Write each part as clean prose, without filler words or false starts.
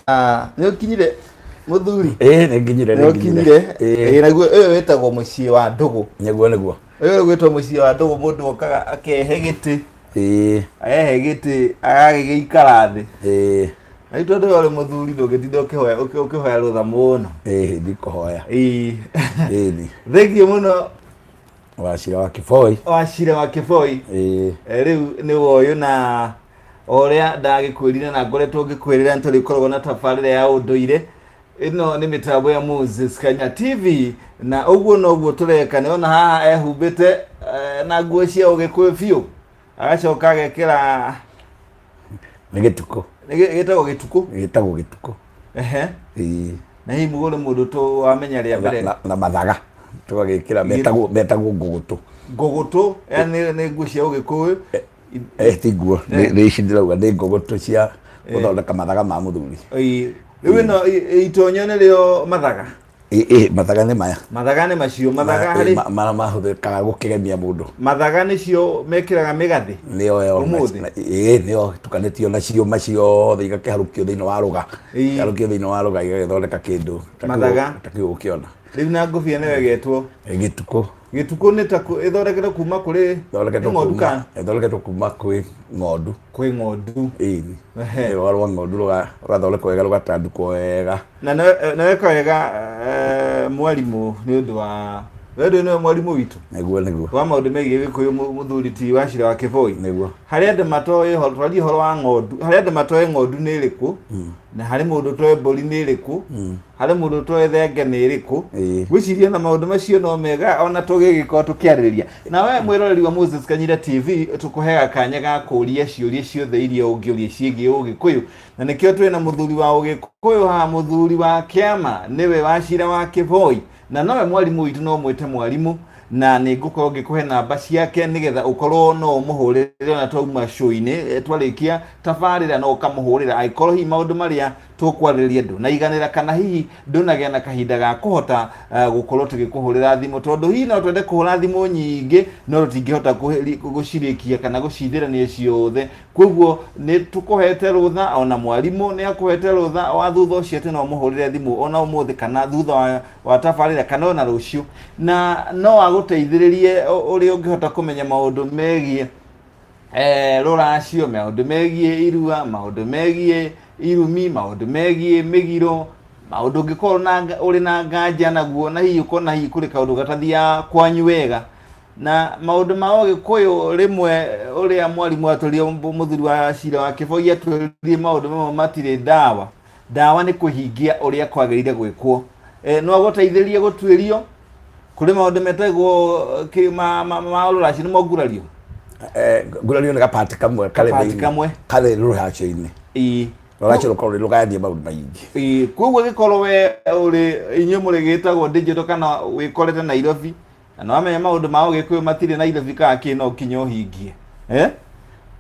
Ah, nĩ ũkinyire mũthuri? Ĩĩ, nĩ nginyire. Nĩ ũkinyire? Ĩĩ. Ĩĩ, naguo ũyũ wĩtagwo mũciĩ wa ndũgũ. Nĩguo, nĩguo. Ũyũ gwĩtwo mũciĩ wa ndũgũ, mũndũ okaga akehe gĩtĩ. Akehe gĩtĩ, agagĩgĩikara thĩ. Na rĩu tondũ we ũrĩ mũthuri, ndũngĩtinda ũkĩhoya ũkĩhoya rũtha mũno. Ĩĩ, ndikũhoya. Ĩĩ. Thengiũ mũno. Wacira wa Kĩboi. Wacira wa Kĩboi. Ĩĩ. Rĩu nĩ woyũ, na o ũrĩa ndagĩkwĩrire na ngoretwo ngĩkwĩrĩra, nĩ tũrĩkoragwo na tabarĩra ya ũndũire. Ĩno nĩ mĩtambo ya Moses Kanya TV, na ũguo noguo tũreka. Nĩ ona haha ehumbĩte na nguo cia ũgĩkũyũ biũ, agacoka agekĩra Nĩ gĩtukũ. Nĩ gĩtagwo gĩtukũ? Gĩtagwo gĩtukũ. Ĩĩ. Na hihi mũgũrĩ mũndũ tũ wamenya rĩa mbere. Na mathaga tũgagĩkĩra, metagwo ngũgũtũ. Ngũgũtũ, yani nĩ nguo cia ũgĩkũyũ. Ti nguo, nĩ ici ndĩrauga nĩ ngũgũtũ cia gũthondeka mathaga ma mũthuri. Ĩĩ. Rĩu ĩno itonyo nĩrĩo mathaga? Ĩĩ, mathaga nĩ maya. Mathaga nĩ macio mathaga harĩ Mara mahũthĩkaga gũkĩgemia mũndũ. Mathaga nĩcio mekĩraga mĩgathĩ? Nĩo yo. Ũmũthĩ? Ĩĩ, nĩo tukanĩtio na ciũma ciothe, igakĩharũkio thĩinĩ wa rũga. Ikarũkio thĩinĩ wa rũga, igagĩthondeka kĩndũ ta kĩu. Mathaga. Ta kĩu ũkĩona. Rĩu na ngũbia nĩyo ĩgetwo? Gĩtukũ. Gĩtukũ nĩ ta ĩthondeketwo kuma kũrĩ Ĩthondeketwo ng'ondu kuma kana? Ĩthondeketwo kuma kwĩ ng'ondu. Kwĩ ng'ondu. Ĩĩ. Ehe. Rũga rwa ng'ondu rũgathondekwo wega, rũgatandukwo wega. Na nĩ weka wega, mwarimũ, nĩ ũndũ wa we ndũĩ nĩwe mwarimũ witũ Nĩguo, nĩguo. wa maũndũ megiĩ gĩkũyũ, mũthuri ti Wacira wa Kĩboi. Nĩguo. Harĩ andũ matoĩ ũhoro, twarie ũhoro wa ng'ondu. Harĩ andũ matoĩ ng'ondu nĩ ĩrĩkũ, na harĩ mũndũ ũtoĩ mbũri nĩ ĩrĩkũ, harĩ mũndũ ũtoĩ thenge nĩ ĩrĩkũ. Ngwĩciria na maũndũ macio no mega ona tũgĩgĩkorwo tũkĩarĩrĩria na we mwĩroreri wa Moses Kanyira TV. Tũkũheaga kanya ga kũria ciũria ciothe iria ũngĩũria ciĩgiĩ ũgĩkũyũ, na nĩkĩo twĩna mũthuri wa ũgĩkũyũ haha, mũthuri wa kĩama, nĩwe Wacira wa Kĩboi, na nowe mwarimũ witũ, no mwĩte mwarimũ. Na nĩ ngũkorwo ngĩkũhe namba ciake nĩgetha ũkorwo no ũmũhũrĩre ona twauma show-inĩ. Twarĩkia tabarĩra no ũkamũhũrĩra angĩkorwo hihi maũndũ marĩa tũkwarĩrĩria ndũnaiganĩra, kana hihi ndũnagĩa na kahinda ga kũhota gũkorwo tũgĩkũhũrĩra thimũ, tondũ hihi no twende kũhũra thimũ nyingĩ no tũtingĩhota gũcirĩkia kana gũcithĩrania ciothe. Koguo nĩ tũkũhete rũtha, ona mwarimũ nĩ akũhete rũtha wa thutha ũcio atĩ no mũhũrĩre thimũ ona ũmũthĩ, kana thutha wa tabarĩra, kana ona rũciũ, na no agũteithĩrĩrie ũrĩa ũngĩhota kũmenya maũndũ megiĩ rũracio, maũndũ megiĩ irua, maũndũ megiĩ irumi, maũndũ megiĩ mĩgiro, maũndũ ũngĩkorwo ũrĩ na nganja naguo, na hihi ũkona hihi kũrĩ kaũndũ gatathiaga kwanyu wega na maũndũ ma ũgĩkũyũ. Rĩmwe ũrĩa mwarimũ atwĩrire, mũthuri wa Cira wa Kĩboi atwĩrire, maũndũ mamwe matirĩ ndawa, ndawa nĩ kũhingia ũrĩa kwagĩrĩire gwĩkwo. No agũteithĩrie gũtuĩrio kũrĩ maũndũ metagwo ma rũracio, nĩmo ngurario. Ngurario nĩ gapati kamwe karĩ Gapati thĩinĩ- kamwe. Karĩ rũracio-inĩ. Rũracio rũkorwo rwĩ rũgayanie maũndũ maingĩ. Ĩĩ, koguo gĩkorwo we ũrĩ inyuĩ mũrĩ gĩtagwo digital, kana wĩkorete Nairobi na nĩ wamenya maũndũ ma ũgĩkũyũ matirĩ Nairobi kana kĩ, no kinya ũhingie, eh?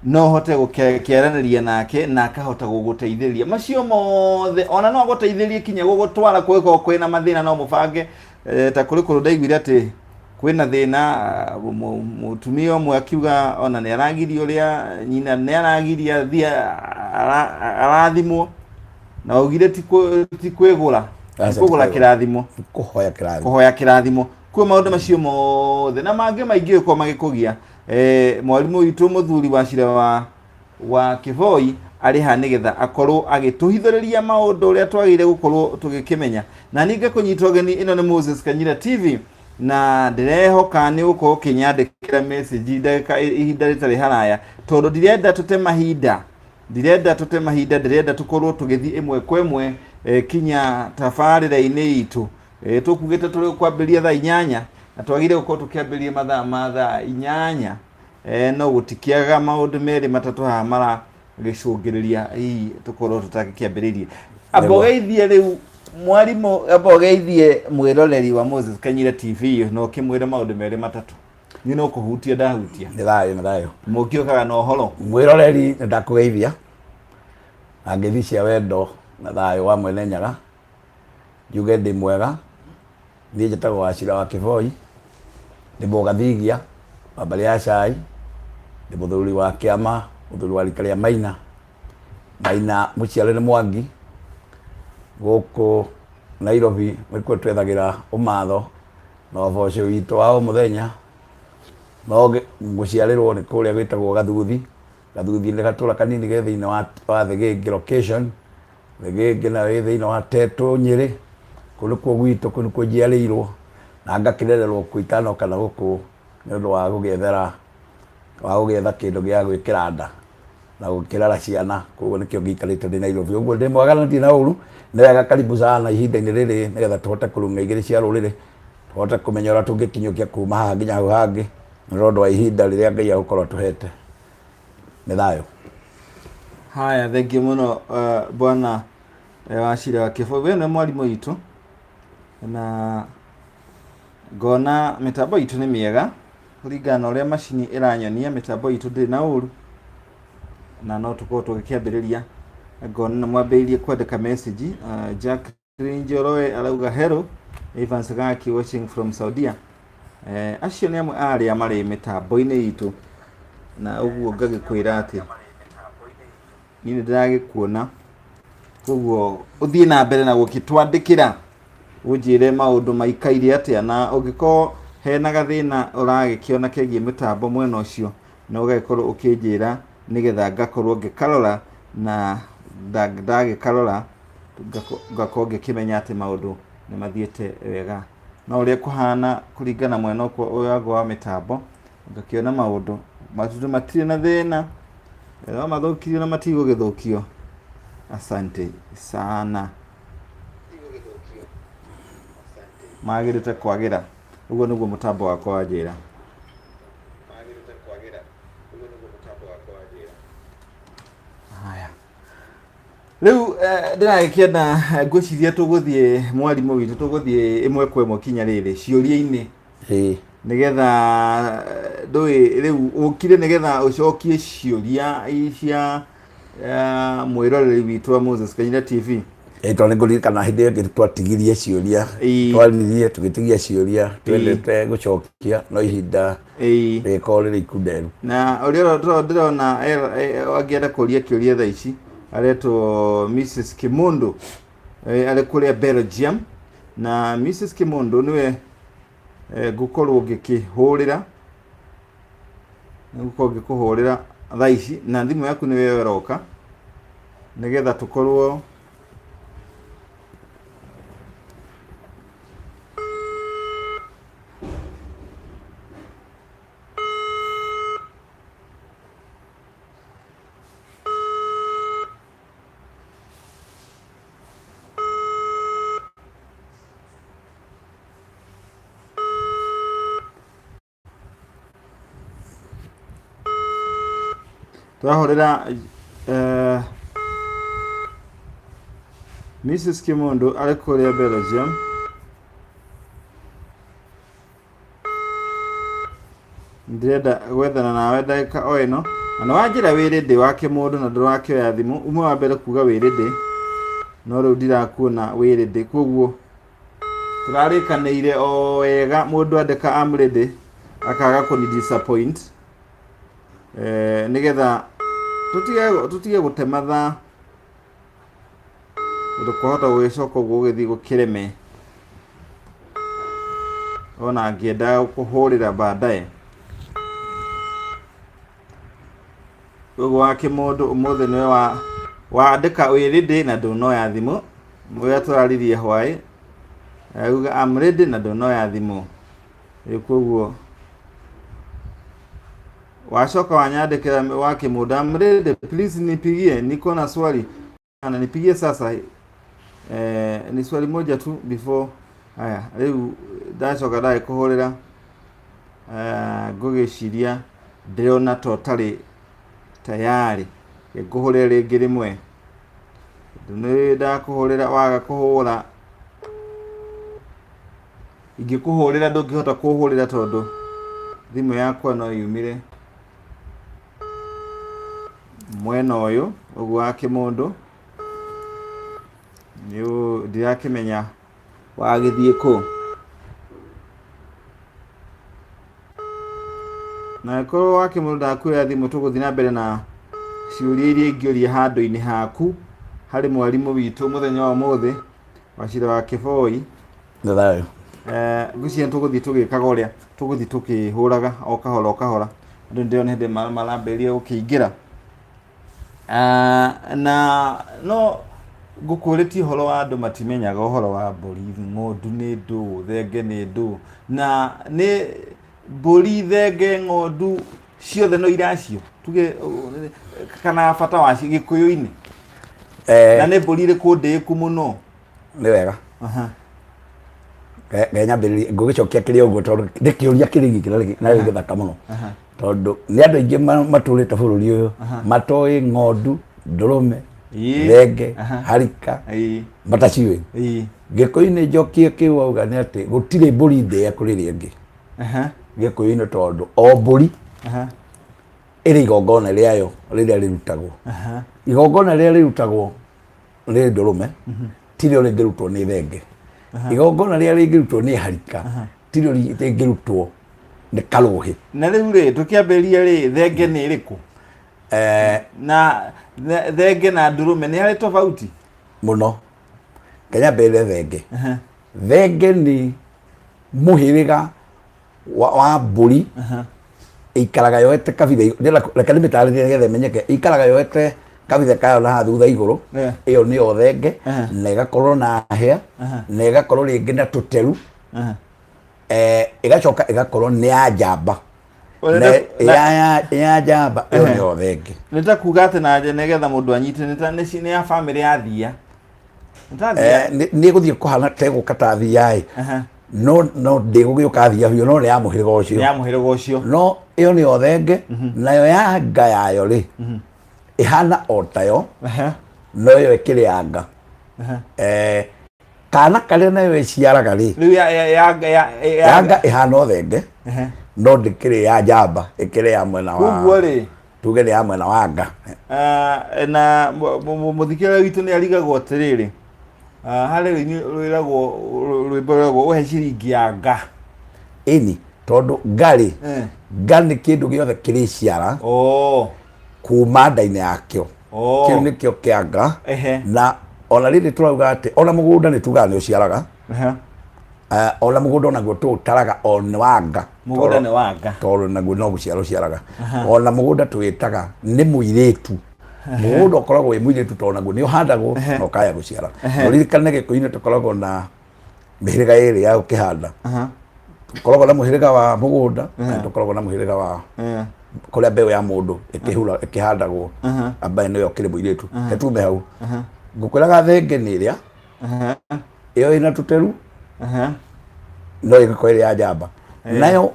No ũhote gũkĩaranĩria nake na akahota gũgũteithĩrĩria macio mothe. Ona no agũteithĩrĩrie kinya gũgũtwara kũngĩkorwo kwĩna mathĩna, no mũbange. Ta kũrĩ kũndũ ndaiguire atĩ kwĩna thĩna, mũtumia ũmwe akiuga ona nĩ aragirio, ũrĩa nyina nĩ aragiria athiĩ arathimwo, na augire ti kwĩgũra, ti Aca, ti kũgũra kwĩgũra. kĩrathimo. Kũhoya kĩrathimo. Kũhoya kĩrathimo. Kuo maũndũ macio mothe na mangĩ maingĩ ũkorwo magĩkũgia, mwarimũ witũ mũthuri wa Cira wa Kĩboi arĩ ha nĩgetha akorwo agĩtũhithũrĩria maũndũ ũrĩa twagĩrĩire gũkorwo tũgĩkĩmenya. Na niĩ ngakũnyita ũgeni. Ĩno nĩ Moses Kanyira TV, na ndĩrehoka nĩ ũgũkorwo ũkĩnyandĩkĩra message ndagĩka ihinda rĩtarĩ haraya, tondũ ndirenda tũte mahinda, ndirenda tũte mahinda, ndĩrenda tũkorwo tũgĩthiĩ ĩmwe kwa ĩmwe kinya tabarĩra-inĩ itũ. Tũkugĩte tũrĩ kwambĩrĩria thaa 8, na twagĩrĩire gũkorwo tũkĩambĩrĩria mathaa ma thaa 8, no gũtikĩaga maũndũ merĩ matatũ haha maragĩcũngĩrĩria hihi tũkorwo tũtangĩkĩambĩrĩirie. Amba ũgeithie rĩu mwarimũ, amba ũgeithie mwĩroreri wa Moses Kanyira TV na ũkĩmwĩre maũndũ merĩ matatũ. Niĩ no kũhutia ndahutia. Nĩ thayũ, nĩ thayũ. Mũngĩũkaga na ũhoro. Mwĩroreri, nĩ ndakũgeithia na ngeithi cia wendo na thayũ wa Mwene Nyaga. Njuge ndĩ mwega. Niĩ njĩtagwo Wacira wa Kĩboi, ndĩ mũgathigia wa mbarĩ ya Cai, ndĩ mũthuri wa kĩama, mũthuri wa rika rĩa Maina. Maina mũciare nĩ Mwangi. Gũkũ Nairobi nĩkuo twethagĩra ũmatho na ũboco witũ wa o mũthenya. No gũciarĩrwo nĩ kũrĩa gwĩtagwo Gathuthi. Gathuthi nĩ gatũra kanini ge thĩinĩ wa Thĩgĩngĩ location. Thĩgĩngĩ nayo ĩ thĩinĩ wa Tetũ Nyĩrĩ. Kũu nĩkuo gwitũ, kũu nĩkuo njiarĩirwo na ngakĩrererwo kuo itanoka na gũkũ nĩ ũndũ wa gũgĩethera wa gũgĩetha kĩndũ gĩa gwĩkĩra nda na gũkĩrera ciana koguo nĩkĩo ngĩikarĩte ndĩ Nairobi ũguo ndĩ mwega na ndirĩ na ũru nĩ wega karibu sana ihinda-inĩ rĩrĩ nĩgetha tũhote kũrung'a igĩrĩ cia rũrĩrĩ tũhote kũmenya ũrĩa tũngĩkinyũkia kuma haha nginya hau hangĩ nĩ tondũ wa ihinda rĩrĩa Ngai agũkorwo atũhete nĩ thayũ. Haya, thengiũ mũno bwana Wachira wa Kĩboi. We nĩ mwarimũ witũ na ngona mĩtambo itũ nĩ mĩega kũringana na ũrĩa macini ĩranyonia mĩtambo itũ ndĩrĩ na ũru na no tũkorwo tũgĩkĩambĩrĩria. Ngona nĩ mwambĩrĩirie kwandĩka message. Jacqueline Njoroge arauga hello, Evans Gaki watching from Saudia. Acio nĩ amwe a arĩa marĩ mĩtambo-inĩ itũ na ũguo ngagĩkwĩra atĩ niĩ nĩ ndĩragĩkuona, koguo ũthiĩ na mbere na gũkĩtwandĩkĩra ũnjĩre maũndũ maikaire atĩa, na ũngĩkorwo hena gathĩna ũragĩkĩona kegiĩ mĩtambo mwena ũcio no ũgagĩkorwo ũkĩnjĩra nĩgetha ngakorwo ngĩkarora, na ndagĩkarora ngakorwo ngĩkĩmenya atĩ maũndũ nĩ mathiĩte wega. No ũrĩa kũhana kũringana mwena ũyũ wa mĩtambo ngakĩona maũndũ maũndũ matirĩ na thĩna, no mathũkirio na matigũgĩthũkio. Asante sana, magĩrĩte kwagĩra. Ũguo nĩguo mũtambo wakwa wanjĩra. Haya, rĩu ndĩragĩkĩenda ngwĩciria tũgũthiĩ mwarimũ witũ, tũgũthiĩ ĩmwe kwa ĩmwe kinya rĩrĩ ciũria-inĩ nĩgetha ndũĩ rĩu ũkire nĩgetha ũcokie ciũria cia mwĩroreri witũ wa Moses Kanyira TV. Tondũ nĩ ngũririkana hĩndĩ ĩyo ĩngĩ twatigirie ciũria, twaririe tũgĩtigia ciũria twendete gũcokia no ihinda rĩgĩkorwo rĩrĩ ikunderu. Na ũrĩa ndĩrona angĩenda kũria kĩũria thaa ici aretwo Mrs Kimundu, arĩ kũrĩa Belgium, na Mrs Kimundu nĩwe ngũkorwo ngĩkĩhũrĩra, nĩngũkorwo ngĩkũhũrĩra thaa ici na thimũ yaku nĩyo ĩroka nĩgetha tũkorwo Twahũrĩra Mrs Kĩmũndũ arĩ kũrĩa Belgium. Ndĩrenda gwethana nawe ndagĩka o ĩno na nĩ wanjĩra wĩ ready wa Kĩmũndũ na ndũrakĩoya thimũ. Ume wa mbere kuga wĩ ready no rĩu ndirakuona wĩ ready, koguo tũrarĩkanĩire o wega mũndũ andĩka am ready akaga kũni disappoint, nĩgetha tũtige gũte mathaa tondũ kwahota gũgĩcoka ũguo gũgĩthiĩ gũkĩreme ona angĩenda kũhũrĩra baadaye. Ũguo wa Kĩmũndũ ũmũthĩ nĩwe wa wandĩka wĩ ready na ndũnoya thimũ, ũrĩa tũraririe hwaĩ auga I'm ready na ndũnoya thimũ. Rĩu koguo wacoka wanyandĩkĩra wa Kĩmũndũ I'm ready please nipigie niko na swali na nipigie sasa. Ni swali moja tu before. Haya, rĩu ndacoka ndagĩkũhũrĩra, ngũgĩciria ndĩrona ta ũtarĩ tayari, ngũhũrĩre rĩngĩ rĩmwe. Nĩ ndakũhũrĩra waga kũhũra, ingĩkũhũrĩra ndũngĩhota kũhũrĩra tondũ thimũ yakwa no yumire mwena ũyũ ũguo wa Kĩmũndũ. Ndirakĩmenya wagĩthiĩ kũ. Na korwo wa Kĩmũndũ ndakuoya thimũ, tũgũthiĩ na mbere na ciũria iria ingĩũria handũ-inĩ haku harĩ mwarimũ witũ mũthenya wa ũmũthĩ. Wachira wa Kĩboi. Nĩ thayũ. Ngwĩciria nĩ tũgũthiĩ tũgĩkaga ũrĩa tũgũthiĩ tũkĩhũraga o kahora o kahora. Andũ nĩ ndĩrona hĩndĩ marambĩrĩria gũkĩingĩra. Na no ngũkũrĩtie ũhoro wa andũ matimenyaga ũhoro wa mbũri, ng'ondu nĩ ndũ, thenge nĩ ndũ. Na nĩ mbũri, thenge, ng'ondu ciothe no iracio tuge kana bata wacio gĩkũyũ-inĩ? Na nĩ mbũri ĩrĩkũ ndĩĩku mũno? Nĩ wega. Nyambĩrĩrie ngũgĩcokia kĩrĩa ũguo tondũ nĩ kĩũria kĩrĩ gĩkĩ na nĩ gĩthaka mũno, tondũ nĩ andũ aingĩ matũrĩte bũrũri ũyũ matoĩ ng'ondu, ndũrũme, thenge, harika, mataciũĩ. Gĩkũyũ-inĩ njokie kĩu wauga nĩ atĩ gũtirĩ mbũri ndĩe kũrĩ ĩrĩa ĩngĩ gĩkũyũ-inĩ, tondũ o mbũri ĩrĩ igongona rĩayo rĩrĩa rĩrutagwo. Igongona rĩrĩa rĩrutagwo nĩ ndũrũme tirĩo rĩngĩrutwo nĩ thenge. Igongona rĩrĩa rĩngĩrutwo nĩ harika tirĩo rĩngĩrutwo nĩ karũhĩ. Na rĩu rĩ, tũkĩambĩrĩria rĩ, thenge nĩ ĩrĩkũ? Na thenge na ndũrũme nĩ harĩ tofauti? Mũno. Kenya mbere thenge. Thenge nĩ mũhĩrĩga wa mbũri ĩikaraga yoete kabitha reke ndĩmĩtarĩrie nĩgetha ĩmenyeke. Ĩikaraga yoete kabitha kayo na haha thutha igũrũ. Ĩyo nĩyo thenge, na ĩgakorwo na hĩa, na ĩgakorwo rĩngĩ na tũteru. Ĩgacoka ĩgakorwo nĩ ya njamba. Na ya njamba ĩyo nĩyo thenge. Nĩ ta kuga atĩ na nĩgetha mũndũ anyite nĩ ta nĩ ya bamĩrĩ ya thia. Nĩ ta thia. Nĩ ĩgũthiĩ kũhana ta ĩgũka ta thia-ĩ, no ndĩgũgĩũka thia biũ, no nĩ ya mũhĩrĩga ũcio. Nĩ ya mũhĩrĩga ũcio. No ĩyo nĩyo thenge. Nayo ya nga yayo rĩ, ĩhana o tayo, no ĩyo ĩkĩrĩ ya nga. Kana karĩa nayo ĩciaraga rĩ, Rĩu ya ya ya ya ya nga ĩhana o thenge, no ndĩkĩrĩ ya njamba, ĩkĩrĩ ya mwena wa Koguo rĩ, tuge nĩ ya mwena wa nga. Na mũthikĩrĩria witũ nĩ arigagwo atĩrĩrĩ, harĩ rũini rwĩragwo, rwĩmbo rwĩragwo ũhe ciringi ya nga. Ĩni, tondũ nga rĩ, nga nĩ kĩndũ gĩothe kĩrĩciara kuma nda-inĩ yakĩo. Kĩu nĩkĩo kĩa nga. Na ona rĩrĩ tũrauga atĩ ona mũgũnda nĩ tugaga nĩ ũciaraga. Ona mũgũnda onaguo tũũtaraga o nĩ wa nga. Mũgũnda nĩ wa nga. Tondũ naguo no gũciara ũciaraga. Ona mũgũnda tũwĩtaga nĩ mũirĩtu. Mũgũnda ũkoragwo wĩ mũirĩtu tondũ naguo nĩ ũhandagwo na ũkaya gũciara. Na ũririkane gĩkũyũ-inĩ tũkoragwo na mĩhĩrĩga ĩrĩ ya gũkĩhanda. Tũkoragwo na mũhĩrĩga wa mũgũnda na tũkoragwo na mũhĩrĩga wa kũrĩa mbeũ ya mũndũ ĩkĩhura ĩkĩhandagwo, ambaye nĩyo kĩrĩ mũirĩtu. He tume hau ngũkwĩraga thenge nĩ ĩrĩa ĩyo ĩna tũteru, no ĩgĩkorwo ĩrĩ ya njamba. Nayo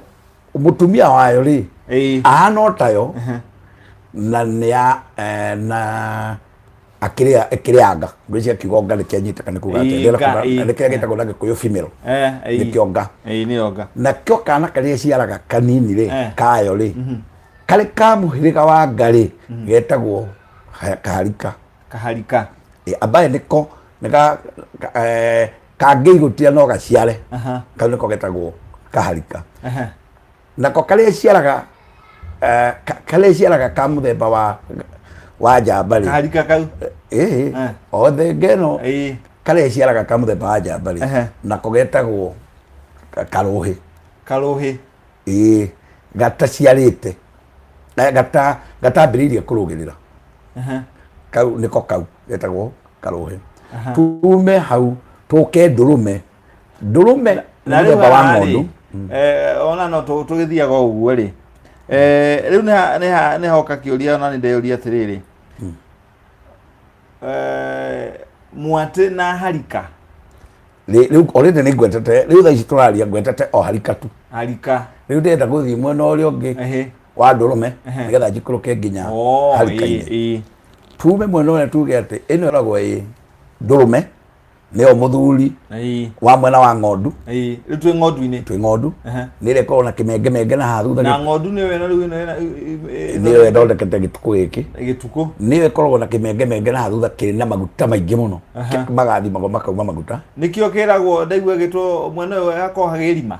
mũtumia wayo rĩ, ahana o tayo na nĩ ya na akĩrĩa ĩkĩrĩa nga. Ngwĩciria kiugo nga nĩkĩanyitĩka, nĩ kuga atĩa? Ĩĩ, nga, ĩĩ. Nĩkĩrĩa gĩtagwo na Gĩkũyũ female. Nĩkĩo nga. Ĩĩ, nĩyo nga. Nakĩo kana karĩa ciaraga kanini rĩ, kayo rĩ, karĩ ka mũhĩrĩga wa nga rĩ, getagwo kaharika. Kaharika. Ambaye nĩko nĩ kangĩigũtia no gaciare. Kau nĩko getagwo kaharika. Nako karĩa ciaraga karĩa ciaraga ka mũthemba wa njamba rĩ, Kaharika kau. Ĩĩ. O thenge ĩno, karĩa ciaraga ka mũthemba wa njamba rĩ, nako getagwo karũhĩ. Karũhĩ. Ĩĩ, gataciarĩte, gatambĩrĩirie kũrũgĩrĩra. Kau nĩko kau getagwo karũhĩ. Tume hau tũke ndũrũme. Ndũrũme nĩ Na rĩu mũthemba wa haha rĩ, ng'ondu. Ona no tũgĩthiaga o ũguo rĩ, rĩu nĩ hoka kĩũria, ona nĩ ndeyũria atĩrĩrĩ, mwatĩ na harika. Rĩu already nĩ ngwetete. Rĩu thaa ici tũraria ngwetete o harika tu. Harika. Rĩu ndĩrenda gũthiĩ mwena ũrĩa ũngĩ wa ndũrũme nĩgetha njikũrũke nginya harika-inĩ. Tume mwena ũrĩa tuge atĩ ĩno ĩkoragwo ĩ ndũrũme, nĩyo mũthuri wa mwena wa ng'ondu. Rĩu twĩ ng'ondu-inĩ. Twĩ ng'ondu. Nĩ ĩrĩa ĩkoragwo na kĩmengemenge na haha thutha. Na ng'ondu nĩyo ĩno rĩu ĩno nĩyo ĩthondekete gĩtukũ gĩkĩ. Gĩtukũ. Nĩyo ĩkoragwo na kĩmengemenge na haha thutha kĩrĩ na maguta maingĩ mũno. Magathimagwo makauma maguta. Nĩkĩo kĩragwo, ndaigua gĩtwo mwena ũyũ hakoragwo hagĩrima.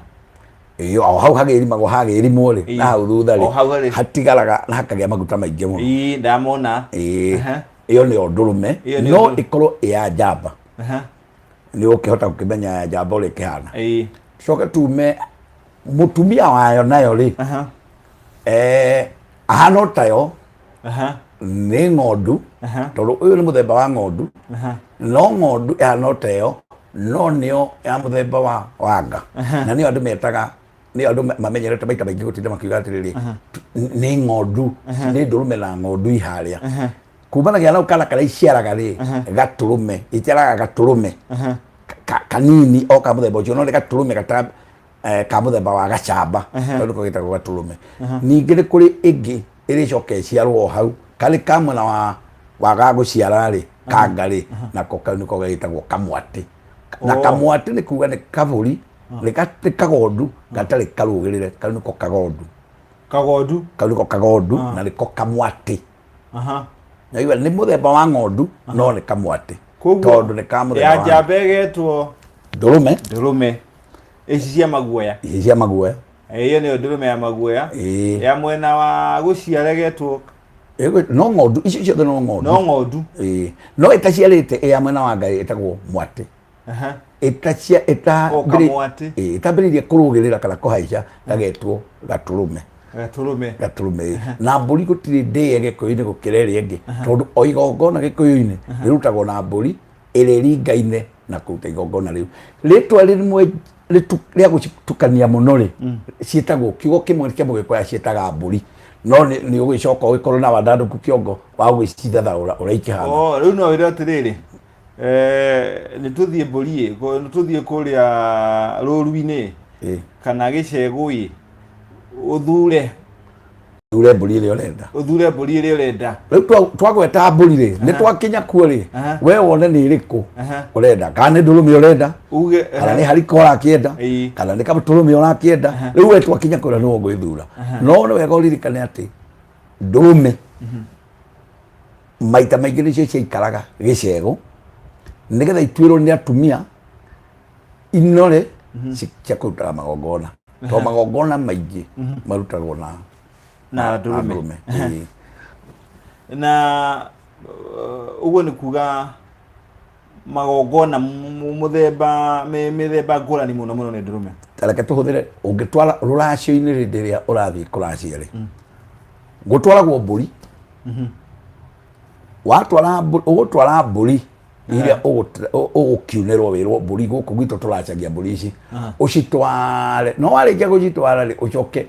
Ĩĩ, o hau hagĩrimagwo, hagĩrimwo rĩ, na hau thutha O hau rĩ rĩ. hatigaraga na hakagĩa maguta maingĩ mũno. Ĩĩ, ndamona. Ĩĩ. Ĩyo nĩyo ndũrũme. Ĩyo nĩyo no ndũrũme. ĩkorwo ĩ ya njamba. Nĩ ũkĩhota gũkĩmenya ya njamba ũrĩa ĩkĩhana. Coke tume mũtumia wayo nayo rĩ, ahana o tayo, nĩ ng'ondu, tondũ ũyũ nĩ mũthemba wa ng'ondu, no ng'ondu ĩhana o ta ĩyo, no nĩyo ya mũthemba wa wanga, na nĩyo andũ metaga, nĩyo andũ mamenyerete maita maingĩ gũtinda makiuga atĩrĩrĩ, nĩ ng'ondu, nĩ ndũrũme na ng'ondu iharĩa. Kumanagia na kana karĩa iciaraga rĩ, gatũrũme, iciaraga gatũrũme kanini o ka mũthemba ũcio, no nĩ gatũrũme gata ka mũthemba wa gacamba, kau nĩko getagwo gatũrũme. Ningĩ nĩ kũrĩ ĩngĩ ĩrĩcoka ĩciarwo o hau, karĩ ka mwena wa ga gũciara rĩ, kanga rĩ, nako kau nĩko gagĩtagwo kamwatĩ. Na kamwatĩ nĩ kuga nĩ kabũri, nĩ kagondu gatarĩ karũgĩrĩre, kau nĩko kagondu. Kagondu. Kau nĩko kagondu na nĩko kamwatĩ. Naigua nĩ mũthemba wa ng'ondu, no nĩ kamwatĩ tondũ nĩ ka mũthemba ya njamba ĩgetwo ndũrũme. Ndũrũme ici cia maguoya. Ici cia maguoya. Ĩyo nĩyo ndũrũme ya maguoya. Ya mwena wa gũciara ĩgetwo No ng'ondu icio ciothe, no ng'ondu. No ng'ondu. Ĩĩ, no ĩtaciarĩte ĩ ya mwena wa Ngai ĩtagwo mwatĩ. Ĩtacia ĩta O kamwatĩ. Ĩĩ, ĩtambĩrĩirie kũrũgĩrĩra kana kũhaica gagetwo gatũrũme. Gatũrũme. Gatũrũme, ĩĩ. Na mbũri gũtirĩ ndĩe gĩkũyũ-inĩ gũkĩra ĩrĩa ĩngĩ, tondũ o igongona gĩkũyũ-inĩ rĩrutagwo na mbũri ĩrĩa ĩringaine na kũruta igongona rĩu. Rĩtwa rĩmwe rĩa gũcitukania mũno rĩ, ciĩtagwo kiugo kĩmwe kĩa mũgĩkũyũ, ciĩtaga mbũri, no nĩ ũgĩcoka ũgĩkorwo na wandandũku kĩongo wa gũgĩcithathaũra ũrĩa ikĩhana. Oh, rĩu no wĩre atĩrĩrĩ, nĩ tũthiĩ mbũri ĩ, nĩ tũthiĩ kũrĩa rũru-inĩ kana gĩcegũ ĩ, ũthure. Thure mbũri ĩrĩa ũrenda. Ũthure mbũri ĩrĩa ũrenda. Rĩu twagweta mbũri rĩ, nĩ twakinya kuo rĩ, we wone nĩ ĩrĩkũ ũrenda, kana nĩ ndũrũme ũrenda, uge kana nĩ harika ũrakĩenda, kana nĩ katũrũme ũrakĩenda. Rĩu we twakinya kũrĩa nĩwe ũgwĩthura. No nĩ wega ũririkane atĩ ndũrũme maita maingĩ nĩcio ciaikaraga gĩcegũ nĩgetha ituĩrwo nĩ atumia inore cia kũrutaga magongona, tondũ magongona maingĩ marutagwo na na ndũrũme. Ndũrũme, ĩĩ. Na ũguo nĩ kuga magongona mũthemba mĩthemba ngũrani mũno mũno nĩ ndũrũme. Ta reke tũhũthĩre, ũngĩtwara rũracio-inĩ hĩndĩ ĩrĩa ũrathiĩ kũracia rĩ, gũtwaragwo mbũri. Watwara mbũri, ũgũtwara mbũri iria ũgũkiunĩrwo wĩrwo mbũri gũkũ gwitũ tũracagia mbũri ici, ũcitware. No warĩkia gũcitwara rĩ, ũcoke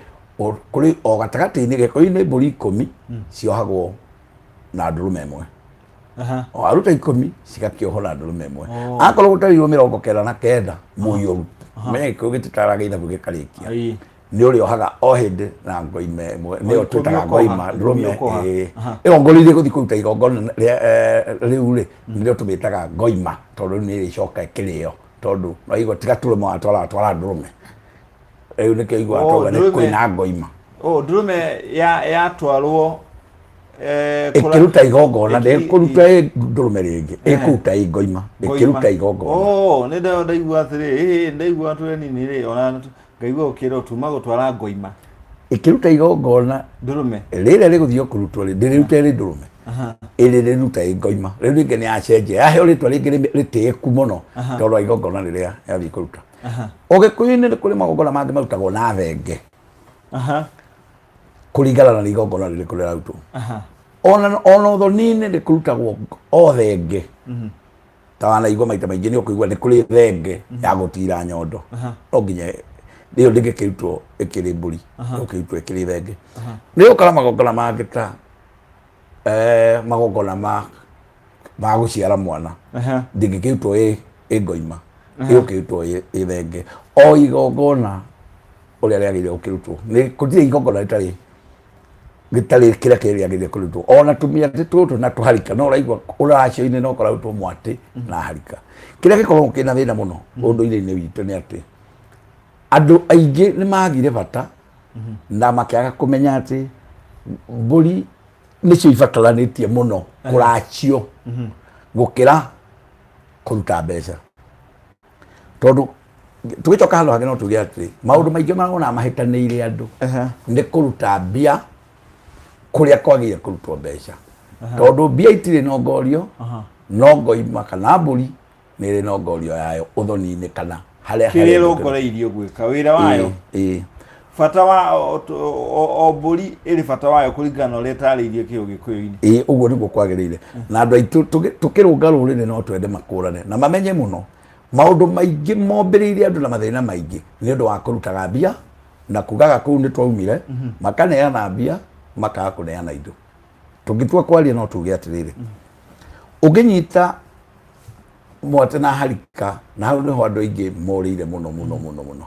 kũrĩ o gatagatĩ-inĩ gĩkũyũ-inĩ mbũri 10 ciohagwo na ndũrũme ĩmwe. O aruta 10 cigakĩohwo na ndũrũme ĩmwe. Akorwo gũtarirwo 99 mũiyũru, menya gĩkũyũ gĩtitaraga ithabu gĩkarĩkia. Nĩ ũrĩohaga o hĩndĩ na ngoima ĩmwe, nĩyo 10 twĩtaga ũkoha, ngoima 10 ndũrũme. ũkoha. Ĩĩ. Ĩrongoreirie gũthiĩ kũruta igongona rĩu rĩ, nĩrĩo tũmĩtaga ngoima, tondũ rĩu nĩ ĩrĩcoka ĩkĩrĩo, tondũ no igua tiga tũrũme watwara, watwara ndũrũme. Rĩu nĩkĩo iguaga twauga nĩ Ndũrũme. kwĩna ngoima. Oh, ndũrũme yatwarwo ĩkĩruta igongona, ndĩkũruta ĩ ndũrũme rĩngĩ, ĩkũruta ĩ ngoima ĩkĩruta igongona. Oh, nĩ ndaigua atĩrĩ, ĩĩ, ndaigua tũrĩ nini rĩ, ona ngaigua ũkĩrwo tuma gũtwara ngoima. Ĩkĩruta igongona. Ndũrũme. Rĩrĩa rĩgũthiĩ kũrutwo rĩ, ndĩrĩruta ĩrĩ ndũrũme, ĩrĩ rĩruta ĩ ngoima. Rĩu rĩngĩ nĩ yacenjia, yaheo rĩtwa rĩngĩ rĩtĩĩku mũno tondũ wa igongona rĩrĩa yathiĩ kũruta. Ũgĩkũyũ-inĩ nĩ kũrĩ magongona mangĩ marutagwo na thenge, kũringana na nĩ igongona rĩrĩkũ rĩrarutwo. Ona ũthoni-inĩ nĩ kũrutagwo o thenge. Ta wanaigua maita maingĩ nĩ ũkũigua nĩ kũrĩ thenge ya gũtira nyondo. No nginya ĩyo ndĩngĩkĩrutwo ĩkĩrĩ mbũri, ĩgũkĩrutwo ĩkĩrĩ thenge. Nĩ ũgũkora magongona mangĩ ta magongona ma gũciara mwana, ndĩngĩkĩrutwo ĩ ngoima, ĩgũkĩrutwo ĩ thenge. O igongona ũrĩa rĩagĩrĩire gũkĩrutwo, nĩ gũtirĩ igongona rĩtarĩ kĩrĩa kĩrĩa rĩagĩrĩire kũrutwo. Ona tũmĩatĩ tũtũ na tũharika, no ũraigua ũracio-inĩ no kũrarutwo mwatĩ na harika. Kĩrĩa gĩkoragwo kĩna thĩna mũno ũndũire-inĩ witũ nĩ atĩ andũ aingĩ nĩ magire bata na makĩaga kũmenya atĩ mbũri nĩcio ibataranĩtie mũno kũracio gũkĩra kũruta mbeca, tondũ tũgĩcoka handũ hangĩ no tuge atĩ maũndũ maingĩ marona mahĩtanĩire andũ nĩ kũruta mbia kũrĩa kwagĩrĩire kũrutwo mbeca, tondũ mbia itirĩ nongorio, no ngoima kana mbũri. Nĩ ĩrĩ nongorio yayo ũthoni-inĩ kana harĩa Kĩrĩa harendwo. ĩrongoreirio gwĩka wĩra wayo. Ĩĩ. Bata wa o mbũri ĩrĩ bata wayo kũringana na ũrĩa ĩtarĩirio kĩo Gĩkũyũ-inĩ. Ĩĩ, ũguo nĩguo kwagĩrĩire, na andũ aitũ tũkĩrũnga rũrĩrĩ no twende makũrane na mamenye mũno maũndũ maingĩ mombĩrĩire andũ na mathĩna maingĩ nĩ ũndũ wa kũrutaga mbia na kugaga kũu nĩ twaumire, makaneana mbia, makaga kũneana indo. Tũngĩtua kwaria no tuge atĩrĩrĩ, ũngĩnyita mwate na harika, na hau nĩho andũ aingĩ morĩire mũno mũno mũno mũno.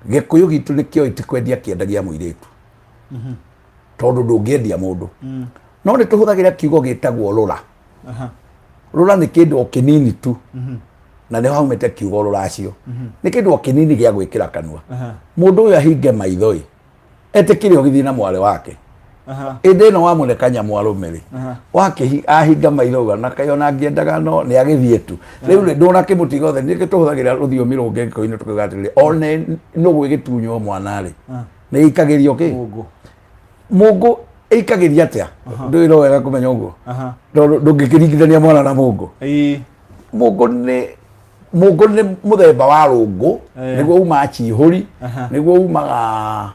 Gĩkũyũ gitũ nĩ kĩoĩ ti kwendia kĩendagia mũirĩtu, tondũ ndũngĩendia mũndũ, no nĩ tũhũthagĩra kiugo gĩtagwo rũra. Rũra nĩ kĩndũ o kĩnini tu, na nĩho haumĩte kiugo rũracio. Nĩ kĩndũ o kĩnini gĩa gwĩkĩra kanua, mũndũ ũyũ ahinge maitho ĩ etĩkĩre ũgĩthiĩ na mwarĩ wake. Ĩndĩ ĩno wamũne kanyamũ arũme rĩ, wakĩhi ahinga maitho uga na kaĩ ona angĩendaga no nĩ agĩthiĩ tu. Rĩu rĩ, ndũnakĩmũtiga othe. Nĩkĩo tũhũthagĩra rũthiomi rũngĩ Gĩkũyũ-inĩ tũkiuga atĩrĩrĩ, one nũgũ ĩgĩtunywo mwana rĩ, nĩ ĩikagĩrio kĩ? Mũngũ. Mũngũ ĩikagĩria atĩa? Ndũĩ no wega kũmenya ũguo, tondũ ndũngĩkĩringithania mwana na mũngũ. Mũngũ nĩ mũngũ, nĩ mũthemba wa rũngũ. Nĩguo umaga cihũri, nĩguo umaga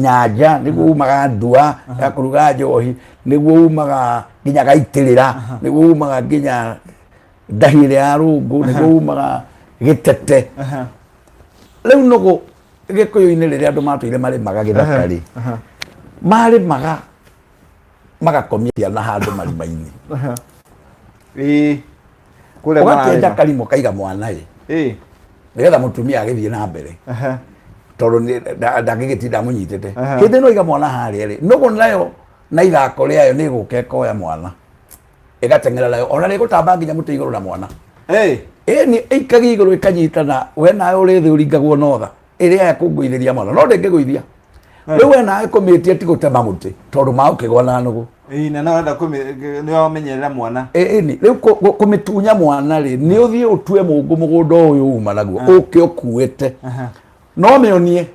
nyanja, nĩguo umaga ndua ya kũruga njohi, nĩguo umaga nginya gaitĩrĩra, nĩguo umaga nginya ndahi ĩrĩa ya rũngũ, nĩguo umaga gĩtete. Rĩu nũgũ Gĩkũyũ-inĩ rĩrĩa andũ matũire marĩmaga gĩthaka rĩ, marĩmaga magakomia ciana handũ marima-inĩ. Kũrĩa ũgakĩenja mararĩma. karima ũkaiga mwana ĩ, nĩgetha mũtumia agĩthiĩ na mbere, tondũ ndangĩgĩtinda amũnyitĩte. Hĩndĩ ĩno iga mwana harĩa rĩ, nũgũ nayo na ithako rĩayo nĩ ĩgũka ĩkoya mwana ĩgateng'era nayo, ona nĩ ĩgũtamba nginya mũtĩ igũrũ na mwana. Ĩni ĩikagia igũrũ ĩkanyitana, we nawe ũrĩ thĩ ũringagwo notha ĩrĩa ya kũngũithĩria mwana no ndĩngĩgũithia. Rĩu we nawe kũmĩtia ti gũtema mũtĩ, tondũ ma ũkĩgwa na nũgũ. Na no ũrenda nĩ wamenyerera mwana. Ĩni rĩu kũmĩtunya mwana rĩ, nĩ ũthiĩ ũtue mũngũ mũgũnda ũyũ uma naguo, ũke ũkuĩte, no mĩonie,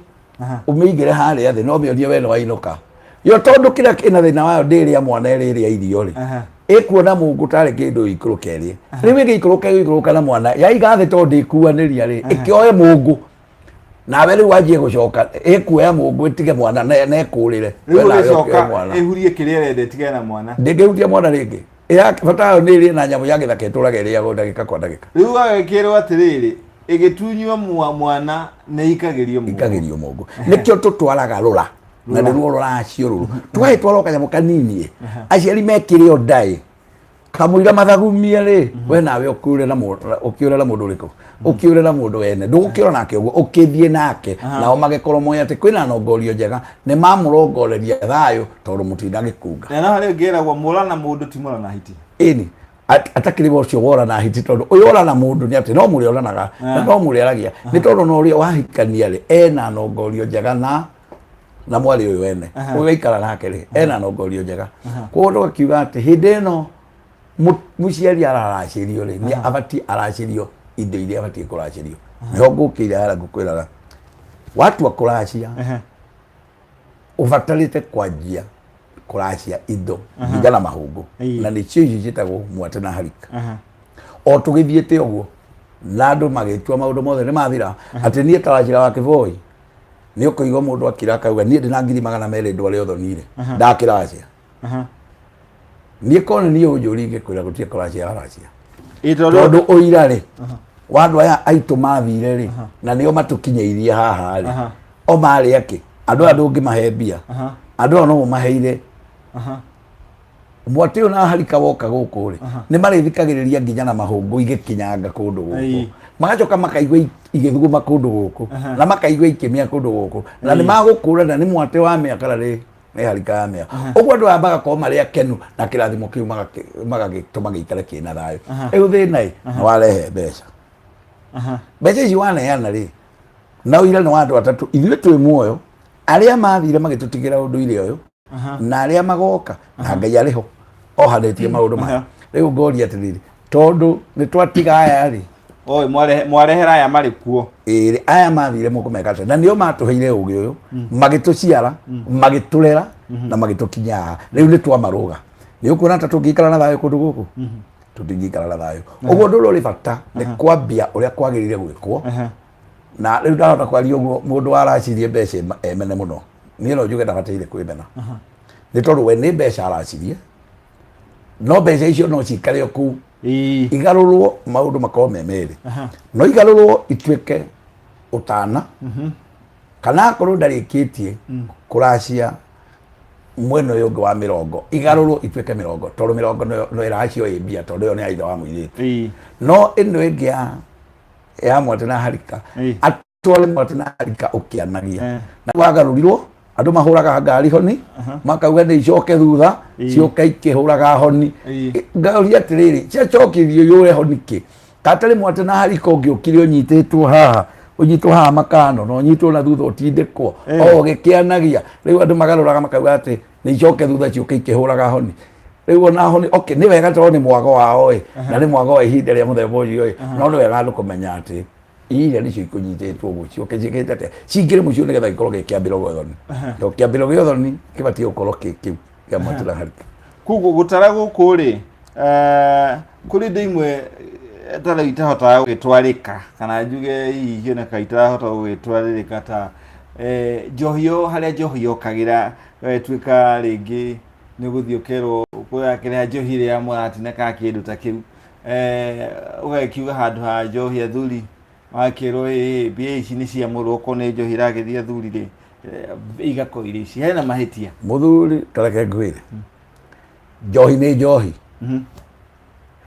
ũmĩigĩre harĩa thĩ, no mĩonie we nĩ wainũka yo, tondũ kĩrĩa kĩna thĩna wayo ndĩrĩa mwana ĩrĩrĩa irio rĩ, ĩkuona mũngũ tarĩ kĩndũ ĩikũrũke ĩrĩe. Rĩu ĩgĩikũrũka ĩgĩikũrũka na mwana yaiga thĩ, tondũ ndĩkuanĩria rĩ, ĩkĩoe mũngũ nawe rĩu wanjie gũcoka, ĩkuoya mũngũ ĩtige mwana na ĩkũrĩre. Rĩu We nawe ũkĩoe ũgĩcoka mwana. Ĩhurie kĩrĩa ĩrenda ĩtigane na mwana. Ndĩngĩhutia mwana rĩngĩ. Bata wayo nĩ ĩrĩe na nyamũ ya gĩthaka ĩtũraga ĩrĩagwo ndagĩka kwa ndagĩka. Rĩu agĩkĩrwo atĩrĩrĩ, ĩgĩtunywo mwana nĩ ĩikagĩrio mũngũ. Ikagĩrio mũngũ, nĩkĩo tũtwaraga rũra na nĩruo rũracio rũrũ tũgagĩtwara o kanyamũ kanini, aciari mekĩre o ndaĩ kamũira mathagumie rĩ, we nawe ũkĩũre na ũkĩũre na mũndũ ũrĩkũ, ũkĩũre na mũndũ wene, ndũgũkĩũra nake ũguo, ũkĩthiĩ nake nao magĩkorwo moĩ atĩ kwĩna nongorio njega, nĩ mamũrongoreria thayũ tondũ mũtinagĩkunga. Na no harĩ ũngĩragwo mũra na mũndũ ti mũra na hiti. Ĩni atakĩrĩ ũcio wora na hiti, tondũ ũyũ ora na mũndũ nĩ atĩ no mũrĩoranaga na no mũrĩaragia, nĩ tondũ na ũrĩa wahikania rĩ, ena nongorio njega na mwarĩ ũyũ wene ũyũ waikara nake rĩ, ena nongorio njega. Koguo tũgakiuga atĩ hĩndĩ ĩno mũciari araracĩrio rĩ, nĩ abatiĩ aracĩrio indo iria abatiĩ kũracĩrio. Nĩho ngũkĩire harĩa ngũkwĩraga, watua kũracia, ũbatarĩte kwanjia kũracia indo nginya na mahũngũ, na nĩcio icio ciĩtagwo mwate na harika. O tũgĩthiĩte ũguo na andũ magĩtua maũndũ mothe nĩ mathira, atĩ niĩ ta Wachira wa Kĩboi nĩ ũkũigua mũndũ akira akauga, niĩ ndĩna 200,000 ndware ũthoni-rĩ, ndakĩracia. Niĩ korwo nĩ niĩ ũnjũri, ingĩkwĩra gũtirĩ kũracia waracia, Tondũ tondũ ũira rĩ wa andũ aya aitũ mathire rĩ, na nĩo matũkinyĩirie haha rĩ, o marĩ akĩ andũ aya ndũngĩmahe mbia, andũ aya no ũmaheire mwatĩ ũyũ na harika. Woka gũkũ rĩ, nĩ marĩthikagĩrĩria nginya na mahũngũ igĩkinyanga kũndũ gũkũ, magacoka makaigua igĩthuguma kũndũ gũkũ, na makaigua ikĩmĩa kũndũ gũkũ, na nĩ magũkũrana nĩ mwatĩ wa mĩa kana nĩ harika ya mĩa. Ũguo andũ aya magakorwo marĩ akenu na kĩrathimo kĩu magagĩtũma gĩikare kĩna thayũ. Rĩu thĩna ĩ nĩ warehe mbeca, mbeca ici waneana rĩ, na ũira nĩ wa andũ atatũ: ithuĩ twĩ muoyo, arĩa mathire magĩtũtigĩra ũndũire ũyũ, na arĩa magoka, na Ngai arĩ ho ohanĩtie maũndũ maya. Rĩu ngoria atĩrĩrĩ, tondũ nĩ twatiga aya rĩ, Oi, mwarehera aya marĩ kuo. Ĩrĩ aya mathire mũkũmeka atĩa? Na nĩo matũheire ũgĩ ũyũ, magĩtũciara, magĩtũrera na magĩtũkinya haha. Rĩu nĩ twamarũga. Nĩ ũkuona ta tũngĩikara na thayũ kũndũ gũkũ? Tũtingĩikara na thayũ. Ũguo ũndũ ũrĩa ũrĩ bata nĩ kwambia ũrĩa kwagĩrĩire gwĩkwo. Na rĩu ndahota kwaria ũguo, mũndũ waracirie mbeca emene mũno, niĩ no njuge ndabataire kwĩmena, nĩ tondũ we nĩ mbeca aracirie, no mbeca icio no cikare o kũu, igarũrwo maũndũ makorwo me merĩ. No igarũrwo ituĩke ũtana, kana akorwo ndarĩkĩtie kũracia mwena ũyũ ũngĩ wa mĩrongo, igarũrwo ituĩke mĩrongo, tondũ mĩrongo no ĩracio ĩ mbia, tondũ ĩyo nĩ ya ithe wa mũirĩtu. No ĩno ĩngĩ ya mwate na harika, atware mwate na harika ũkĩanagia. Na wagarũrirwo, andũ mahũraga ngari honi, makauga nĩ icoke thutha, ciũke ikĩhũraga honi. Ngauria atĩrĩrĩ, ciacokithio yũre honi kĩ? Katarĩ mwate na harika ũngĩũkire ũnyitĩtwo haha, ũnyitwo haha makano, na ũnyitwo na thutha ũtindĩkwo o ũgĩkĩanagia. Rĩu andũ magarũraga makauga atĩ nĩ icoke thutha ciũke ikĩhũraga honi. Rĩu ona honi, okay, nĩ wega tondũ nĩ mwago wao ĩ, na nĩ mwago wa ihinda rĩa mũthemba ũcio ĩ, no nĩ wega andũ kũmenya atĩ iria nĩcio ikũnyitĩtwo ũguo ciũke ciĩkĩte atĩa, cingĩre mũciĩ nĩgetha gĩkorwo gĩ kĩambĩro gĩa ũthoni, to kĩambĩro gĩa ũthoni kĩbatiĩ gũkorwo kĩ kĩu kĩa mwatĩ na harika. Koguo gũtara gũkũ rĩ, kũrĩ indo imwe ta rĩu itahotaga gũgĩtwarĩka, kana njuge hihi ikĩoneka itarahota gũgĩtwarĩrĩka ta njohi ĩyo, harĩa njohi yokagĩra ĩgagĩtuĩka rĩngĩ nĩ ũgũthiĩ ũkerwo ũrakĩreha njohi ĩrĩa ya mũratina kana kĩndũ ta kĩu, ũgagĩkiuga handũ ha njohi athuri wakĩrwo ĩĩ mbia ici nĩ cia mũrũ, okorwo nĩ njohi ĩragĩthiĩ athuri rĩ, igakorwo irĩ ici hena mahĩtia. Mũthuri, tareke ngwĩre, njohi nĩ njohi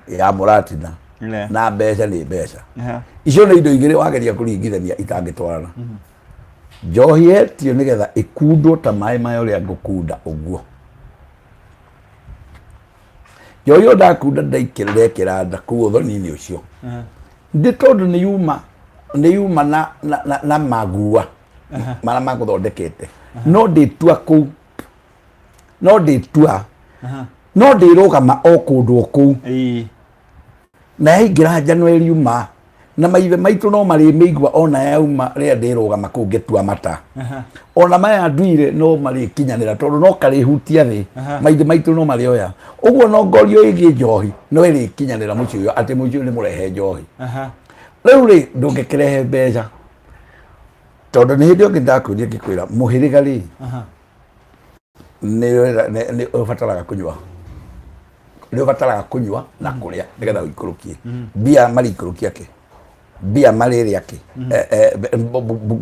ya mũratina na mbeca nĩ mbeca. Icio nĩ indo igĩrĩ wageria kũringithania itangĩtwarana. Njohi yetio nĩgetha ĩkundwo ta maĩ maya ũrĩa ngũkunda ũguo. Njohi ĩyo ndakunda ndaikĩra ndekĩra nda kũu ũthoni-inĩ ũcio, nĩ tondũ nĩ yuma nĩ yuma na magua marĩa magũthondekete, no ndĩtua kũu, no ndĩtua, no ndĩrũgama o kũndũ o kũu. Na yaingĩra njano ĩriuma na maithe maitũ no marĩmĩigua ona yauma rĩrĩa ndĩrũgama kũu ngĩtua mata. Ona maya nduire no marĩkinyanĩra tondũ no karĩhutia thĩ. Maithe maitũ no marĩoya ũguo. No ngorio ĩgiĩ njohi no ĩrĩkinyanĩra mũciĩ ũyũ atĩ mũciĩ ũyũ nĩ mũrehe njohi. Rĩu rĩ, ndũngĩkĩrehe mbeca, tondũ nĩ hĩndĩ ĩngĩ ndakwĩria ngĩkwĩra mũhĩrĩga rĩ nĩ ũbataraga kũnyua, nĩ ũbataraga kũnyua na kũrĩa nĩgetha ũikũrũkie mbia. Marĩikũrũkia kĩ? Mbia marĩrĩa kĩ?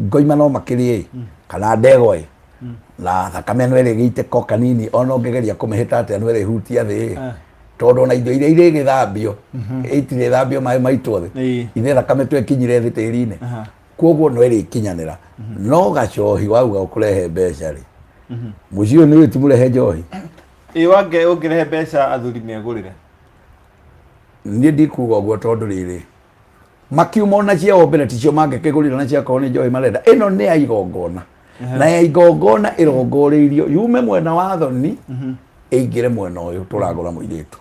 Ngoima no makĩrĩe kana ndegwa ĩ, na thakame no ĩrĩgĩitĩka o kanini, ona ũngĩgeria kũmĩhĩta atĩa no ĩrĩhutia thĩ ĩ, tondũ ona indo iria irĩgĩthambio itirĩthambio maĩ maitwo thĩ. Ithe thakame twekinyire thĩ tĩri-inĩ. Koguo no ĩrĩkinyanĩra. No gacohi wauga ũkũrehe mbeca rĩ, mũciĩ ũyũ nĩ wĩti mũrehe njohi. Ĩ wange ũngĩrehe mbeca athuri megũrĩre? Niĩ ndikuga ũguo, tondũ rĩrĩ makiuma ona ciao mbere ticio mangĩkĩgũrĩra, na ciakorwo nĩ njohi marenda, ĩno nĩ ya igongona, na ya igongona ĩrongoreirio yume mwena wa thoni ĩingĩre mwena ũyũ tũragũra mũirĩtu.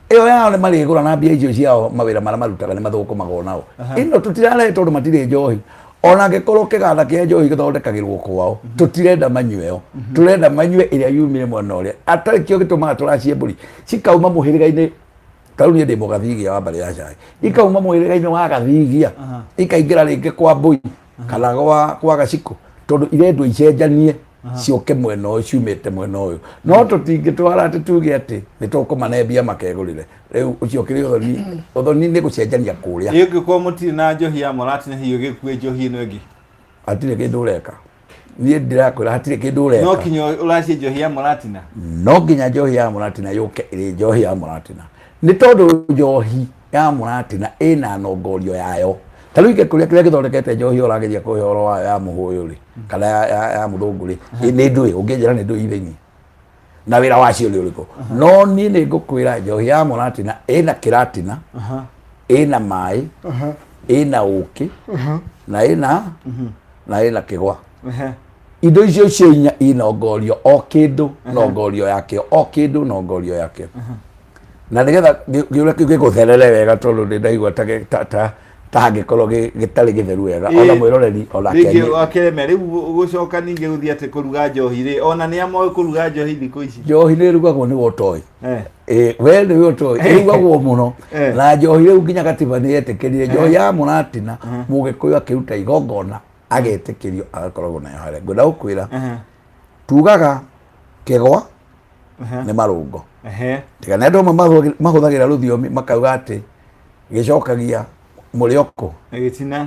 Ĩyo yao nĩ marĩgũra na mbia icio ciao, mawĩra marĩa marutaga nĩ mathũkũmagwo nao. Ĩno tũtirarehe tondũ matirĩ njohi, ona angĩkorwo kĩganda kĩa njohi gĩthondekagĩrwo kwao, tũtirenda manyue yo, tũrenda manyue ĩrĩa yumire mwena ũrĩa atarĩ. Kĩo gĩtũmaga tũracie mbũri cikauma mũhĩrĩga-inĩ. Ta rĩu niĩ ndĩ mũgathigia wa mbarĩ ya cai, ikauma mũhĩrĩga-inĩ wa gathigia ikaingĩra rĩngĩ kwa mbũi kana kwa gacikũ, tondũ irendwo icenjanie ciũke mwena ũyũ ciumĩte mwena ũyũ. No tũtingĩtwara atĩ tuge atĩ nĩ tũkũmane mbia makegũrĩre. Rĩu ũcio ũkĩrĩ ũthoni? Ũthoni nĩ gũcenjania kũrĩa. Ĩ ũngĩkorwo mũtirĩ na njohi ya mũratina, hihi ũgĩkue njohi ĩno ĩngĩ? Hatirĩ kĩndũ ũreka. Niĩ ndĩrakwĩra hatirĩ kĩndũ ũreka. No kinya ũracie njohi ya mũratina. No nginya njohi ya mũratina yũke ĩrĩ njohi ya mũratina, nĩ tondũ njohi ya mũratina ĩna nongorio yayo. Ta rĩu ingĩkũria kĩrĩa gĩthondekete njohi ĩyo ũrageria kũhe ũhoro wayo ya mũhũyũ rĩ, kana ya mũthũngũ rĩ, nĩ ndũĩ ũngĩnjĩra nĩ ndũĩ thĩinĩ na wĩra wacio nĩ ũrĩkũ? No niĩ nĩ ngũkwĩra njohi ya mũratina ĩna kĩratina, ĩna maĩ, ĩna ũkĩ, na ĩna kĩgwa. Indo icio cio inya inongorio, o kĩndũ nongorio yakĩo, o kĩndũ nongorio yakĩo, na nĩgetha kĩũria kĩu gĩgũtherere wega, tondũ nĩ ndaigua ta Ta hangĩkorwo gĩtarĩ gĩtheru wega ona mwĩroreri onake Rĩngĩ akĩreme rĩu gũcoka ningĩ gũthiĩ atĩ kũruga njohi rĩ, ona nĩ amoĩ kũruga njohi thikũ ici? Njohi nĩ ĩrugagwo nĩwe ũtoĩ. We nĩwe ũtoĩ, ĩrugagwo mũno. Na njohi rĩu nginya gatiba nĩ yetĩkĩrire njohi ya mũratina, Mũgĩkũyũ akĩruta igongona agetĩkĩrio agakoragwo nayo harĩa. Ngwenda gũkwĩra, tugaga kĩgwa nĩ marũngo. Tiga nĩ andũ amwe mahũthagĩra rũthiomi makauga atĩ gĩcokagia mũrĩ okũ. Gĩtina.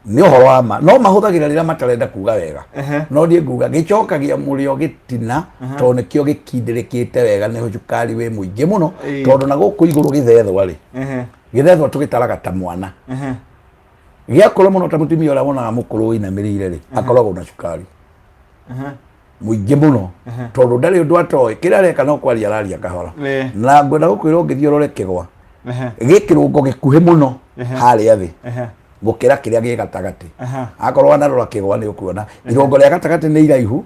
Nĩ ũhoro wa ma, no mahũthagĩra rĩrĩa matarenda kuga wega. No niĩ nguga gĩcokagia mũrĩo gĩtina tondũ nĩkĩo gĩkindĩrĩkĩte wega, nĩho cukari wĩ mũingĩ mũno. Tondũ na gũkũ igũrũ gĩthethwa rĩ, gĩthethwa tũgĩtaraga ta mwana. Gĩakũra mũno ta mũtumia ũrĩa wonaga mũkũrũ ũinamĩrĩire rĩ, akoragwo na cukari mũingĩ mũno tondũ ndarĩ ũndũ atoĩ, kĩrĩa areka no kwaria araria kahora. Na ngwenda gũkwĩra ũngĩthiĩ ũrore kĩgwa gĩ kĩrũngo gĩkuhĩ mũno harĩa thĩ gũkĩra kĩrĩa gĩ gatagatĩ. Akorwo wanarora kĩgwa nĩ ũkuona irũngo rĩa gatagatĩ nĩ iraihu,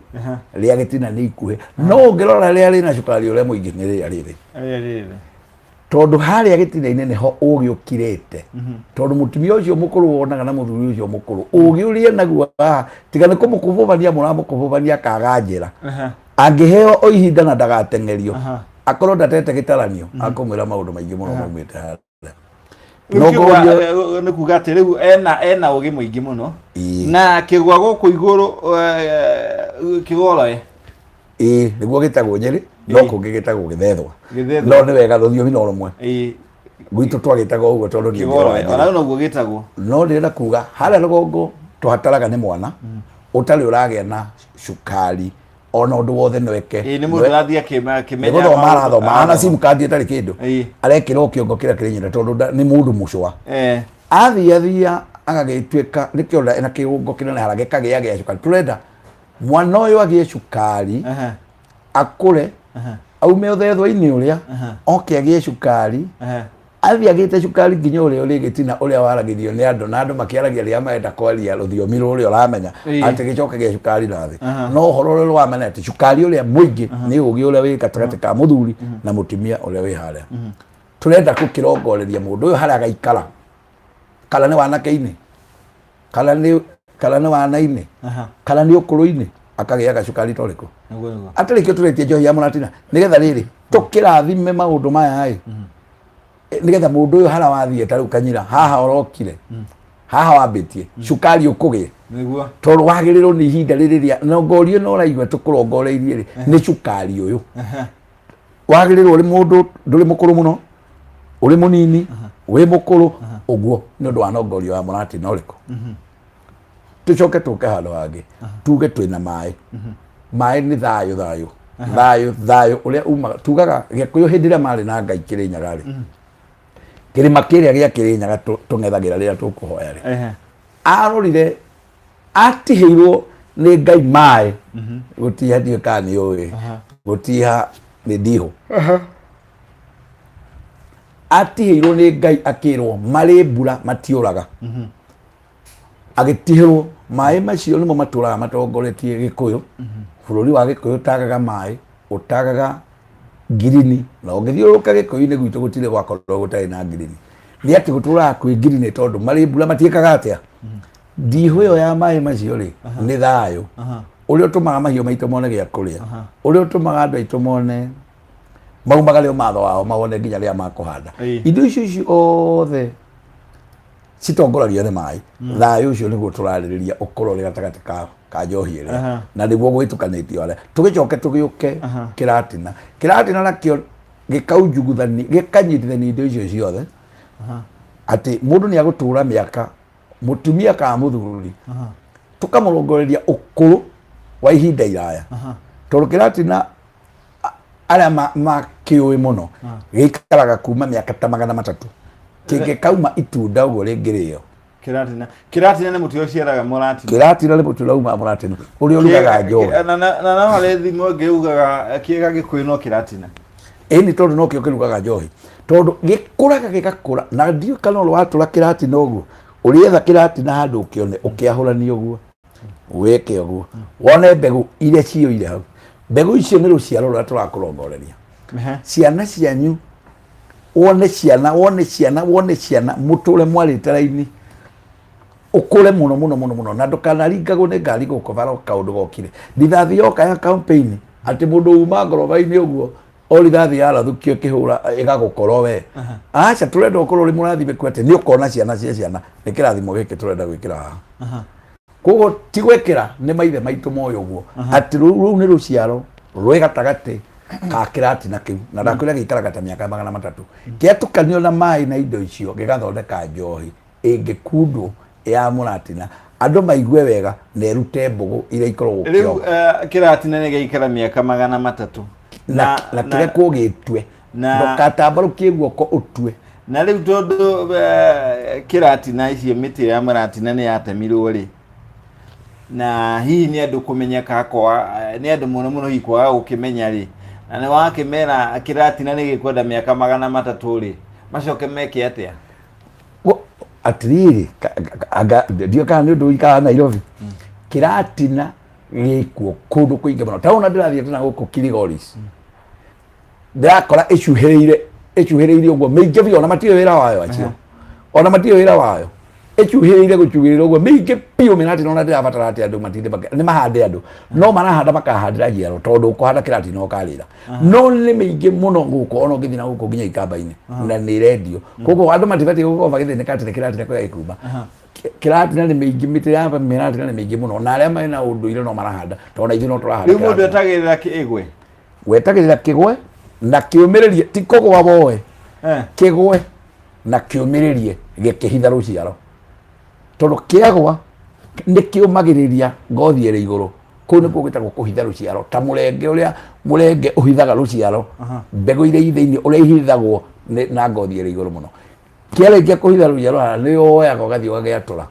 rĩa gĩtina nĩ ikuhĩ, no ũngĩrora rĩrĩa rĩna cukari ũrĩa mũingĩ nĩ rĩrĩa rĩrĩ, Rĩrĩa rĩrĩ. tondũ harĩa gĩtina-inĩ nĩho ũgĩ ũkirĩte. Tondũ mũtumia ũcio mũkũrũ wonaga na mũthuri ũcio mũkũrũ, ũgĩ ũrĩa naguo haha tiga nĩ kũmũkũbũbania mũramũkũbũbania akaga njĩra. Angĩheo o ihinda na ndagateng'erio, akorwo ndatete gĩtaranio, akũmwĩra maũndũ maingĩ mũno maumĩte harĩa. Rĩu No kĩgwa, ngorio- nĩ kuga atĩ rĩu ena ũgĩ mũingĩ mũno. Na kĩgwa gũkũ igũrũ, kĩgoroe. Ĩĩ, nĩguo gĩtagwo Nyĩrĩ, no kũngĩ gĩtagwo gĩthethwa. Gĩthethwa. No nĩ wega, rũthiomi no rũmwe. Gwitũ twagĩtaga ũguo tondũ niĩ ndĩ wa Kĩgoroe Nyĩrĩ. Ona rĩu noguo gĩtagwo. No ndĩrenda kuga harĩa rũgongo tũhataraga nĩ mwana ũtarĩ ũragĩa na cukari ona ũndũ wothe no eke. Ĩĩ, nĩ mũndũ ũrathiĩ akĩmenya Nĩ gũthoma maũndũ. arathoma ana sim card ĩtarĩ kĩndũ, arekĩrwo kĩongo kĩrĩa kĩrĩ nyina tondũ nĩ mũndũ mũcwa. Athiathia agagĩtuĩka nĩkĩo ena kĩgongo kĩnene harĩa gĩkagĩa gĩa cukari. Tũrenda mwana ũyũ agĩe cukari, akũre, aume ũthethwa-inĩ ũrĩa, oke agĩe cukari, athiĩ agĩte cukari nginya ũrĩa ũrĩ gĩtina ũrĩa waragĩrio nĩ andũ, na andũ makĩaragia rĩrĩa marenda kwaria rũthiomi rũrĩa ũramenya atĩ gĩcoke gĩa cukari na thĩ. No ũhoro ũrĩa wamenya atĩ cukari ũrĩa mũingĩ nĩ ũgĩ ũrĩa wĩ gatagatĩ ka mũthuri na mũtumia ũrĩa wĩ harĩa. Tũrenda gũkĩrongoreria mũndũ ũyũ harĩa agaikara, kana nĩ wanake-inĩ, kana nĩ wana-inĩ, kana nĩ ũkũrũ-inĩ, akagĩaga cukari ta ũrĩkũ. Nĩguo, nĩguo. Atĩrĩ kĩo tũretie njohi ya mũratina nĩgetha rĩrĩ tũkĩrathime maũndũ maya ĩ, nĩgetha mũndũ ũyũ harĩa wathiĩ ta rĩu kanyira haha ũrokire haha wambĩtie cukari ũkũgĩe, tondũ wagĩrĩrwo nĩ ihinda rĩrĩ rĩa nongorio no ũraigua tũkũrongoreirie rĩ, nĩ cukari ũyũ wagĩrĩrwo ũrĩ mũndũ ndũrĩ mũkũrũ mũno, ũrĩ mũnini, wĩ mũkũrũ ũguo, nĩ ũndũ wa nongorio ya mũratina ũrĩkũ. Tũcoke tũke handũ hangĩ tuge twĩna maĩ. Maĩ nĩ thayũ, thayũ, thayũ, thayũ ũrĩa umaga. Tugaga Gĩkũyũ hĩndĩ ĩrĩa marĩ na Ngai Kĩrĩnyaga rĩ, kĩrĩma kĩrĩa gĩa Kĩrĩnyaga tũng'ethagĩra rĩrĩa tũkũhoya rĩ, arorire atihĩirwo nĩ Ngai maĩ gũtiha, ndiũĩ kana nĩ ũĩ gũtiha nĩ ndihũ. Atihĩirwo nĩ Ngai akĩrwo marĩ mbura matiũraga, agĩtihĩrwo maĩ macio nĩmo matũraga matongoretie Gĩkũyũ. Bũrũri wa Gĩkũyũ ũtagaga maĩ, ũtagaga ngirini, na ũngĩthiũrũrũka Gĩkũyũ-inĩ gwitũ gũtirĩ gwakorwo gũtarĩ na ngirini. Nĩ atĩ gũtũraga kwĩ ngirini tondũ marĩ mbura matiĩkaga atĩa. Ndihũ ĩyo ya maĩ macio rĩ, nĩ thayũ ũrĩa ũtũmaga mahiũ maitũ mone gĩa kũrĩa, ũrĩa ũtũmaga andũ aitũ mone maumagare ũmatho wao mawone nginya rĩrĩa makũhanda. Indo icio ciothe citongoragio nĩ maĩ. Thayũ ũcio nĩguo tũrarĩrĩria ũkorwo ũrĩ gatagatĩ ka njohi ĩrĩa na nĩguo gwĩtukanĩtio harĩa. Tũgĩcoke tũgĩũke kĩratina. Kĩratina nakĩo gĩkaunjuguthani, gĩkanyitithania indo icio ciothe, atĩ mũndũ nĩ agũtũra mĩaka, mũtumia kana mũthuri, tũkamũrongoreria ũkũrũ wa ihinda iraya, tondũ kĩratina arĩa makĩũĩ mũno gĩikaraga kuma mĩaka ta 300 kĩngĩkauma itunda ũguo rĩngĩrĩo. Kĩratina, kĩratina nĩ mũtĩ ũciaraga mũratina. Kĩratina nĩ mũtĩ ũrauma mũratina ũrĩa ũrugaga njohi. Na no harĩ thimo ĩngĩ ugaga kĩega Gĩkũyũ no kĩratina. Ĩni, tondũ no kĩo kĩrugaga njohi, tondũ gĩkũraga gĩgakũra na ndiũĩ kana ũrĩa watũra kĩratina ũguo ũrĩetha kĩratina handũ ũkĩone ũkĩahũrania ũguo wĩke ũguo wone mbegũ iria ciyũire hau. Mbegũ icio nĩ rũciaro rũrĩa tũrakũrongoreria, ciana cianyu, wone ciana, wone ciana, wone ciana, mũtũre mwarĩte raini. Ũkũre mũno mũno mũno mũno, na ndũkanaringagwo nĩ ngari gũkũ bara kaũndũ gokire. Rithathi yoka ya campaign, atĩ mũndũ uma ngoroba-inĩ ũguo, o rithathi yarathũkio ĩkĩhũra ĩgagũkora we. Aca, tũrenda ũkorwo ũrĩ mũrathimĩku atĩ nĩ ũkona ciana cia ciana. Nĩ kĩrathimo gĩkĩ tũrenda gwĩkĩra haha. Koguo ti gwĩkĩra, nĩ maithe maitũ moĩ ũguo atĩ rũu nĩ rũciaro rwĩ gatagatĩ ka kĩratina kĩu, na ndakwĩra gĩikaraga ta mĩaka 300 kĩatukanio na maĩ na indo icio, gĩgathondeka njohi ĩngĩkundwo ya mũratina, andũ maigue wega na ĩrute mbũgũ iria ikoragwo Rĩu kĩongo. Kĩratina nĩ gĩaikara mĩaka 300. Na kĩrekwo gĩtue, ndũkatambarũkie guoko ũtue. Na rĩu tondũ kĩratina icio, mĩtĩ ya mũratina nĩ yatemirwo rĩ, na hihi nĩ andũ kũmenya kakwa, nĩ andũ mũno mũno hihi kwaga gũkĩmenya rĩ, na nĩ wakĩmera kĩratina nĩ gĩkwenda mĩaka 300 rĩ, macoke meke atĩa? Atĩrĩrĩ, anga ndiũĩ kana nĩ ũndũ ũikaraga Nairobi, kĩratina gĩkuo kũndũ kũingĩ mũno. Ta ona ndĩrathiĩ tena gũkũ Kiligoris, ndĩrakora ĩcuhĩrĩire, ĩcuhĩrĩire ũguo mĩingĩ biũ, ona matirĩ wĩra wayo acio, ona matirĩ wĩra wayo, ĩcuhĩrĩire gũcuhĩrĩra ũguo mĩingĩ biũ mĩratina. Ona ndĩrabatara atĩ andũ matinde nĩ mahande, andũ no marahanda makahandĩra njiaro, tondũ ũkũhanda kĩratina ũkarĩra, no nĩ mĩingĩ mũno gũkũ, ona ũngĩthiĩ na gũkũ nginya ikamba-inĩ, na nĩ ĩrendio. Koguo andũ matibatiĩ gũkorwo magĩthĩnĩka atĩ nĩ kĩratina kũrĩa gĩkuma. Kĩratina nĩ mĩingĩ, mĩtĩ ya mĩratina nĩ mĩingĩ mũno, na arĩa mena ũndũire no marahanda, tondũ na ithuĩ no tũrahanda Rĩu mũndũ kĩratina. Etagĩrĩra kĩgwe. Wetagĩrĩra kĩgwe na kĩũmĩrĩrie, ti kũgwa woe. Kĩgwe na kĩũmĩrĩrie gĩkĩhitha rũciaro, tondũ kĩagwa nĩ kĩũmagĩrĩria ngothi ĩrĩ igũrũ. Kũu nĩkuo gwĩtagwo kũhitha rũciaro, ta mũrenge, ũrĩa mũrenge ũhithaga rũciaro, mbegũ iria i thĩinĩ, ũrĩa ihithagwo na ngothi ĩrĩ igũrũ mũno. Kĩarĩkia kũhitha rũciaro haha, nĩ woyaga ũgathiĩ ũgagĩatũra,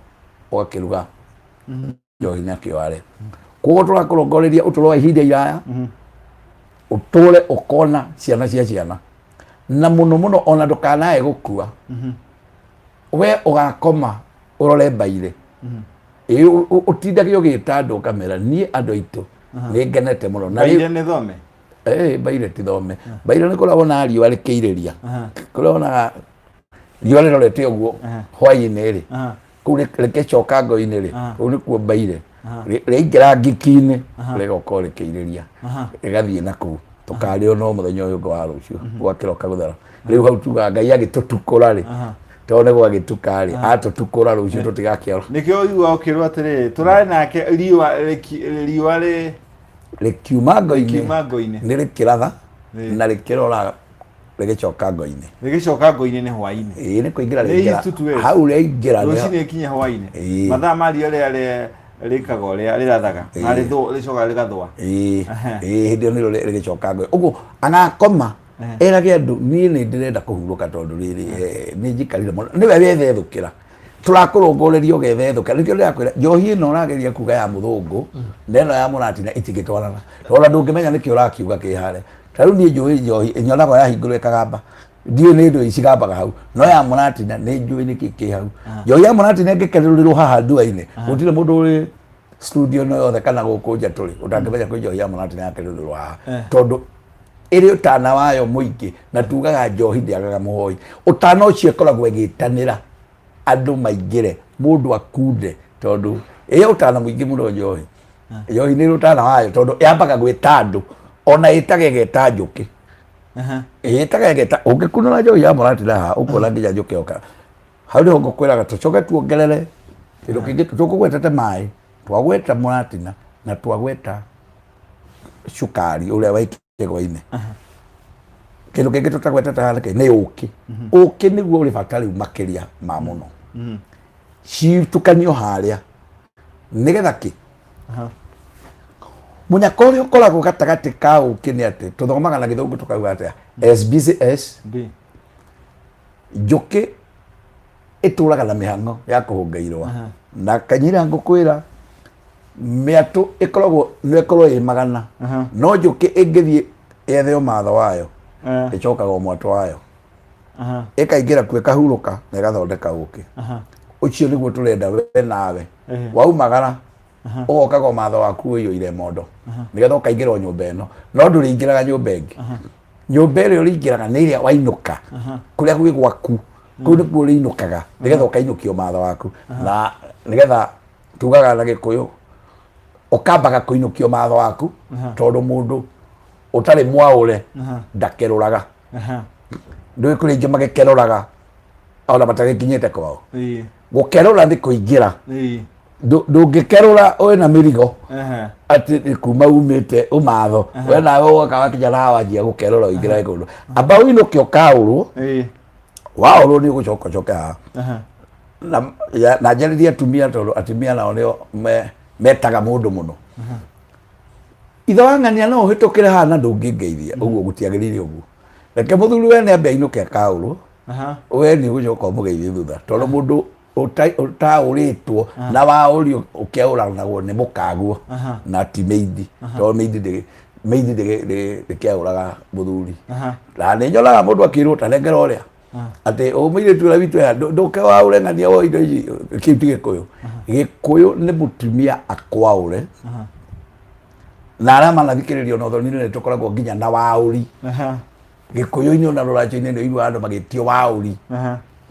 ũgakĩruga njohi nakĩo are. Koguo tũrakũrongoreria ũtũro wa ihinda iraya, ũtũre ũkona ciana cia ciana, na mũno mũno ona ndũkanae gũkua, we ũgakoma ũrore mbairĩ. Ĩ, ũtindage ũgĩta andũ ũkamera, niĩ andũ aitũ nĩ ngenete mũno na Mbaire nĩ thome. Mbaire ti thome, mbaire nĩ kũrĩa wonaga riũa rĩkĩirĩria, kũrĩa wonaga riũa rĩrorete ũguo hwaĩ-inĩ rĩ, kũu rĩgĩcoka ngo-inĩ rĩ, kũu nĩkuo mbaire. Rĩaingĩra ngiki-inĩ, rĩgoka rĩkĩirĩria, rĩgathiĩ na kũu tũkarĩo, no mũthenya ũyũ ũngĩ wa rũciũ gwakĩroka gũthera. Rĩu hau tugaga Ngai agĩtũtukũra rĩ, tondũ nĩ gwagĩtuka rĩ, atũtukũra rũciũ tũtigakĩora. Nĩkĩo ũiguaga ũkĩrwo atĩrĩrĩ, tũrarĩ nake riũa riũa rĩ Rĩkiuma ngo-inĩ. Rĩkiuma ngo-inĩ. Nĩ rĩkĩratha na rĩkĩrora rĩgĩcoka ngo-inĩ. Rĩgĩcoka ngo-inĩ nĩ hwaĩ-inĩ. Ĩĩ, nĩ kũingĩra Nĩ rĩaingĩra. east to west. Hau rĩaingĩra Rũcinĩ ikinye hwaĩ-inĩ. Mathaa ma riũa rĩrĩa rĩkaga ũrĩa rĩrathaga na rĩcokaga rĩgathũa. Ĩĩ, ĩĩ, hĩndĩ ĩyo nĩrĩo rĩgĩcoka ngo ũguo agakoma, erage andũ, niĩ nĩ ndĩrenda kũhurũka, tondũ rĩrĩ nĩ njikarire mũno. Nĩwe wethethũkĩra, tũrakũrongoreria ũgethethũkĩra. Nĩkĩo ndĩrakwĩra njohi ĩno ũrageria kuga ya mũthũngũ na ĩno ya mũratina itingĩtwarana, tondũ ndũngĩmenya nĩkĩ ũrakiuga kĩ harĩa. Ta rĩu niĩ njũĩ njohi nyonaga yahingũrwo ĩkagamba, ndiũĩ nĩ ndũĩ cigambaga hau, no ya mũratina nĩ njũĩ nĩkĩ kĩ hau. Njohi ya mũratina ĩngĩkerũrĩrwo haha ndua-inĩ, gũtirĩ mũndũ ũrĩ studio ĩno yothe kana gũkũ nja tũrĩ ũtangĩmenya kwĩ njohi ya mũratina yakerũrĩrwo haha, tondũ ĩrĩ ũtana wayo mũingĩ. Na tugaga njohi ndĩagaga mũhoi. Ũtana ũcio ĩkoragwo ĩgĩtanĩra andũ maingĩre, mũndũ akunde, tondũ ĩ ũtana mũingĩ mũno. Njohi nĩ ĩrĩ ũtana wayo, tondũ yambaga gwĩta andũ, ona ĩtaga ĩgeta njũkĩ, ĩtaga ĩgeta. Ũngĩkunũra njohi ya mũratina haha, ũkuona nginya njũkĩ yoka hau. Nĩho ngũkwĩraga tũcoke tuongerere kĩndũ kĩngĩ. Tũkũgwetete maĩ, twagweta mũratina, na twagweta cukari ũrĩa wa kĩgwa-inĩ. Kĩndũ kĩngĩ tũtagwetete haha nĩkĩ? Nĩ ũkĩ. Ũkĩ nĩguo ũrĩ bata rĩu makĩria ma mũno, citukanio harĩa nĩgetha kĩ mũnyaka ũrĩa ũkoragwo gatagatĩ ka ũkĩ nĩ atĩ tũthomaga na Gĩthũngũ tũkauga atĩa? SBCS. B. Njũkĩ ĩtũraga na mĩhang'o ya kũhũnga irũa, na kanyira ngũkwĩra mĩatũ ĩkoragwo no ĩkorwo ĩ 100, no njũkĩ ĩngĩthiĩ yethe ũmatho wayo, ĩcokaga o mwatũ wayo, ĩkaingĩra kuo, ĩkahurũka na ĩgathondeka ũkĩ. Ũcio nĩguo tũrenda we nawe. Waumagara ũgokaga ũmatho waku ũiyũire mondo, nĩgetha ũkaingĩra o nyũmba ĩno, no ndũrĩingĩraga nyũmba ĩngĩ. Nyũmba ĩrĩa ũrĩingĩraga nĩ ĩrĩa wainũka kũrĩa gwĩ gwaku. Kũu nĩkuo ũrĩinũkaga nĩgetha ũkainũkio matho waku, na nĩgetha tugaga na Gĩkũyũ ũkambaga kũinũkio matho waku, tondũ mũndũ ũtarĩ mwaũre ndakerũraga. Ndũĩ kũrĩ ingĩ magĩkerũraga ona matagĩkinyĩte kwao. Gũkerũra nĩ kũingĩra. Ndũngĩkerũra wĩna mĩrigo atĩ nĩ kuma umĩte ũmatho, we nawe woka wakinya na wanjia gũkerũra ũingĩra kũndũ. Amba ũinũke ũkaũrwo. Waũrwo nĩ ũgũcoka ũcoke haha. Na njarĩrie atumia, tondũ atumia nao nĩo metaga mũndũ mũno. Ithe wa ng'ania no ũhĩtũkĩre haha na ndũngĩngeithia ũguo, gũtiagĩrĩire ũguo. Reke mũthuri wene ambe ainũke akaũrwo, we nĩ ũgũcoka ũmũgeithie thutha, tondũ mũndũ ũtaũrĩtwo na waũrio ũkĩaũranagwo nĩ mũkaguo na ti mĩithi, tondũ mĩithi mĩithi ndĩkĩaũraga mũthuri. Na nĩ nyonaga mũndũ akĩrwo ta nengera ũrĩa atĩ ũ mũirĩtu ũrĩa witũ aya, ndũke waũre ng'ania wo indo ici. Kĩu ti Gĩkũyũ. Gĩkũyũ nĩ mũtumia akwaũre, na arĩa manathikĩrĩrio na ũthoni nĩ tũkoragwo nginya na waũri. Gĩkũyũ-inĩ ona rũracio-inĩ nĩ ũiguaga andũ magĩtio waũri.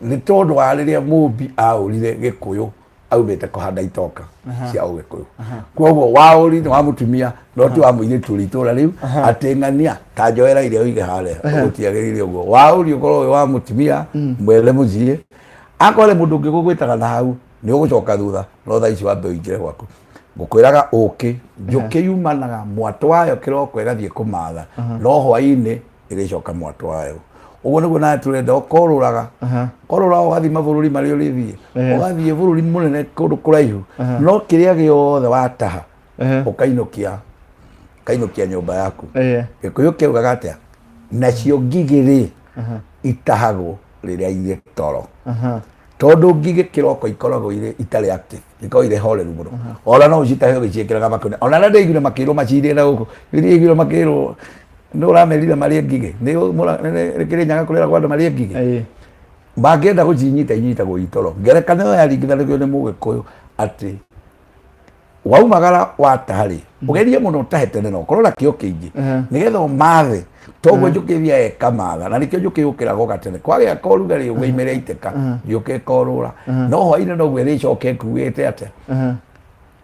Nĩ tondũ wa rĩrĩa mũmbi aũrire Gĩkũyũ aumĩte kũhanda itoka cia ũgĩkũyũ. Koguo waũri nĩ wa mũtumia no ti wa mũirĩtu ũrĩ itũra rĩu atĩ ng'ania ta njoera iria ũige harĩa, gũtiagĩrĩire ũguo. Waũri ũkorwo wĩ wa mũtumia mwene mũciĩ. Akorwo nĩ mũndũ ũngĩ gũgwĩtaga na hau nĩ ũgũcoka thutha, no thaa ici wambe ũingĩre gwaku. Ngũkwĩraga ũkĩ njũkĩ yumanaga mwatũ wayo kĩroko ĩgathiĩ kũmatha, no hwainĩ ĩrĩcoka mwatũ wayo. Ũguo nĩguo nawe tũrenda ũkorũraga korũraga ũgathiĩ mabũrũri marĩa ũrĩthiĩ, ũgathiĩ bũrũri mũnene kũndũ kũraihu, no kĩrĩa gĩothe wataha ũkainũkia, ũkainũkia nyũmba yaku. Gĩkũyũ kĩaugaga atĩa? Nacio ngigĩ rĩ, itahagwo rĩrĩa irĩ toro, tondũ ngigĩ kĩroko ikoragwo irĩ itarĩ active, ikoragwo irĩ horeru mũno. Ona no ũcitahe ũgĩciĩkĩraga makũnia. Ona arĩa ndaiguire makĩrwo macirĩe na gũkũ, ndaiguire makĩrwo nĩ ũramerire marĩe ngigĩ, nĩ kĩrĩ nyaga kũrĩra kwa andũ marĩe ngigĩ. Mangĩenda gũcinyita inyitagwo itoro. Ngerekano ĩyo yaringithanagio nĩ Mũgĩkũyũ atĩ waumagara wataha rĩ, ũgerie mũno ũtahe tene na ũkorwo na kĩo kĩingĩ nĩgetha ũmathe toguo njũkĩ ĩthiaga ĩkamatha. Na nĩkĩo njũkĩ yũkĩraga o gatene kwagĩa korugarĩ ũguo imere itĩka, njũkĩ ĩkorũra, no hwainĩ noguo ĩrĩcoka ĩkuĩte atĩa,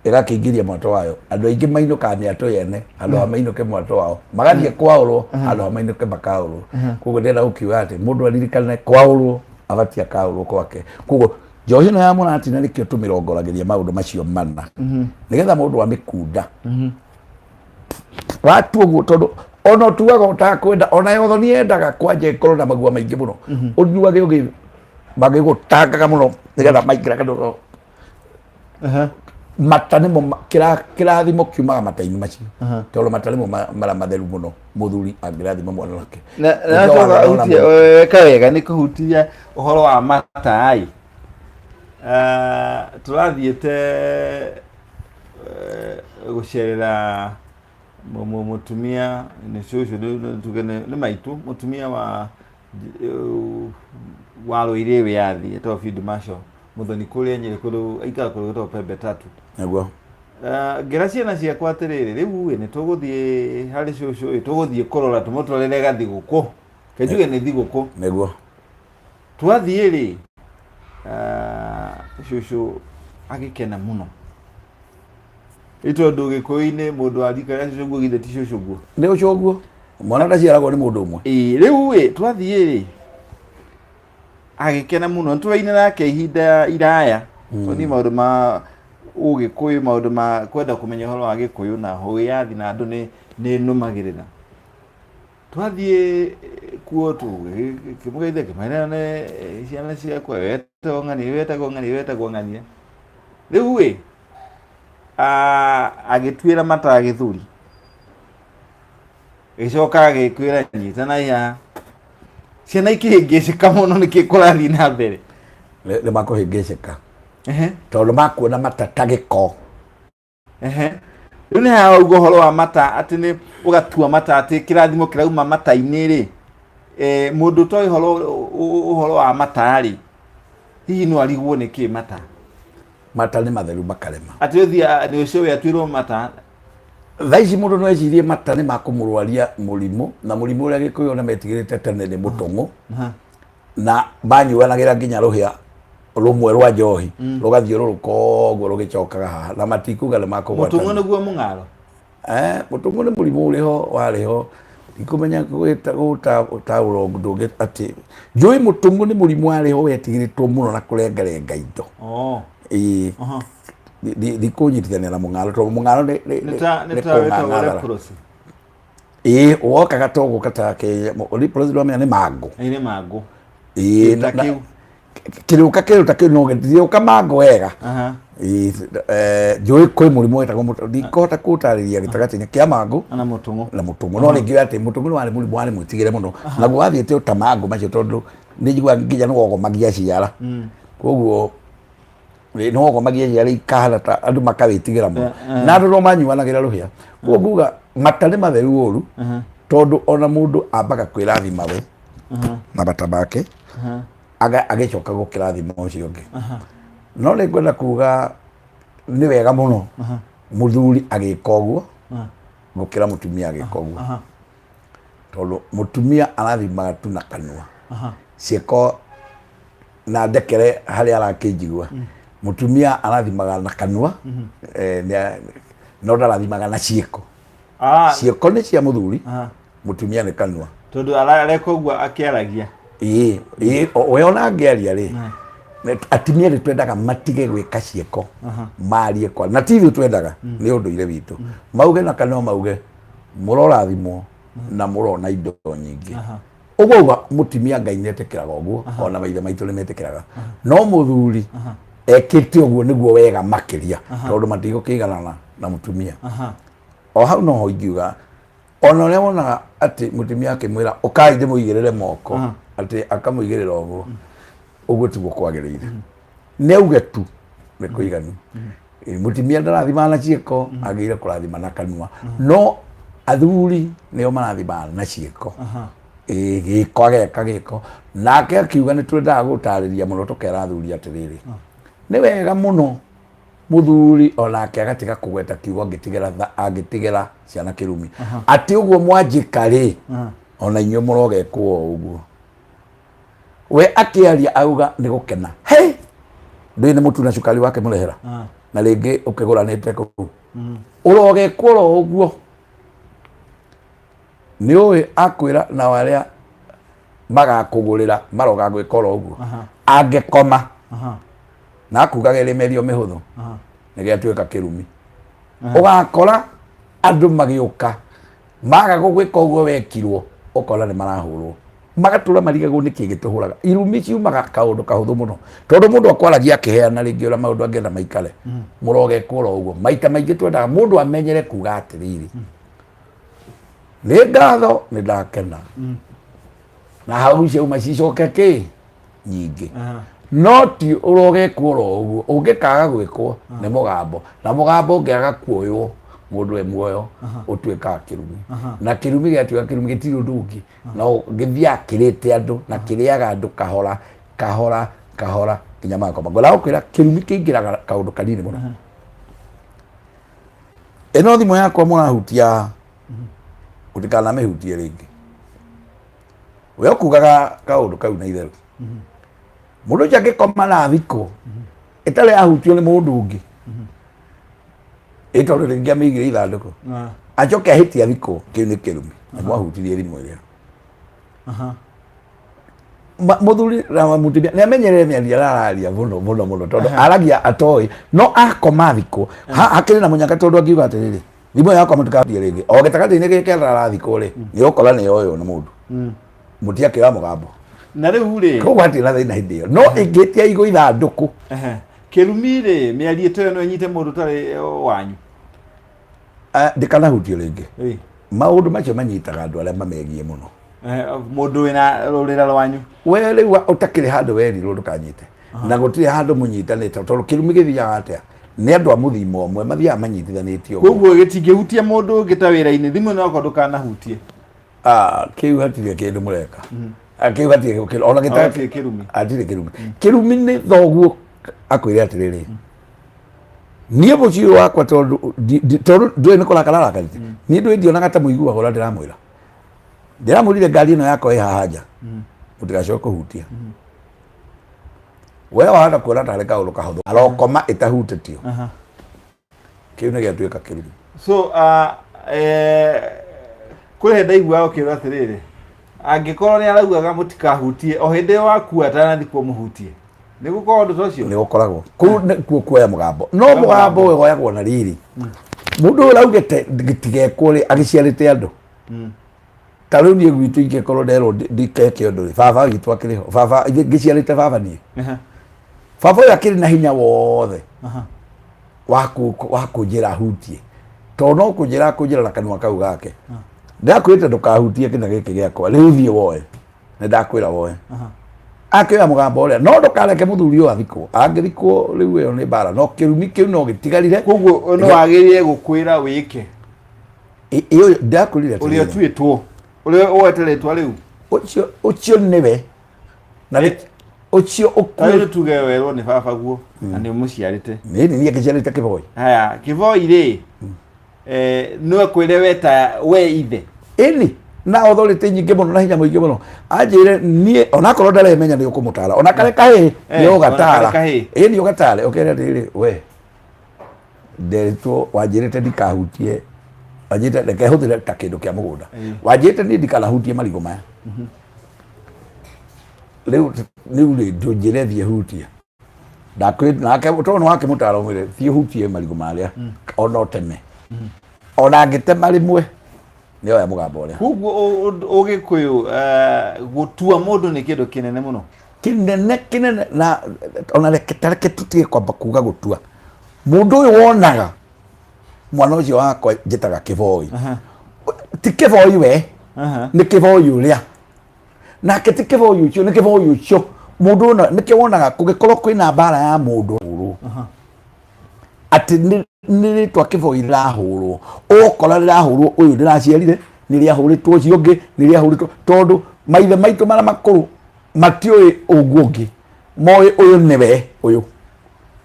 ĩgakĩingĩria mwatũ wayo. Andũ aingĩ mainũkaga mĩatũ yene handũ ha mainũke mwatũ wao, magathiĩ kwaũrwo handũ ha mainũke makaũrwo. Koguo ndĩrenda gũkiuga atĩ mũndũ aririkane kwaũrwo abatiĩ akaũrwo gwake. Koguo njohi ĩno ya mũratina nĩkĩo tũmĩrongoragĩria maũndũ macio mana, nĩgetha mũndũ amĩkunda watua ũguo, tondũ ona ũtuaga ũtakwenda, ona yotho nĩ yendaga kwanja ĩkorwo na magua maingĩ mũno, ũnyuage ũgĩ magĩgũtangaga mũno nĩgetha maingĩra kanua. Mata nĩmo kĩrathimo kiumaga mata-inĩ macio, tondũ mata nĩmo marĩa matheru mũno mũthuri angĩrathima mwana wake. Na Nĩkĩo coka wathana ona hutie mũno. Weka wega nĩ kũhutia ũhoro wa mata-ĩ. Tũrathiĩte gũcerera mũtumia, nĩ cũcũ, tuge nĩ maitũ, mũtumia wa warũire wĩyathi etagwo Field Marshal Muthoni kũrĩa Nyĩrĩ, kũndũ aikaraga kũndũ gwĩtagwo Pembe Tatu. Ngĩra ciana ciakwa atĩrĩrĩ, rĩu ĩ nĩ tũgũthiĩ harĩ cũcũ ĩ, tũgũthiĩ kũrora tũmũtwarĩre gathigũkũ, kenjuge nĩ thigũkũ. Twathiĩ rĩ, cũcũ agĩkena mũno. Ĩ tondũ Gĩkũyũ-inĩ mũndũ wa rika rĩa cũcũ guo githĩ ti cũcũ guo? Nĩ ũcũguo, mwana ndaciaragwo nĩ mũndũ ũmwe. Ĩ rĩu ĩ twathiĩ rĩ, agĩkena mũno, nĩ tũraine nake ihinda iraya, tondũ niĩ maũndũ ma Ũgĩkũyũ, maũndũ ma kwenda kũmenya ũhoro wa Gĩkũyũ na wĩyathi na andũ nĩ nĩ nũmagĩrĩra. Twathiĩ kuo tũkĩmũgeithia, ngĩmwĩra nĩ ciana ciakwa, wetagwo ng'ania, wetagwo ng'ania, wetagwo ng'ania. Rĩu ĩ agĩtuĩra mata gĩthũri, gĩcoka agĩkwĩra nyitanai haha. Ciana ikĩhĩngĩcĩka mũno nĩkĩ kũrathiĩ na mbere. Nĩ makũhĩngĩcĩka tondũ makuona mata ta gĩko. Rĩu nĩ haha wauga ũhoro wa mata atĩ nĩ ũgatua mata atĩ kĩrathimo kĩrauma mata-inĩ rĩ, mũndũ ũtoĩ ũhoro wa mata rĩ, hihi no arigwo nĩ kĩ mata? Mata nĩ matheru makarema. Atĩ ũthiĩ nĩ ũcio we atuĩrwo mata. Thaa ici mũndũ no ecirie mata nĩ makũmũrwaria mũrimũ, na mũrimũ ũrĩa Gĩkũyũ ona metigĩrĩte tene nĩ mũtũng'ũ. Na manyuanagĩra nginya rũhĩa rũmwe rwa njohi rũgathiũrũrũka ũguo rũgĩcokaga haha na matikuga nĩ Mũtũng'ũ makũgwatania. Nĩguo mũng'aro. Eh, mũtũng'ũ nĩ mũrimũ ũrĩ ho warĩ ho, ndikũmenya gũtaũra ũndũ ũngĩ atĩ njũĩ mũtũng'ũ nĩ mũrimũ warĩ ho wetigĩrĩtwo mũno na kũrengarenga indo. Ĩĩ. Ndikũnyitithania na mũng'aro tondũ mũng'aro nĩ ta nĩ nĩ ta wĩtagwo kũng'ang'athara. Leprosy. Ĩĩ, wokaga to gũka ta leprosy ndwamenya nĩ mangũ. Ĩĩ, nĩ mangũ. Ĩĩ. Ta kĩu. Kĩrĩũka kĩrĩũ ta kĩu no gĩtirĩũka mangũ wega. Ĩĩ, njũĩ kwĩ mũrimũ wĩtagwo ndikũhota kũũtarĩria gĩtagatĩ-inĩ kĩa mangũ na mũtũng'ũ. Na mũtũng'ũ, no rĩngĩ atĩ mũtũng'ũ nĩ warĩ mũrimũ warĩ mwĩtigĩre mũno, naguo wathiĩte o ta mangũ macio tondũ nĩ njiguaga nginya nĩ wogomagia ciara, koguo nĩ wogomagia ciara ikahana ta andũ makawĩtigĩra mũno. Na andũ no manyuanagĩra rũhĩa, koguo nguga mata nĩ matheru ũru tondũ ona mũndũ ambaga kwĩrathima we na mata make agĩcoka gũkĩrathima ũcio ũngĩ. No nĩ ngwenda kuga nĩ wega mũno mũthuri agĩka ũguo gũkĩra mũtumia agĩka ũguo, tondũ mũtumia arathimaga tu na kanua, ciĩko na ndekere harĩa arakĩnjigua. Mũtumia arathimaga na kanua, no ndarathimaga na ciĩko. Ciĩko nĩ cia mũthuri, mũtumia nĩ kanua. Tondũ areka ũguo akĩaragia. Ĩĩ, ĩĩ, we ona angĩaria rĩ, atumia nĩ twendaga matige gwĩka ciĩko, marie kwa na ti ithuĩ twendaga, nĩ ũndũire witũ. Mauge na kanua, mauge mũrorathimwo na mũrona indo nyingĩ. Ũguo uga mũtumia Ngai nĩ etĩkĩraga ũguo, ona maithe maitũ nĩ metĩkĩraga, no mũthuri ekĩte ũguo nĩguo wega makĩria tondũ matigũkĩiganana na mũtumia. O hau noho ingiuga ona ũrĩa wonaga atĩ mũtumia akĩmwĩra ũkai ndĩmũigĩrĩre moko, atĩ akamũigĩrĩra ũguo, ũguo tiguo kwagĩrĩire. Nĩ auge tu nĩ kũiganu. Mũtumia ndarathimaga na ciĩko, agĩrĩire kũrathima na kanua, no athuri nĩo marathimaga na ciĩko. Ĩĩ, gĩko ageka gĩko nake akiuga. Nĩ twendaga gũtarĩria mũno tũkera athuri atĩrĩrĩ, nĩ wega mũno mũthuri onake agatiga kũgweta kiugo angĩtigĩra angĩtigĩra ciana kĩrumi atĩ ũguo mwanjĩka rĩ, ona inyuĩ mũrogekwo o ũguo. We akĩaria auga nĩ gũkena he ndũĩ nĩ mũtu na cukari wake mũrehera na rĩngĩ ũkĩgũranĩte kũu, ũrogekwo oro ũguo. Nĩ ũĩ akwĩra nao arĩa magakũgũrĩra maroga gwĩka oro ũguo. Angĩkoma na akugaga ĩrĩ mĩario mĩhũthũ nĩ gĩatuĩka kĩrumi. Ũgakora andũ magĩũka maga gũgwĩka ũguo wekirwo, ũkona nĩ marahũrwo, magatũra marigagwo nĩkĩ gĩtũhũraga. Irumi ciumaga kaũndũ kahũthũ mũno tondũ mũndũ akwaragia akĩheana rĩngĩ ũrĩa maũndũ angĩenda maikare, mũrogekwo oro ũguo. Maita maingĩ twendaga mũndũ amenyere kuga atĩrĩrĩ, nĩ ngatho, nĩ ndakena, na hau ciauma cicoke kĩ nyingĩ. No ti ũrogekwo oro ũguo. Ũngĩkaga gwĩkwo nĩ mũgambo, na mũgambo ũngĩaga kuoywo mũndũ e muoyo ũtuĩkaga kĩrumi, na kĩrumi gĩatuĩka kĩrumi gĩtirĩ ũndũ ũngĩ no gĩthiaga kĩrĩte andũ na kĩrĩaga andũ kahora kahora kahora nginya magakoma. Ngwenda gũkwĩra kĩrumi kĩingĩraga kaũndũ kanini mũno. Ĩno thimũ yakwa mũrahutia, mũtikanamĩhutie rĩngĩ. We ũkugaga kaũndũ kau na itherũ, mũndũ ũcio angĩkoma na thikũ ĩtarĩ yahutio nĩ mũndũ ũngĩ, ĩ tondũ rĩngĩ amĩigire ithandũkũ, acoke ahĩtia thikũ, kĩu nĩ kĩrumi na mwahutirie thimũ ĩrĩa. Mũthuri na mũtumia nĩ amenyerere mĩario ĩrĩa araria mũno mũno mũno tondũ aragia atoĩ no akoma thikũ hakĩrĩ na mũnyaka, tondũ angiuga atĩrĩrĩ, thimũ yakwa mũtikahutie rĩngĩ, o gĩtagatĩ-inĩ gĩkĩ arathikwo rĩ, nĩ ũkora nĩ yoywo nĩ mũndũ mũtiakĩoya mũgambo. Na rĩu rĩ, koguo hatirĩ na thĩna hĩndĩ ĩyo, no ĩngĩtia igũ ithandũkũ. Kĩrumi rĩ, mĩario ta ĩyo no ĩnyite mũndũ ũtarĩ wanyu? Ndĩkanahutio rĩngĩ. Maũndũ macio manyitaga andũ arĩa mamegiĩ mũno. Mũndũ wĩna rũrĩra rwanyu. We rĩu ũtakĩrĩ handũ werirwo ndũkanyite na gũtirĩ handũ mũnyitanĩte, tondũ kĩrumi gĩthiaga atĩa? Nĩ andũ a mũthimo ũmwe mathiaga manyitithanĩtio ũguo. Koguo gĩtingĩhutia mũndũ ũngĩ ta wĩra-inĩ, thimũ ĩno yakwa ndũkanahutie. Ah, kĩu hatirĩ kĩndũ mũreka. Ah, kĩu hatirĩ kĩndũ ona gĩta. Hatirĩ kĩrumi. Hatirĩ kĩrumi. Kĩrumi nĩ thoguo akwĩre atĩrĩrĩ, niĩ mũciĩ ũyũ wakwa tondũ tondũ ndũĩ nĩ kũrakara arakarĩte, niĩ ndũĩ ndionaga ta mũiguaga ũrĩa ndĩramwĩra. Ndĩramwĩrire ngari ĩno yakwa ĩ haha nja. Mũtigacoke kũhutia. We wahota kuona tarĩ kaũndũ kahũthũ, arokoma ĩtahutĩtio. Kĩu nĩ gĩatuĩka kĩrumi. So kũrĩ hĩndĩ ndaiguaga ũkĩũra atĩrĩrĩ, angĩkorwo nĩ araugaga mũtikahutie, o hĩndĩ ĩyo wakua atanathikwo mũhutie, nĩ gũkorwo ũndũ ta ũcio? Nĩ gũkoragwo kũu nĩkuo kuoya mũgambo, no mũgambo ũyũ woyagwo na riri. Mũndũ ũyũ ũraugĩte gĩtigekwo rĩ, agĩciarĩte andũ. Ta rĩu niĩ gwitũ ingĩkorwo nderwo ndikeke ũndũ rĩ, baba witũ akĩrĩ ho, baba ngĩciarĩte baba niĩ, baba ũyũ akĩrĩ na hinya wothe wa kũnjĩra hutie, tondũ no kũnjĩra kũnjĩra na kanua kau gake, ndakwĩrĩte ndũkahutie kĩna gĩkĩ gĩakwa, rĩu thiĩ woe, nĩ ndakwĩra woe. Akĩoya mũgambo ũrĩa, no ndũkareke mũthuri ũyũ athikwo, angĩthikwo rĩu ĩyo nĩ mbara, no kĩrumi kĩu no gĩtigarire. Koguo no wagĩrĩire gũkwĩra wĩke. Ĩyo ndakwĩrire ũrĩa atĩrĩrĩ. Ũtuĩtwo, ũrĩa woete rĩtwa rĩu. Ũcio nĩwe na ũcio. Ta rĩu tuge werwo nĩ baba guo na nĩ ũmũciarĩte. Nĩ niĩ ngĩciarĩte Kĩboi. Haya, Kĩboi rĩ, no ekwĩre we ta we ithe? Ĩni, na authority nyingĩ mũno na hinya mũingĩ mũno, anjĩre niĩ onakorwo ndaremenya, nĩ ũkũmũtara ona karĩ kahĩĩ. Nĩ ona ũgatara. Karĩ kahĩĩ. Ĩni, ũgatare ũkere atĩrĩrĩ, we nderitwo wanjĩrĩte ndikahutie, wanjĩrĩte reke hũthĩre ta kĩndũ kĩa mũgũnda, wanjĩrĩte niĩ ndikanahutie marigũ maya, rĩu rĩ, ndũnjĩre thiĩ hutie. Ndakwĩ nake tondũ nĩ wakĩmũtara, ũmwĩre thiĩ hutie marigũ marĩa, ona ũteme, ona angĩtema rĩmwe nĩ oya mũgambo ũrĩa. Koguo ũgĩkũyũ, gũtua mũndũ nĩ kĩndũ kĩnene mũno. Kinene kinene, na ona reke tareke tutige kwamba kuga gũtua mũndũ ũyũ. Wonaga mwana ũcio wakwa njĩtaga Kĩboi, ti Kĩboi we, nĩ Kĩboi ũrĩa nake, ti Kĩboi ũcio, nĩ Kĩboi ũcio mũndũ ũyũ. Nĩkĩo wonaga kũngĩkorwo kwĩna mbara ya mũndũ hũrwo atĩ nĩ rĩtwa Kĩboi rĩrahũrwo, ũgũkora rĩrahũrwo ũyũ ndĩraciarire, nĩ rĩahũrĩtwo ũcio ũngĩ, nĩ rĩahũrĩtwo, tondũ maithe maitũ marĩa makũrũ matiũĩ ũguo ũngĩ, moĩ ũyũ nĩwe ũyũ.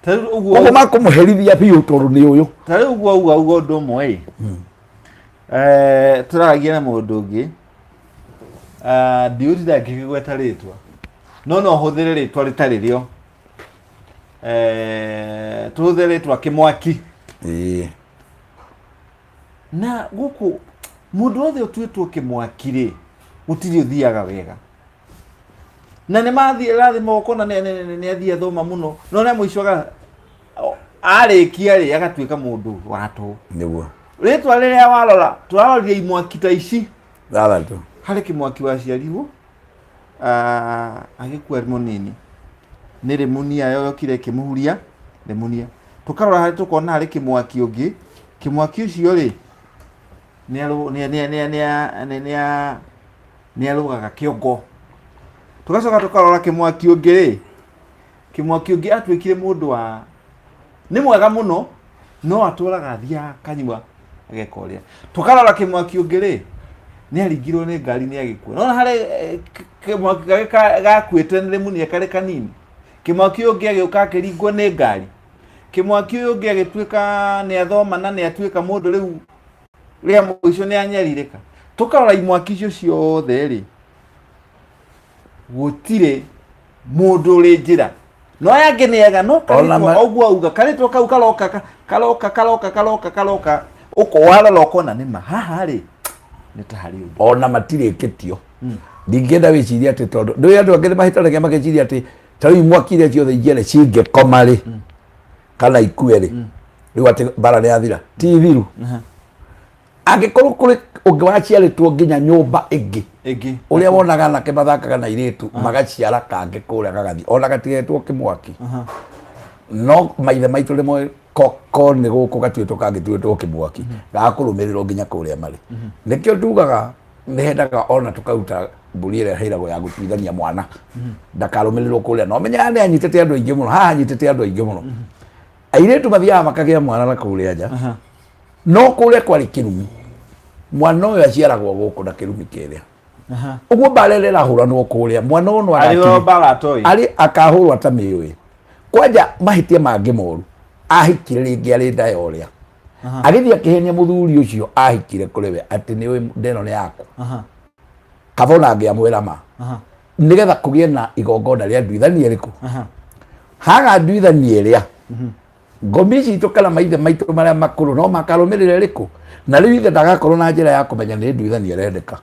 Ta rĩu ũguo. Koguo makũmũherithia biũ tondũ nĩ ũyũ. Ta rĩu ũguo auga ũndũ ũmwe ĩ, tũraragia na mũndũ ũngĩ. Ah, ndiũtinda ngĩkĩgweta rĩtwa, no hũthĩre rĩtwa rĩtarĩ rĩo. Tũhũthĩre rĩtwa Kĩmwaki. Na gũkũ mũndũ wothe ũtuĩtwo Kĩmwaki rĩ, gũtirĩ ũthiaga wega, na nĩ mathiĩ rathiĩ moko na nĩ athiĩ athoma mũno, no rĩa mũico arĩkia rĩ, agatuĩka mũndũ wa tũhũ. Nĩguo. Rĩtwa rĩrĩa warora, tũrarorire imwaki ta ici 6. Harĩ Kĩmwaki waciarirwo, agĩkua arĩ mũnini nĩ rĩmunia yokire ĩkĩmũhuria rĩmunia. Tũkarora harĩ, tũkona harĩ Kĩmwaki ũngĩ. Kĩmwaki ũcio rĩ, nĩ arũgaga kĩongo. Tũgacoka tũkarora Kĩmwaki ũngĩ rĩ, Kĩmwaki ũngĩ atuĩkire mũndũ wa nĩ mwega mũno, no atũraga athiaga kanyua ageka ũrĩa. Tũkarora Kĩmwaki ũngĩ rĩ, nĩ aringirwo nĩ ngari, nĩ agĩkua. Nona harĩ Kĩmwaki karĩa gakuĩte nĩ rĩmunia karĩ kanini. Kĩmwaki ũyũ ũngĩ agĩũka akĩringwo nĩ ngari. Kĩmwaki ũyũ ũngĩ agĩtuĩka nĩ athoma na nĩ atuĩka mũndũ, rĩu rĩa mũico nĩ anyarirĩka. Tũkarora imwaki icio ciothe rĩ, gũtirĩ mũndũ ũrĩ njĩra, no aya angĩ nĩ ega, no Ona karĩtwa ũguo auga karĩtwa kau karoka karoka karoka karoka karoka ũko warora ũkona nĩ ma haha rĩ, nĩ ta harĩ ũndũ. Ona matirĩkĩtio. Ndingĩenda wĩcirie atĩ tondũ ndũĩ andũ angĩ nĩ mahĩtanagia mageciria atĩ ta rĩu mwaki iria ciothe ingĩere cingĩkoma rĩ, kana ikue rĩ, rĩu atĩ mbara nĩ yathira. Ti thiru. Angĩkorwo kũrĩ ũngĩ waciarĩtwo nginya nyũmba ĩngĩ, ĩngĩ, ũrĩa wonaga anake mathakaga na irĩtu magaciara kangĩ kũrĩa gagathiĩ ona gatigetwo Kĩmwaki, no maithe maitũ nĩ moĩ ko nĩ gũkũ gatuĩtwo kangĩtuĩtwo Kĩmwaki gakũrũmĩrĩrwo nginya kũrĩa marĩ. Nĩkĩo tugaga nĩ hendaga ona tũkaruta mbũri ĩrĩa ĩheiragwo ya gũtuithania mwana ndakarũmĩrĩrwo kũrĩa, no menyaga nĩ anyitĩte andũ aingĩ mũno haha, anyitĩte andũ aingĩ mũno. Airĩtu mathiaga makagĩa mwana na kũrĩa nja, no kũrĩa kwarĩ kĩrumi, mwana ũyũ aciaragwo gũkũ na kĩrumi kĩrĩa. Ũguo mbara ĩrĩa ĩrahũranwo kũrĩa, mwana ũyũ no arĩ o mbara atoĩ. Arĩ akahũrwo atamĩũĩ. Kwanja mahĩtia mangĩ moru, ahikire rĩngĩ arĩ nda ya ũrĩa, agĩthiĩ akĩhenia mũthuri ũcio ahikire kũrĩ we atĩ nĩ ũĩ nda ĩno nĩ yaku, kaba ona angĩamwĩra ma. Nĩgetha kũgĩe na igongona rĩa nduithania ĩrĩkũ? Haga nduithania ĩrĩa ngomi citũ kana maithe maitũ marĩa makũrũ no makarũmĩrĩra ĩrĩkũ, na rĩu ithe ndagakorwo na njĩra ya kũmenya nĩ nduithania ĩrendeka,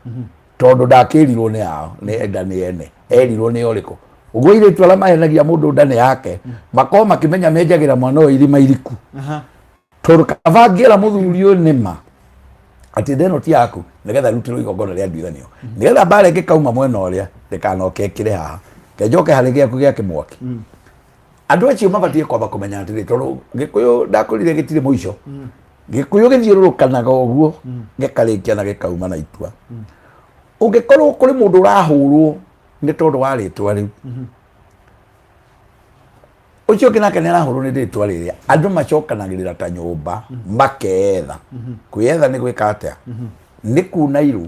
tondũ ndakĩrirwo nĩ ao nĩ enda nĩ ene erirwo nĩ ũrĩkũ. Ũguo airĩtu arĩa mahenagia mũndũ nda nĩ yake makorwo makĩmenya menjagĩra mwana ũyũ irima iriku, tondũ kaba ngĩra mũthuri ũyũ nĩma atĩ nda ĩno ti yaku, nĩgetha rutĩrwo igongona rĩa nduithanio, nĩgetha mbara ĩngĩkauma mwena ũrĩa ndĩkanoke ĩkĩre haha kenjoke harĩ gĩaku gĩa kĩmwaki. Andũ acio mabatiĩ kwamba kũmenya atĩrĩ, tondũ Gĩkũyũ ndakũrire gĩtirĩ mũico, Gĩkũyũ gĩthiũrũrũkanaga ũguo gĩkarĩkia na gĩkauma na itua. Ũngĩkorwo kũrĩ mũndũ ũrahũrwo nĩ tondũ wa rĩtwa rĩu, ũcio ũngĩ nake nĩ arahũrwo nĩ rĩtwa rĩrĩa, andũ macokanagĩrĩra ta nyũmba makeetha. Kwĩyetha nĩ gwĩka atĩa? Nĩ kuna iru,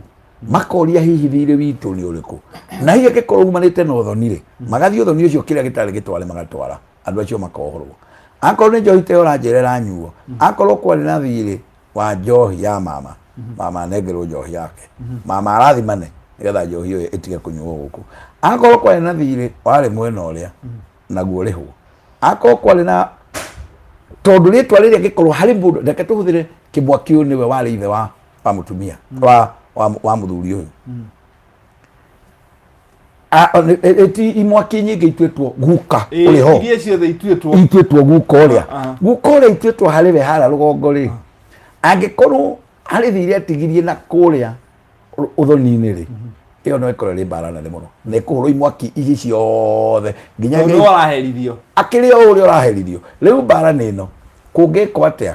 makoria hihi thirĩ witũ nĩ ũrĩkũ, na hihi angĩkorwo umanĩte na ũthoni rĩ, magathiĩ ũthoni ũcio kĩrĩa gĩtarĩ gĩtware magatwara, andũ acio makohorwo. Akorwo nĩ njohi ta ĩyo ũranjĩra ĩranyuo, akorwo kwarĩ na thirĩ wa njohi ya mama, mama anengerwo njohi yake, mama arathimane nĩgetha njohi ĩyo ĩtige kũnyuo gũkũ. Akorwo kwarĩ na thirĩ warĩ mwena ũrĩa, naguo ũrĩhwo. Akorwo kwarĩ na tondũ rĩtwa rĩrĩa angĩkorwo harĩ mũndũ, reke tũhũthĩre kĩmwaki ũyũ nĩwe warĩ ithe wa mũtumia wa mũthuri ũyũ. Ti imwaki nyingĩ ituĩtwo guka ũrĩ ho? Iria ciothe ituĩtwo. Ituĩtwo guka ũrĩa, guka ũrĩa ituĩtwo harĩ we harĩa rũgongo rĩ, angĩkorwo harĩ thirĩ atigirie na kũrĩa ũthoni-inĩ rĩ, ĩyo no ĩkorwo ĩrĩ mbara nene mũno na ĩkũhũrwo imwaki ici ciothe nginya Tondũ ũraherithio. Akĩrĩ o ũrĩa ũraherithio rĩu. Mbara nĩ ĩno, kũngĩkwo atĩa?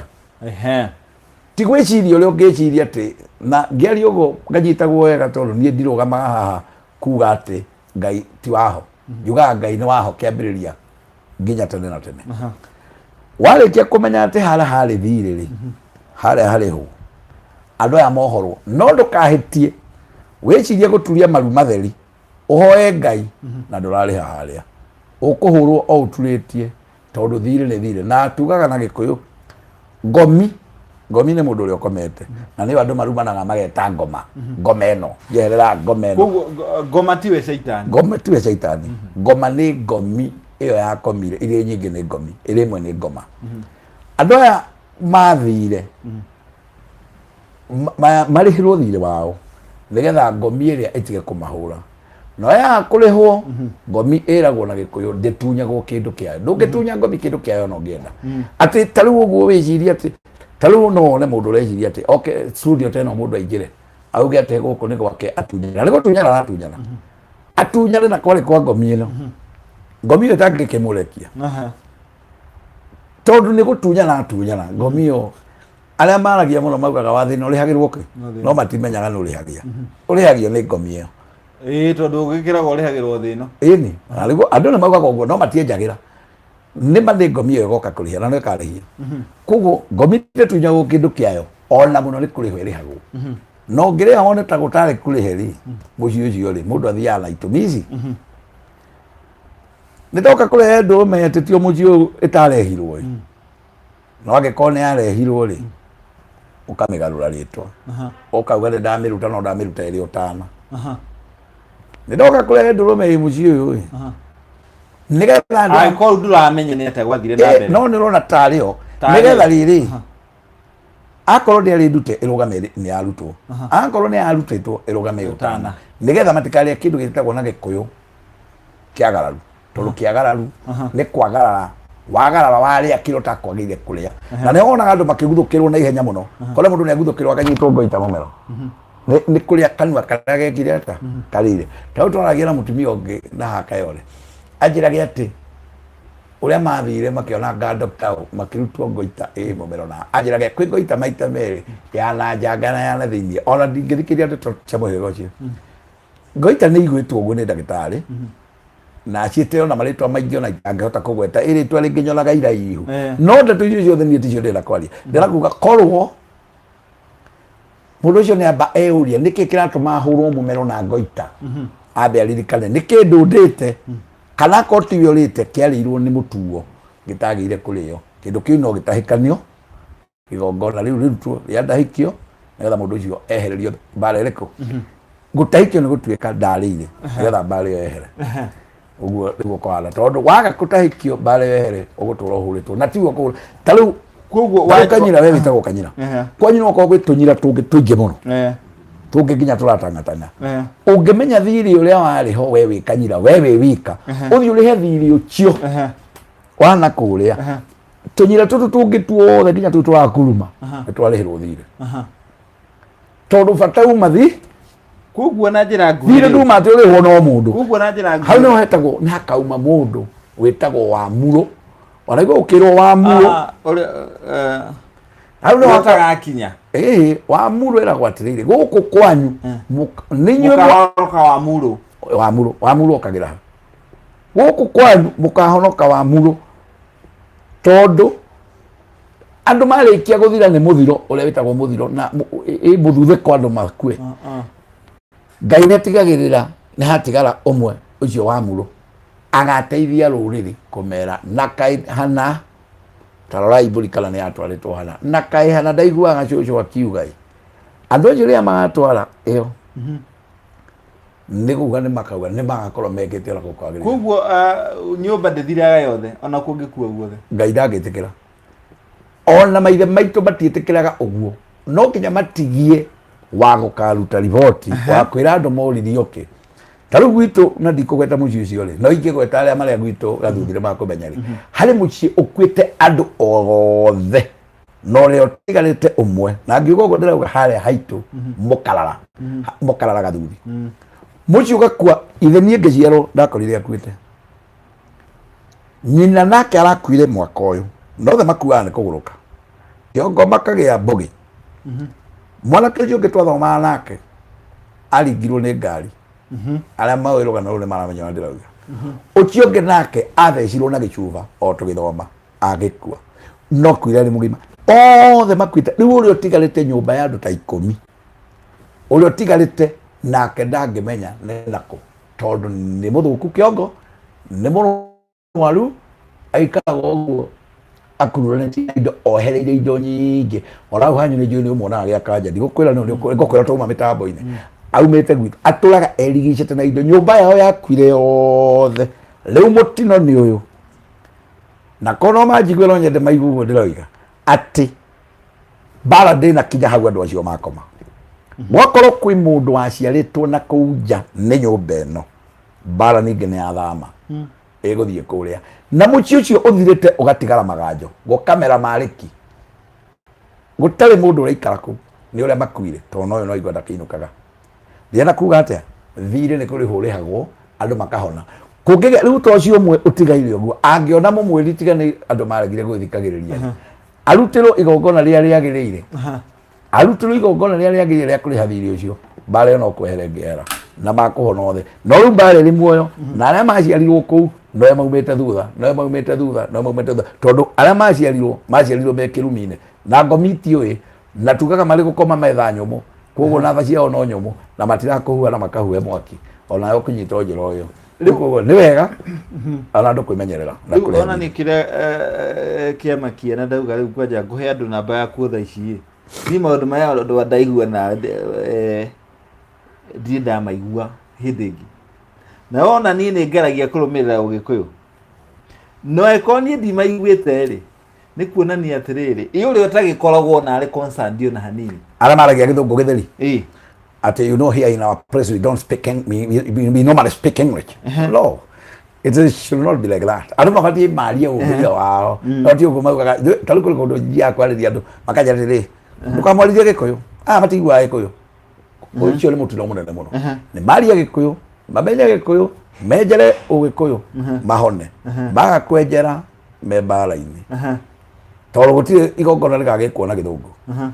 Ti gwĩciria ũrĩa ũngĩciria atĩ na ngĩaria ũguo nganyitagwo wega, tondũ niĩ ndirũgamaga haha kuga atĩ Ngai ti waho. Njugaga Ngai nĩ waho kĩambĩrĩria nginya tene na tene. Warĩkia kũmenya atĩ harĩa harĩ thirĩ rĩ, harĩa harĩhwo andũ aya mohorwo, no ndũkahĩtie wĩcirie gũturia maru matheri ũhoe Ngai na ndũrarĩha harĩa ũkũhũrwo o ũturĩtie, tondũ thirĩ nĩ thirĩ. Na tugaga na Gĩkũyũ ngomi, ngomi nĩ mũndũ ũrĩa ũkomete, na nĩyo andũ marumanaga mageta ngoma, ngoma ĩno, njeherera ngoma ĩno. Koguo ngoma tiwe caitani? Ngoma tiwe caitani. Ngoma nĩ ngomi ĩyo yakomire. Iria nyingĩ nĩ ngomi, ĩrĩa ĩmwe nĩ ngoma. Andũ aya mathire marĩhĩrwo thirĩ wao nĩgetha ngomi ĩrĩa ĩtige kũmahũra. No yaga kũrĩhwo, ngomi ĩragwo na Gĩkũyũ ndĩtunyagwo kĩndũ kĩayo. Ndũngĩtunya ngomi kĩndũ kĩayo ona ũngĩenda atĩ ta rĩu ũguo wĩcirie atĩ ta rĩu no wone mũndũ ũreciria atĩ oke studio ta ĩno, mũndũ aingĩre auge atĩ gũkũ nĩ gwake, atunyane, na nĩ gũtunyana aratunyana, atunyane na kwarĩ kwa ngomi ĩno, ngomi ĩyo ĩtangĩkĩmũrekia, tondũ nĩ gũtunyana atunyana ngomi ĩyo. Arĩa maragia mũno maugaga wa thĩna ũrĩhagĩrwo kĩ? No thĩna. No matimenyaga nĩ ũrĩhagia, ũrĩhagio nĩ ngomi ĩyo. Ĩĩ, tondũ ũgĩkĩragwo ũrĩhagĩrwo thĩ ĩno. Ĩni na rĩu andũ nĩ maugaga ũguo no matienjagĩra nĩ ma nĩ ngomi ĩyo ĩgoka kũrĩhia na nĩ ĩkarĩhia. Koguo ngomi ndĩtunyagwo kĩndũ kĩayo ona mũno, nĩ kũrĩhwo ĩrĩhagwo. No ũngĩrĩha wone ta gũtarĩ kũrĩhe rĩ, mũciĩ ũcio rĩ, mũndũ athiaga na itũmi ici nĩ ndoka kũrehe ndũrũme ĩtĩtio mũciĩ ũyũ ĩtarehirwo ĩ. No angĩkorwo nĩ yarehirwo rĩ, ũkamĩgarũra rĩtwa, ũkauga nĩ ndamĩruta, no ndamĩruta ĩrĩ ũtana. Nĩ ndoka kũrehe ndũrũme ĩ mũciĩ ũyũ ĩ, nĩgetha andũ Angĩkorwo ndũramenya nĩ atĩa gwathire na mbere. No nĩ ũrona tarĩ ho. Tarĩ nĩgetha ho. Rĩrĩ akorwo ndĩarĩ ndute ĩrũgame nĩ yarutwo, akorwo nĩ yarutĩtwo ĩrũgame ĩ ũtana, nĩgetha matikarĩe kĩndũ gĩtagwo na Gĩkũyũ kĩagararu, tondũ kĩagararu nĩ kwagarara wagarara warĩa kĩrĩa ũtakwagĩrĩire kũrĩa. Na nĩ wonaga andũ makĩguthũkĩrwo na ihenya mũno, kona mũndũ nĩ aguthũkĩrwo akanyitwo ngoita mũmero nĩ kũrĩa kanua karĩa gekire ata karĩire. Ta rĩu twaragia na mũtumia ũngĩ na hakayore, anjĩrage atĩ ũrĩa mathire makĩona nga doctor makĩrutwo ngoita ĩ mũmero, na anjĩrage kwĩ ngoita maita merĩ, ya na njanga na ya na thĩiniĩ. Ona ndingĩthikĩria ndeto cia mũhĩrĩga ũcio. Ngoita nĩ igwĩtwo ũguo nĩ ndagĩtarĩ na ciĩte ona marĩtwa maingĩ ona itangĩhota kũgweta ĩrĩtwa rĩngĩ nyonaga iraihu. No ndeto icio ciothe niĩ ticio ndĩrenda kwaria. Ndĩrenda kuga korwo mũndũ ũcio nĩ amba eyũria nĩkĩ kĩratũma ahũrwo mũmero na ngoita, ambe aririkane nĩ kĩndũ ndĩte, kana akorwo tiwe ũrĩte, kĩarĩirwo nĩ mũtuo gĩtagĩire kũrĩo. Kĩndũ kĩu no gĩtahĩkanio, igongona rĩu rĩrutwo rĩa ndahĩkio, nĩgetha mũndũ ũcio ehererio mbara ĩrĩkũ. Gũtahĩkio nĩ gũtuĩka ndarĩire nĩgetha mbara ĩyo yehere. Ũguo nĩguo kũhana, tondũ waga kũtahĩkio mbara ĩyo yehere, ũgũtũra ũhũrĩtwo na tiguo kũhũra ta rĩu. Koguo ta rĩu kanyira, we wĩtagwo kanyira. Kwanyu no korwo gwĩ tũnyira tũngĩ tũingĩ mũno, tũngĩ nginya tũratang'atang'a. Ũngĩmenya thirĩ ũrĩa warĩ ho, we wĩ kanyira, we wĩ wika, ũthiĩ ũrĩhe thirĩ ũcio wana kũrĩa tũnyira tũtũ tũngĩ tuothe nginya tũu tũrakuruma nĩ twarĩhĩrwo thirĩ, tondũ bata uma thi Koguo na njĩra nguhĩ thirĩ nduma atĩ ũrĩhwo no mũndũ. Koguo na njĩra hau nĩho hetagwo nĩ hakauma mũndũ wĩtagwo wa muro, wanaigua ũkĩrwo wa muro? Ah, ũrĩa Hau nĩho ũtagakinya. Ĩĩ, wa muro ĩragwo atĩrĩrĩ, gũkũ kwanyu nĩ inyuĩ mũkahonoka wa muro. Wa muro, wa muro okagĩra hau. Gũkũ kwanyu mũkahonoka wa muro, tondũ andũ marĩkia gũthira nĩ mũthiro ũrĩa wĩtagwo mũthiro na mũthuthĩko, andũ makue. Ngai nĩ atigagĩrĩra nĩ hatigara ũmwe, ũcio wa muro agateithia rũrĩrĩ kũmera na kaĩ hana tarorai mbũri kana nĩ yatwarĩtwo hana na kaĩ hana ndaiguaga cũcũ akiuga ĩ andũ acio rĩrĩa magatwara ĩyo nĩ kuga nĩ makauga nĩ magakorwo mekĩte ũrĩa gũkwagĩrĩire. Koguo nyũmba ndĩthiraga yothe ona kũngĩkua guothe? Ngai ndangĩtĩkĩra, ona maithe maitũ matiĩtĩkĩraga ũguo. No nginya matigie wa gũkaruta riboti wa kwĩra andũ moririo kĩ. Ta rĩu gwitũ, na ndikũgweta mũciĩ ũcio rĩ, no ingĩgweta arĩa marĩa gwitũ gathuthire makũmenya rĩ, harĩ mũciĩ ũkuĩte andũ othe na ũrĩa ũtigarĩte ũmwe, na ngiuga ũguo ndĩrauga harĩa haitũ mũkarara. Mũkarara gathuthi mũciĩ ũgakua. Ithe niĩ ngĩciarwo ndakorire akuĩte, nyina nake arakuire mwaka ũyũ, na othe makuaga nĩ kũgũrũka kĩongo makagĩa mbũgĩ. Mwanake ũcio ũngĩ twathomaga nake aringirwo nĩ ngari. Arĩa moĩ rũgano rũu nĩ maramenya ũrĩa ndĩrauga. Ũcio ũngĩ nake athecirwo na gĩcuba o tũgĩthoma agĩkua, no kuire arĩ mũgima. Othe makuĩte. Rĩu ũrĩa ũtigarĩte nyũmba ya andũ ta 10, ũrĩa ũtigarĩte nake ndangĩmenya nĩ nakũ, tondũ nĩ mũthũku kĩongo, nĩ mũrwaru, aikaraga ũguo akururanĩtie na indo, ohereire indo nyingĩ. Ona hau hanyu nĩ njũĩ nĩ ũmuonaga gĩa kanja, ndigũkwĩra nĩ ngũkwĩra twauma mĩtambo-inĩ. Aumĩte gwitũ, atũraga erigicĩte na indo. Nyũmba yao yakuire yothe. Rĩu mũtino nĩ ũyũ, na korwo no manjigue, no nyende maigue ũguo ndĩroiga atĩ mbara ndĩnakinya hau andũ acio makoma. Gwakorwo kwĩ mũndũ waciarĩtwo na kũu nja nĩ nyũmba ĩno, mbara ningĩ nĩ yathama, ĩgũthiĩ kũrĩa na mũciĩ ũcio ũthirĩte ũgatigara maganjo, gũkamera marĩki, gũtarĩ mũndũ ũraikara kũu nĩ ũrĩa makuire, tondũ noyo no igua ndakĩinũkaga. Ndĩrenda kuga atĩa? Thirĩ nĩ kũrĩhwo ũrĩhagwo andũ makahona. Kũngĩgĩa rĩu ta ũcio ũmwe ũtigaire ũguo, angĩona mũmwĩri tiga nĩ andũ maregire gwĩthikagĩrĩria, arutĩrwo igongona rĩrĩa rĩagĩrĩire, arutĩrwo igongona rĩrĩa rĩagĩrĩire rĩa kũrĩha thirĩ ũcio, mbara ĩyo no kwehera ĩngĩehera na makũhona othe. No rĩu mbara ĩrĩ muoyo na arĩa maciarirwo kũu noe maumĩte thutha, noe maumĩte thutha, noe maumĩte thutha, tondũ arĩa maciarirwo me kĩrumi-inĩ na ngomi itiũĩ, na tugaga marĩ gũkoma metha nyũmũ, koguo na tha ciao no nyũmũ na matirakũhua na makahuhe mwaki onawe ũkĩnyita njĩra ũyũ. Rĩu koguo nĩ wega ona andũ kwĩmenyerera na Rĩu kũrĩa ona thiri. nĩ kĩrĩa kĩama kĩene ndauga rĩu kwanja ngũhe andũ namba yaku thaa ici ĩ. Niĩ maũndũ maya ũndũ ndaigua na ndirĩ ndamaigua hĩndĩ ĩngĩ, na wona niĩ nĩ ngeragia kũrũmĩrĩra ũgĩkũyũ, no ĩkorwo niĩ ndimaiguĩte rĩ, nĩ kuonania atĩrĩrĩ, ĩ ũrĩa ũtagĩkoragwo na arĩ concerned ona hanini. Arĩa maragia gĩthũngũ gĩtheri. Ĩ. Atĩ you know, here in our place we don't speak we normally speak English. No, it is, should not be like that. Andũ mabatiĩ marie ũndũire wao, no ti ũguo maugaga. Ta rĩu kũrĩ kũndũ thiaga kwarĩria andũ makanjĩra atĩrĩ, ndũkamwarithie gĩkũyũ, aya matiguaga gĩkũyũ. Ũcio nĩ mũtino mũnene mũno. Nĩ marie gĩkũyũ, mamenye gĩkũyũ, menjere ũgĩkũyũ, mahone. Maga kwenjera me mbara-inĩ, tondũ gũtirĩ igongona rĩgagĩkwo na gĩthũngũ.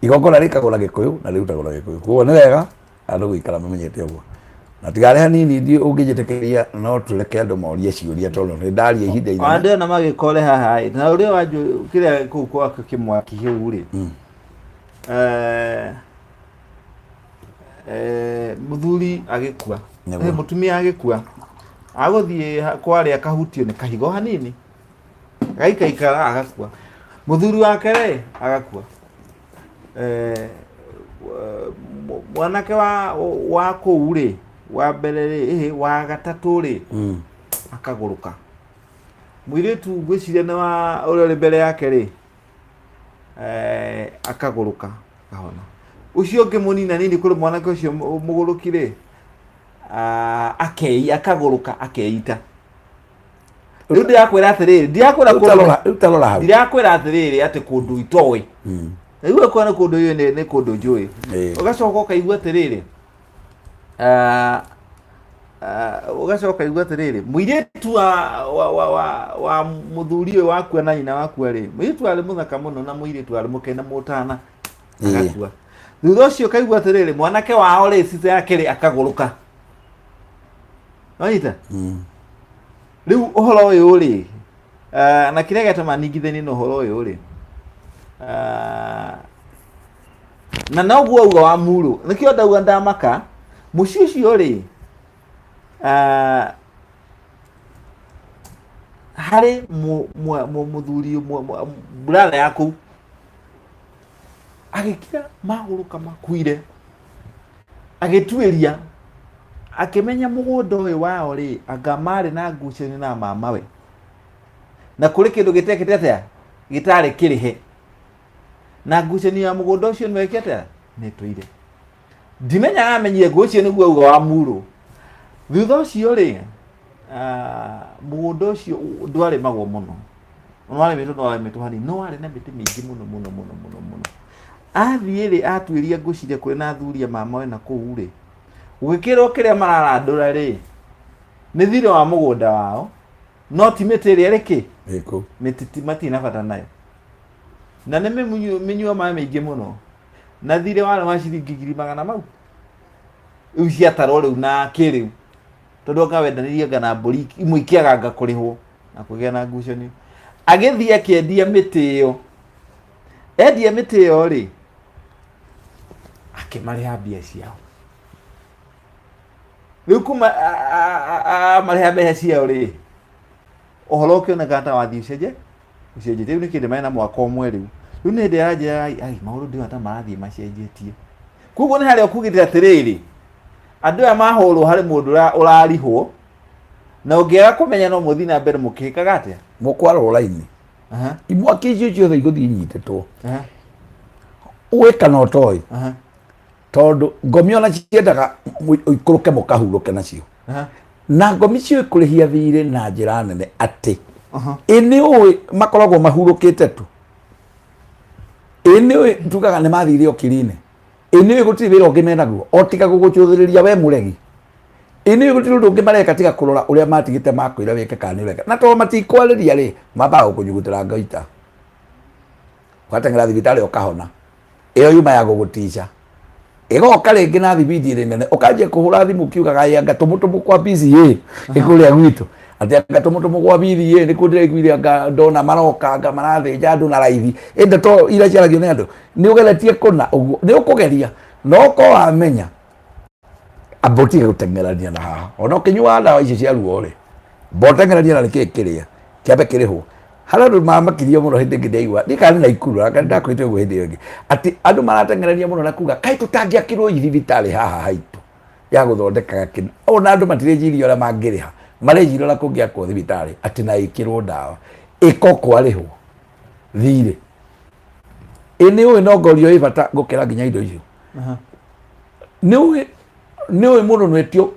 Igongona rĩkagwo na gĩkũyũ na rĩrutagwo na gĩkũyũ. Koguo nĩ wega andũ gũikara mamenyete ũguo. Na tigarĩ hanini ndiũ ũngĩnjĩtĩkĩria, no tũreke andũ morie ciũria, tondũ nĩ ndaria ihinda Ona inene. Ndĩrona magĩkore haha ĩ, na ũrĩa wanjũ kĩrĩa kũu gwake kĩmwaki kĩu rĩ, mũthuri agĩkua, mũtumia agĩkua, agũthiĩ kwarĩa akahutio nĩ kahigo hanini, gaikaikara agakua. Mũthuri wake rĩ agakua. Mwanake wa kũu rĩ, wa mbere rĩ, ĩhĩ, wa gatatũ rĩ, akagũrũka. Mũirĩtu ngwĩciria nĩ wa ũrĩa ũrĩ mbere yake rĩ, akagũrũka akahona. Ũcio ũngĩ mũnina nini kũrĩ mwanake ũcio mũgũrũki rĩ, akei akagũrũka akeita. Rĩu ndĩrakwĩra atĩrĩrĩ, ndirakwĩra Rĩu kũndũ tarora, rĩu tarora hau. Ndirakwĩra atĩrĩrĩ atĩ kũndũ itoĩ. Rĩu akorwo nĩ kũndũ yũĩ, nĩ kũndũ njũĩ. Ũgacoka ũkaigua atĩrĩrĩ, ũgacoka ũkaigua atĩrĩrĩ, mũirĩtu wa mũthuri ũyũ wakua na nyina wakua rĩ, mũirĩtu arĩ mũthaka mũno na mũirĩtu arĩ mũkena mũtana, agakua. Thutha ũcio ũkaigua atĩrĩrĩ, mwanake wao rĩ, sister yake rĩ, akagũrũka. Wanyita? Rĩu ũhoro ũyũ rĩ, na kĩrĩa gĩatũma ningithanie na ũhoro ũyũ rĩ, na noguo auga wa muru, nĩkĩo ndauga ndamaka mũciĩ ũcio rĩ, harĩ mũthuri brother yaku agĩkira magũrũka makuire, agĩtuĩria, akĩmenya mũgũnda ũyũ wao rĩ, anga marĩ na ngucanio na mamawe, na kũrĩ kĩndũ gĩtekĩte atĩa, gĩtarĩ kĩrĩhe, na ngucanio ya mũgũnda ũcio nĩweke atĩa, nĩtũire. Ndimenyaga amenyire ngũ ũcio nĩguo auga wa murũ. Thutha ũcio rĩ, mũgũnda ũcio ndwarĩmagwo mũno, nĩwarĩmĩtwo, nĩwarĩmĩtwo hanini, no warĩ na mĩtĩ mĩingĩ mũno mũno mũno mũno mũno. Athiĩ rĩ, atuĩria ngũciria kũrĩ na athuri a mamawe na kũu rĩ, gũgĩkĩrwo kĩrĩa mararandũra rĩ, nĩ thirĩ wa mũgũnda wao, no ti mĩtĩ ĩrĩa ĩrĩ kĩ? Ĩkũ. Mĩtĩ matirĩ na bata nayo, na nĩ mĩnyua maĩ maingĩ mũno, na thirĩ warĩ wa ciringi ngiri magana mau rĩu ciatarwo rĩu na kĩrĩu, tondũ anga wendanirie anga na mbũri imwe ikĩaganga kũrĩhwo na kũgĩa na ngucanio. Agĩthiĩ akĩendia mĩtĩ ĩyo, endia mĩtĩ ĩyo rĩ, akĩmarĩha mbia ciao. Rĩu kuma amarĩha mbeca ciao rĩ, ũhoro ũkĩoneka ta wathiĩ ũcenjetie. Rĩu nĩ kĩndĩ marĩ na mwaka ũmwe rĩu, rĩu nĩ hĩndĩ aranjĩra, ai, maũndũ ndĩrona ta marathiĩ macenjetie. Koguo nĩ harĩa ũkugĩte atĩrĩrĩ, andũ aya mahũrwo harĩ mũndũ ũrarihwo, na ũngĩaga kũmenya no mũthiĩ na mbere mũkĩhĩkaga atĩa? Mũkwarwo raini. Imwaki icio ciothe igũthiĩ inyitĩtwo. Ũĩ kana ũtoĩ, tondũ ngomi ona ciendaga ũikũrũke mũkahurũke nacio. Na ngomi ciũĩ kũrĩhia thirĩ na njĩra nene atĩ ĩ nĩ ũĩ makoragwo mahurũkĩte tu. Ĩ nĩ ũĩ tugaga nĩ mathire okirinĩ. Ĩ nĩ ũĩ gũtirĩ wĩra ũngĩ menaguo o tiga gũgũcũthĩrĩria we mũregi. Ĩ nĩ ũĩ gũtirĩ ũndũ ũngĩ mareka tiga kũrora ũrĩa matigĩte makwĩra wĩke kana nĩ ũreka. Na tondũ matikwarĩria rĩ, mambaga gũkũnyugutĩra ngoita, ũgateng'era thibitarĩ ũkahona. Ĩyo yuma ya gũgũtica, ĩgoka rĩngĩ na thibindi ĩrĩ nene, ũkanjia kũhũra thimũ ũkiugaga, ĩ anga tũmũtũmũ kwa PCA ĩ kũrĩa gwitũ, atĩ anga tũmũtũmũ kwa PCA nĩkuo ndĩraiguire, anga ndona maroka, anga marathĩnja andũ na raithi. Ĩ ndeto iria ciaragio nĩ andũ, nĩ ũgeretie kũna ũguo nĩ ũkũgeria, no ũkorwo wamenya amba ũtige gũteng'erania na haha. Ona ũkĩnyuaga ndawa icio cia ruo rĩ, amba ũteng'eranie na nĩkĩĩ kĩrĩa kĩambe kĩrĩhwo. Harĩ andũ mamakirio mũno hĩndĩ ĩngĩ ndaigua, ndiĩ kana nĩ Naikuru anga ndakwĩte ũguo hĩndĩ ĩyo ĩngĩ, atĩ andũ marateng'erania mũno na kuga kaĩ tũtangĩakirwo thibitarĩ haha haitũ ya gũthondekaga kĩndũ. Ona andũ matireciria ũrĩa mangĩrĩha, mareciria ũrĩa kũngĩakwo thibitarĩ atĩ na ĩkĩrwo ndawa ĩko kwarĩhwo thirĩ. Ĩ nĩ ũĩ no ngorio ĩ bata gũkĩra nginya indo icio. Nĩ ũĩ mũndũ nwetio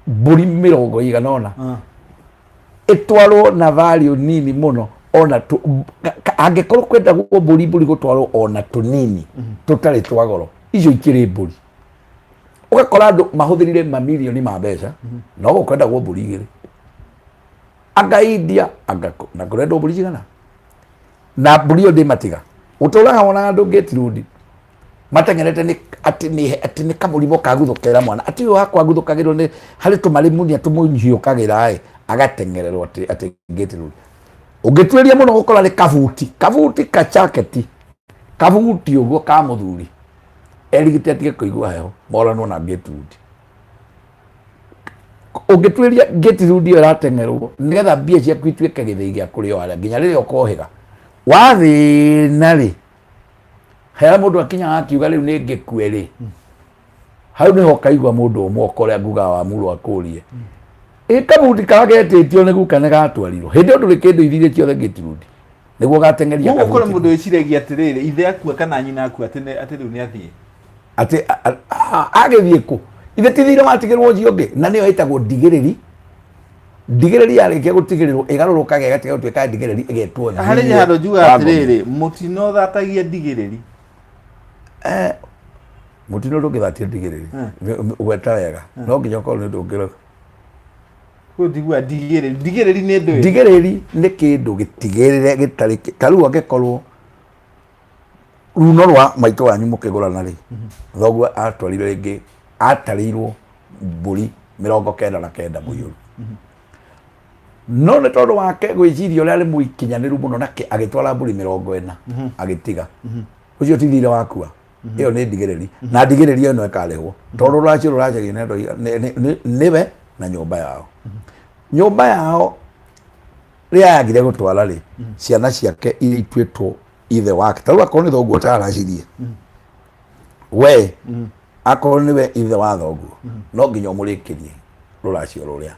mbũri mĩrongo ĩigana ũna, ĩtwarwo na value nini mũno, ona angĩkorwo kwendagwo mbũri gũtwarwo ona tũnini tũtarĩ twa goro, icio ikĩrĩ mbũri. Ũgakora andũ mahũthĩrire mamirioni ma mbeca, no gũkwendagwo mbũri igĩrĩ, anga India anga kũ, na kũrendwo mbũri cigana, na mbũri ĩyo ndĩmatiga ũtũraga wonaga andũ ngĩti rũndi mateng'erete nĩ atĩ nĩ kamũrimũ kaguthũkĩra mwana, atĩ ũyũ wakwa aguthũkagĩrwo nĩ harĩ tũmarĩmunia tũmũhiũkagĩra ĩ, agateng'ererwo atĩ ngĩti rũndi. Ũngĩtuĩria mũno gũkora nĩ kabuti, kabuti kacaketi, kabuti ũguo ka mũthuri erigite atige kũigua heho, moranwo na ngĩti rundi. Ũngĩtuĩria ngĩti rundi ĩyo ĩrateng'erwo nĩgetha mbia ciaku ituĩke gĩthĩi gĩa kũrĩo harĩa nginya rĩrĩa ũkohĩga wathĩna rĩ. Harĩa mũndũ akinyaga akiuga rĩu nĩ ngĩkue rĩ, hau nĩho ũkaigua mũndũ ũmwe oka ũrĩa ngugaga wa murũ akũrie ĩ kabuti kagetĩtio nĩ guka nĩ gatwarirwo hĩndĩ ĩyo ndũrĩ kĩndũ ithiirĩ ciothe ngĩtirundi nĩguo gateng'eria Koguo kũrĩ kabuti. mũndũ wĩciragia atĩrĩrĩ, ithe akua kana nyina akua atĩ atĩ rĩu nĩ athiĩ. Atĩ agĩthiĩ kũ ithe ti thirĩ watigĩrwo ũcio ũngĩ, na nĩyo ĩtagwo ndigĩrĩri. Ndigĩrĩri yarĩkia gũtigĩrĩrwo ĩgarũrũkaga ĩgatiga gũtuĩka ndigĩrĩri ĩgetwo Harĩ thirĩ handũ njugaga wa ngombe. atĩrĩrĩ, mũtino ũthatagia ndigĩrĩri. Eh, mũtino ndũngĩthatia ndigĩrĩri. Gweta wega no nginya ũkorwo nĩ ũndũ ũngĩ. Kũu ndigua ndigĩrĩri. Ndigĩrĩri nĩ ndũĩ. Ndigĩrĩri nĩ kĩndũ gĩtigĩrĩre gĩtarĩ ta rĩu angĩkorwo runo rwa maitũ wanyu mũkĩgũrana rĩ, thoguo atwarire rĩngĩ atarĩirwo mbũri 99 mũiyũru, no nĩ tondũ wake gwĩciria ũrĩa arĩ mũikinyanĩru mũno nake agĩtwara mbũri 40 agĩtiga ũcio ti thirĩ wakua. Ĩyo nĩ ndigĩrĩri, na ndigĩrĩri ĩyo no ĩkarĩhwo tondũ rũracio rũracagio nĩ andũ nĩwe na nyũmba yao. Nyũmba yao rĩrĩa yagire gũtwara rĩ, ciana ciake iria ituĩtwo ithe wake, ta rĩu akorwo nĩ thoguo ũtaracirie we, akorwo nĩwe ithe wa thoguo, no nginya ũmũrĩkĩrie rũracio rũrĩa,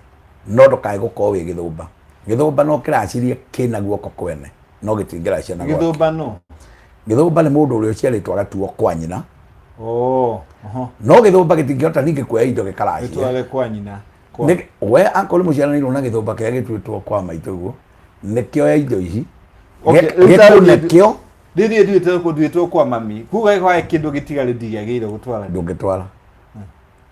no ndũkae gũkorwo wĩ gĩthũmba. Gĩthũmba no kĩracirie kĩna guoko kwene, no gĩtingĩracia na gwake. Gĩthũmba no. Gĩthũmba nĩ mũndũ ũrĩa ũciarĩtwo agatuo kwa nyina. Oh, oho. No gĩthũmba gĩtingĩhota ningĩ kuoya indo gĩkaracie. Gĩtware kwa nyina. Kwa. We akorwo nĩ mũciaranĩirwo na gĩthũmba kĩrĩa gĩtuĩtwo kwa maitũguo, nĩkĩoya indo ici Okay, rĩu tarĩu gĩkũnekĩo. Rĩu niĩ nduĩtwo kwa mami. Kuga kwa kĩndũ gĩtigarĩ ndingĩagĩrĩire gũtwara. Ndũngĩtwara.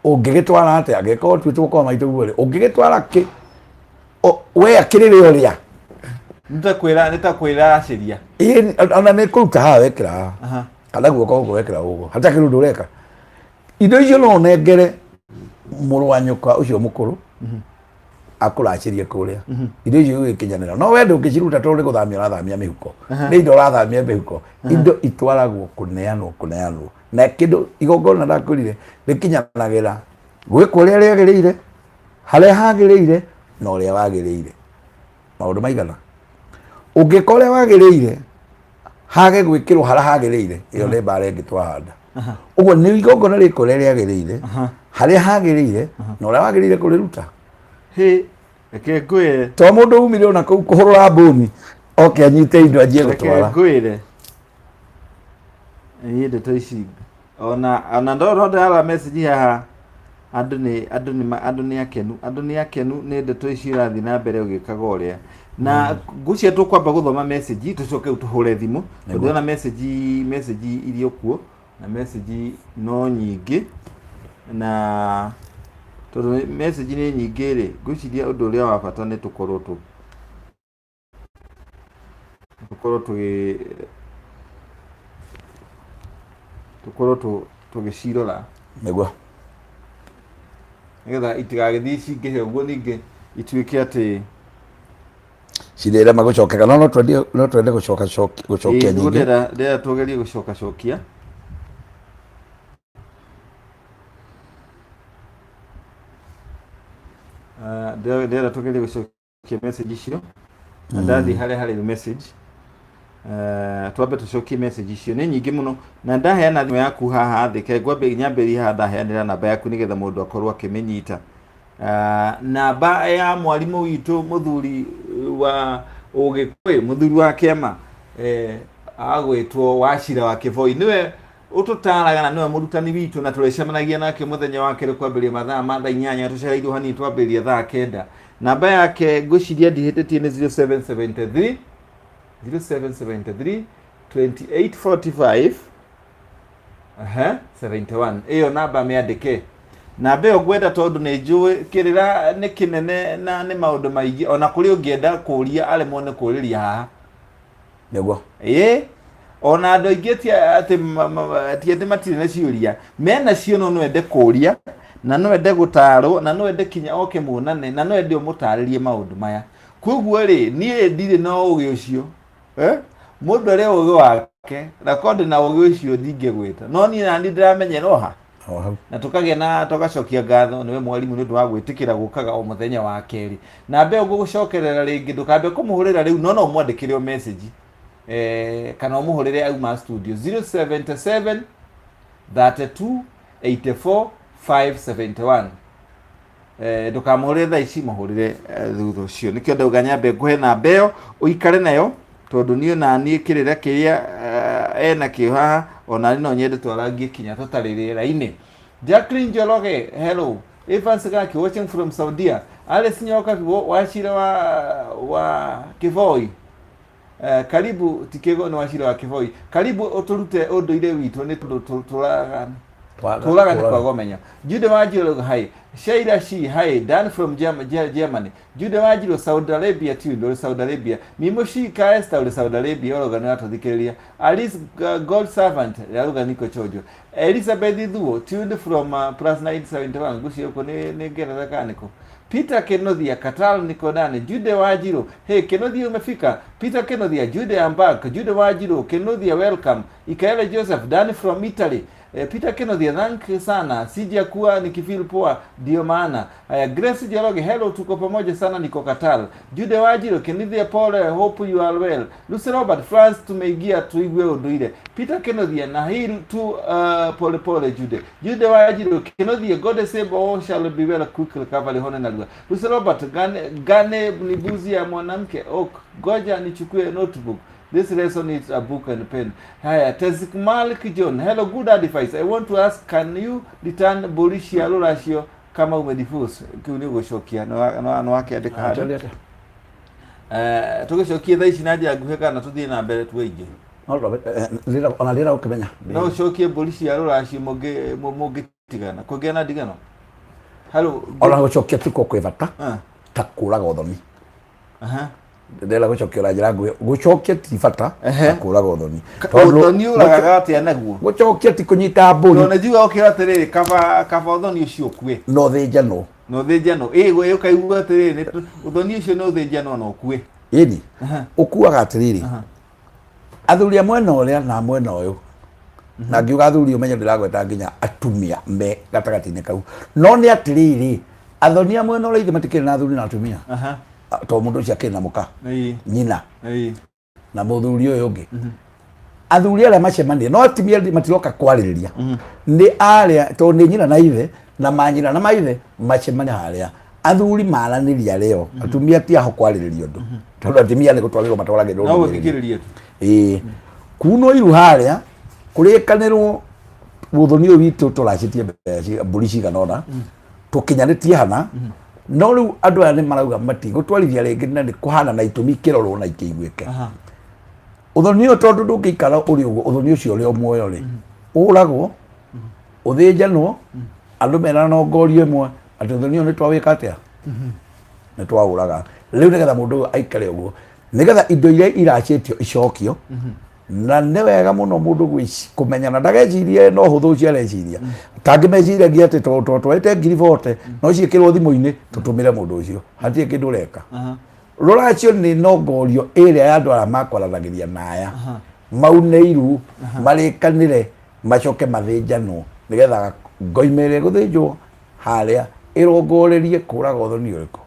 Ũngĩgĩtwara atĩa angĩkorwo ũtuĩtwo kwa maitũguo rĩ, ũngĩgĩtwara kĩ? We akĩrĩrĩ ũrĩa Nĩ ta kwĩracĩria. Ĩĩ, ona nĩ kũruta haha wekĩra haha kana guoko gũkũ wekĩra ũguo, hatakĩrĩ ũndũ ũreka. Indo icio no ũnengere mũrũ wa nyũkwa ũcio mũkũrũ akũracĩrie kũrĩa, indo icio igũgĩkinyanĩra, no we ndũngĩciruta tondũ nĩ gũthamia ũrathamia mĩhuko, nĩ indo ũrathamia mĩhuko. Indo itwaragwo kũneanwo, kũneanwo na kĩndũ igongona ndakwĩrire rĩkinyanagĩra gwĩkwo ũrĩa rĩagĩrĩire, harĩa hagĩrĩire na ũrĩa wagĩrĩire. Maũndũ maigana ũngĩka ũrĩa wagĩrĩire hage gwĩkĩrwo harĩa hagĩrĩire, ĩyo nĩ mbara ĩngĩ twahanda. Ũguo nĩ igongona rĩkwo ũrĩa rĩagĩrĩire, harĩa hagĩrĩire na ũrĩa wagĩrĩire kũrĩruta. Hĩ, reke ngwĩre. To mũndũ umire ona kũu kũhũrũra mbũni oke anyite indo anjie Reke gũtwara. ngwĩre. Niĩ ndeto ici ona ndona ndĩrarora message haha, andũ nĩ akenu nĩ ndeto ici irathiĩ na mbere ũgĩkaga ũrĩa na ngwĩciria tũkwamba gũthoma message tũcoke rĩu tũhũre thimũ, tondũ ndĩrona message iria kuo na message no nyingĩ, na tondũ message nĩ nyingĩ rĩ, ngwĩciria ũndũ ũrĩa wa bata nĩ tũkorwo tũ tũkorwo tũgĩ tũkorwo tũgĩcirora Nĩguo. Nĩgetha itigagĩthiĩ cingĩhe ũguo ningĩ ituĩke atĩ Cirĩrema gũcokeka, no no twende gũcoka gũcokia Ĩĩ, nĩguo nyingĩ. Ndĩrenda tũgerie gũcoka cokia. Ah, ndĩrenda tũgerie gũcokia message icio na ndathiĩ harĩa harĩ message. Twambe tũcokie message icio, nĩ nyingĩ mũno, na ndaheana thimũ yaku haha thĩ. Ke ngwambe nyambĩrĩrie haha ndaheanĩra namba yaku nĩgetha mũndũ akorwo akĩmĩnyita. Namba ya mwarimũ witũ, mũthuri wa ũgĩkũyũ, mũthuri wa kĩama, agwĩtwo Wachira wa Kĩboi, nĩwe ũtũtaraga na nĩwe mũrutani witũ, na tũrĩcemanagia nake mũthenya wa kerĩ kwambĩrĩria mathaa ma thaa 8, tũcereirwo hanini twambĩrĩria thaa 9. Namba yake ngwĩciria ndihĩtĩtie nĩ 0773 0773 2845 71. Ĩyo namba mĩandĩke, namba ĩyo ngwenda tondũ nĩ njũĩ kĩrĩra nĩ kĩnene na nĩ maũndũ maingĩ, ona kũrĩ ũngĩenda kũria aremwo nĩ kũrĩria haha. Nĩguo. Ĩĩ, ona andũ aingĩ ti atĩ ti atĩ matirĩ na ciũria, mena cio, no no ende kũria na no ende gũtarwo na no ende kinya oke muonane na no ende ũmũtarĩrie maũndũ maya. Koguo rĩ, niĩ ndirĩ na ũgĩ ũcio, eh? Mũndũ arĩ ũgĩ wake na korwo ndĩ na ũgĩ ũcio ndingĩgwĩta, no niĩ nani ndĩramenyera oha O hau. Na tũkagĩa na tũgacokia ngatho nĩwe mwarimũ nĩ ũndũ wa gwĩtĩkĩra gũkaga o mũthenya wa kerĩ. Na mbeo ngũgũcokerera rĩngĩ, ndũkambe kũmũhũrĩra rĩu, no no ũmwandĩkĩre o message. Kana ũmũhũrĩre auma studio 077 32 84 571. Ndũkamũhũrĩre thaa ici, mũhũrĩre thutha ũcio. Nĩkĩo ndauga nyambe ngũhe namba ĩyo ũikare nayo, tondũ niĩ ona niĩ kĩrĩra kĩrĩa ena kĩo haha, ona niĩ no nyende twarangie kinya tũtarĩ rĩera-inĩ. Jacqueline Njoroge, hello. Evans Gaki watching from Saudia. Alice Nyoka Wachira wa Kivoi. Karibu tikego nĩ Wachira wa Kivoi. Karibu ũtũrute ũndũire witũ nĩ tondũ tũraga tũraga nĩ kwaga ũmenyo. Jude Wanjiru hi. Shaila Shi hi. Dan from Germany. Jude Wanjiru Saudi Arabia tuned uri Saudi Arabia. Mimo Shi ka Esther uri Saudi Arabia ũrauga nĩ ũratũthikĩrĩria. Alice God Servant arauga niko chojo. Elizabeth Thuo tuned from plus 971 ngucio huko ni Ngeretha kana nĩkũ. Peter Kenothia Qatar niko ndani. Jude Wanjiru hey Kenothia umefika. Peter Kenothia Jude I'm back. Jude Wanjiru Kenothia welcome. Ikaele Joseph Dani from Italy. Peter Kenothia thank sana, sijakuwa nikifeel poa ndio maana. Haya, Grace Njoroge hello, tuko pamoja sana, niko Qatar. Jude Wanjiru Kenothia pole, hope you are well. Lucy Robert France tumeingia tuigue unduire. Peter Kenothia na hii tu pole pole Jude. Jude Wanjiru Kenothia God save all shall be well, quick recovery hone na lugha. Lucy Robert gane ni buzi ya mwanamke ok, goja nichukue notebook. This lesson needs a book and pen. Haya, Tezik Malik John. Hello, good advice. I want to ask, can you return Borussia Ruracio kama umedivorce? Kiu ni gucokia no wakiandika handũ. Tũgĩcokie thaa ici na njĩra nguhĩ kana tũthiĩ na mbere tuwe ingĩ? Ona rĩra ũkĩmenya. No ũcokie mbũri cia rũracio mũngĩtigana kũngĩa na ndigano. Hello. Ona gũcokia tiko kwĩ bata ta kũraga ũthoni. Ndĩrenda gũcokia na njĩra nguhĩ, gũcokia ti bata ta kũraga ũthoni. Ũthoni ũragaga atĩa naguo? Gũcokia ti kũnyita mbũri. Tondũ njiuga ũkĩra atĩrĩrĩ, kaba ũthoni ũcio ũkue. Na ũthĩnjanwo. Na ũthĩnjanwo. Ĩ, ũkaigua atĩrĩrĩ, ũthoni ũcio nĩ ũthĩnjanwo na ũkue. Ĩni. Ũkuaga atĩrĩrĩ, athuri a mwena ũrĩa na mwena ũyũ, na ngiuga athuri ũmenye ndĩragweta nginya atumia me gatagatĩ-inĩ kau, no nĩ atĩrĩrĩ, athoni a mwena ũrĩa ithe matikĩrĩ na athuri na atumia, tondũ mũndũ ũcio akĩrĩ na mũka nyina na mũthuri ũyũ ũngĩ. Athuri arĩa macemania no atumia matiroka kwarĩrĩria, nĩ arĩa tondũ nĩ nyina na ithe na manyina na maithe macemania harĩa athuri maranĩria rĩo, atumia ti aho kwarĩrĩria ũndũ, tondũ atumia nĩ gũtwarĩrwo matwaragĩrwo No ndũmĩrĩri. Gũthikĩrĩria tu. Ĩĩ, kunwo iru harĩa kũrĩkanĩrwo ũthoni ũyũ witũ tũracĩtie mbeca mbũri cigana ũna tũkinyanĩtie hana, no rĩu andũ aya nĩ marauga matigũtwarithia rĩngĩ na nĩ kũhana na itũmi ikĩrorwo na ikĩiguĩke. Ũthoni ũyũ tondũ ndũngĩikara ũrĩ ũguo, ũthoni ũcio ũrĩ o muoyo rĩ, ũragwo ũthĩnjanwo, andũ mena nongorio ĩmwe atĩ ũthoni ũyũ nĩ twawĩka atĩa, nĩ twaũraga rĩu nĩgetha mũndũ ũyũ aikare ũguo, nĩgetha indo iria iracĩtio icokio. Na nĩ wega mũno mũndũ kũmenya na ndagecirie no hũthũ ũcio areciria tangĩmeciragia atĩ tondũ twarĩte 40,000 no ciĩkĩrwo thimũ-inĩ tũtũmĩre mũndũ ũcio, hatirĩ kĩndũ ũreka. Rũracio nĩ nongorio ĩrĩa ya andũ arĩa makwaranagĩria na aya maune iru marĩkanĩre macoke mathĩnjanwo nĩgetha ngoima ĩrĩa ĩgũthĩnjwo harĩa ĩrongorerie kũraga ũthoni ũrĩkũ,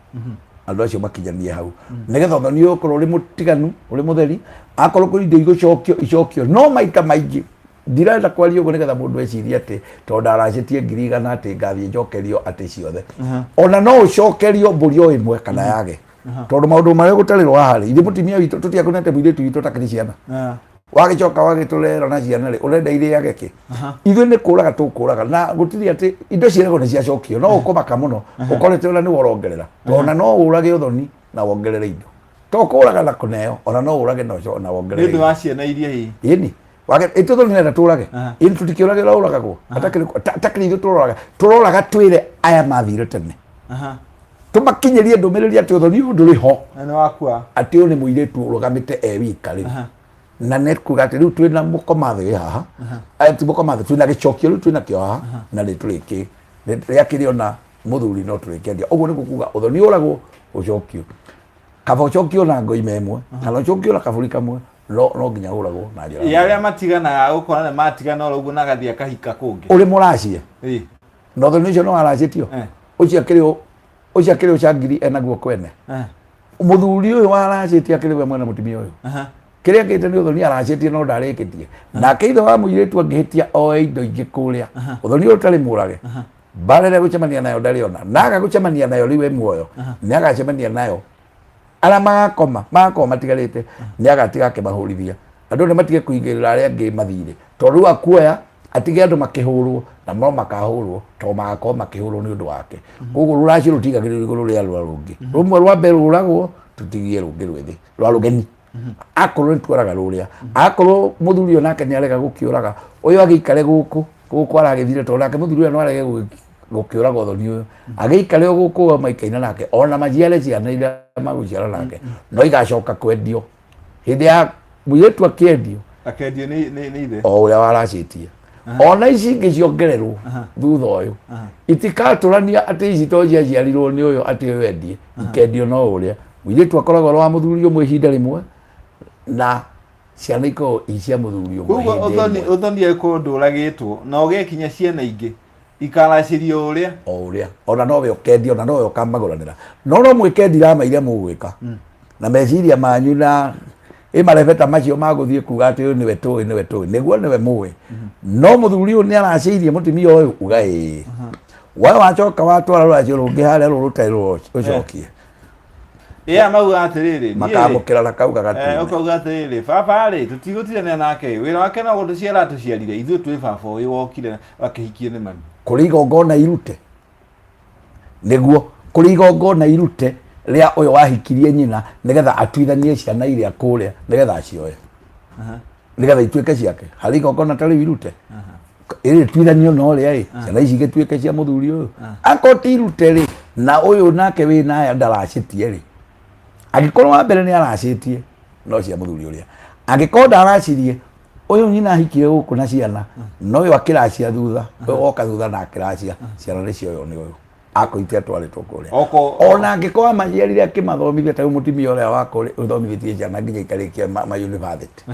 andũ acio makinyanie hau nĩgetha ũthoni ũyũ ũkorwo ũrĩ mũtiganu ũrĩ mũtheri. Akorwo kũrĩ indo igũcokio icokio, no maita maingĩ ndirenda kwaria ũguo nĩgetha mũndũ ecirie atĩ tondũ ndaracĩtie 100,000 atĩ ngathiĩ njokerio atĩ ciothe. Ona no ũcokerio mbũri o ĩmwe kana yage, tondũ maũndũ marĩa gũtarĩrwo haha rĩ, ithuĩ mũtumia witũ tũtiakonete mũirĩtu witũ takĩrĩ ciana, wagĩcoka wagĩtũrera na ciana rĩ, ũrenda irĩage kĩ? Ithuĩ nĩ kũraga tũkũraga na gũtirĩ atĩ indo ciĩragwo nĩ ciacokio, no ũkũmaka mũno ũkorete ona nĩwe ũrongerera, tondũ ona no ũrage ũthoni na wongerere indo, to kũraga na kũneo, ona no ũrage na wongerere Nĩ ũndũ indo. Wa ciana iria hihi. Ĩni ĩtũthoni nenda tũrage, ĩni tũtikĩũrage ũrĩa ũragagwo atakĩrĩ ithuĩ tũroraga, tũroraga twĩre aya mathire tene, tũmakinyĩrie ndũmĩrĩri atĩ ũthoni ũyũ ndũrĩ ho. Na nĩ wakua. Atĩ ũyũ nĩ mũirĩtu ũrũgamĩte e wika rĩu, na nĩ kuga atĩ rĩu twĩna mũkomathĩ wĩ haha, ti mũkomathĩ, twĩna gĩcokio rĩu twĩna kĩo haha na nĩ tũrĩkĩ rĩakĩrĩ ona mũthuri no tũrĩkĩendia. Ũguo nĩ kuga ũthoni ũragwo ũcokio, kaba ũcokio na ngoima ĩmwe kana ũcokio na kabũri kamwe, no nginya ũragwo na njĩra Ya arĩa matiganaga ũkona nĩ matigana oro ũguo na agathiĩ akahika kũngĩ. Ũrĩ mũracie na ũthoni ũcio nĩ waracĩtio, ũcio akĩrĩ ũcangiri enaguo kwene, mũthuri ũyũ waracĩtie akĩrĩ we mwene mũtumia ũyũ. Kĩrĩa kĩte nĩ ũthoni aracĩtie no ndarĩkĩtie. Nake ithe wa mũirĩtu angĩhĩtia oe indo ingĩ kũrĩa, ũthoni ũyũ ũtarĩ mũrage, mbara ĩrĩa gũcemania nayo ndarĩ ona na aga gũcemania nayo rĩu e muoyo, nĩ agacemania nayo arĩa magakoma magakorwo matigarĩte, nĩ agatiga akĩmahũrithia. Andũ nĩ matige kũigĩrĩra arĩa angĩ mathirĩ, tondũ rĩu akuoya atige andũ makĩhũrwo, na no makahũrwo tondũ magakorwo makĩhũrwo nĩ ũndũ wake. Koguo rũracio rũtigagĩrĩrwo igũrũ rĩa rũra rũngĩ rũmwe, rwambe rũragwo, tũtigie rũngĩ rwĩthĩ rwa rũgeni. Akorwo nĩ tuoraga rũrĩa, akorwo mũthuri ũyũ nake nĩ arega gũkĩũraga ũyũ, agĩikare gũkũ gũkũ aragĩthire, tondũ nake mũthuri ũyũ no arege gũkĩũraga ũthoni ũyũ, agĩikare o gũkũ maikaina nake, ona maciare ciana iria magũciara nake, no igacoka kwendio hĩndĩ ya mũirĩtu akĩendio. Akendio nĩ ithe. O ũrĩa waracĩtie, ona ici ingĩ ciongererwo thutha ũyũ itikatũrania atĩ ici to ciaciarirwo nĩ ũyũ, atĩ ũyũ endie, ikendio no ũrĩa mũirĩtu akoragwo arĩ wa mũthuri ũmwe ihinda rĩmwe, na ciana ikoragwo i cia mũthuri ũmwe Koguo hĩndĩ ũthoni ĩmwe. Ũthoni angĩkorwo ndũragĩtwo na ũgekinya ciana ingĩ ikaracĩrio ũrĩa. O ũrĩa, ona nowe ũkendia, ona nowe ũkamagũranĩra, no no mwĩke ndirama iria mũgwĩka na meciria manyu na ĩ marebeta macio magũthiĩ kuga atĩ ũyũ nĩwe tũĩ, nĩwe tũĩ, nĩguo nĩwe mũĩ, no mũthuri ũyũ nĩ aracĩirie mũtumia ũyũ, uga ĩĩ, we wacoka watwara rũracio rũngĩ harĩa rũrũ rũtarĩ rũcokie. Ĩa mauga atĩrĩrĩ, niĩ rĩ, Makamũkĩra na kauga gatune. Ũkauga atĩrĩrĩ, baba rĩ, tũtigũtindanĩra nake, wĩra wake no gũtũciara atũciarire, ithuĩ twĩ baba ũyũ wokire akĩhikio nĩ mami. Kũrĩ igongona irute, nĩguo kũrĩ igongona irute rĩa ũyũ wahikirie nyina, nĩgetha atuithanie ciana iria kũrĩa, nĩgetha acioe, nĩgetha ituĩke ciake. Harĩ igongona ta rĩu irute ĩrĩtuithanio na ũrĩa ĩ ciana ici igĩtuĩke cia mũthuri ũyũ. Akorwo ti irute rĩ, na ũyũ nake wĩ naya ndaracĩtie rĩ, angĩkorwo wa mbere nĩ aracĩtie, no cia mũthuri ũrĩa. Angĩkorwo ndaracirie, ũyũ nyina ahikire gũkũ na ciana, no ũyũ akĩracia thutha, ũyũ woka thutha na akĩracia ciana, nĩ cioywo nĩ ũyũ akoite atwarĩtwo kũrĩa. Ona angĩkorwo amaciarire akĩmathomithia, ta rĩu mũtumia ũrĩa wakwa ũthomithĩtie ciana nginya ikarĩkia ma university,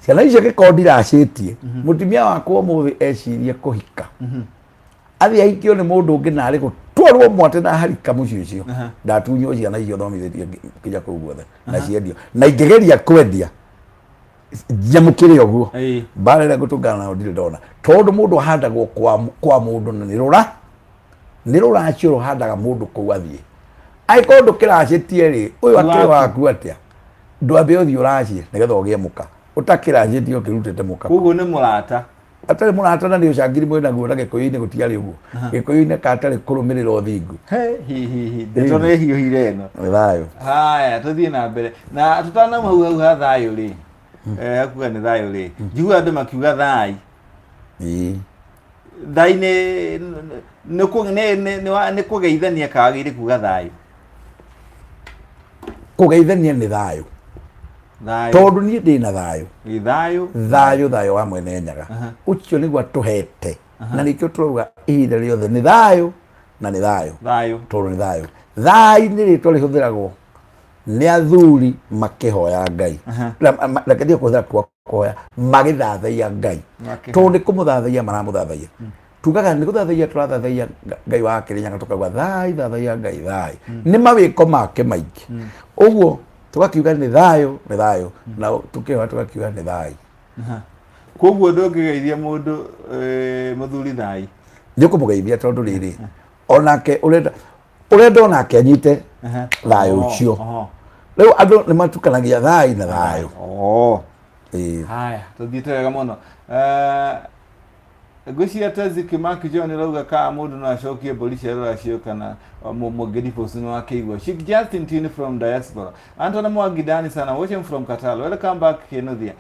ciana icio gĩkorwo ndiracĩtie, mũtumia wakwa ũmũthĩ ecirie kũhika, athiĩ ahikio nĩ mũndũ ũngĩ, na arĩ gũtwarwo mwate na harika mũciĩ ũcio, ndatunywo ciana icio thomithĩtie nginya kũu guothe na ciendio, na ingĩgeria kwendia nyamũkĩre ũguo, mbara ĩrĩa ngũtũngana nayo ndirĩ ndona, tondũ mũndũ ahandagwo kwa mũndũ, na nĩ rũra nĩ rũracio rũhandaga mũndũ kũu athiĩ. Angĩkorwo ndũkĩracĩtie rĩ, ũyũ akĩrĩ waku atĩa? Ndwambe ũthiĩ ũracie nĩgetha ũgĩe mũka ũtakĩracĩtie ũkĩrutĩte mũka. Koguo nĩ mũrata. Atarĩ mũrata, na nĩ ũcangiri mwĩ naguo, na gĩkũyũ-inĩ gũtiarĩ ũguo, gĩkũyũ-inĩ katarĩ kũrũmĩrĩra ũthingu. He, hi hi hi, ndeto nĩ hiũhire ĩno. Nĩ thayũ. Haya, tũthiĩ na mbere na tũtanauma hau hau ha thayũ rĩ, hakuga nĩ thayũ rĩ, njiguaga andũ makiuga thai. Thai nĩ kũgeithania kawagĩrĩire kuga thayũ? Kũgeithania nĩ thayũ. Thayũ. Tondũ niĩ ndĩ na thayũ. Ĩ, thayũ. Thayũ, thayũ wa Mwene Nyaga ũcio nĩguo atũhete, na nĩkĩo tũrauga ihinda rĩothe nĩ thayũ na nĩ thayũ. Thayũ. Tondũ nĩ thayũ. Thai nĩ rĩtwa rĩhũthĩragwo nĩ athuri makĩhoya Ngai. Reke ndige kũhũthĩra kuga kũhoya, magĩthathaiya Ngai. Tondũ nĩ kũmũthathaiya maramũthathaiya, tugaga nĩ gũthathaiya tũrathathaiya Ngai wa Kĩrĩnyaga, tũkauga thai, thathaiya Ngai thai, nĩ mawĩko make maingĩ. Ũguo tũgakiuga nĩ thayũ, nĩ thayũ, na tũkĩhoya tũgakiuga nĩ thai. Koguo ndũngĩgeithia mũndũ, mũthuri thai? Nĩ ũkũmũgeithia, tondũ rĩrĩ, onake ũrenda onake anyite thayũ ũcio. Rĩu andũ nĩ matukanagia thai na thayũ. Ĩĩ. Haya, tũthiĩte wega mũno. Ngwĩciria Tezi Kimaki John ũrauga kana mũndũ no acokie mbũri cia rũracio kana mũngĩribũci nĩ wakĩigua. Sheikh Justin Tini from diaspora. Anton Mwangi Dani sana watching from Qatar. Welcome back Kinuthia.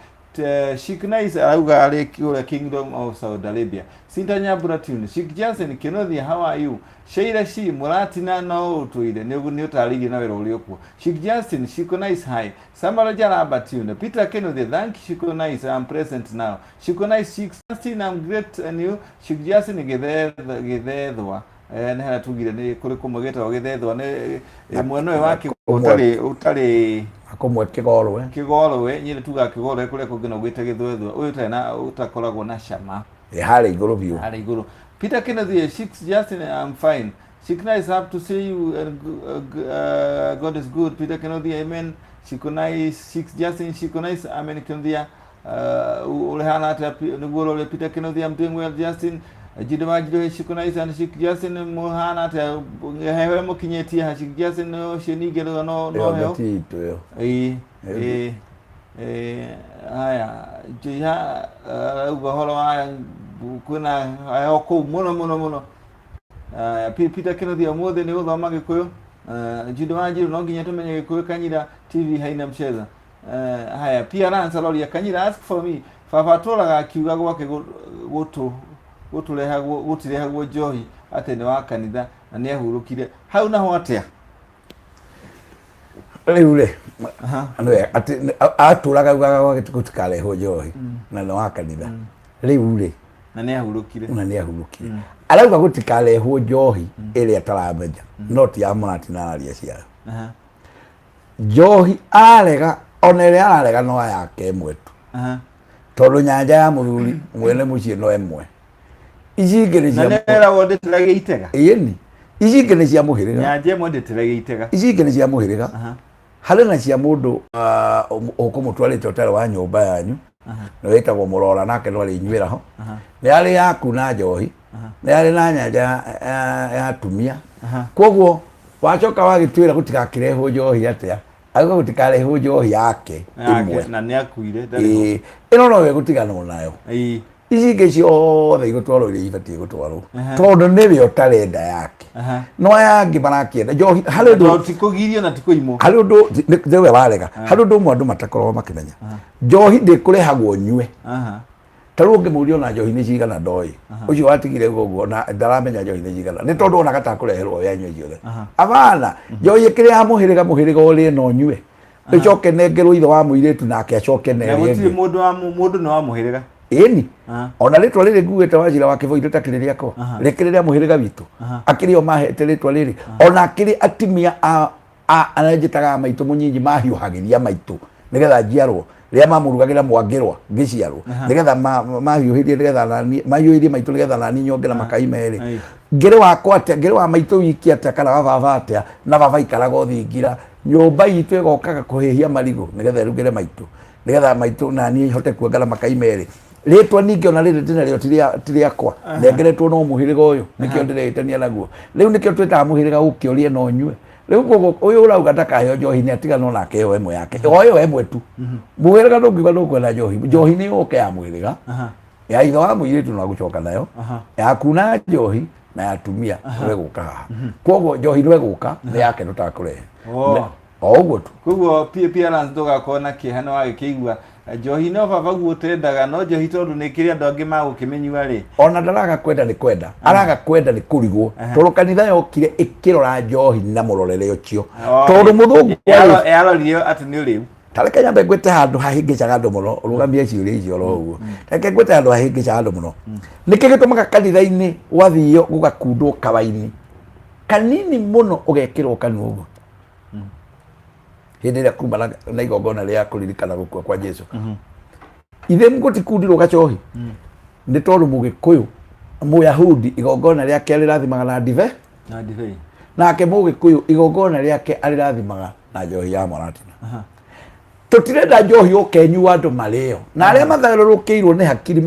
Sheikh Nice arauga arĩ kũrĩa Kingdom of Saudi Arabia. Sinta Nyambura Tune. Sheikh Justin Kinuthia, how are you? Sheila Shi Muratina no ũtũire nĩ ũtarĩirie na wĩra ũrĩa ũkuo. Sheikh Justin, Sheikh Nice, hi. Samara Jaraba Tune. Peter Kinuthia, thank you Sheikh Nice, I'm present now. Sheikh Nice, Sheikh Justin, I'm great and you. Sheikh Justin Gĩthethwa. Nĩ harĩa tugire nĩ kũrĩ kũmwe gĩtagwo Gĩthethwa, nĩ mwena ũyũ wa ũtarĩ ũtarĩ Kũmwe Kĩgorwe. Kĩgorwe, nyine tugaga Kĩgorwe, kũrĩa kũngĩ no gwĩte Gĩthwethwe, ũyũ ũtarĩ na ũtakoragwo na cama. Ĩ, harĩa igũrũ biũ. Harĩa igũrũ. Peter Kennedy, Sheikh Justin, I'm fine. Sheikh Nice, happy to see you and God is good. Peter Kennedy, amen. Shiko nice Shik Justin Shiko nice Amen Kinuthia ũrĩhana atĩa nĩguo ũroria Peter Kinuthia I'm doing well Justin. Jindo wa Jindo Shiko nice and Shik Justin mũhana atĩa heho mũkinyĩtie ha Shik Justin ũcio ningĩ no no Ĩyo heho ti itũ ĩyo. Ĩĩ, ĩĩ, ĩĩ, haya Njoiha arauga ũhoro wa kwĩna heho kũu mũno mũno mũno. Haya, Peter Kinuthia ũmũthĩ nĩ gũthoma Gĩkũyũ. Jude Wanjiru no nginya tũmenye Gĩkũyũ Kanyira TV haina mcheza. Haya Pia Lance aroria Kanyira ask for me baba atũraga akiuga gwake gũtũ gũtũrehagwo gũtirehagwo njohi atĩ nĩ wa kanitha na nĩ ahurũkire hau naho atĩa? Rĩu rĩ nĩwe atĩ atũraga augaga gwake gũtikarehwo njohi na nĩ wa kanitha rĩu rĩ na nĩ ahurũkire na nĩ ahurũkire arauga gũtikarehwo njohi ĩrĩa ataramenya no ti ya mũratina araria ciayo. Njohi arega ona ĩrĩa ararega no yake ĩmwe tu tondũ nyanja ya mũthuri mwene mũciĩ no ĩmwe ici ingĩ nĩ na cia nĩ eragwo ndĩtĩragia itega ĩni ici ingĩ nĩ cia mũhĩrĩga nyanja ĩmwe ndĩtĩragia itega ici ingĩ nĩ cia mũhĩrĩga harĩ na cia mũndũ ũkũmũtwarĩte ũtarĩ wa nyũmba yanyu na wĩtagwo mũrora nake no arĩnyuĩra ho nĩ arĩ yaku na njohi nĩ arĩ na nyanja ya atumia koguo wacoka wagĩtwĩra gũtigakĩrehwo njohi atĩa auga gũtikarehwo njohi yake Yake, ĩmwe na nĩ akuire ndarĩ ho. Ĩĩ, ĩno noyo ĩgũtiganwo nayo Ĩĩ. Ici ingĩ ciothe igũtwarwo iria ibatiĩ gũtwarwo tondũ nĩwe ũtarenda yake no aya angĩ marakĩenda njohi harĩ ũndũ Tondũ ti kũgirio na ti kũimwo. Harĩ ũndũ nĩwe warega harĩ ũndũ ũmwe andũ matakoragwo makĩmenya njohi ndĩkũrehagwo nyue. Ta rĩu ũngĩmũria ona njohi nĩ cigana ndoĩ ũcio watigire ũguo na ndaramenya njohi nĩ cigana nĩ tondũ onaga takũreherwo we anyue ciothe abana njohi ĩkĩrĩ ya mũhĩrĩga mũhĩrĩga ũrĩe na ũnyue ĩcoke nengerwo ithe wa mũirĩtu nake acoke Na na ĩrĩa gũtirĩ ĩngĩ. mũndũ wa mũndũ nĩ wa mũhĩrĩga. Ĩni ona rĩtwa rĩrĩ nguĩte Wachira wa Kĩboi rĩtakĩrĩ rĩakwa rĩkĩrĩ rĩa mũhĩrĩga witũ akĩrĩ o mahete rĩtwa rĩrĩ ona akĩrĩ atumia a arĩa njĩtaga maitũ mũnyinyi mahiũhagĩria maitũ nĩgetha njiarwo rĩrĩa mamũrugagĩra mwangĩrwa ngĩciarwo nĩgetha mahiũhĩrie nĩgetha nani mahiũhĩrie maitũ nĩgetha nani nyonge na makai merĩ. Ngĩrĩ wakwa atĩa ngĩrĩ wa maitũ wiki atĩa kana wa baba atĩa na baba aikaraga o thingira nyũmba itũ ĩgokaga kũhĩhia marigũ nĩgetha ĩrugĩre maitũ nĩgetha maitũ nani hote kuonga na makai merĩ rĩtwa ningĩ ona rĩrĩ ndĩnarĩo ti rĩakwa nengeretwo no mũhĩrĩga ũyũ nĩkĩo ndĩreĩtania naguo rĩu nĩkĩo twĩtaga mũhĩrĩga ũke ũrĩe na ũnyue rĩu koguo ũyũ ũrauga ndakaheo njohi nĩ atiganwo nake ĩyo ĩmwe yake o ĩyo ĩmwe tu mũhĩrĩga ndũngiuga ndũkwenda njohi njohi nĩ yũke ya mũhĩrĩga ya ithe wa mũirĩtu no agũcoka nayo ya kuna njohi na ya atumia nĩwe gũka haha koguo njohi nĩwe gũka nĩ yake ndũtakũrehe o ũguo tu. Koguo appearance ndũgakorwo na kĩeha nĩ wagĩkĩigua njohi no baba guo ũtendaga no njohi tondũ nĩ kĩrĩ andũ angĩ magũkĩmĩnyua rĩ. Ona ndaraga kwenda nĩ kwenda araga kwenda nĩ kũrigwo tondũ kanitha yokire ĩkĩrora njohi na mũrorere ũcio tondũ mũthũngũ yarorire atĩ nĩ ũrĩu. Ta reke nyambe ngwĩte handũ hahĩngĩcaga andũ mũno rũgamie ciũria icio oro ũguo reke ngwĩte handũ hahĩngĩcaga andũ mũno nĩkĩ gĩtũmaga kanitha-inĩ gwathio gũgakundwo kawaini kanini mũno ũgekĩrwo kanua ũguo hĩndĩ ĩrĩa kuma na igongona rĩa kũririkana gũkua kwa Jesu ithe gũtikundirwo gacohi nĩ tondũ mũgĩkũyũ mũyahudi igongona rĩake arĩrathimaga na ndibe Na ndibei. Nake mũgĩkũyũ igongona rĩake arĩrathimaga na njohi ya mũratina. Tũtirenda njohi ũkenyua andũ marĩo na arĩa matherũkĩirwo nĩ hakiri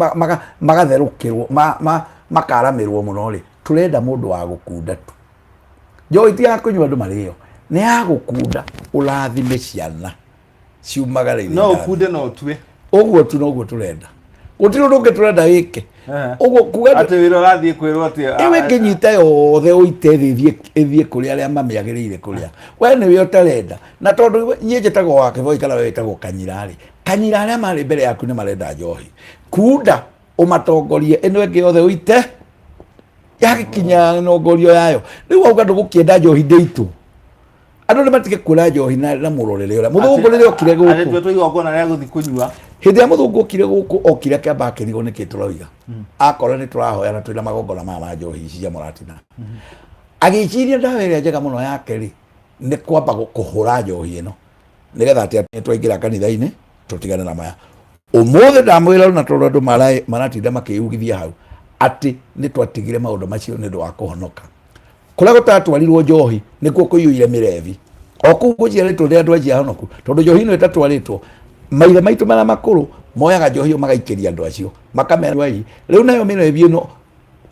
magatherũkĩrwo makaramĩrwo mũno rĩ tũrenda mũndũ wa gũkunda tu njohi ti ya kũnyua andũ marĩo nĩ ya gũkunda ũrathime ciana ciumagare irĩ No ndathime. ũkunde no ũtue. Ũguo tu noguo tũrenda gũtirĩ ũndũ ũngĩ tũrenda wĩke ũguo kuga Atĩ wĩra ũrathiĩ kwĩrwo atĩ ĩwe ngĩnyita yothe ũite thĩ ĩthiĩ kũrĩ arĩa mamĩagĩrĩire kũrĩa we nĩwe ũtarenda na tondũ niĩ njĩtagwo wa Kĩboi kana we wĩtagwo Kanyira rĩ Kanyira arĩa marĩ mbere yaku nĩ marenda njohi kunda ũmatongorie ĩno ĩngĩ yothe ũite yagĩkinya nongorio yayo rĩu wauga ndũgũkĩenda njohi ndĩitũ andũ nĩ matige kuona njohi na mũrorere ũrĩa mũthũngũ rĩrĩa okire Atĩ gũkũ tue igongona rĩa gũthiĩ kũnyua. Hĩndĩ ĩrĩa mũthũngũ okire gũkũ okire akĩamba akĩrigwo nĩkĩ tũroiga akora nĩ tũrahoya na twĩna magongona maya ma njohi ici cia mũratina agĩciria ndawa ĩrĩa njega mũno yake rĩ nĩ kwamba kũhũra njohi ĩno nĩgetha atĩ nĩ twaingĩra kanitha-inĩ tũtigane na maya ũmũthĩ ndamwĩra na tondũ andũ maratinda makĩyugithia hau atĩ nĩ twatigire maũndũ macio nĩ ũndũ wa kũhonoka kũrĩa gũtatwarirwo njohi nĩkuo kũiyũire mĩrebi. O kũu gũciarĩtwo nĩ andũ acio ahonoku, tondũ njohi ĩno ĩtatwarĩtwo, maithe maitũ marĩa makũrũ moyaga njohi ĩyo magaikĩria andũ acio makamera ai. Rĩu nayo mĩrebi ĩno,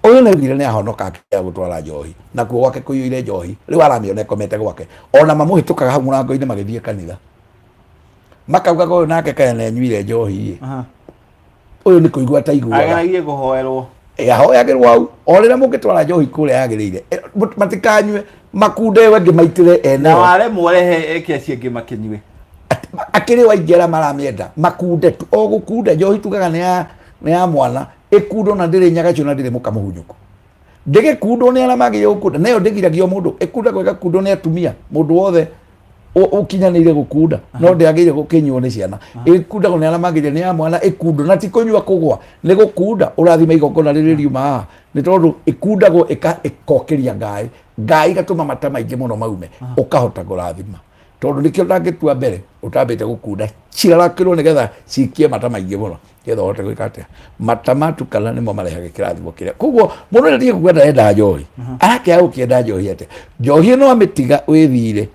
ũyũ nĩ nĩ ahonoka akĩaga gũtwara njohi, nakuo gwake kũiyũire njohi, rĩu aramĩona ĩkomete gwake. Ona mamũhĩtũkaga hau mũrango-inĩ magĩthiĩ kanitha, makaugaga ũyũ nake kaĩ nĩanyuire njohi ĩ. Ũyũ nĩ kũigua ataiguaga. Ageragie kũhoerwo. Ahoyagĩrwo hau o rĩrĩa mũngĩtwara njohi kũrĩa yagĩrĩire. Matikanyue makunde ĩyo ĩngĩ maitĩre ene. Na waremwo rehe eke acio angĩ makĩnyue. Akĩrĩ wa aingĩ arĩa maramĩenda makunde tu, o gũkunda njohi tugaga nĩ ya mwana, ĩkundwo na ndĩrĩ nyagacio na ndĩrĩ mũkamũhunyũko. Ndĩgĩkundwo nĩ arĩa magĩrĩire gũkunda, nayo ndĩgiragio mũndũ, ĩkundagwo ĩgakundwo nĩ atumia, mũndũ wothe ũkinyanĩire gũkunda, no ndĩagĩrĩire gũkĩnyuo nĩ ciana. Ĩkundagwo nĩ arĩa magĩrĩire, nĩ ya mwana ĩkundwo, na ti kũnyua kũgwa, nĩ gũkunda. Ũrathima igongona rĩrĩ riuma haha, nĩ tondũ ĩkundagwo ĩkokĩria ngaĩ, ngaĩ igatũma mata maingĩ mũno maume, ũkahota kũrathima. Tondũ nĩkĩo ndangĩtua mbere ũtambĩte gũkunda, cirarakĩrwo nĩgetha cikie mata maingĩ mũno, nĩgetha ũhote gwĩka atĩa. Mata matukana nĩmo marehaga kĩrathimo kĩrĩa. Koguo mũndũ ũrĩa ndiye kuga ndarenda njohi, arakĩaga gũkĩenda njohi atĩa? Njohi ĩno amĩtiga wĩthire,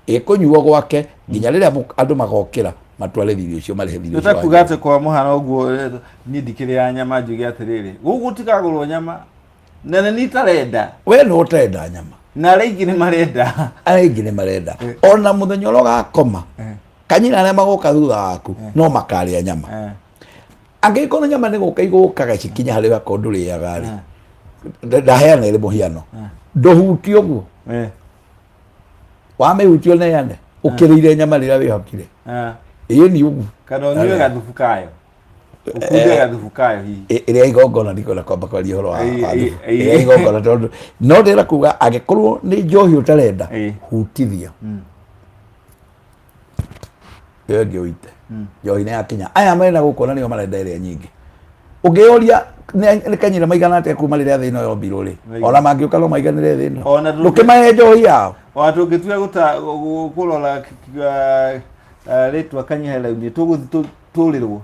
ĩkũnyuo gwake nginya rĩrĩa andũ magokĩra matware thirĩ ũcio, marĩhe thirĩ ũcio wa Nĩtakuga njohi. atĩ kwa mũhano ũguo, niĩ ndikĩrĩaga nyama, njuge atĩrĩrĩ, gũkũ gũtikagũrwo nyama, na nĩ niĩ itarenda. We nĩ ũtarenda nyama. Na arĩa aingĩ nĩ marenda. Arĩa aingĩ nĩ marenda. Ona mũthenya ũrĩa ũgakoma, kanyina arĩa magoka thutha waku no makarĩa nyama. Angĩkorwo nyama nĩ gũka igũkaga cikinya harĩ we akorwo ndũrĩaga rĩ, ndaheana ĩrĩ mũhiano, ndũhutie ũguo, wamĩhutia ũneane ũkĩrĩire nyama rĩrĩa wĩhokire. Ĩĩ ni ũguo. Kana ũnyue gathubu kayo. Ũkunde gathubu kayo hihi. Ĩrĩa igongona ndikwenda kwamba kwaria ũhoro wa thubu. Ĩrĩa igongona, tondũ no ndĩrenda kuga angĩkorwo nĩ njohi ũtarenda, hutithia ĩyo ĩngĩ ũite. Njohi nĩ yakinya aya mena gũkũ na nĩo marenda ĩrĩa nyingĩ. Ũngĩyũria nĩ kanyina maigana atĩa kuma rĩrĩa thĩ ĩno yombirwo rĩ, ona mangĩũka no maiganĩre thĩ ĩno. Ona ndũkĩmahe njohi yao. Ona tũngĩtua kũrora rĩtwa Kanyiha raumire, tũgũthiĩ tũrĩrwo.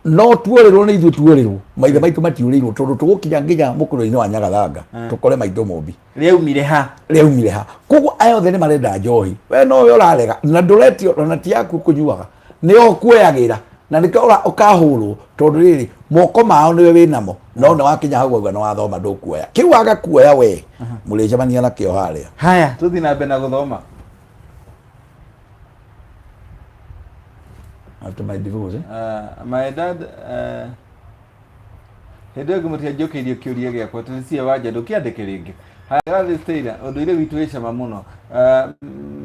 No tuorĩrwo nĩ ithuĩ tuorĩrwo, maithe maitũ matiũrĩirwo, tondũ tũgũkinya nginya mũkũrũ-inĩ wa Nyagathanga tũkore maitũ mũmbi. Rĩaumire ha? Rĩaumire ha? Koguo aya othe nĩ marenda njohi, we nowe ũrarega na ndũretio, ona ti yaku kũnyuaga, nĩo ũkuoyagĩra, na nĩkĩo ũkahũrwo, tondũ rĩrĩ moko mao nĩwe wĩnamo, no nĩ wakinya hau auga nĩ wathoma ndũkuoya kĩu, waga kuoya we mũrĩcemania nakĩo harĩa. Haya, tũthiĩ na mbere na gũthoma. After my divorce, eh? My dad, hĩndĩ ĩyo ngĩmũtianjũkĩirie kĩũria gĩakwa Teresia Wanja, ndũkĩandĩke rĩngĩ. Haya, Gladys Taylor, ũndũire witũ wĩ cama mũno.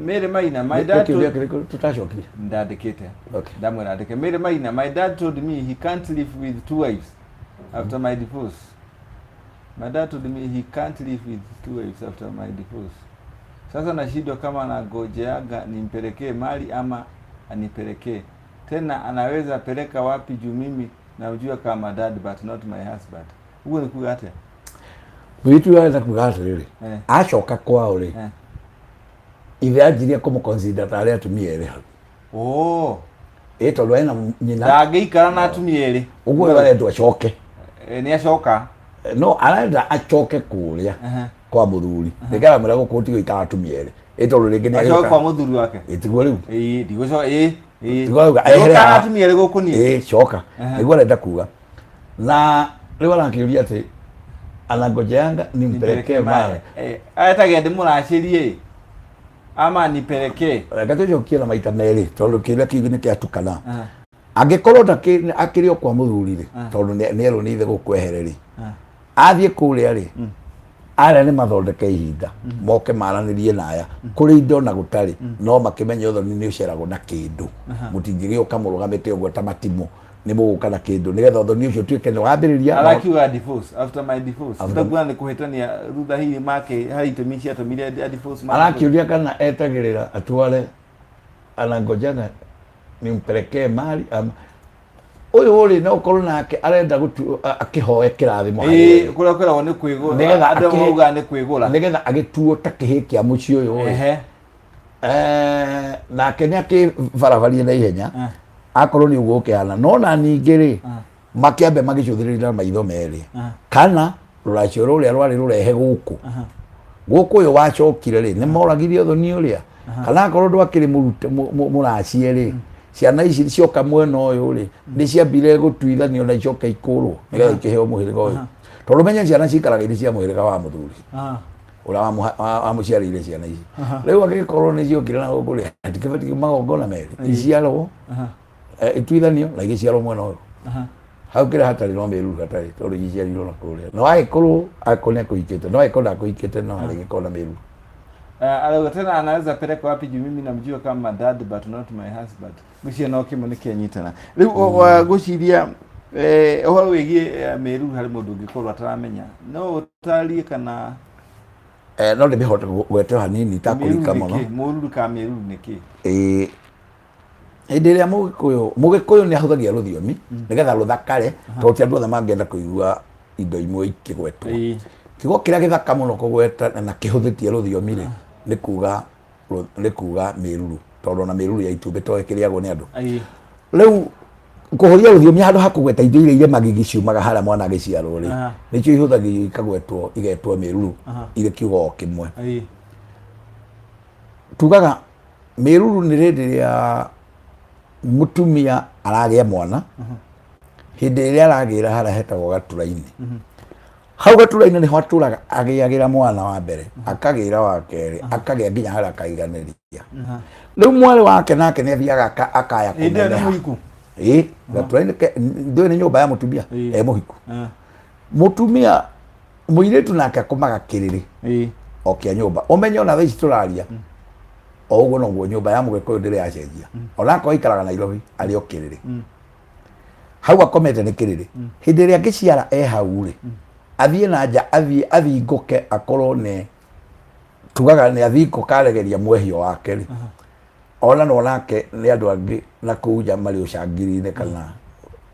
Mary Maina, my dad Nĩ kĩũria kĩrĩkũ tũtacokirie? Ndandĩkĩte. Okay. Ndamwĩra andĩke. Mary Maina, my dad told me he can't live with two wives after my divorce. My dad told me he can't live with two wives after my divorce. Sasa nashindwa kama nangojeaga nimpelekee mali ama anipelekee. Tena anaweza peleka wapi juu mimi namjua kama dad but not my husband. Ũguo nĩ kuga atĩa? Mũirĩtu ũyũ arenda kuga atĩrĩrĩ, acoka kwao rĩ, ithe anjirie kũmũ-consider tarĩ atumia erĩ hau. Oh. Ĩ tondũ ena nyina. Ndangĩikara na atumia erĩ. Ũguo ũyũ arendwo acoke. Nĩ acoka. No arenda acoke kũrĩa kwa mũthuri. Rĩngĩ aramwĩra gũkũ ũtigũikara atumia erĩ. Ĩ tondũ rĩngĩ nĩ Acoke kwa mũthuri wake. Ĩ tiguo rĩu. Ĩ ndigũcoka ĩ. Ĩ. Tiguo rĩu ehere Ndigũikara na haha. atumia erĩ gũkũ niĩ. Ĩ coka. Nĩguo arenda kuga. Na rĩu arakĩũria atĩ anangojeanga nimpelekee mara. Etage ndĩmũracĩrie ama nipelekee. Reke tũcokie na maita merĩ tondũ kĩrĩa kĩngĩ nĩ kĩatukana. Angĩkorwo akĩrĩ o kwa mũthuri rĩ, tondũ nĩ erwo nĩ ithe gũkũ ehere rĩ, athiĩ kũrĩa rĩ, arĩa nĩ mathondeke ihinda moke maranĩrie na aya kũrĩ indo na gũtarĩ, no makĩmenye ũthoni nĩ ũceragwo na kĩndũ. Mũtingĩgĩũka mũrũgamĩte ũguo ta matimũ, nĩ mũgũka na kĩndũ nĩgetha ũthoni ũcio ũtuĩke nĩ wambĩrĩria. Arakiuga divorce, after my divorce. Tutakuwa nĩ kũhĩtania thutha hihi make harĩ itũmi ciatũmire a divorce make. Arakĩũria kana etagĩrĩra atware, anangojana nimpelekee mali ama ũyũ rĩ, no ũkorwo nake arenda akĩhoe kĩrathimo harĩ Ĩĩ, we. kũrĩa kwĩragwo nĩ kwĩgũra. Nĩgetha Andũ maugaga nĩ kwĩgũra. Nĩgetha agĩtuo ta kĩhĩ kĩa mũciĩ ũyũ rĩ. Nake nĩ akĩbarabarie na ihenya akorwo nĩ ũguo ũkĩhana, no na ningĩ rĩ, makĩambe magĩcũthĩrĩria na maitho merĩ kana rũracio rũrĩa rwarĩ rũrehe gũkũ. Gũkũ ũyũ wacokire rĩ, nĩ moragire ũthoni ũrĩa, kana akorwo ndwakĩrĩ mũrute mũracie rĩ, ciana ici cioka mwena ũyũ rĩ, nĩ ciambire gũtuithanio na icoke ikũrwo nĩgetha ikĩheo mũhĩrĩga ũyũ, tondũ menye ciana cikaraga irĩ cia mũhĩrĩga wa mũthuri ũrĩa wamũciarĩire ciana ici. Rĩu angĩkorwo nĩ ciokire na gũkũ rĩ, hatikĩbatiĩ magongona merĩ, iciarwo ituithanio na igĩciarwo mwena ũyũ. Hau kĩrĩa hatarĩ no mĩruru hatarĩ, tondũ iciarirwo na kũrĩa no agĩkorwo angĩkorwo nĩ akũhikĩte, no angĩkorwo ndakũhikĩte, no harĩgĩkorwo na mĩruru. Arauga tena anaweza peleka wapi juu mimi namjua kama dad but not my husband. Ngwĩciria no kĩmwe nĩ kĩanyitana. Rĩu ngwĩciria ũhoro wĩgiĩ mĩruru harĩ mũndũ ũngĩkorwo ataramenya. No ũtarie kana No ndĩmĩhote gũgwetera hanini mĩruru itakũrika nĩ mũno. kĩ? Mũruru kana mĩruru nĩ kĩ? Ĩĩ, hĩndĩ ĩrĩa mũgĩkũyũ nĩ ahũthagia rũthiomi nĩgetha rũthakare, tondũ ti andũ othe mangĩenda kũigua indo imwe ikĩgwetwo. Kiugo kĩrĩa gĩthaka mũno kũgweta na kĩhũthĩtie rũthiomi rĩ, nĩ kuga mĩruru, tondũ ona mĩruru ya itumbĩ to ĩkĩrĩagwo nĩ andũ. Rĩu kũhũthia rũthiomi handũ ha kũgweta indo iria irĩ magigi ciumaga harĩa mwana agĩciarwo rĩ, nĩcio ihũthagio ikagwetwo igetwo mĩruru irĩ kiugo o kĩmwe. Tugaga mĩruru nĩ hĩndĩ ĩrĩa mũtumia aragĩa mwana, hĩndĩ ĩrĩa aragĩra harĩa hetagwo gatura-inĩ. Hau gatura-inĩ nĩho atũraga agĩagĩra mwana wa mbere, akagĩra wa kerĩ, akagĩa nginya harĩa akaiganĩria. Rĩu mwarĩ wake nake nĩ athiaga akaya Hĩndĩ ĩyo nĩ kũneneha. mũhiku. Ĩĩ, gatura-inĩ ndũĩ nĩ nyũmba ya mũtumia e mũhiku. Mũtumia mũirĩtu nake akomaga kĩrĩrĩ o kĩa nyũmba. Ũmenye ona thaa ici tũraria o ũguo noguo nyũmba ya mũgĩkũyũ ndĩrĩ yacenjia, onakorwo aikaraga Nairobi arĩ o kĩrĩrĩ. Hau akomete nĩ kĩrĩrĩ. Hĩndĩ ĩrĩa angĩciara e hau rĩ, athiĩ na nja, athiĩ athingũke, akorwo nĩ tugaga nĩ athingũka aregeria mwehio wake rĩ, ona no nake nĩ andũ angĩ na kũu nja marĩ ũcangiri-inĩ kana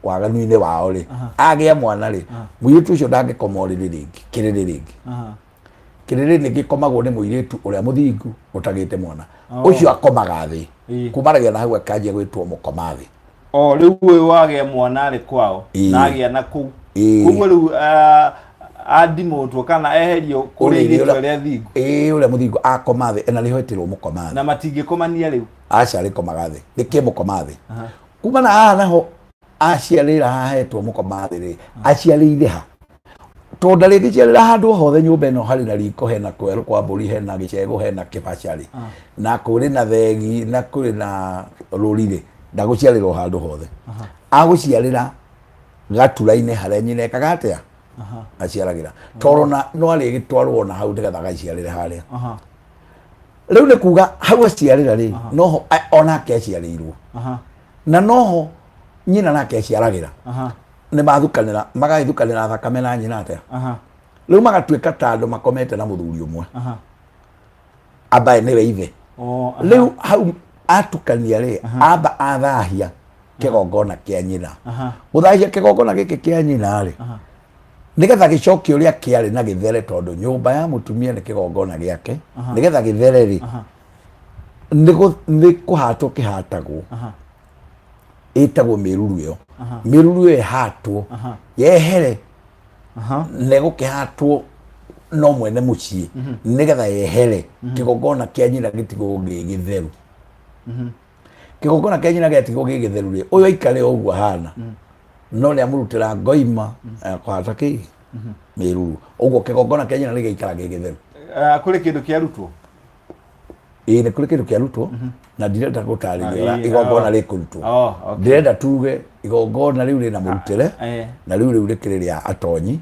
waganu-inĩ wao rĩ, agĩa mwana rĩ, mũirĩtu ũcio ndangĩkoma ũrĩrĩ rĩngĩ, kĩrĩrĩ rĩngĩ. Kĩrĩrĩ nĩ gĩkomagwo nĩ mũirĩtu ũrĩa mũthingu ũtagĩte mwana. Ũcio akomaga thĩ. Kumanagia na hau akanjia gwĩtwo mũkoma thĩ. O rĩu ũyũ wagĩa mwana arĩ kwao na agĩa na kũu. Koguo rĩu andimũtwo kana eherio kũrĩ Ũrĩrĩ airĩtu ũrĩa- arĩa thingu. Ĩĩ, ũrĩa mũthingu akoma thĩ na nĩho etĩrwo mũkoma thĩ. Na matingĩkomania rĩu. Aca, rĩkomaga thĩ nĩkĩ mũkoma thĩ? Kuma na haha naho aciarĩra haha hetwo mũkoma thĩ rĩ, aciarĩire ha? Tondũ ndarĩngĩciarĩra handũ hothe nyũmba ĩno harĩ na riko, hena kwerũ kwa mbũri, hena gĩcegũ, hena kĩbaca rĩ, na kũrĩ na thegi, na kũrĩ na rũri rĩ, ndagũciarĩra o handũ hothe. Agũciarĩra gatura-inĩ harĩa nyina ekaga atĩa, aciaragĩra, tondũ na no arĩgĩtwarwo na hau nĩgetha agaciarĩre harĩa. Rĩu nĩ kuga hau aciarĩra rĩ, noho onake aciarĩirwo, na noho nyina nake aciaragĩra. Nĩ mathukanĩra, magagĩthukanĩra thakame na nyina atĩa. Rĩu magatuĩka ta andũ makomete na mũthuri ũmwe ambaye nĩwe ithe. Oh, aha. Rĩu hau atukania rĩ, amba athahia kĩgongona kĩa nyina. Gũthahia kĩgongona gĩkĩ kĩa nyina rĩ, nĩgetha gĩcoke ũrĩa kĩarĩ na gĩthere, tondũ nyũmba ya mũtumia nĩ kĩgongona gĩake, nĩgetha gĩthere rĩ, nĩ kũhatwo kĩhatagwo. Ĩtagwo mĩruru ĩyo. Mĩruru ĩyo ĩhatwo yehere, na ĩgũkĩhatwo no mwene mũciĩ nĩgetha yehere, kĩgongona kĩa nyina gĩtigwo gĩ gĩtheru. Kĩgongona kĩa nyina gĩatigwo gĩ gĩtheru rĩ, ũyũ aikare o ũguo ahana, no nĩ amũrutĩra ngoima ya kũhata kĩ mĩruru, ũguo kĩgongona kĩa nyina nĩ gĩikara gĩ gĩtheru. Ah, kũrĩ kĩndũ kĩarutwo? Ĩĩ, nĩ kũrĩ kĩndũ kĩarutwo na ndirenda gũtarĩria ũrĩa igongona rĩkũrutwo. Oh, okay. Ndĩrenda tuge igongona rĩu rĩna mũrutĩre, na rĩu rĩkĩrĩ rĩa atonyi.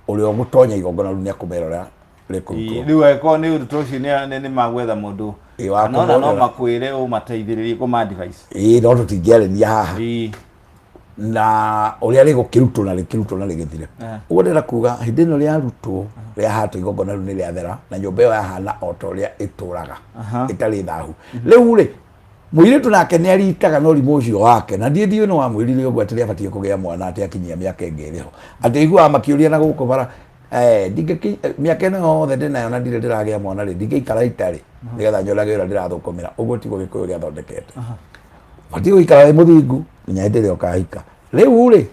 Ũrĩa ũgũtonya igongona rĩu nĩ akũmera ũrĩa rĩkũrutwo. Rĩu angĩkorwo nĩ ũndũ ta ũcio nĩ magwetha mũndũ Wa kana ona no kũmwonera. makwĩre ũmateithĩrĩrie kũma advice. Ĩĩ, no tũtingĩarĩria haha na ũrĩa rĩgũkĩrutwo na rĩkĩrutwo na rĩgĩthire. Ũguo ndĩrenda kuga hĩndĩ ĩno rĩarutwo rĩahatwo, igongona rĩu nĩ rĩathera na nyũmba ĩyo yahana o ta ũrĩa ĩtũraga ĩtarĩ thahu. Rĩu rĩ, mũirĩtu nake nĩ aritaga na ũrimũ ũcio wake, na ndiĩ ndiũĩ nĩ wamwĩrire ũguo atĩ nĩabatiĩ kũgĩa mwana atĩ akinyia mĩaka ĩngĩ ĩrĩ ho, atĩ aiguaga makĩũria na gũkũ bara, mĩaka ĩno yothe ndĩnayo na ndirĩ ndĩragĩa mwana rĩ, ndingĩikara itarĩ nĩgetha nyonage ũrĩa ndĩrathũkũmĩra. Ũguo tiguo gĩkũyũ gĩathondekete. Batiĩ gũikara wĩ mũthingu nginya hĩndĩ ĩrĩa ũkahika. Rĩu rĩ,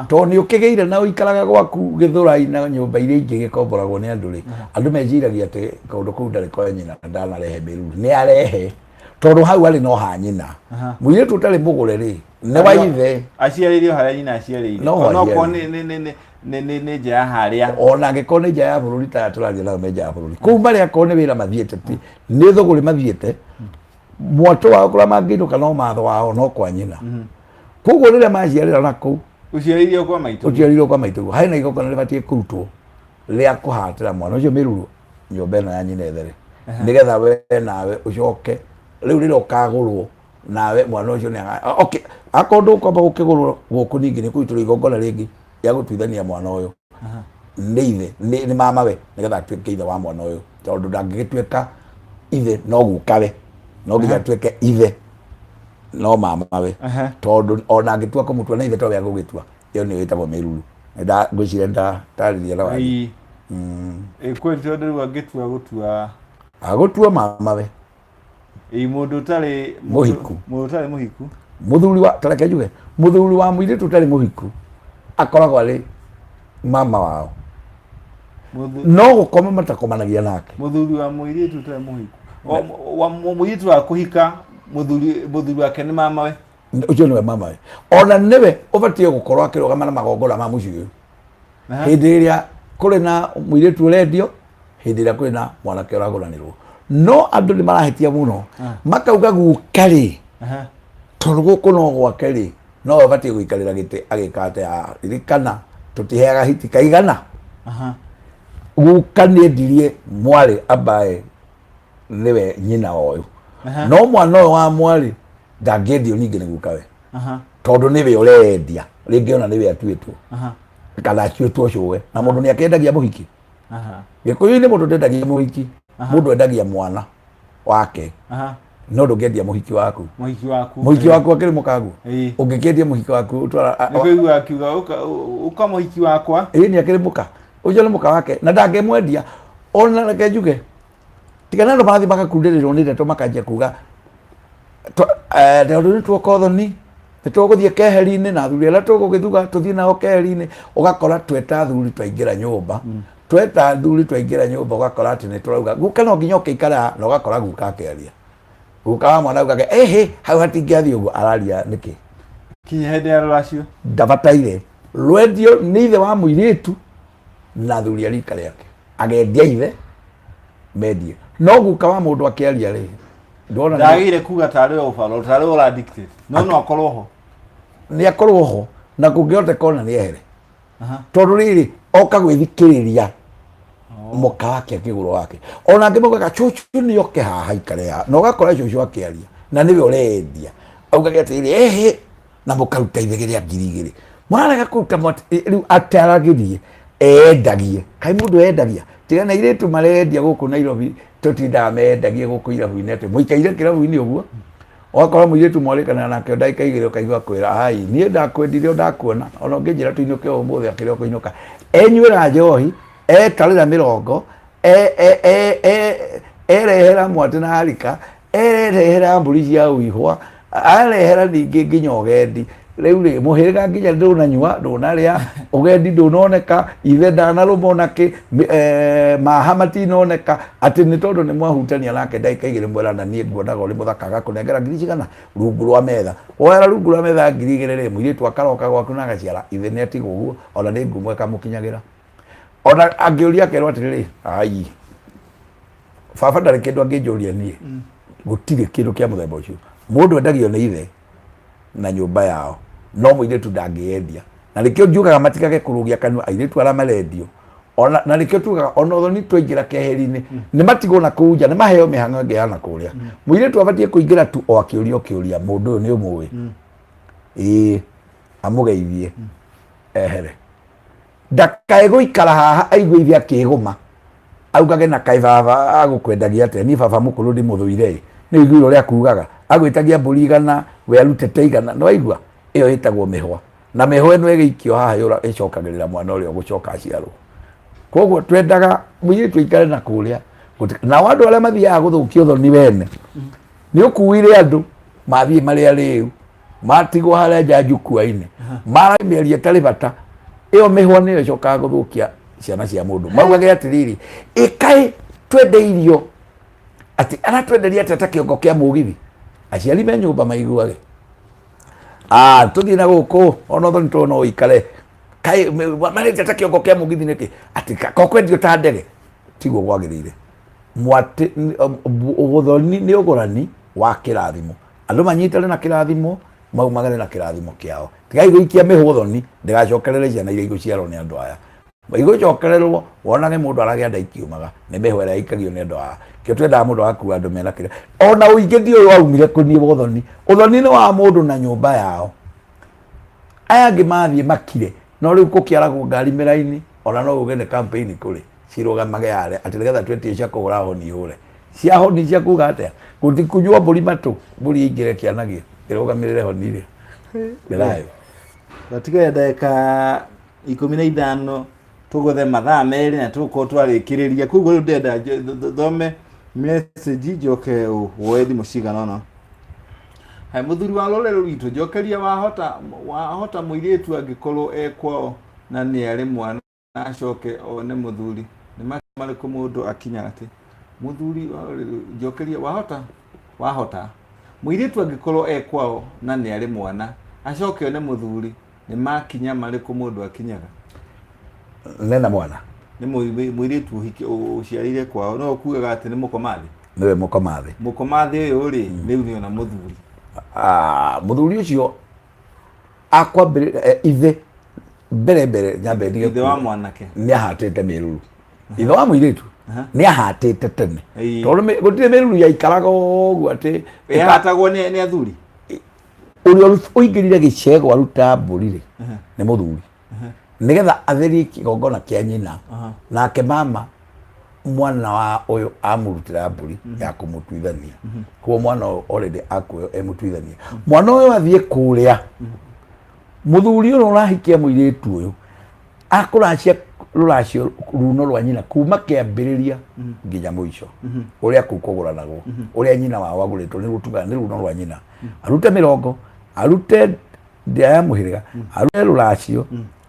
Tondũ nĩ ũkĩgĩire na ũikaraga gwaku Gĩthũrai na nyũmba iria ingĩ gĩkomboragwo nĩ andũ rĩ, andũ meciragia atĩ kaũndũ kau ndarĩ kwa nyina ndanarehe mĩruru. Nĩ arehe tondũ hau arĩ no ha nyina. Mũirĩtu ũtarĩ mũgũre rĩ, nĩ wa ithe. Aciarĩirio harĩa nyina aciarĩire. No ho Onokorwo aciarĩire. nĩ nja ya harĩa. Ona angĩkorwo nĩ nja ya bũrũri ta aya tũraria nao me nja ya bũrũri. Kũu marĩ akorwo nĩ wĩra mathiĩte ti nĩ thũgũrĩ mathiĩte, mwatũ wao kũrĩa mangĩinũka no matho wao no kwa nyina. Koguo rĩrĩa maciarĩra na kũu Ũciarĩirio kwa maitũ. Ũciarĩirwo kwa maitũguo, harĩ na igongona rĩbatiĩ kũrutwo rĩa kũhatĩra mwana ũcio mĩruru nyũmba ĩno ya nyina ĩthere, nĩgetha we nawe ũcoke rĩu rĩrĩa ũkagũrwo nawe mwana ũcio nĩ okay, akorwo ndũkwamba gũkĩgũrwo gũkũ ningĩ nĩ kũrutĩrwo igongona rĩngĩ rĩa gũtuithania mwana ũyũ nĩ ithe nĩ mamawe, nĩgetha atuĩke ithe wa mwana ũyũ, tondũ ndangĩgĩtuĩka ithe no gukawe, no nginya atuĩke ithe no mamawe, tondũ ona angĩtua kũmũtua na ithe towe agũgĩtua. Ĩyo nĩyo ĩtagwo mĩruru. Ngwĩciria nĩndatarĩria na wagi. Ĩĩ. Ĩ kweli, tondũ rĩu angĩtua gũtua Agũtua mamawe. Ĩ mũndũ ũtarĩ Mũhiku. Mũndũ ũtarĩ mũhiku. Mũthuri wa, tareke njuge, mũthuri wa mũirĩtu ũtarĩ mũhiku akoragwo arĩ mama wao. No gũkoma matakomanagia nake. Mũthuri wa mũirĩtu ũtarĩ mũhiku. Wa mũirĩtu wa kũhika mũthuri wake nĩ mamawe. Ũcio nĩwe mamawe. Ona nĩwe ũbatiĩ gũkorwo akĩrũgama na magongona ma mũciĩ ũyũ. Hĩndĩ ĩrĩa kũrĩ na mũirĩtu ũrendio, hĩndĩ ĩrĩa kũrĩ na mwanake ũragũranĩrwo. No andũ nĩ marahĩtia mũno. Makauga guka rĩ, tondũ gũkũ no gwake rĩ, no we ũbatiĩ gũikarĩra gĩtĩ agĩka atĩa? Ririkana tũtiheaga hiti kaigana. Guka nĩ endirie mwarĩ ambaye nĩwe nyina wa ũyũ. No mwana ũyũ wa mwarĩ ndangĩendio ningĩ nĩ gukawe. Tondũ nĩwe ũrendia, rĩngĩ ona nĩwe atuĩtwo. Kana atuĩtwo cũwe. Na mũndũ nĩ akĩendagia mũhiki. Gĩkũyũ-inĩ mũndũ ndendagia mũhiki, mũndũ endagia mwana wake. No ndũngĩendia mũhiki waku. Mũhiki waku. Mũhiki waku akĩrĩ mũkaguo. Ũngĩkĩendia mũhiki waku ũtwara Nĩkũigua akiuga ũka mũhiki wakwa. Ĩĩ nĩ akĩrĩ mũka. Ũcio nĩ mũka wake na ndangĩmwendia. Ona reke njuge tiga na andũ marathiĩ magakundĩrĩrwo nĩ ndeto makanjia kuga tondũ nĩ tuoka ũthoni nĩ tũgũthiĩ keheri-inĩ na athuri arĩa tũgũgĩthuga tũthiĩ nao keheri-inĩ, ũgakora tweta athuri twaingĩra nyũmba, tweta athuri twaingĩra nyũmba, ũgakora atĩ nĩ tũrauga guka no nginya oke ikare haha, na ũgakora guka akĩaria, guka wa mwana augage ĩhĩ hau hatingĩathiĩ ũguo, araria nĩkĩ? Kinya hĩndĩ ya rũracio. Ndabataire rwendio nĩ ithe wa mũirĩtu na athuri a rika rĩake, agendia ithe mendie, no guka wa mũndũ akĩaria rĩ, ndona Ndagĩrĩire kuga tarĩ we ũbaro, tarĩ we ũra dictate. No akorwo ho. Nĩ akorwo ho na kũngĩhoteka ona nĩ ehere, tondũ rĩrĩ oka gwĩthikĩrĩria mũka wake akĩgũrwo wake, ona angĩ maugaga cũcũ nĩ oke haha ikare haha, na ũgakora cũcũ akĩaria na nĩwe ũrendia, augage atĩrĩrĩ ehe, na mũkaruta ithege rĩa 2000 mũrarega kũruta rĩu ataragĩrie endagie. Kaĩ mũndũ endagia? Tiga na airĩtu marendia gũkũ Nairobi, tũtindaga mendagie gũkũ irabu-inĩ atĩ mũikaire kĩrabu-inĩ ũguo, ũgakora mũirĩtu mwarĩkanĩra nake ndagĩka 2 ũkaigua kwĩra ai niĩ ndakwendire o ndakuona, ona ũngĩnjĩra tũinũke ũmũthĩ akĩrĩ o kũinũka, enyuĩra njohi, etarĩra mĩrongo, erehera mwatĩ na harika, erehera mbũri cia ũihwa, arehera ningĩ nginya ũgendi. Rĩu rĩ mũhĩrĩga nginya ndũnanyua ndũnarĩa, ũgendi ndũnoneka, ithe ndanarũma onakĩ, maha matinoneka, atĩ nĩ tondũ nĩ mwahutania nake ndagĩka 2 mwerana niĩ nguonaga ũrĩ mũthaka, agakũnengera ngiri cigana rungu rwa metha. Woera rungu rwa metha 2000 rĩ, mũirĩtu akaroka gwaku na agaciara, ithe nĩ atigwo ũguo, ona nĩ ngumo ĩkamũkinyagĩra. Ona angĩũria akerwo atĩrĩrĩ, ai baba ndarĩ kĩndũ angĩnjũria niĩ, gũtirĩ kĩndũ kĩa mũthemba ũcio. Mũndũ endagio nĩ ithe na nyũmba yao, no mũirĩtu ndangĩendia. Na nĩkĩo njugaga matigage kũrũgia kanua airĩtu arĩa marendio. Ona na nĩkĩo tugaga ona ũthoni twaingĩra keheri-inĩ nĩ matigwo na kũu nja, nĩ maheo mĩhang'o ĩngĩ ya na kũrĩa. Mũirĩtu abatiĩ kũingĩra tu o akĩũria kĩũria, mũndũ ũyũ nĩ ũmũĩ? Ĩĩ, amũgeithie ehere, ndakae gũikara haha aigue ithe akĩgũma augage na kaĩ baba agũkwendagia atĩa, niĩ baba mũkũrũ ndĩmũthũire ĩ, nĩ ũiguire ũrĩa akugaga agwĩtagia mbũri 100 we arutĩte 100, nĩ waigua? Ĩyo ĩtagwo mĩhwa, na mĩhwa ĩno ĩgĩikio haha ĩcokagĩrĩra mwana ũrĩa ũgũcoka aciarwo. Koguo twendaga mũirĩtu aikare na kũrĩa. Nao andũ arĩa mathiaga gũthũkia ũthoni wene nĩ ũkuire andũ mathiĩ marĩ arĩu matigwo harĩa nja njukua-inĩ. Mara mĩario ĩtarĩ bata ĩyo mĩhwa nĩyo ĩcokaga gũthũkia ciana cia mũndũ. Maugage atĩrĩrĩ, ĩkaĩ twendeirio atĩ aratwenderia atĩa ta kĩongo kĩa mũgithi. Aciari me nyũmba maiguage, ah, tũthiĩ na gũkũ ona ũthoni tondũ no ũikare kaĩ marĩte ta kĩongo kĩa mũgithi nĩkĩ, atĩ ko kwendio ta ndege. Tiguo kwagĩrĩire. Mwatĩ ũthoni nĩ ũgũrani wa kĩrathimo. Andũ manyitane na kĩrathimo, maumagare na kĩrathimo kĩao. Tigai gũikia mĩhũthoni ndĩgacokerere ciana iria igũciarwo nĩ andũ aya. Igũcokererwo wonage mũndũ aragĩa nda ikiumaga nĩ mĩhũ ĩrĩa ĩikagio nĩ andũ aya. Kĩo twendaga mũndũ agakua andũ mena kĩrĩa. Ona ũingĩ ndiũĩ waumire kũ niĩ ũthoni. Ũthoni nĩ wa mũndũ na nyũmba yao. Aya angĩ mathiĩ makire, no rĩu gũkĩaragwo ngari mĩraini, ona no uge nĩ campaign kũrĩ cirũgamage yare atĩ nĩgetha twetie cia kũgũra honi ihũre. Cia honi cia kuga atĩa? Gũtikunywo mbũri matũ, mbũri ĩingĩre kĩanagio ĩrũgamĩrĩre honi ĩrĩa. Nĩ thayũ. Gatigaire ndagĩka 15 tũgũthe mathaa 2 na tũgũkorwo twarĩkĩrĩria. Koguo rĩu ndĩrenda thome message njoke woe thimũ cigana ũna. Hai mũthuri wa rũrĩrĩ rwitũ, njokeria wahota wahota mũirĩtu angĩkorwo e kwao na nĩ arĩ mwana acoke one mũthuri, nĩ makinya marĩkũ mũndũ akinyaga atĩ mũthuri wa rũrĩrĩ, njokeria wahota wahota mũirĩtu angĩkorwo e kwao na nĩ arĩ mwana acoke one mũthuri, nĩ makinya marĩkũ mũndũ akinyaga? Nena mwana. Nĩ mũirĩtu ũciarĩire kwao, no ũkugaga atĩ nĩ mũkomathĩ. Nĩwe mũkomathĩ. Mũkomathĩ ũyũ rĩ, rĩu nĩ ona mũthuri. Ah, mũthuri ũcio akwambĩrĩria ithe mbere mbere nyambe ndige Ithe wa mwanake. Nĩ ahatĩte mĩruru. Ithe wa mũirĩtu nĩ ahatĩte tene. Tondũ gũtirĩ mĩruru yaikaraga ũguo atĩ Ĩhatagwo nĩ athuri. Ũrĩa ũingĩrire gĩcegũ aruta mbũri rĩ, nĩ mũthuri, nĩgetha atherie kĩgongona kĩa nyina. Nake mama mwana wa ũyũ amũrutĩra mbũri ya kũmũtuithania. Koguo mwana ũyũ already akuoyo emũtuithania. Mwana ũyũ athiĩ kũrĩa, mũthuri ũrĩa ũrahikia mũirĩtu ũyũ akũracia rũracio runo rwa nyina kuma kĩambĩrĩria nginya mũico, ũrĩa kũu kũgũranagwo, ũrĩa nyina wao agũrĩtwo nĩ rũtuga nĩ runo rwa nyina. Arute mĩrongo, arute ndĩa ya mũhĩrĩga, arute rũracio,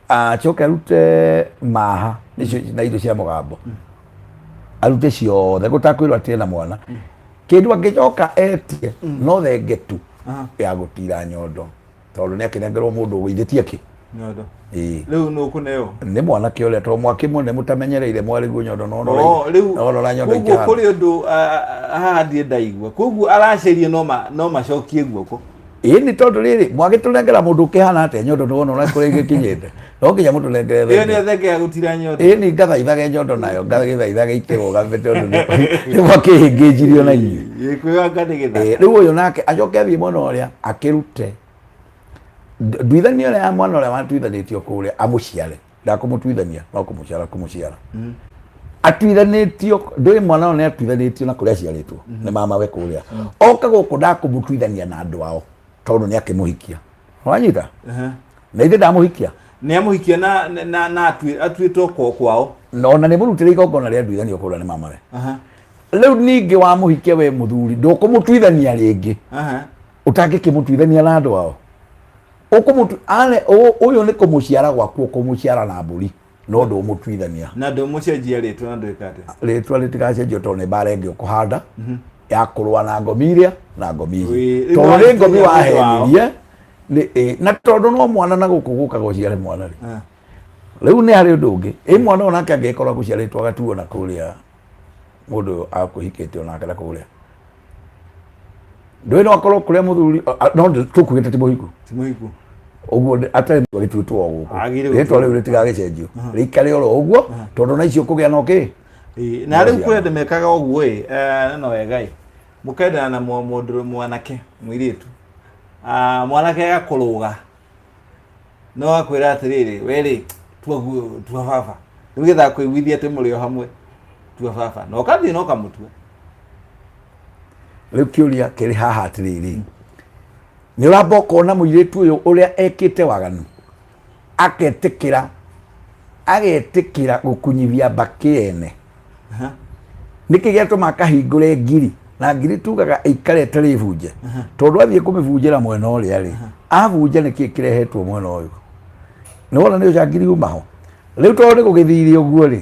acoke arute maha nĩcio na indo cia mũgambo, arute ciothe gũtakwĩrwo atĩ ena mwana. Kĩndũ angĩcoka etie no thenge tu ya gũtira nyondo, tondũ nĩ akĩnengerwo mũndũ ũgũithĩtie kĩ Nyondo. Ĩĩ. Rĩu nũ ũkũneo? Nĩ mwanake ũrĩa, tondũ mwakĩmwe mũtamenyereire mwarĩguo nyondo no Oh, rĩu nora nyondo koguo ikĩhana. Kũrĩ ũndũ haha ndirĩ ndaigua. Koguo araceria no macokie guoko. Ĩĩ, nĩ tondũ rĩrĩ mwagĩtũnengera mũndũ ũkĩhana atĩa nyondo nĩwona ũrĩa kũrĩa igĩkinyĩte, no nginya mũtũnengere Ĩyo thenge. nĩyo thenge ya gũtira nyondo. Ĩĩ, ni ngathaithage nyondo nayo ngagĩthaithage ikĩrũgame tondũ nĩ mwakĩhĩngĩnjirio na inyuĩ. Ĩĩ, kwĩyanga nĩ gĩthaka. Ĩĩ, rĩu ũyũ nake acoke athiĩ mwena ũrĩa akĩrute nduithania ũrĩa ya mwana ũrĩa watuithanĩtio kũrĩa amũciare. Ndakũmũtuithania no kũmũciara kũmũciara atuithanĩtio. Ndũĩ mwana ũyũ nĩ atuithanĩtio na kũrĩa aciarĩtwo nĩ mamawe kũrĩa, oka gũkũ ndakũmũtuithania na andũ ao tondũ nĩ akĩmũhikia. Wanyita? Na ithe ndamũhikia. Nĩ amũhikia na atuĩtwo kwao. Na ona nĩ mũrutĩre igongona rĩa nduithanio kũrĩa nĩ mamawe. Rĩu ningĩ wamũhikia we mũthuri ndũkũmũtuithania rĩngĩ. Ũtangĩkĩmũtuithania na andũ ao. Ũkũmũtu ane ũyũ nĩ kũmũciara gwaku, ũkũmũciara na mbũri, no ndũmũtuithania. Na ndũmũcenjia rĩtwa na ndwĩka atĩa? Rĩtwa rĩtigacenjio tondũ nĩ mbara ĩngĩ ũkũhanda ya kũrũa na ngomi iria na ngomi ici. Ĩĩ, rĩu Tondũ nĩ ngomi wahĩtũria mũndũ wao. wahenirie nĩ ĩ, na tondũ no mwana na gũkũ gũkaga ũciare mwana rĩ. Rĩu nĩ harĩ ũndũ ũngĩ, ĩ mwana ũyũ nake angĩgĩkorwo agũciarĩtwo agatuo na kũrĩa mũndũ ũyũ akũhikĩte onake na kũrĩa ndũĩ no akorwo kũrĩa mũthuri no tũkugĩte ti mũhiku. Ti mũhiku. Ũguo atarĩ gĩtuĩtwo o gũkũ. Agĩrĩire Rĩtwa rĩu rĩtigagĩcenjio, rĩikare oro ũguo tondũ na icio kũgĩa no kĩ. Ĩĩ, na rĩu kũrĩ andũ mekaga ũguo ĩ, no wega ĩ, mũkendana na mũndũ mwanake mũirĩtu. Ah, mwanake agakũrũga no akwĩra atĩrĩrĩ, we rĩ tua tua baba rĩu getha kũiguithia atĩ mũrĩ o hamwe, tua baba, na ũkathiĩ na ũkamũtua. Rĩu kĩũria kĩrĩ haha atĩrĩrĩ, nĩ ũramba ũkona mũirĩtu ũyũ ũrĩa ekĩte waganu, aketĩkĩra agetĩkĩra gũkunyithia mbakĩ ene. Nĩkĩ gĩatũma akahingũre ngiri na ngiri tugaga ĩikare ĩtarĩ bunje? Tondũ athiĩ kũmĩbunjĩra mwena ũrĩa rĩ. Abunja nĩ kĩĩ kĩrehetwo mwena ũyũ? Nĩ wona nĩ ũcangiri uma ho. Rĩu tondũ nĩ gũgĩthire ũguo rĩ,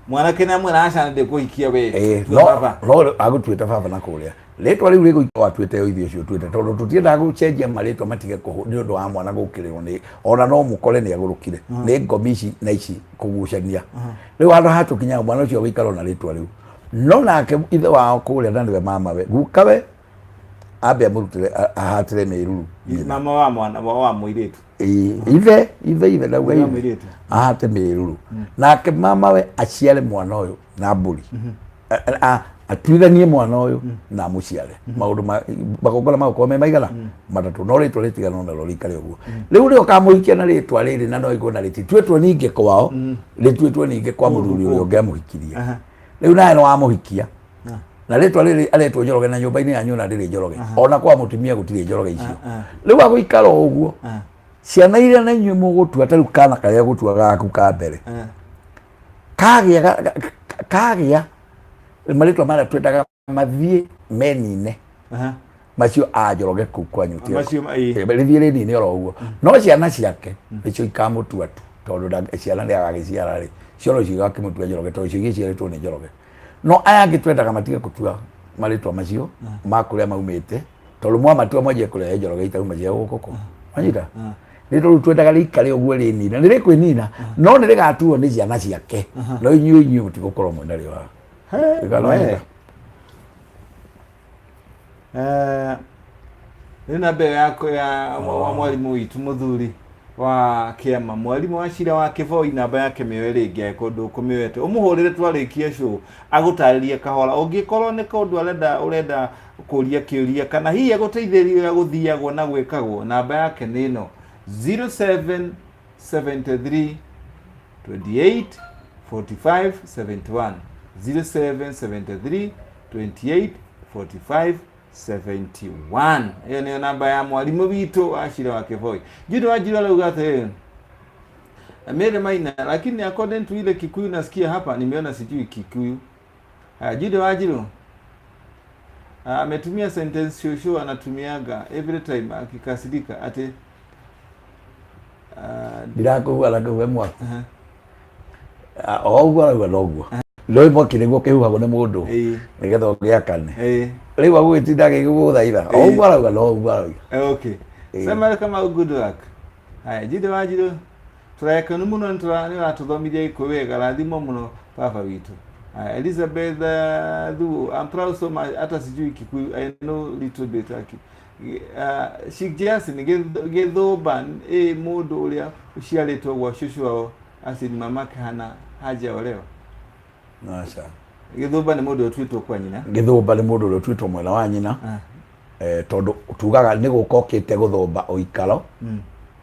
Mwanake nĩ amwĩra aca ndĩkũhikia we. Tua no baba. No agũtuĩte baba na kũrĩa rĩtwa rĩu rĩgũikara watuĩte o ithuĩ ũcio ũtuĩte, tondũ tũtiendaga gũcenjia marĩtwa matige kũhũ nĩ ũndũ wa mwana gũkĩrĩrwo nĩ ona no mũkore nĩ agũrũkire nĩ ngomi ici na ici kũgucania. Rĩu handũ hatũkinyaga mwana ũcio agũikara na rĩtwa rĩu, no nake ithe wao kũrĩa na nĩwe mamawe gukawe ambe amũrutĩre ahatĩre mĩruru nyina. Mama wa mwana wa mũirĩtu. Ĩĩ, ithe ndauga Ithe wa ithe mũirĩtu. ahate mĩruru, nake mamawe aciare mwana ũyũ na mbũri. Atuithanie mwana ũyũ na amũciare. Maũndũ magongona magũkorwo me maigana matatũ, no rĩtwa rĩtigana narĩo rĩikare ũguo. Rĩu rĩo ũkamũhikia na rĩtwa rĩrĩ na no ĩgwo na rĩtituĩtwo ningĩ kwao, rĩtuĩtwo ningĩ kwa mũthuri ũrĩa ũngĩ amũhikirie. Rĩu nawe nĩ wamũhikia na rĩtwa rĩrĩ aretwo Njoroge, na nyũmba-inĩ yanyu ona ndĩrĩ Njoroge, ona kwa mũtumia gũtirĩ Njoroge icio. Rĩu agũikara o ũguo. Ciana iria na inyuĩ mũgũtua, ta rĩu kana karĩa gũtua gaku ka mbere kagĩa kagĩa marĩtwa marĩa twendaga mathiĩ menine macio a Njoroge kũu kwanyu Macio ĩĩ. Rĩthiĩ rĩnine oro ũguo, no ciana ciake nĩcio ikamũtua tu, tondũ ciana nĩ agagĩciara rĩ, cio no cigakĩmũtua Njoroge tondũ cio igĩciarĩtwo nĩ Njoroge. No aya angĩ twendaga matige gũtua marĩtwa macio ma kũrĩa maumĩte, tondũ mwamatua mwanjie kũrehe Njoroge itauma cia gũkũ kũ wanyita. Nĩ tondũ twendaga rĩikare ũguo rĩnina, nĩ rĩkwĩnina, no nĩ rĩgatuo nĩ ciana ciake, no inyuĩ mũtigũkorwo mwĩna rĩo haha. Rĩgana wanyita. Nĩ namba ĩyo ya wa mwarimũ witũ mũthuri wa kĩama, mwarimũ wa cira wa Kĩboi, namba yake mĩoe rĩngĩ angĩkorwo ndũkũmĩoete, ũmũhũrĩre twarĩkia show agũtarĩrie kahora, ũngĩkorwo nĩ kaũndũ arenda ũrenda kũria kĩũria kana hihi agũteithĩrĩrie ũrĩa gũthiagwo na gwĩkagwo. Namba yake nĩ ĩno: 0773 28 45 71, 0773 28 45 71. Ĩyo nĩyo namba ya mwarimũ witũ wa cira wa Kĩboi. Jude Wanjiru arauga atĩrĩrĩ, Mary Maina, lakini according to ile Kikuyu nasikia hapa, nimeona sijui Kikuyu. Haya, Jude Wanjiru ametumia sentence shosho anatumiaga every time akikasirika ati Ndirakũhuha na kũhuhe mwaki. O ũguo arauga noguo no mwaki nĩguo ũkĩhuhagwo nĩ mũndũ nĩgetha ũgĩakane. Rĩu agũgĩtinda agĩgũthaitha, o ũguo arauga no ũguo arauga. Okay. Sema kama good work. Haya, Jude Wanjiru, tũrakenu mũno nĩ ũratũthomithia Gĩkũyũ wega, rathimo mũno baba witũ. Haya, Elizabeth Thuo, I'm proud so much, hata sijui Kikuyu, I know little bit aki. Sheikh Jasin gĩthũmba ĩ mũndũ ũrĩa ũciarĩtwo gwa cũcũ wao asin mamake hana hajaolewa. Aca. Gĩthũmba nĩ mũndũ ũtuĩtwo kwa nyina. Gĩthũmba nĩ mũndũ ũrĩa ũtuĩtwo mwena wa nyina. Tondũ tugaga nĩ gũka okĩte gũthũmba ũikaro.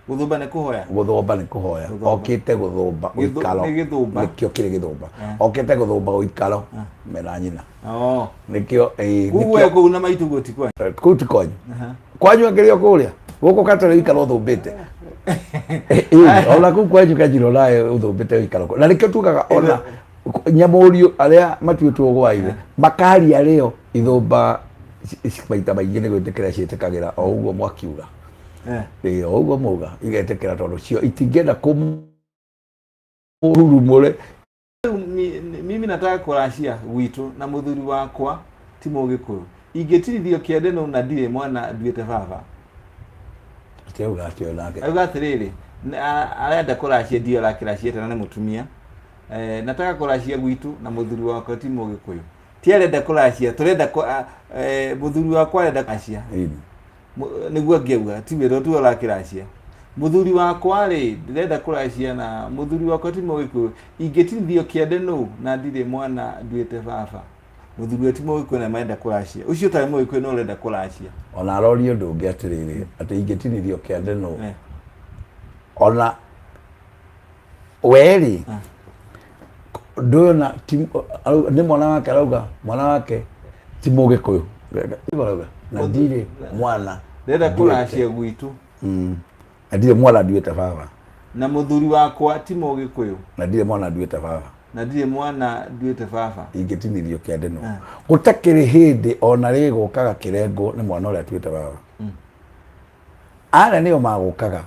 Gũthũmba nĩ kũhoya. Gũthũmba nĩ kũhoya. Gũthũmba. Okĩte gũthũmba ũikaro. Nĩ gĩthũmba. Nĩkĩo kĩrĩ gĩthũmba. Okĩte gũthũmba ũikaro mena nyina. Nĩkĩo Koguo nĩkĩo kũu na maitũ ti kwanyu. Kũu ti kwanyu. Kwanyu akĩrĩ o kũrĩa gũkũ katarĩ ũikaro ũthũmbĩte. Ona kũu kwanyu kanjiro nawe ũthũmbĩte ũikaro kũu. Na nĩkĩo tugaga ona nyamũriũ arĩa matuĩtwo gwa ithe makaria rĩo ithũmba maita maingĩ nĩ gwĩtĩkĩra ciĩtĩkagĩra o ũguo mwakiuga. Ĩĩ, o ũguo mwauga igetĩkĩra, tondũ cio itingĩenda kũmũrurumũre. Rĩu mimi nataka kũracia gwitũ na mũthuri wakwa ti mũgĩkũyũ, ingĩtirithio kĩande no na ndirĩ mwana nduĩte baba? Atiauga atĩ onake Auga atĩrĩrĩ, arenda kũracia, ndio arakĩracia tena nĩ mũtumia. Nataka kũracia gwitũ na mũthuri wakwa ti mũgĩkũyũ. Ti arenda kũracia, tũrenda mũthuri wakwa arenda kũracia. Nĩguo angĩauga ti wĩra tu arakĩracia. Mũthuri wakwa rĩ, ndĩrenda kũracia na mũthuri wakwa ti mũgĩkũyũ, ingĩtinithio kĩande nũ na ndirĩ mwana nduĩte baba? Mũthuri we ti mũgĩkũyũ na marenda kũracia, ũcio ũtarĩ mũgĩkũyũ no ũrenda kũracia. Ona aroria ũndũ ũngĩ atĩrĩrĩ, atĩ ingĩtinithio kĩande nũ? Ona we rĩ, ndũyona nĩ mwana wake arauga, mwana wake ti mũgĩkũyũ. Nĩguo arauga na ndirĩ mwana ndĩrenda kũracia gwitũ. Na ndirĩ mwana nduĩte baba. Na mũthuri wakwa ti mũgĩkũyũ. Na ndirĩ mwana nduĩte baba. Na ndirĩ mwana nduĩte baba. Ingĩtinithio kĩande nũ? Gũtakĩrĩ hĩndĩ ona rĩgũkaga kĩrengo nĩ mwana ũrĩa atuĩte baba. Arĩa nĩo magũkaga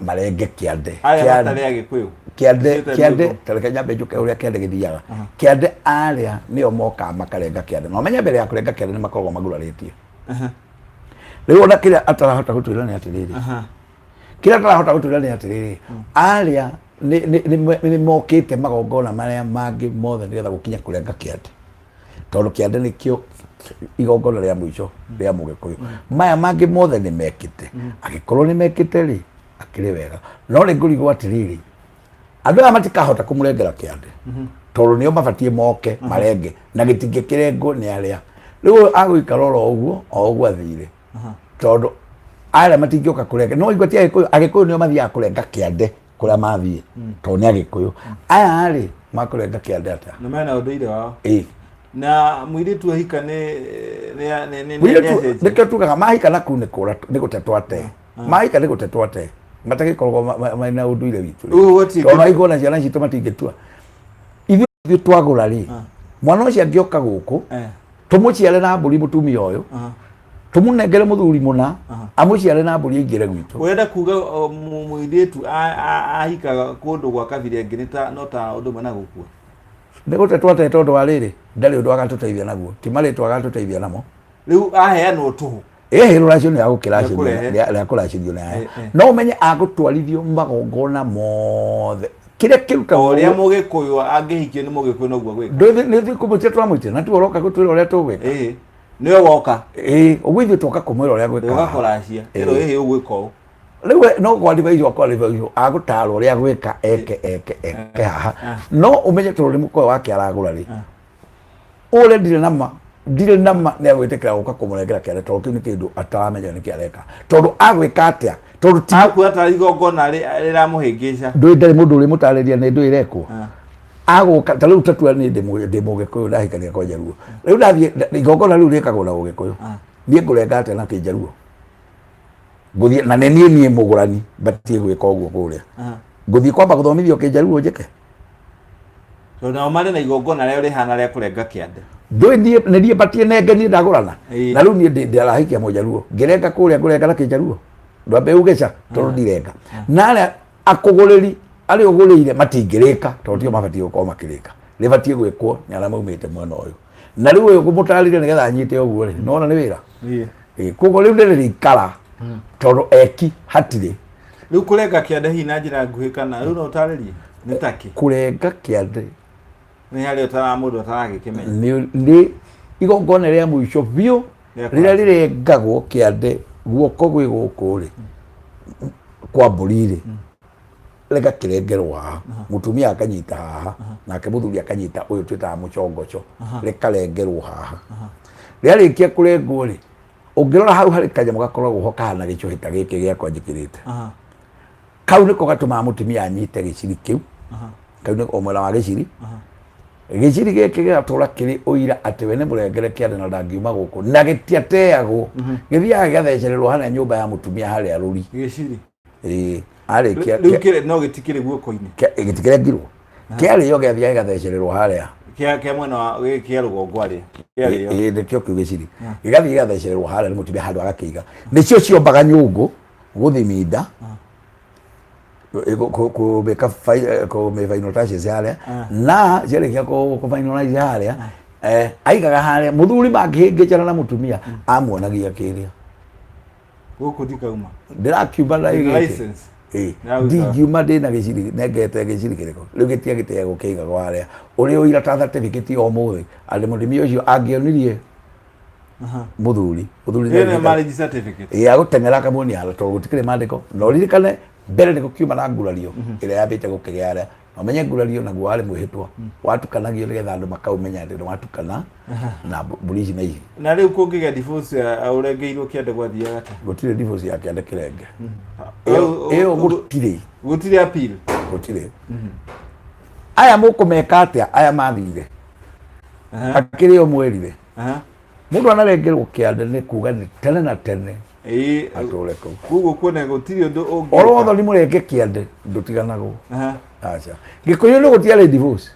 marenge kĩande. Arĩa Kĩande- matarĩ Agĩkũyũ. Kĩande. Ũcio Kĩande. ũtarĩ. Ta reke nyambe njũke ũrĩa kĩande gĩthiaga. Kĩande, arĩa nĩo mokaga makarenga kĩande, na ũmenye mbere ya kũrenga kĩande nĩ makoragwo magurarĩtie. Rĩu ona kĩrĩa atarahota gũtwĩra nĩ atĩrĩrĩ, kĩrĩa atarahota gũtwĩra nĩ atĩrĩrĩ, arĩa nĩ mokĩte magongona marĩa mangĩ mothe nĩgetha gũkinya kũrenga kĩande, tondũ kĩande nĩkĩo igongona rĩa mũico rĩa Mũgĩkũyũ. Maya mangĩ mothe nĩ mekĩte. Angĩkorwo nĩ mekĩte rĩ, akĩrĩ wega, no nĩ ngũrigwo atĩrĩrĩ, andũ aya matikahota kũmũrengera kĩande tondũ nĩo mabatiĩ moke marenge na gĩtingĩkĩrengwo nĩ arĩa rĩu agũikara oro ũguo o ũguo athire, tondũ arĩa matingĩũka kũrenga. No igua ti Agĩkũyũ. Agĩkũyũ nĩo mathiaga kũrenga kĩande kũrĩa mathiĩ, tondũ nĩ Agĩkũyũ. Aya rĩ, makũrenga kĩande atĩa? Na mena ũndũire wao. Ĩĩ. Na mũirĩtu ahika nĩ Mũirĩtu nĩ nĩkĩo tugaga mahika na kuu nĩ kũra, nĩ gũte twate. Mahika nĩ gũte twate, matagĩkoragwo mena ũndũire witũ rĩ. Ũguo gũtirĩ- Tondũ aigua na ciana citũ matingĩtua ithuĩ twagũra rĩ, mwana ũcio angĩoka gũkũ, tũmũciare na mbũri, mũtumia ũyũ tũmũnengere mũthuri mũna amũciare na mbũri aingĩre gwitũ. Ũrenda kuga mũirĩtu ahikaga kũndũ gwa kabira ĩngĩ nĩ ta no ta ũndũ ũmwe na gũkua? Nĩ gũte twate, tondũ wa rĩrĩ, ndarĩ ũndũ agatũteithia naguo, ti marĩtwa agatũteithia namo. Rĩu aheanwo tũhũ. Ĩhĩ, rũracio nĩ agũkĩracĩrio. Nĩakũrehe. Rĩa kũracĩrio nĩ aya. Eh. No ũmenye agũtwarithio magongona mothe kĩrĩa kĩrutagwo. O ũrĩa Mũgĩkũyũ angĩhikio nĩ Mũgĩkũyũ noguo gwĩka. Ndũthi nĩ kũmũtia twamũitia na tiwe ũroka gũtwĩra ũrĩa tũgwĩka. Ĩĩ, nĩwe woka. Ĩĩ, ũguo ithuĩ twoka kũmwĩra ũrĩa gwĩka. Ũga kũracia ĩro ĩhĩ ũgwĩka ũũ. Rĩu we no kwadivaicio, akwadivaicio, agũtarwo ũrĩa gwĩka, eke eke eke haha. No ũmenye tondũ nĩ mũkoyo wake aragũra rĩ, ũrĩa ndirĩ na ma, ndirĩ na ma nĩ agwĩtĩkĩra gũka kũmũrengera kĩande, tondũ kĩu nĩ kĩndũ ataramenya nĩkĩ areka, tondũ agwĩka atĩa, tondũ ti Akuona ta igongona rĩramũhĩngĩca. Ndũĩ ndarĩ mũndũ ũrĩmũtarĩria nĩ ndũĩ ĩrekwo. Agũka ta rĩu tatua nĩ ndĩ Mũgĩkũyũ, ndahikania kwa Njaruo, rĩu ndathiĩ igongona rĩu rĩkagwo na Ũgĩkũyũ, niĩ ngũrenga atĩa na Kĩnjaruo? Ngũthiĩ na nĩ niĩ mũgũrani batiĩ gwĩka ũguo kũrĩa, ngũthiĩ kwamba gũthomithio Kĩnjaruo njĩke. Tondũ nao marĩ na igongona rĩao rĩhana rĩa kũrenga kĩande. Ndũĩ niĩ nĩ niĩ batiĩ nenge niĩ ndagũrana. Ĩĩ. Na rĩu niĩ ndĩrahikia Mũjaruo, ngĩrenga kũrĩa ngũrenga na Kĩnjaruo? Ndwambe uge ca, tondũ ndirenga na arĩa akũgũrĩri, arĩa ũgũrĩire matingĩrĩka, tondũ tio mabatiĩ gũkorwo makĩrĩka, rĩbatiĩ gwĩkwo nĩ arĩa maumĩte mwena ũyũ. Na rĩu ũyũ kũmũtarĩria nĩgetha anyite ũguo rĩ, nona nĩ wĩra. Ĩĩ, koguo rĩu nĩrĩrĩikara tondũ eki hatirĩ. Rĩu kũrenga kĩande hihi na njĩra nguhĩ, kana rĩu no ũtarĩrie nĩ takĩ? Kũrenga kĩande nĩ harĩa ũtara mũndũ ataragĩkĩmenya. Nĩ igongona rĩa mũico biũ Rĩa rĩrĩa rĩrengagwo kĩande, guoko gwĩ gũkũ rĩ kwa mbũri rĩ, rĩgakĩrengerwo haha, mũtumia akanyita haha nake mũthuri akanyita ũyũ twĩtaga mũcongoco, rĩkarengerwo haha. Rĩarĩkia kũrengwo rĩ, ũngĩrora hau harĩ kanyamũ gakoragwo ho kahana gĩcũhĩ ta gĩkĩ gĩakwa njĩkĩrĩte. Kau nĩko gatũmaga mũtumia anyite gĩciri kĩu. Kau nĩko mwena wa gĩciri. Gĩciri gĩkĩ gĩgatũra kĩrĩ ũira atĩ we nĩ mũrengere kĩande na ndangiuma gũkũ, na gĩtiateagwo, gĩthiaga gĩgathecererwo harĩa nyũmba ya mũtumia harĩa rũri. Gĩciri. Ĩĩ, arĩkia. Rĩu kĩrĩ no gĩtikĩrĩ guoko-inĩ. Gĩtikĩrengirwo, kĩarĩo gĩathiaga gĩgathecererwo harĩa. Kĩa mwena wa gĩkĩ kĩa rũgongo arĩa kĩarĩo. Ĩĩ, nĩkĩo kĩu gĩciri gĩgathiĩ gĩgathecererwo harĩa nĩ mũtumia handũ agakĩiga. Nĩcio ciombaga nyũngũ gũthiminda kũmĩka kũmĩ final touches harĩa, na ciarĩkia kũ finalize harĩa, aigaga harĩa mũthuri mangĩhĩngĩcana na mũtumia amuonagia kĩrĩa. Gũkũ ndikauma. Ndĩrakiuma na Ndĩna gĩkĩ. license. Ĩĩ. Ndĩraruta. Ndingiuma ndĩna gĩciri, nengete gĩciri kĩrĩkũ rĩu gĩtiagĩteagwo, kĩigagwo harĩa ũrĩ ũira ta certificate o mũthĩ atĩ mũtumia ũcio angĩonirie mũthuri Ĩyo nĩ marriage certificate. Ĩĩ, agũteng'era akamuonia harĩa, tondũ gũtikĩrĩ mandĩko. Na ũririkane mbere nĩ gũkiuma na ngurario ĩrĩa yambĩte gũkĩgĩa harĩa, na ũmenye ngurario naguo warĩ mwĩhĩtwa watukanagio nĩgetha andũ makaumenya atĩ nĩ watukana na mbũri ici na ici. Na rĩu kũngĩgĩa divorce ũrengeirwo kĩande gwathiaga atĩa? Gũtirĩ divorce ya kĩande kĩrenge. Ĩyo gũtirĩ. Gũtirĩ appeal? Gũtirĩ. Aya mũkũmeka atĩa aya mathire? Hakĩrĩ o mwerire mũndũ anarengerwo kĩande nĩ kuga nĩ tene na tene atũre kũu. Koguo kuona gũtirĩ ũndũ ũngĩ. Oro wotho nĩ mũrenge kĩande, ndũtiganagwo. Aca, Gĩkũyũ nĩ gũtiarĩ divorce.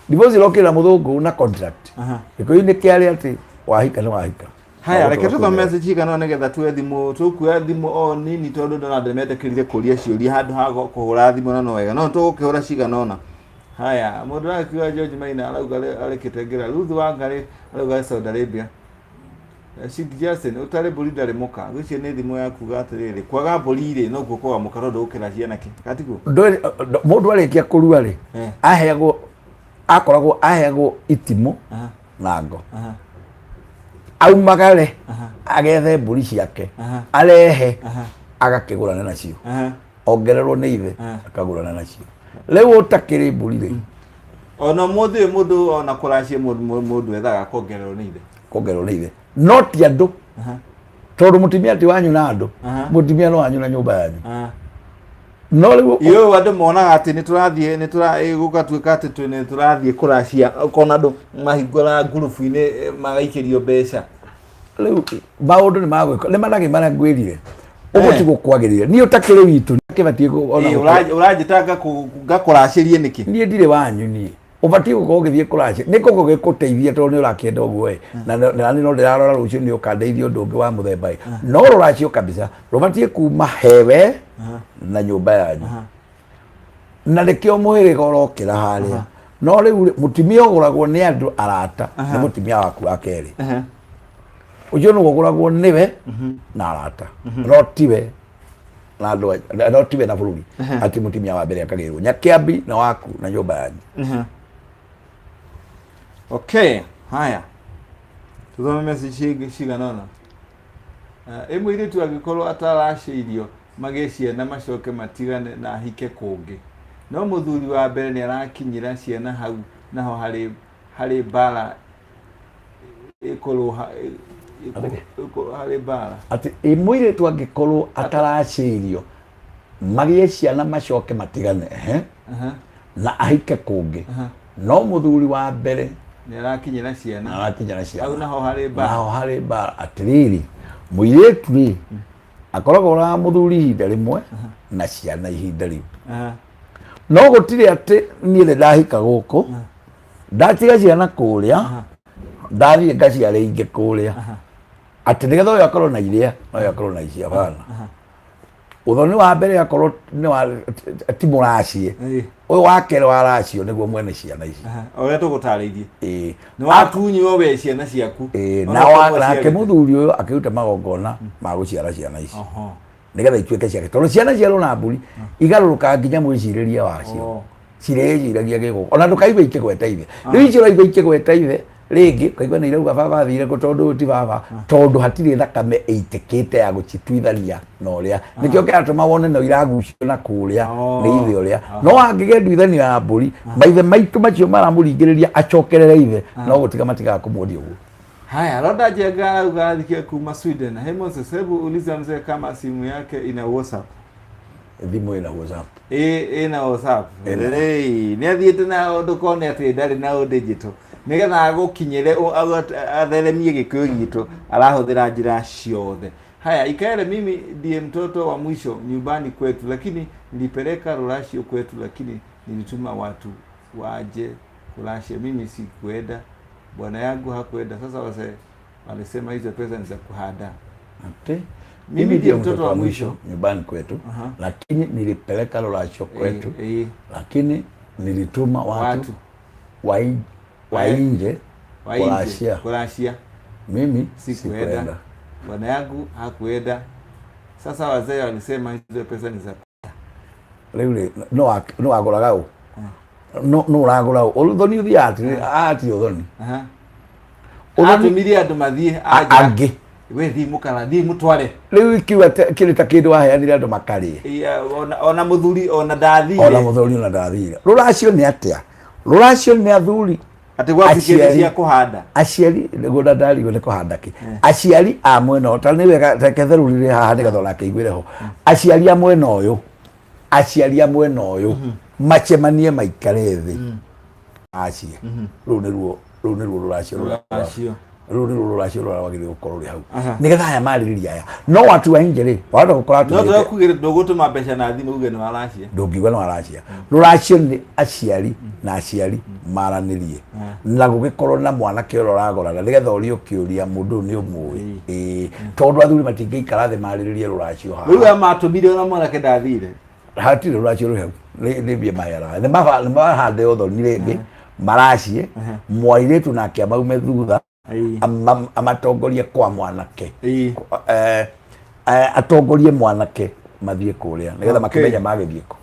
Divorce ĩrokĩra mũthũngũ na contract. Gĩkũyũ nĩ kĩarĩ atĩ wahika nĩ wahika. Haya, reke tũthome message cigana ũna nĩgetha tuoe thimũ. Tũkuoya thimũ o nini tondũ ndona andũ nĩmetĩkĩrire kũria ciũria handũ ha kũhũra thimũ, na no wega no tũgũkĩhũra cigana ũna. Haya, mũndũ arakiuga George Maina arauga arĩ Kitengela, Ruth Wangari arauga arĩ Saudi Arabia. Shik Justin, ũtarĩ mbũri ndarĩ mũka. Gwĩciria nĩ thimũ ya kuga atĩrĩrĩ, kwaga mbũri rĩ, nokuo kwaga mũka tondũ gũkĩra ciana kĩ. Katiguo? Mũndũ arĩkia kũrua rĩ, aheagwo, akoragwo aheagwo itimũ na ngo. Aumagare agethe mbũri ciake, arehe, agakĩgũrana nacio. Ongererwo nĩ ithe, akagũrana nacio. Rĩu ũtakĩrĩ mbũri rĩ. Ona ũmũthĩ ũyũ mũndũ ona kũracia mũndũ ethaga kuongererwo nĩ ithe. Kuongererwo nĩ ithe. No ti andũ. Tondũ mũtumia ti wanyu na andũ. Mũtumia no wanyu na nyũmba yanyu. No rĩu Iyo andũ monaga atĩ nĩ tũrathiĩ nĩ tũra gũgatuĩka atĩ twĩ nĩ tũrathiĩ kũracia, ũkona andũ mahingũra ngurubu-inĩ magaikĩrio mbeca. Rĩu maũndũ nĩ magwĩka nĩ managĩ marĩa ngwĩrire ũguo tiguo kwagĩrĩire. Niĩ ũtakĩrĩ witũ kĩbatiĩ ona Ũranjĩta ngakũracĩrie nĩkĩ? Niĩ ndirĩ wanyu. Niĩ ũbatiĩ gũkorwo ũgĩthiĩ kũracia nĩ kũgũ gĩkũteithia tondũ nĩ ũrakĩenda ũguo ĩ, na nĩ no ndĩrarora rũciũ nĩ ũkandeithia ũndũ ũngĩ wa mũthemba ĩ, no rũracio kabisa rũbatiĩ kuma hewe na nyũmba yanyu, na nĩkĩo mũhĩrĩga ũrokĩra harĩa. No rĩu rĩ, mũtumia ũgũragwo nĩ andũ arata nĩ mũtumia waku wa kerĩ. Ũcio nĩwe ũgũragwo nĩwe na arata, no tiwe na andũ no tiwe na bũrũri, atĩ mũtumia wa mbere akagĩrwo nyakĩambi na waku na nyũmba yanyu. Okay, haya, tũthome message cigana ũna. Ĩ mũirĩtu angĩkorwo ataracĩirio magĩe ciana macoke matigane na ahike kũngĩ, no mũthuri wa mbere nĩ arakinyĩra ciana, hau naho harĩ mbara ĩkũrũha harĩ mbara? Atĩ ĩ mũirĩtu angĩkorwo ataracĩirio magĩe ciana macoke matigane, ehe, na ahike kũngĩ, no mũthuri wa mbere nĩ arakinyĩra ciana, arakinyĩra ciana, hau naho harĩ mbara? Naho harĩ mbara. Atĩrĩrĩ, mũirĩtu rĩ, akoragwo na mũthuri ihinda rĩmwe na ciana ihinda rĩu. No gũtirĩ atĩ niĩ nĩ ndahika gũkũ, ndatiga ciana kũrĩa, ndathiĩ ngaciara ingĩ kũrĩa, atĩ nĩgetha ũyũ akorwo na iria na ũyũ akorwo na ici. Hapana. Ũthoni wa mbere akorwo nĩ wa ti mũracie, ũyũ wa kerĩ wa racio nĩguo mwene ciana ici. O ũrĩa tũgũtarĩirie. Ĩĩ. Nĩ watunywo we ciana ciaku. Ĩĩ, na nake mũthuri ũyũ akĩruta magongona ma gũciara ciana ici nĩgetha ituĩke ciake, tondũ ciana ciarwo na mbũri igarũrũkaga nginya mwĩcirĩrie wacio. Cirĩciragia gĩgũkũ, ona ndũkaigua ikĩgweta ithe. Rĩu icio ũraigua ikĩgweta ithe rĩngĩ, ũkaigua nĩ irauga baba athire kũ, tondũ ũyũ ti baba, tondũ hatirĩ thakame ĩitĩkĩte ya gũcituithania na ũrĩa. Nĩkĩo kĩratũma wone no iragucio na kũrĩa nĩ ithe ũrĩa. No angĩgĩa nduithanio ya mbũri, maithe maitũ macio maramũringĩrĩria acokerere ithe, no gũtiga matigaga kũmuonia ũguo. Haya, Roda Jenga arauga athikie kuma Sweden. Hey Moses, hebu uliza mzee kama simu yake ina WhatsApp. Thimũ ĩna WhatsApp? Ĩ, ĩna WhatsApp. Rĩi, nĩ athiĩte na ndũkone atĩ ndarĩ na digital. Nĩgetha agũkinyĩre atheremie Gĩkũyũ gitũ, arahũthĩra njĩra ciothe. Haya, Ikaele, mimi ndiye mtoto wa mwisho nyumbani kwetu, lakini nilipeleka ruracio kwetu, lakini nilituma watu waje kurashia. Mimi sikuenda, bwana yangu hakuenda. Sasa wase walisema hizo pesa ni za kuhada. Ati mimi ndiye mtoto wa mwisho nyumbani kwetu, lakini nilipeleka ruracio kwetu, lakini nilituma watu, watu wa nje kurashia. Kurashia. Mimi sikuenda, sikuenda, bwana yangu hakuenda. Sasa wazee walisema hizo pesa ni za Rĩu rĩ, no wagũraga ũ, no ũragũra ũ? Ũthoni ũthiaga atĩrĩ, ati ũthoni. Atũmire andũ mathiĩ anja. Angĩ. We thiĩ mũkara, thiĩ mũtware. Rĩu ikiuga kĩrĩ ta kĩndũ waheanire andũ makarĩe. Iya, ona mũthuri ona ndathire. Ona mũthuri ona ndathire. Rũracio nĩ atĩa? Rũracio nĩ athuri atĩ gwaku kĩndũ cia kũhanda. Aciari nĩguo ndarigwo nĩ kũhanda kĩ. Aciari a mwena ũyũ, tondũ nĩ wega reke therũrĩre haha nĩgetha onake aiguĩre ho. Aciari a mwena ũyũ, aciari a mwena ũyũ macemanie, maikare thĩ, acie. Rũu nĩruo rũracio. Rũracio. Rũrũ nĩ rũracio rũrĩa rwagĩrĩirwo gũkorwo rwĩ hau nĩgetha aya marĩrĩria aya no watu wa nje rĩ, wahota gũkora No tũrakugĩre ndũgũtũma mbeca na thimũ uge nĩ waracia. Ndũngiuga nĩ waracia. Rũracio nĩ aciari na aciari maranĩrie na gũgĩkorwo na mwanake ũrĩa ũragũrana, nĩgetha ũrie kĩũria mũndũ ũyũ nĩ ũmũĩ. Ĩĩ, tondũ athuri matingĩikara thĩ marĩrĩrie rũracio haha. Rĩu aya matũmire ona mwanake ndathire. Hatirĩ rũracio rwĩ hau. Nĩ mbia maheanaga, nĩ mahande ũthoni rĩngĩ maracie mwairĩtu nake amaume thutha, amatongorie kwa mwanake. Atongorie mwanake mathiĩ kũrĩa nĩgetha makĩmenye magĩthiĩ kũ.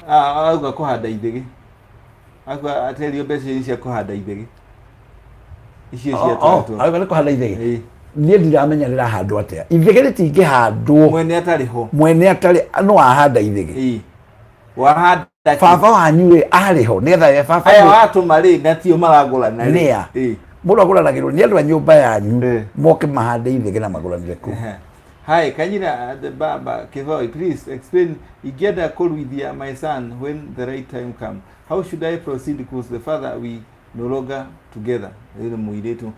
Auga kũhanda ithĩgĩ. Auga aterio mbeca ici cia kũhanda ithĩgĩ. Icio ciatwaretwo. Auga nĩ kũhanda ithĩgĩ. Niĩ ndiramenya rĩrahandwo atĩa. Ithĩgĩ rĩtingĩhandwo mwene atarĩ ho. Mwene atarĩ no ahanda ithĩgĩ. Wahanda kĩ? Baba wanyu rĩ arĩ ho nĩgetha ye baba Aya watũma rĩ na tio maragũrana rĩ. Nĩa? Mũndũ agũranagĩrwo nĩ andũ a nyũmba yanyu moke mahande ithĩgĩ na magũranĩre kũu. Hi, Kanyira the Baba Kivoi, please explain. Ingĩenda kũruithia my son when the right time come. How should I proceed, because the father we no longer together. Rĩu nĩ mũirĩtu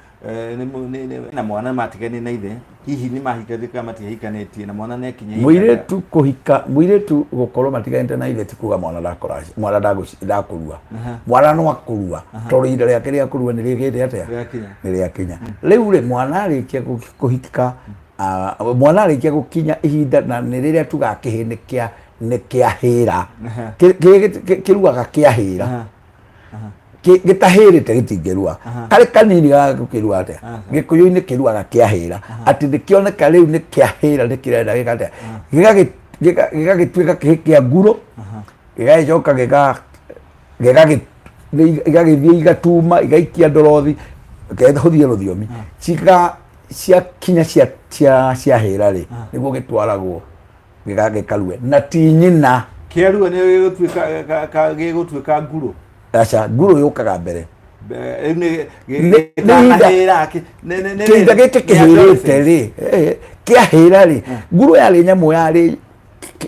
na mwana matigane na ithe, hihi nĩ mahikanĩtie kana matihikanĩtie, na mwana nĩ akinya ihinda. Mũirĩtu kũhika, mũirĩtu gũkorwo matiganĩte na ithe ti kuga mwana ndakũra, mwana ndakũrua. Mwana no akũrua tondũ ihinda rĩake rĩa kũrua nĩ rĩgĩte atĩa? Rĩakinya. Nĩ rĩakinya. Rĩu rĩ, mwana arĩkia kũhika, mwana arĩkia gũkinya ihinda na nĩ rĩrĩa tugaga kĩhĩ nĩ kĩa nĩ kĩahĩra. Kĩruaga kĩahĩra. Gĩtahĩrĩte gĩtingĩrua. Karĩ kanini gagũkĩrua atĩa? Gĩkũyũ-inĩ kĩruaga kĩahĩra, atĩ nĩkĩoneka rĩu nĩ kĩahĩra, nĩ kĩrenda gĩka atĩa? Gĩgagĩtuĩka kĩhĩ kĩa ngurũ, gĩgagĩcoka igagĩthiĩ igatuma, igaikia ndorothi, hũthie rũthiomi, ciga ciakinya ciahĩra rĩ, nĩguo gĩtwaragwo gĩkarue na ti nyina. Kĩarua nĩ gĩgũtuĩka ngurũ. Aca, ngurũ yũkaga mbere. Rĩu nĩ gĩtanahĩra. Kĩhinda gĩkĩ kĩhĩrĩte rĩ, kĩahĩra rĩ, ngurũ yarĩ nyamũ yarĩ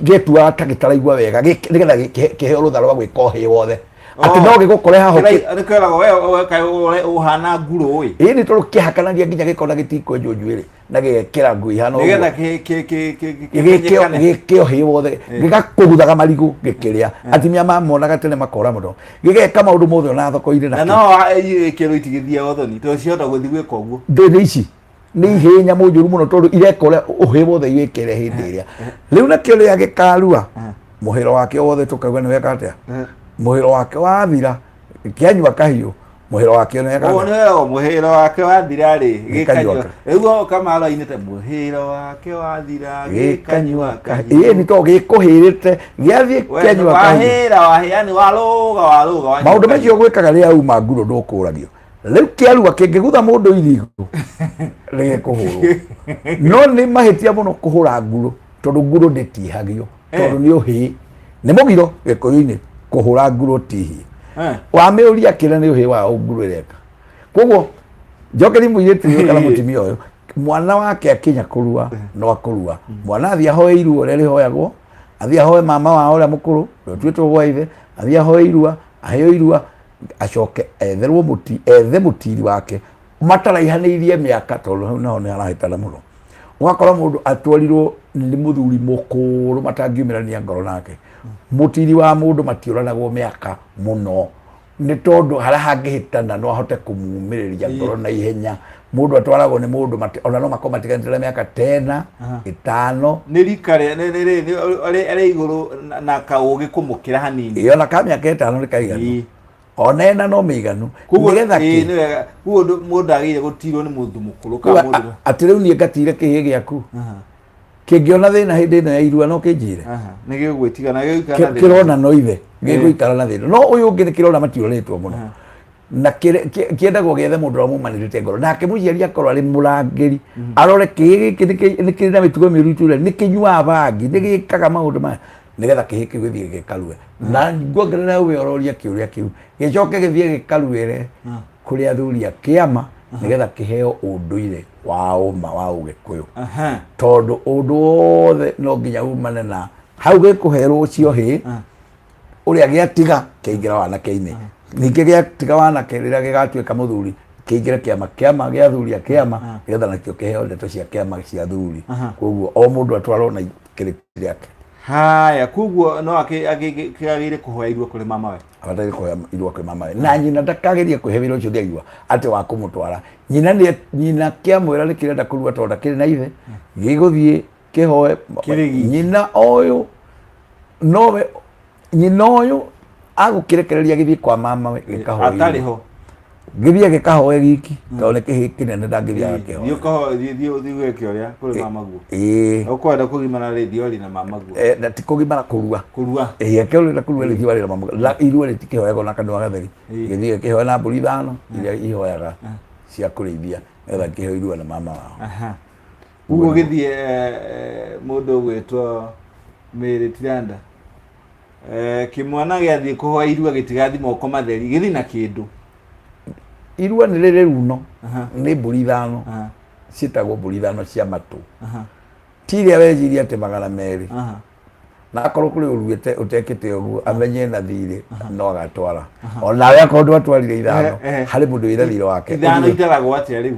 gĩtuaga ta gĩtaraigua wega nĩgetha kĩheo rũtha rwa gwĩka ũhĩ wothe, atĩ no gĩgũkore haho. Nĩkwĩragwo we kaĩ ũhana ngurũ ĩ. Ĩĩ, nĩ tondũ kĩahakanagia nginya gĩkona gĩtikwenjwo njuĩrĩ na gĩgekĩra nguo ihana ũguo. Nĩgetha kĩmenyekane. Gĩkĩo hĩ wothe gĩgakũguthaga marigũ gĩkĩrĩa. Atumia mamonaga tene makora mũno, gĩgeka maũndũ mothe ona thoko-inĩ. Na no ĩkĩrwo itigĩthiaga ũthoni tondũ ciahota gũthiĩ gwĩka ũguo. Ndĩndĩ ici nĩ ihĩ nyamũ njũru mũno tondũ ireka ũrĩa ũhĩ wothe igĩkĩre hĩndĩ ĩrĩa rĩu nakĩo rĩrĩa gĩkarua mũhĩro wake wothe tũkauga nĩ weka atĩa, mũhĩro wake wathira kĩanyua kahiũ, mũhĩro wake nĩ weka Ũguo atĩa? nĩ wega, mũhĩro wake wathira rĩ gĩkanyua. Gĩkanyua. Rĩu kamaro ainĩte mũhĩro wake wathira gĩkanyua kahiũ. Ĩĩ, nĩ tondũ gĩkũhĩrĩte gĩathiĩ kĩanyua kahiũ. Wahĩra wahĩa nĩ warũga warũga wanyua Maũndũ kahiũ. macio gwĩkaga rĩrĩa uma ngurũ ndũkũragio. Rĩu kĩarua kĩngĩgutha mũndũ irigũ rĩgĩkũhũrwo, no nĩ mahĩtia mũno kũhũra ngurũ tondũ ngurũ ndĩtihagio, tondũ nĩ ũhĩ, nĩ mũgiro gĩkũyũ-inĩ kũhũra ngurũ tihie. Wamĩũria kĩrĩa nĩ ũhĩ wa ngurũ ĩreka. Koguo njokeri mũirĩtu ũyũ kana mũtumia ũyũ, mwana wake akinya kũrua no akũrua. Mwana athiĩ ahoe irua ũrĩa rĩhoyagwo, athiĩ ahoe mama wao ũrĩa mũkũrũ ũrĩa ũtuĩtwo gwa ithe, athiĩ ahoe irua, aheo irua, acoke etherwo mũti, ethe mũtiri wake mataraihanĩirie mĩaka, tondũ hau naho nĩ harahĩtana mũno. Ũgakora mũndũ atwarirwo nĩ mũthuri mũkũrũ matangiumĩrania ngoro nake. Mũtiri wa mũndũ matiũranagwo mĩaka mũno, nĩ tondũ harĩa hangĩhĩtana no ahote kũmumĩrĩria ngoro na ihenya. Mũndũ atwaragwo nĩ mũndũ ona no makorwo matiganĩte na mĩaka tena 5. Nĩ rika rĩa nĩ arĩ igũrũ na kaũgĩ kũmũkĩra hanini. Ĩĩ, ona ka mĩaka 5 nĩ kaiganu. Ona 4 no mĩiganu. Koguo Nĩgetha ĩĩ, kĩ? Nĩ wega. Koguo mũndũ agĩrĩire gũtirwo nĩ mũndũ mũkũrũ kana Koguo mũndũ atĩ rĩu niĩ ngatire kĩhĩ gĩaku kĩngĩona thĩna hĩndĩ ĩno ya irua no kĩnjĩre. Nĩ gĩgwĩtiga na gĩgũikara na thĩna. Kĩrona no ithe gĩgũikara na thĩna, no ũyũ ũngĩ nĩ kĩrona matiũrĩtwo mũno na kĩendagwo gĩethe mũndũ ũrĩa mumanĩrĩte ngoro nake. Mũciari akorwo arĩ mũrangĩri, arore kĩhĩ gĩkĩ nĩ kĩrĩ na mĩtugo mĩũru itũra, nĩ kĩnyuaga bangi, nĩ gĩkaga maũndũ maya, nĩgetha kĩhĩ kĩu gĩthiĩ gĩkarue. Na nguongerera we ũroria kĩũria kĩu, gĩcoke gĩthiĩ gĩkaruĩre kũrĩ athuri a kĩama nĩgetha kĩheo ũndũire wa ũma wa Ũgĩkũyũ, tondũ ũndũ wothe no nginya umane na hau gĩkũherwo ũcio hĩ ũrĩa gĩatiga kĩaingĩra wanake-inĩ, ningĩ gĩatiga wanake rĩrĩa gĩgatuĩka mũthuri. Kĩingĩre kĩama, kĩama gĩa athuri a kĩama, nĩgetha nakĩo kĩheo ndeto cia kĩama cia athuri. Koguo o mũndũ atwarwo na kĩrĩti rĩake. Haya, koguo no akĩagĩrĩire kũhoya irua kũrĩ mamawe. Abataire kũhoya irua kwĩ mamawe, na nyina ndakagerie kwĩhe wĩra ũcio ũngĩ atĩ wa kũmũtwara. Nyina nĩ nyina kĩamwĩra nĩ kĩrenda kũrua tondũ ndakĩrĩ na ithe, gĩgũthiĩ kĩhoe. Kĩrĩ giki. Nyina ũyũ nowe, nyina ũyũ agũkĩrekereria gĩthiĩ kwa mamawe gĩkahoe atarĩ irua. Ho. Gĩthiĩ gĩkahoe giki, tondũ nĩ kĩhĩ kĩnene, ndangĩthiĩ Thiĩ agakĩhoe. Ũkahoe, thiĩ thiĩ thiĩ wĩke ũrĩa kũrĩ mamaguo. Ĩĩ. Ũkwenda kũgimara rĩ, thiĩ warie na mamaguo. Eh, na ti kũgimara, kũrua. Kũrua. Ĩĩ, akĩrũrĩra kũrua rĩ, thiĩ warĩra mama. Irua rĩtikĩhoyagwo na kanua gatheri. Gĩthiĩ gĩkĩhoya na mbũri 5 iria ihoyaga cia kũrĩithia, nĩgetha kĩheo irua na mama wao. Aha. Ũguo gĩthiĩ mũndũ ũgwĩtwo Mary Tiranda. Kĩmwana gĩathiĩ kũhoya irua gĩtigathi moko matheri, gĩthiĩ na kĩndũ. Irua nĩ rĩrĩ runo. Nĩ mbũri 5. Ciĩtagwo mbũri 5 cia matũ. Ti iria weciria atĩ 200. Na akorwo kũrĩ ũruĩte ũtekĩte ũguo amenye na thirĩ no agatwara onawe, akorwo ndwatwarire 5. Harĩ mũndũ wĩna thirĩ wake. 5 itaragwo atĩa rĩu?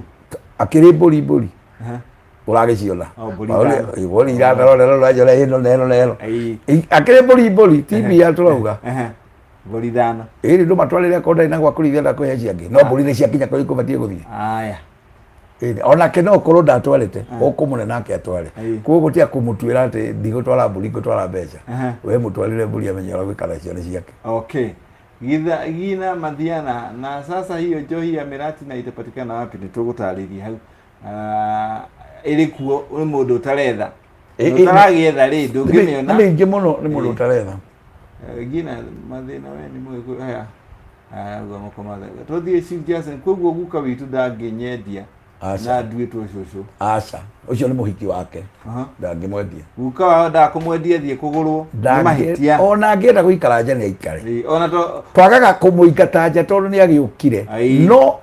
Akĩrĩ mbũri mbũri ũragĩciona. O, mbũri 5. Mbũri 5, rora rora njora ĩno na ĩno na ĩno. Akĩrĩ mbũri mbũri, ti mbia tũrauga. Mbũri 5. Ĩrĩ ndũmatwarĩre akorwo ndarĩ na gwa kũrĩithia, ndakũhe ciangĩ, no mbũri nĩ ciakinya kũrĩa ikũbatiĩ gũthiĩ. Aya. Ĩni, onake no ũkorwo ndatwarĩte ũkũmũne nake atware. Koguo gũtiga kũmũtuĩra atĩ ndigũtwara mbũri, ngũtwara mbeca. We mũtwarĩre mbũri amenye ũrĩa gwĩka nacio nĩ ciake. Okay. Githa, Gina Mathiana, na sasa hiyo njohi ya mĩratina itapatikana wapi? Nĩ tũgũtarĩria hau. Ah, ĩrĩ kuo nĩ mũndũ ũtaretha. Ũtaragĩetha rĩ, ndũngĩmĩona. Nĩ mĩingĩ mũno, nĩ mũndũ ũtaretha. Gina mathĩna, we nĩ mũgĩkũyũ. Haya. Haya, ũguo mũkũmatha. Tũthiĩ Chief Jackson, koguo guka witũ ndangĩnyendia Aca. na nduĩtwo cũcũ. Aca, ũcio nĩ mũhiki wake. Ndangĩmwendia. Guka wao ndakũmwendia thiĩ kũgũrwo. Nĩ mahĩtia. Ona angĩenda gũikara nja nĩ aikare. Ona to Twagaga kũmũingata nja tondũ nĩ agĩũkire. No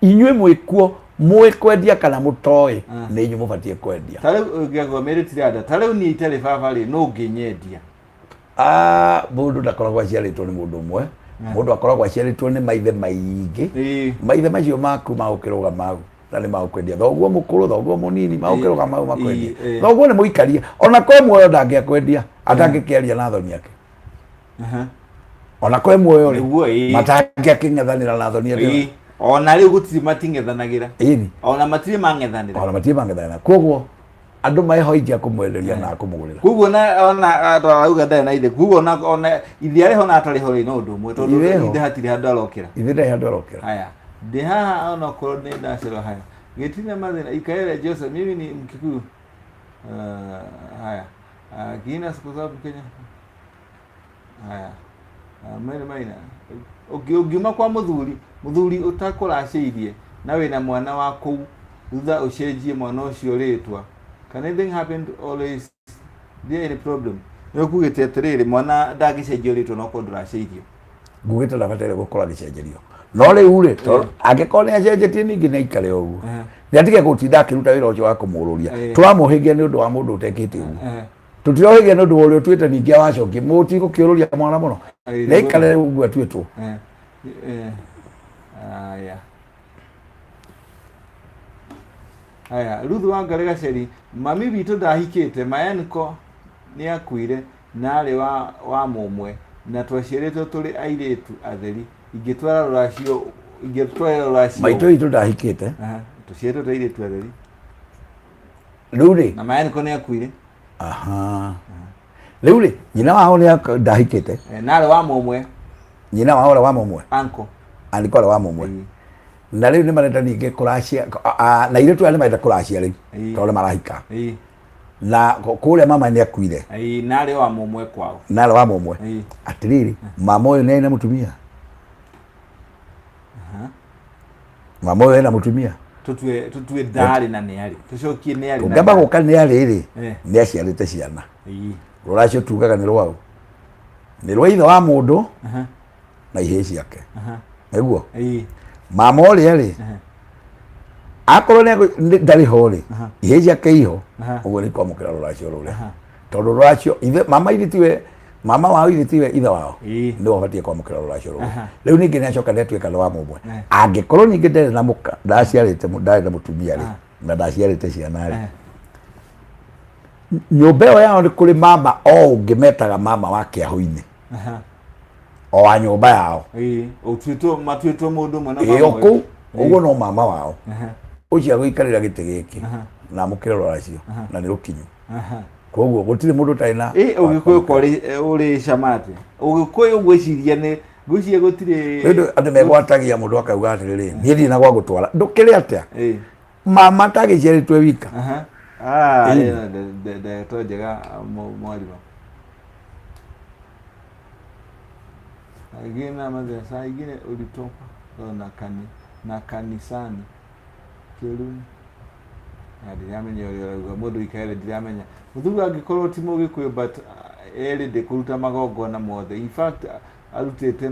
inyuĩ mwĩkuo mũĩ kwendia kana mũtoĩ, nĩ inyuĩ mũbatiĩ kwendia. Ta rĩu ũngĩagwa Mary Tiranda, ta rĩu niĩ itarĩ baba rĩ, no ũngĩnyendia? Ah, mũndũ ndakoragwo aciarĩtwo nĩ mũndũ ũmwe, mũndũ akoragwo aciarĩtwo nĩ maithe maingĩ. Maithe macio maku magũkĩrũgama hau na nĩ magũkwendia, thoguo mũkũrũ, thoguo mũnini, magũkĩrũgama hau makwendie. Thoguo nĩ mũikaria, ona kwe muoyo ndangĩakwendia atangĩkĩaria na thoni yake. Ona kwe muoyo rĩ, Nĩguo, ĩĩ. matangĩakĩng'ethanĩra na thoni yake. Ona rĩu gũtirĩ, mating'ethanagĩra. Ĩni. Ona matirĩ mang'ethanĩra. Ona matirĩ mang'ethanĩra, koguo andũ meho ingĩ akũmwenderia na akũmũgũrĩra. Koguo na ona andũ arauga ndarĩ na ithe, koguo ona ithe arĩ ho na atarĩ ho rĩ, no ũndũ ũmwe, tondũ Ithe ho. ithe hatirĩ handũ arokĩra. Ithe ndarĩ handũ arokĩra. Haya, ndĩ haha ona okorwo nĩ ndacero. Haya, gĩtirĩ mathĩna. Ikaere Joseph, mimi ni Mkikuyu. Haya, Gina siku sababu Kenya. Haya, Mary Maina, ũngiuma kwa mũthuri, mũthuri ũtakũracĩirie na wĩna mwana wa kũu thutha, ũcenjie mwana ũcio rĩtwa, can anything happen to always there any problem? Nĩ ũkugĩte atĩrĩrĩ, mwana ndangĩcenjio rĩtwa no korwo ndũracĩirio. Ngugĩte ndabataire gũkorwo agĩcenjerio, no rĩu rĩ, tondũ angĩkorwo nĩ acenjetie, ningĩ nĩ aikare ũguo. Nĩ atige gũtinda akĩruta wĩra ũcio wa kũmũrũria. Tũramũhĩngia nĩ ũndũ wa mũndũ ũtekĩte ũguo. Tũtirohĩgia nĩ ũndũ wa ũrĩa ũtuĩte ningĩ awacokie mũtigũkĩũrũria mwana mũno. Nĩ aikare ũguo atuĩtwo. Aya. Aya, Ruth Wangari Gaceri, mami witũ ndahikĩte, maenko nĩ akuire na arĩ wa mũmwe na twaciarĩtwo tũrĩ airĩtu atheri, ingĩtwara rũracio, ingĩtwara rũracio? Maitũ witũ ndahikĩte. Aha, tũciarĩtwo tũrĩ airĩtu atheri. Rĩu rĩ, na maenko nĩ akuire. Aha, rĩu rĩ, nyina wao nĩ ndahikĩte. Na arĩ wa mũmwe. Nyina wao ũrĩa wa mũmwe. Uncle. Andĩko ũrĩa wa mũmwe. Na rĩu nĩ marenda ningĩ kũracia na airĩtu aya nĩ marenda kũracia rĩu tondũ nĩ marahika. Na kũrĩa mama nĩ akuire. Na arĩ wa mũmwe kwao. Na arĩ wa mũmwe. Atĩrĩrĩ, mama ũyũ nĩ arĩ na mũtumia? Mama ũyũ ena mũtumia? Tũtue ndarĩ na nĩ arĩ, tũcokie nĩ arĩ na Tũngĩamba ndarĩ. gũka nĩ arĩ rĩ, nĩ aciarĩte ciana. Rũracio tugaga nĩ rwaũ? Nĩ rwa ithe wa mũndũ na ihĩĩ ciake. Nĩguo mama ũrĩa rĩ, akorwo ndarĩ ho rĩ, ihĩĩ ciake iho. Ũguo nĩ kwamũkĩra rũracio rũrĩa, tondũ rũracio ithe mama ithe tiwe. Mama wao ithe tiwe ithe wao? Ĩĩ. Nĩwe ũbatiĩ kwamũkĩra rũracio rũrũ. Rĩu ningĩ nĩ acoka nĩatuĩka nĩ wa mũmwe. Angĩkorwo ningĩ ndarĩ na mũka, ndaciarĩte ndarĩ na mũtumia rĩ, na ndaciarĩte ciana rĩ, nyũmba ĩyo yao nĩ kũrĩ mama o ũngĩ metaga mama wa kĩahũ-inĩ, o wa nyũmba yao. Ĩĩ, ũtuĩtwo matuĩtwo mũndũ ũmwe na ĩĩ mama o kũu ũyũ. Ũguo no mama wao ũcio agũikarĩra gĩtĩ gĩkĩ na amũkĩre rũracio na nĩ rũkinyu. Koguo gũtirĩ mũndũ ũtarĩ na Ĩ ũgĩkũyũ ko ũrĩ cama atĩa? Ũgĩkũyũ ngwĩciria nĩ ngwĩciria gũtirĩ. Nĩ ũndũ andũ megwatagia, mũndũ akauga atĩrĩrĩ, niĩ ndirĩ na gwa gũtwara, ndũkĩrĩ atĩa? Mama tagĩciarĩtwe wika. Ah, ĩno ndeto njega mwarimũ. Ingine na madrasa ingine ulitoka na kani na kanisani kĩrumi. Na ndiramenya ũrĩa ũrauga mũndũ ikaere, ndiramenya mũthuri angĩkorwo ti mũgĩkũyũ, but erĩ ndĩkũruta magongona mothe. In fact arutĩte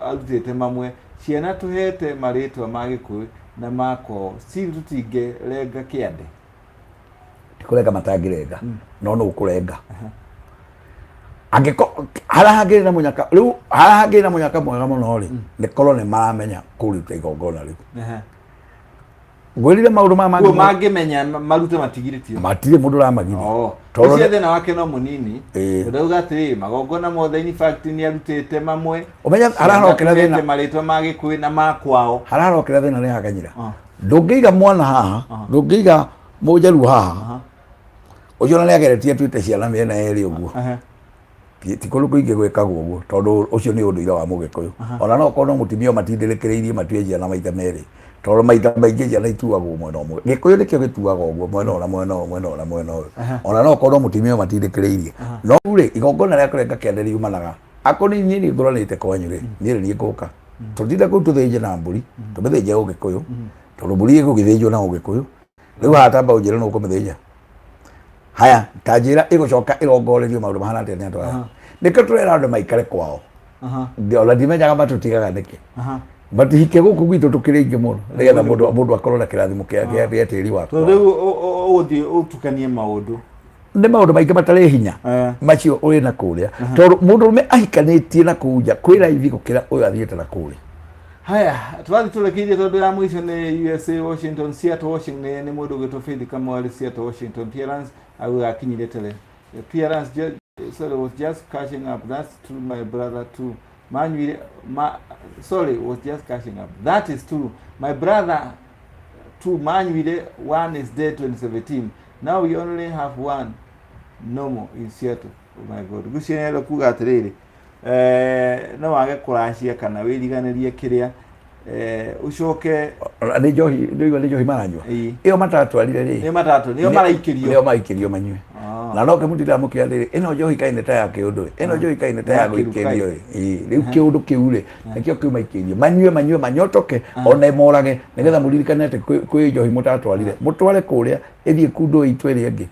arutĩte mamwe. Ciana tũhete marĩtwa ma gĩkũyũ na ma kwao, still tũtingĩrenga kĩande. Ti kũrenga matangĩrenga, no nũ ũkũrenga angĩko harĩa hangĩrĩ na mũnyaka rĩu, harĩa hangĩrĩ na mũnyaka mwega mũno rĩ, nĩ korwo nĩ maramenya kũruta igongona rĩu. Ngwĩrire maũndũ maya mangĩ. Mangĩmenya marute matigirĩtio. Matirĩ mũndũ ũramagiria. Oh. Tondũ ũcio thĩna wake no mũnini. Ũrauga atĩrĩ magongona mothe, in fact nĩ arutĩte mamwe. Ũmenye hararokera thĩna. Marĩtwa ma gĩkũyũ na ma kwao. Hararokera thĩna nĩ hakanyira. Ndũngĩiga mwana haha, ndũngĩiga mũnjaruo haha. Ũcio ona nĩ ageretie atuĩte ciana mĩena yerĩ ũguo. Ti kũndũ kũingĩ gwĩkagwo ũguo tondũ ũcio nĩ ũndũire wa mũgĩkũyũ. Ona no korwo no mũtumia matindĩrĩkĩrĩirie matue ciana maita merĩ, tondũ maita maingĩ ciana ituagwo mwena ũmwe. Gĩkũyũ nĩkĩo gĩtuagwo ũguo, mwena ũyũ na mwena ũyũ, mwena ũyũ na mwena ũyũ. Ona no korwo no mũtumia matindĩkĩrĩirie. No rĩu rĩ, igongona rĩa kũrenga kĩande riumanaga akorwo niĩ nĩ ngũranĩte kwanyu rĩ, niĩ nĩ niĩ ngũka tũtinde kũu tũthĩnje na mbũri, tũmĩthĩnje ũgĩkũyũ, tondũ mbũri ĩgũgĩthĩnjwo na ũgĩkũyũ. Rĩu haha tamba ũnjĩre nũ ũkũmĩthĩnja. Haya, ta njĩra ĩgũcoka ĩrongorerio maũndũ mahana atĩa nĩ andũ aya? Nĩkĩo tũrera andũ maikare kwao. Ona ndimenyaga matũtigaga nĩkĩ. Matihike gũkũ gwitũ tũkĩrĩ aingĩ mũno nĩgetha mũndũ akorwo na kĩrathimo kĩa tĩri wa Tondũ rĩu ũgũthiĩ ũtukanie maũndũ. Nĩ maũndũ maingĩ matarĩ hinya. Macio ũrĩ na kũrĩa, tondũ mũndũrũme ahikanĩtie na kũu nja kwĩ raithi gũkĩra ũyũ athiĩte na kũrĩa. Haya, tũrathiĩ tũrĩkĩirie tondũ ya mũico nĩ USA Washington, Seattle Washington, nĩ mũndũ ũgwĩtwo Faith Kamau arĩ Seattle Washington. Appearance auga akinyire tene. Appearance sorry, was just catching up. That's true, my brother too. Manyuire ma, sorry, was just catching up. That is true. My brother too manyuire, one is dead 2017. Now we only have one normal in Seattle. Oh my God. Guciĩ nĩ kuga atĩrĩrĩ, no wage kũracia kana wĩriganĩrie kĩrĩa ũcoke. Nĩ njohi, nĩ nĩ njohi maranyua. Ĩyo matatwarire rĩ, nĩyo matatũ, nĩyo maraikĩrio. Nĩyo maikĩrio manyue. Na no kĩmũtinda mũkĩra rĩrĩ, ĩno njohi kaĩ nĩ ta ya kĩũndũ ĩ, ĩno njohi kaĩ nĩ ta ya gũikĩrio ĩ. Rĩu kĩũndũ kĩu rĩ, nĩkĩo kĩu maikĩrio manyue, manyue manyotoke, ona morage, nĩgetha mũririkane atĩ kwĩ njohi mũtatwarire, mũtware kũrĩa ĩthiĩ kundũ itũ ĩrĩa ĩngĩ.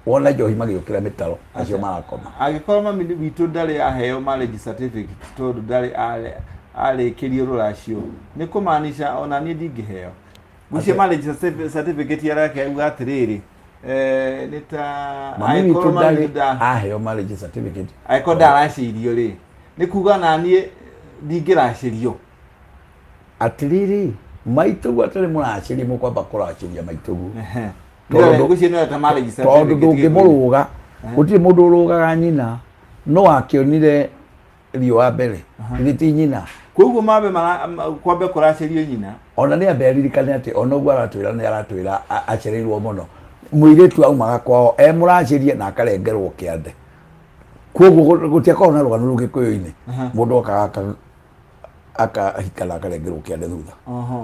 Wona njohi magĩũkĩra mĩtaro acio marakoma. Angĩkorwo mami witũ ndarĩ aheo marriage certificate tondũ ndarĩ arĩkĩrio rũracio, nĩ kũmaanisha ona niĩ ndingĩheo? Ngwĩciria marriage certificate arake auga atĩrĩrĩ, nĩ ta mami witũ angĩkorwo mami ndarĩ witũ aheo marriage certificate, angĩkorwo ndaracĩirio rĩ, nĩ kuga na niĩ ndingĩracĩrio? Atĩrĩrĩ, maitũguo atarĩ mũracĩrie, mũkwamba kũracĩria maitũguo. Tondũ ngwĩciria nĩ ta marriage tondũ certificate. Ndũngĩmũrũga, gũtirĩ mũndũ ũrũgaga nyina. No akĩonire riũa mbere, githĩ ti nyina? Koguo mambe kwambe kũracĩrio nyina. Ona nĩ ambe aririkane atĩ ona ũguo aratwĩra, nĩ aratwĩra acereirwo mũno. Mũirĩtu aumaga kwao e mũracĩrie na akarengerwo kĩande, koguo gũtiakoragwo na rũgano rũu gĩkũyũ-inĩ. Mũndũ okaga akahika na akarengerwo kĩande thutha.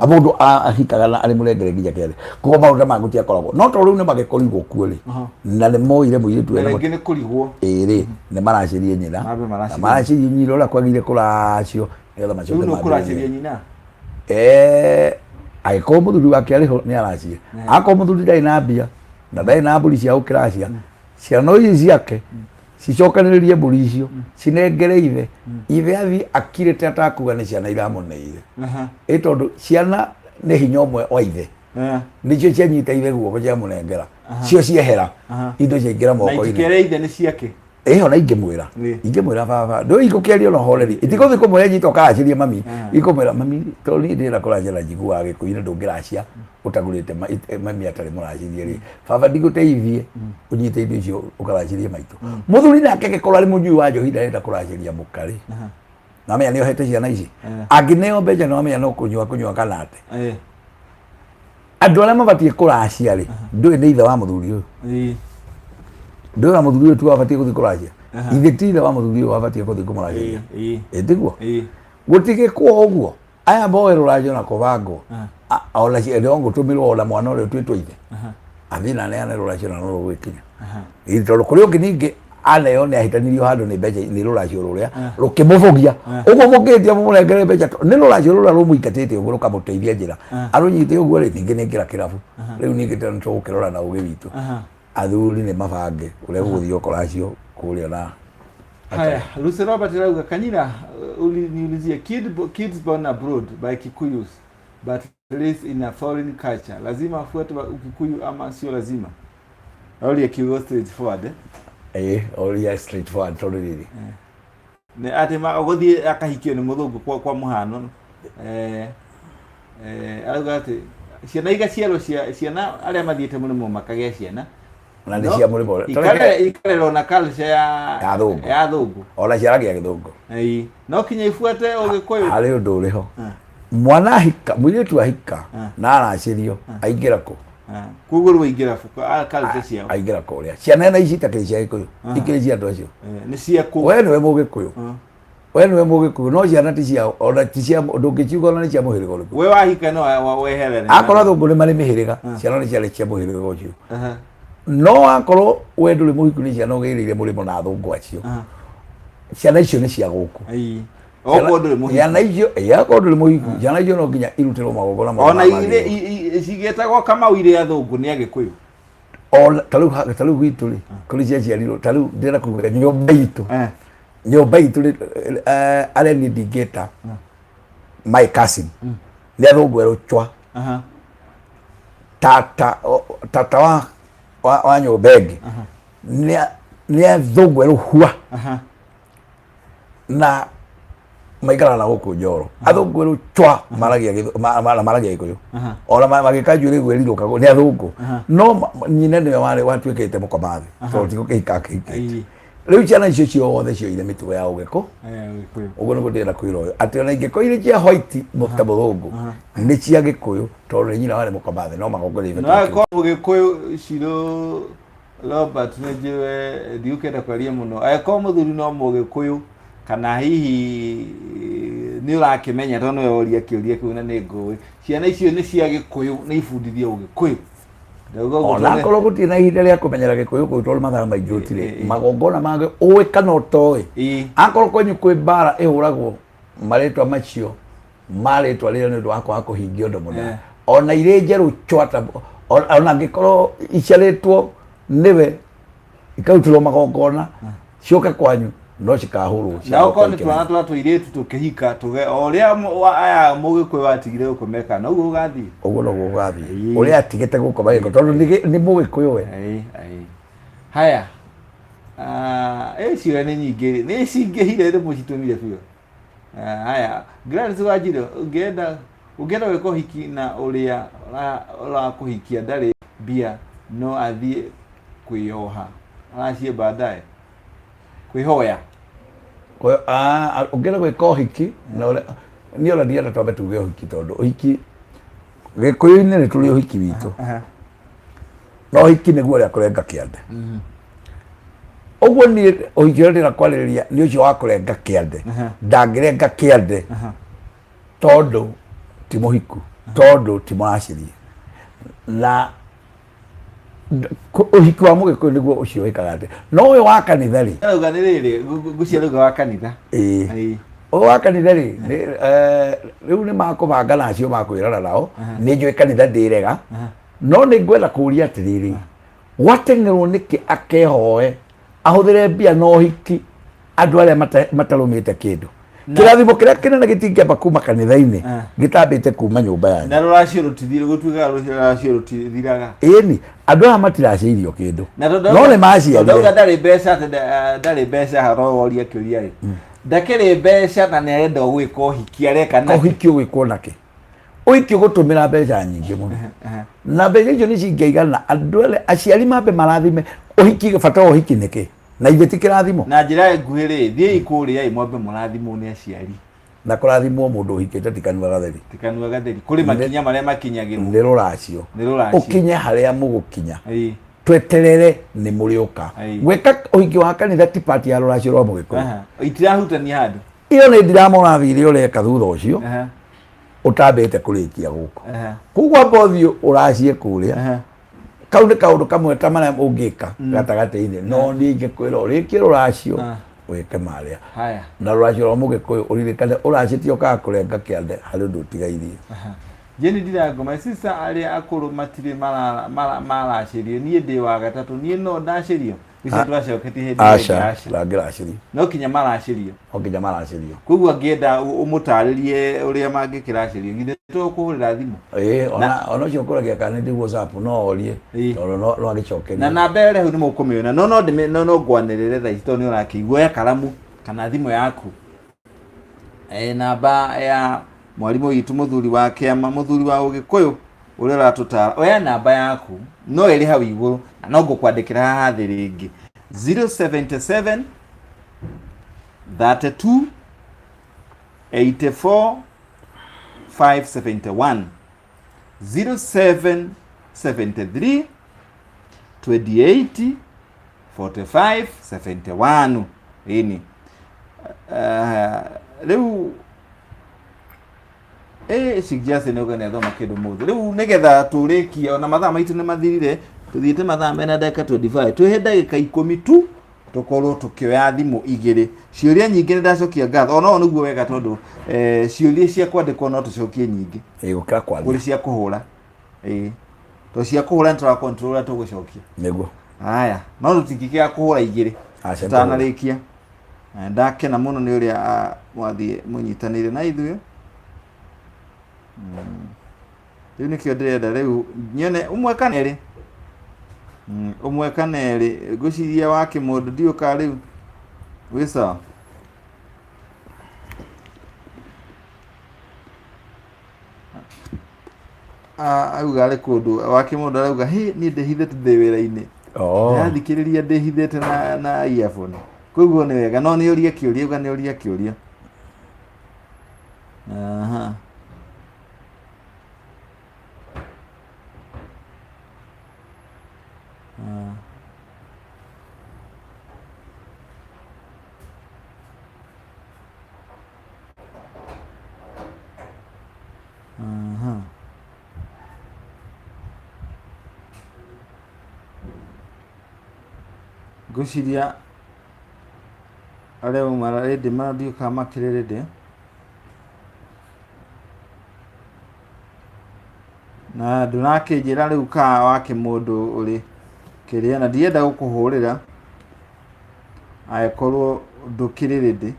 Mũndũ ahikaga na arĩ mũrengere nginya kĩande, koguo maũndũ ta maya gũtiakoragwo. No tondũ rĩu nĩ magĩkorirwo kuo rĩ, na nĩ moire mũirĩtu na rĩngĩ nĩ kũrigwo. Ĩrĩ nĩ maracĩrie nyina. Mambe maracĩrie. Na maracĩrie nyina ũrĩa kwagĩrĩire kũracio nĩgetha macoke Rĩu nĩ ũkũracĩria mambĩrĩrie. nyina. Angĩkorwo mũthuri wake arĩ ho nĩ aracie. Akorwo mũthuri ndarĩ na mbia na ndarĩ na mbũri cia gũkĩracia, ciana ici ciake cicokanĩrĩrie mbũri icio cinengere ithe. Ithe athiĩ akirĩte atakuga nĩ ciana iramũneire. Ĩ tondũ ciana nĩ hinya ũmwe wa ithe. Nĩcio cianyita ithe guoko ciamũnengera, cio ciehera, indo ciaingĩra Na moko-inĩ. itikere ithe nĩ ciake. Ĩyo na ingĩmwĩra. Ingĩmwĩra baba, ndũĩ igũkĩaria na ũhoreri. Itigũthiĩ kũmwĩra nyita ũkaracĩrie mami. Ikũmwĩra mami, tondũ niĩ ndĩrenda kũracia na njiguaga Gĩkũyũ-inĩ ndũngĩracia ũtagũrĩte mami atarĩ mũracĩrie rĩ. Baba ndigũteithie ũnyite indo icio ũkaracĩrie maitũ. Mũthuri nake angĩkorwo arĩ mũnyui wa njohi ndarenda kũracĩria mũka rĩ. Nĩwamenya nĩ ohete ciana ici. Angĩneo mbeca nĩwamenya no kũnyua kũnyua kana ate. Andũ arĩa mabatiĩ kũracia rĩ, ndũĩ nĩ ithe wa mũthuri ũyũ. Ndũĩ wa mũthuri ũyũ tu wabatiĩ gũthiĩ kũracia. Ithe ti ithe wa mũthuri ũyũ wabatiĩ gũthiĩ kũmũracĩria. Ĩ tiguo? Gũtigĩkwo ũguo. Aya moe rũracio na kũbangwo. Ona no ngũtũmĩrwo ona mwana ũrĩa ũtuĩtwo ithe. Athiĩ na aneane rũracio na no rũgĩkinya. Ĩ tondũ kũrĩ ũngĩ ningĩ aneo nĩ ahĩtanirio handũ nĩ mbeca nĩ rũracio rũrĩa rũkĩmũbũgia. Ũguo mũngĩtia mũmũnengere mbeca nĩ rũracio rũrĩa rũmũingatĩte ũguo rũkamũteithia njĩra. Arũnyite ũguo rĩ ningĩ nĩ ngĩra kĩrabu. Rĩu ningĩ tondũ tũgũkĩrora na ũgĩ witũ. Athuri nĩ mabange ũrĩa gũgũthiĩ kũracio kũrĩa na Haya, Lucy Robert arauga Kanyira, niulizie kids born abroad by Kikuyus but raised in a foreign culture lazima afuate Ukikuyu ama sio lazima? Oria kiugo straightforward eh? Ĩĩ, oria straightforward tondũ rĩrĩ. Nĩ atĩ ũgũthiĩ akahikio nĩ mũthũngũ kwa mũhano arauga atĩ ciana igaciarwo ciana arĩa mathiĩte mũrĩmo makagĩa ciana Na nĩ cia mũrĩmo. Ikarerwo na culture ya Ya athũngũ. Ya athũngũ. Ona ciaragia gĩthũngũ. Ĩĩ. No kinya ibuate ũgĩkũyũ. Harĩ ũndũ ũrĩ ho. Mwana ahika, mũirĩtu ahika na aracĩrio, aingĩra kũ? Koguo rĩu aingĩra culture ciao. Aingĩra kũrĩa. Ciana na ici itakĩrĩ cia gĩkũyũ. Ikĩrĩ cia andũ acio. Nĩ cia kũ? We nĩwe mũgĩkũyũ. We nĩwe mũgĩkũyũ no ciana ti cia ona ti cia ndũngĩkiuga ona nĩ cia mũhĩrĩga ũrĩkũ. We wahika no weherere. Akorwo athũngũ nĩ marĩ mĩhĩrĩga, ciana nĩ ciarĩ cia mũhĩrĩga ũcio. No akorwo we ndũrĩ mũhiku nĩ ciana ũgĩrĩire mũrĩmo na athũngũ acio. Ciana icio nĩ cia gũkũ. Okorwo ndũrĩ mũhiku. Ciana icio, ĩĩ akorwo ndũrĩ mũhiku, ciana icio no nginya irutĩrwo magongona Ona cigĩtagwo Kamau irĩ athũngũ nĩ Agĩkũyũ. Ona ta rĩu gwitũ rĩ, kũrĩ ciaciarirwo, ta rĩu ndĩrenda kuga nyũmba itũ. Nyũmba itũ rĩ, arĩa niĩ ndingĩta my cousin nĩ athũngũ erũ chwa. Tata tata wa nyũmba ĩngĩ nĩ athũngũ erũ hua. Na maikaraga na gũkũ Njoro. Athũngũ erũ chwa maragia maragia Gĩkũyũ. Ona magĩka njuĩrĩ gwĩrirũka nĩ athũngũ. No nyina nĩwe warĩ watuĩkĩte mũkomathi tondũ ti gũkĩhika akĩhikĩte. Rĩu ciana icio ciothe cioire mĩtugo ya ũgĩkũ. Ũguo nĩguo ndĩrenda kwĩra ũyũ atĩ ona ingĩkorwo irĩ cia white ta mũthũngũ nĩ cia Gĩkũyũ tondũ nĩ nyina warĩ mũkomathi no magongona ibatiĩ. No angĩkorwo mũgĩkũyũ Shiro Robert nĩ njũĩ ndigũkĩenda kwaria mũno. Angĩkorwo mũthuri no mũgĩkũyũ kana hihi nĩ ũrakĩmenya tondũ nĩwe woria kĩũria kĩu na nĩ ngũĩ. Ciana icio nĩ cia Gĩkũyũ nĩ ibundithio ũgĩkũyũ. Ndauga ũguo tondũ- Onakorwo gũtirĩ na ihinda rĩa kũmenyera Gĩkũyũ kũu tondũ mathaa maingĩ gũtirĩ magongona mangĩ ũĩ kana ũtoĩ. Akorwo kwanyu kwĩ mbara ĩhũragwo marĩtwa macio ma rĩtwa rĩrĩa nĩ ũndũ wa kwaga kũhingia ũndũ mũna. Ona irĩ njerũ chwa ta ona angĩkorwo iciarĩtwo nĩwe ikarutĩrwo magongona ciũke kwanyu no cikahũrwo. Na okorwo nĩ twana twa tũirĩtu tũkĩhika tũge o ũrĩa aya mũgĩkũyũ watigire gũkũ meka noguo gũgathiĩ. Ũguo noguo gũgathiĩ. Ũrĩa atigĩte gũkũ magĩka tondũ nĩ mũgĩkũyũ we. Haya. Ciũria nĩ nyingĩ nĩ cingĩhire rĩ mũcitũmire biũ. Haya, Gladys Wanjiru, ũngĩenda ũngĩenda gwĩka ũhiki na ũrĩa ũrakũhikia ndarĩ mbia no athiĩ kwĩyoha aracie baadaye kwĩhoya. Ũngĩenda gwĩka ũhiki na ũrĩa niĩ ona ndienda twambe tuge ũhiki tondũ ũhiki Gĩkũyũ-inĩ nĩ tũrĩ ũhiki witũ. Na ũhiki nĩguo ũrĩa kũrenga kĩande. Ũguo niĩ ũhiki ũrĩa ndĩrenda kwarĩrĩria nĩ ũcio wa kũrenga kĩande. Ndangĩrenga kĩande tondũ ti mũhiku, tondũ ti mũracĩrie. Na ũhiki wa mũgĩkũyũ nĩguo ũcio wĩkaga atĩ. No ũyũ wa kanitha rĩ. Arauga nĩ rĩrĩ, ngũcia arauga wa kanitha. Ĩĩ. Ũyũ wa kanitha rĩ, rĩu nĩ makũbanga na acio makwĩrana nao, nĩ njũĩ kanitha ndĩrega, no nĩ ngwenda kũria atĩrĩrĩ, gwateng'erwo nĩkĩ akehoe ahũthĩre mbia na ũhiki andũ arĩa matarũmĩte kĩndũ. Kĩrathimo kĩrĩa kĩnene gĩtingĩamba kuma kanitha-inĩ gĩtambĩte kuma nyũmba yanyu. Na rũracio rũtithira, gũtuĩkaga rũracio rũtithiraga. Ĩni, Andũ aya matiracĩirio kĩndũ. Na tondũ No nĩ tondũ maciarire. auga ndarĩ mbeca atĩ ndarĩ mbeca haro woria kĩũria rĩ, ndakĩrĩ mbeca na nĩ arenda gwĩka ũhiki, areka na Ũhiki ũgwĩkwo nakĩ? Ũhiki ũgũtũmĩra mbeca nyingĩ mũno, na mbeca icio nĩ cingĩigana andũ arĩa aciari mambe marathime ũhiki. Bata wa ũhiki nĩ kĩ? Na ithe ti kĩrathimo? Na njĩra nguhĩ rĩ, thiĩi kũrĩa ĩ, mwambe mũrathimwo nĩ aciari. Na kũrathimwo mũndũ ũhikĩte ti kanua gatheri. Ti kanua gatheri, kũrĩ makinya marĩa makinyagĩrwo. Nĩ rũracio. Nĩ rũracio. Ũkinye harĩa mũgũkinya. Ĩĩ. Tweterere nĩ mũrĩũka. Ĩĩ. Gwĩka ũhiki wa kanitha ti part ya rũracio rwa mũgĩkũyũ. Itirahutania handũ. Iyo nĩ ndirama ũrathire ũreka thutha ũcio ũtambĩte kũrĩkia gũkũ. Koguo amba ũthiĩ ũracie kũrĩa. Kau nĩ kaũndũ kamwe ta marĩa ũngĩka gatagatĩ-inĩ, no niĩ ingĩkwĩra ũrĩkie rũracio, wĩke marĩa. Haya. Na rũracio rwa mũgĩkũyũ, ũririkane ũracĩtie ũkaga kũrenga kĩande harĩ ũndũ ũtigairie. Jane Ndirango, my sister arĩa akũrũ matirĩ maracĩrio, niĩ ndĩ wa gatatũ, niĩ no ndacĩrio? Icio twacoketie hĩndĩ ĩyo ĩngĩ. Aca. Aca. Ndangĩracĩrio. No kinya maracĩrio. No nginya maracĩrio. Koguo angĩenda ũmũtarĩrie ũrĩa mangĩkĩracĩrio, githĩ to kũhũrĩra thimũ? Ĩĩ, ona ũcio ũkũragia kana nĩ WhatsApp no orie. Ĩĩ. Tondũ no agĩcokerie. Na namba ĩyo hau nĩ mũkũmĩona, no ndĩmĩ- no ngwanĩrĩre thaa ici tondũ nĩ ũrakĩigua. Oya karamu kana thimũ yaku. Namba ya mwarimũ witũ, mũthuri wa kĩama, mũthuri wa ũgĩkũyũ ũrĩa ũratũtara, oya namba yaku, no ĩrĩ hau igũrũ na no ngũkwandĩkĩra haha thĩ rĩngĩ: 077 32 84 571, 0773 28 45 71. Ĩni, rĩu ĩ Shigjasi nĩ ũgene thoma kĩndũ mũthĩ rĩu nĩgetha tũrĩkie, ona mathaa maitũ nĩ mathirire, tũthiĩte mathaa mena ndagĩka 25, twĩhe ndagĩka 10 tu tũkorwo tũkĩoya thimũ igĩrĩ. Ciũria nyingĩ nĩ ndacokia, ngatho ona ũũ nĩguo wega, tondũ ciũria cia kwandĩkwo no tũcokie nyingĩ Ĩĩ, gũkĩra kwaria. Kũrĩ cia kũhũra. Ĩĩ, to cia kũhũra nĩ tũra control ũrĩa tũgũcokia. Nĩguo. Haya, no tũtingĩkĩaga kũhũra igĩrĩ Aca. tũtanarĩkia. Ndakena mũno nĩ ũrĩa mwathiĩ mũnyitanĩire na ithuĩ. Rĩu nĩkĩo ndĩrenda rĩu nyone ũmwe kana erĩ. Ũmwe kana erĩ, ngwĩciria wa kĩmũndũ ndiũka rĩu wĩ sawa. Auga arĩ kũndũ wa kĩmũndũ, arauga hĩ niĩ ndĩhithĩte ndĩ wĩra-inĩ. Oh. Ndĩrathikĩrĩria ndĩhithĩte na earphone, koguo nĩ wega no nĩ ũrie kĩũria, uga nĩ ũrie kĩũria. Aha. Ah. Aha. Ngwĩciria arĩa mauma rĩndĩ mandiũ kana makĩrĩ rĩndĩ na ndũrakĩnjĩra rĩu ka wa kĩmũndũ ũrĩ kĩrĩa, na ndienda gũkũhũrĩra angĩkorwo ndũkĩrĩ rĩndĩ.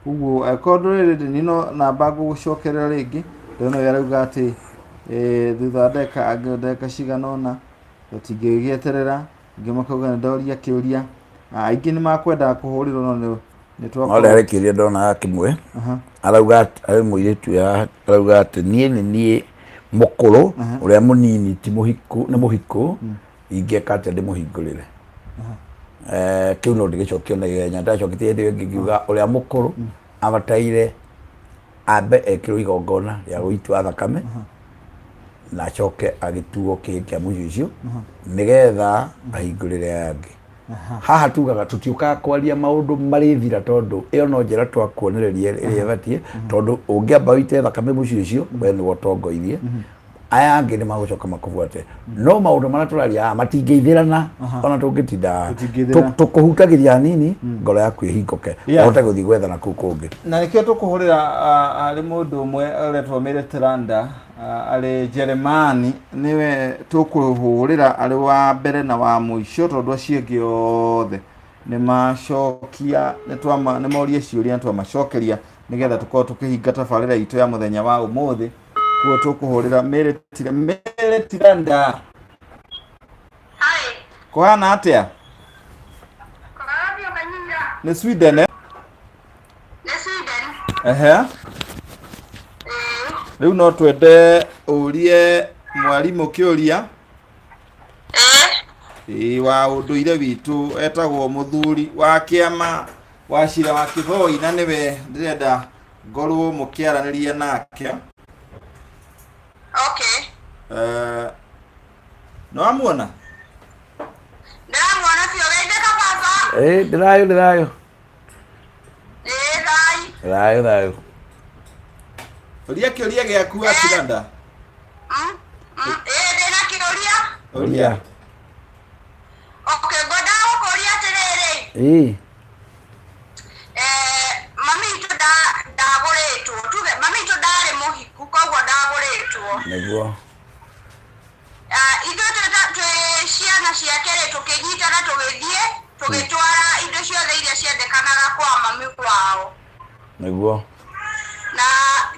Ũguo angĩkorwo ndũrĩ rĩndĩ, niĩ no namba ngũgũcokerera rĩngĩ. Ndona ũyũ arauga atĩ thutha wa ndagĩka angĩ ndagĩka cigana ũna tũtingĩgĩeterera. Angĩ makauga nĩ ndoria kĩũria. Aingĩ nĩ makwendaga kũhũrĩrwo no nĩ No rĩarĩ kĩũria ndona kĩmwe. Arauga arĩ mũirĩtu haha, arauga atĩ niĩ nĩ niĩ mũkũrũ, ũrĩa mũnini ti mũhiku, nĩ mũhiku, ingĩka atĩa ndĩmũhingũrĩre? Kĩu no ndĩgĩcokie na ihenya. Ndacoketie hĩndĩ ĩyo ĩngĩ ngiuga ũrĩa mũkũrũ abataire ambe ekĩrwo igongona rĩa gũitwo thakame na acoke agĩtuo kĩĩ kĩa mũciĩ ũcio nĩgetha ahingũrĩre aya angĩ. Haha tugaga tũtiũkaga kwaria maũndũ marĩthira, tondũ ĩyo no njĩra twakuonereria ĩrĩa ĩbatiĩ, tondũ ũngĩamba ũite thakame mũciĩ ũcio, we nĩwe ũtongoirie, aya angĩ nĩ magũcoka makũbuate. No maũndũ marĩa tũraria haha matingĩithĩrana ona tũngĩtinda. Tũtingĩithĩrana. Tũkũhutagĩria hanini ngoro yaku ĩhingũke, ũhote gũthiĩ gwethana kũu kũngĩ. Na nĩkĩo tũkũhũrĩra harĩ mũndũ ũmwe ũretwo Mary Tranda, arĩ Jeremani, nĩwe tũkũhũrĩra arĩ wa mbere na wa mũico, tondũ acio angĩ othe nĩ macokia, nĩ moria ciũria na twamacokeria, nĩgetha tũkorwo tũkĩhinga tabarĩra itũ ya mũthenya wa ũmũthĩ. Kuo tũkũhũrĩra Mary Tira Mary Tiranda. Hi. Kũhana atĩa? Kũrathiĩ ũkanyinga. Nĩ Sweden eh? Nĩ Sweden. Ehe. Ĩĩ. Rĩu no twende ũrie mwarimũ kĩũria. Ĩĩ. Ĩĩ wa ũndũire witũ etagwo mũthuri wa kĩama wa cira wa kĩboi na nĩwe ndĩrenda ngorwo mũkĩaranĩria nake. Okay. Eh, nĩ wamuona? Ndĩramuona biũ geithĩka baba. Ĩĩ, ndĩ thayũ, ndĩ thayũ. Ĩĩ thai. Thayũ, thayũ. Ũria kĩũria gĩaku wa Ciranda. Ĩĩ ndĩna kĩũria. Ũria. Okay, ngwendaga gũkũria atĩrĩrĩ. Ĩĩ. Eh, mami witũ ndagũrĩtwo tuge mami witũ ndarĩ mũhiku koguo ndagũrĩtwo. Nĩguo. Ah, ithuĩ twĩ ciana ciake rĩ tũkĩnyitana tũgĩthiĩ tũgĩtwara indo ciothe iria ciendekanaga kwa mami wao. Nĩguo. Na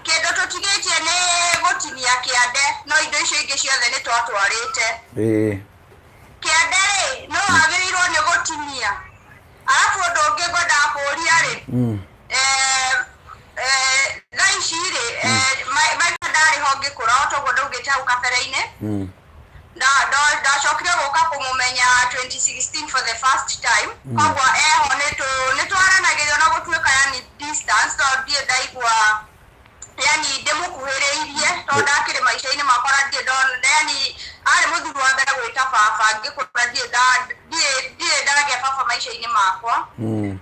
kĩndũ tũtigĩtie nĩ gũtinia kĩande no indo icio ingĩ ciothe nĩ twatwarĩte. Ĩĩ. Kĩande rĩ nũ wagĩrĩirwo nĩ gũtinia? Arabu ũndũ ũngĩ ngwendaga kũũria rĩ, eh, eh, thaa ici rĩ, eh, maitũ ndarĩ ho ngĩkũra o toguo ndaugĩte hau kabere-inĩ. Ndacokire gũka kũmũmenya 2016 for the first time. Koguo eho nĩ twaranagĩria ona gũtuĩka yani distance tondũ ndirĩ ndaigua yani ndĩmũkuhĩrĩirie tondũ ndakĩrĩ maica-inĩ makwa na ndirĩ ndona yani arĩ mũthuri wa mbere gwĩta baba ngĩkũra ndirĩ ndirĩ ndagĩa baba maica-inĩ makwa.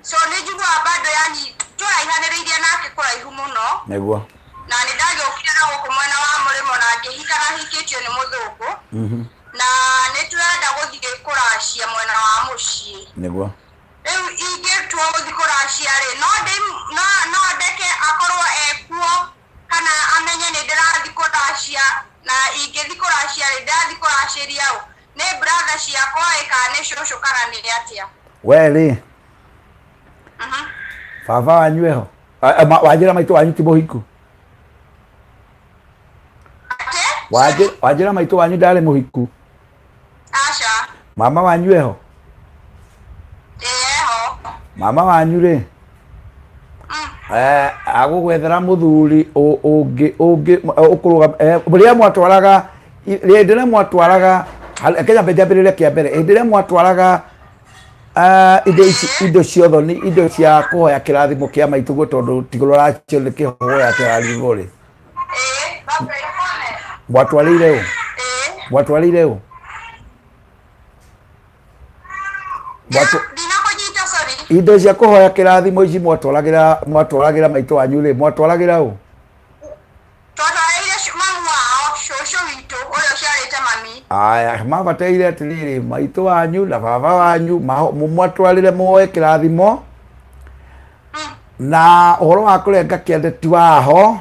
So nĩ njiguaga bado yani tũraihanĩrĩirie nake kũraihu mũno. Nĩguo. Na nĩ ndagĩũkire na gũkũ mwena wa mũrĩmo na ngĩhika na hikĩtio nĩ mũthũngũ. Na nĩ tũrenda gũthiĩ kũracia mwena wa mũciĩ. Nĩguo. Rĩu ingĩtua gũthiĩ kũracia rĩ, no ndeke akorwo ekuo kana amenye nĩ ndĩrathiĩ kũracia, na ingĩthiĩ kũracia rĩ, ndĩrathiĩ kũracĩria ũ? Nĩ brother ciakwa ĩ kana nĩ cũcũ kana nĩ atĩa? We rĩ, baba wanyu eho? Wanjĩra maitũ wanyu ti mũhiku? Atĩ? Wanjĩra maitũ wanyu ndarĩ mũhiku? Aca. Mama wanyu eho? Ĩĩ eho. Mama wanyu rĩ, agũgwethera mũthuri ũngĩ ũngĩ ũkũrũgama rĩrĩa mwatwaraga hĩndĩ ĩrĩa mwatwaraga Kenya njambĩrĩrie kĩa mbere hĩndĩ ĩrĩa mwatwaraga indo ici indo cia ũthoni indo cia kũhoya kĩrathimo kĩa maitũguo tondũ ti rũracio nĩ kĩhoya kĩrathimo rĩ, mwatwarĩire ũ? Mwatwarĩire ũ? Indo cia kũhoya kĩrathimo ici mwatwaragĩra mwatwaragĩra maitũ wanyu rĩ, mwatwaragĩra ũ? Twatwarĩire mamu wao, cũcũ witũ ũrĩa ũciarĩte mami. Aya, mabataire atĩrĩrĩ, maitũ wanyu na baba wanyu mwatwarĩre muoe kĩrathimo na ũhoro wa kũrenga kĩande ti waho.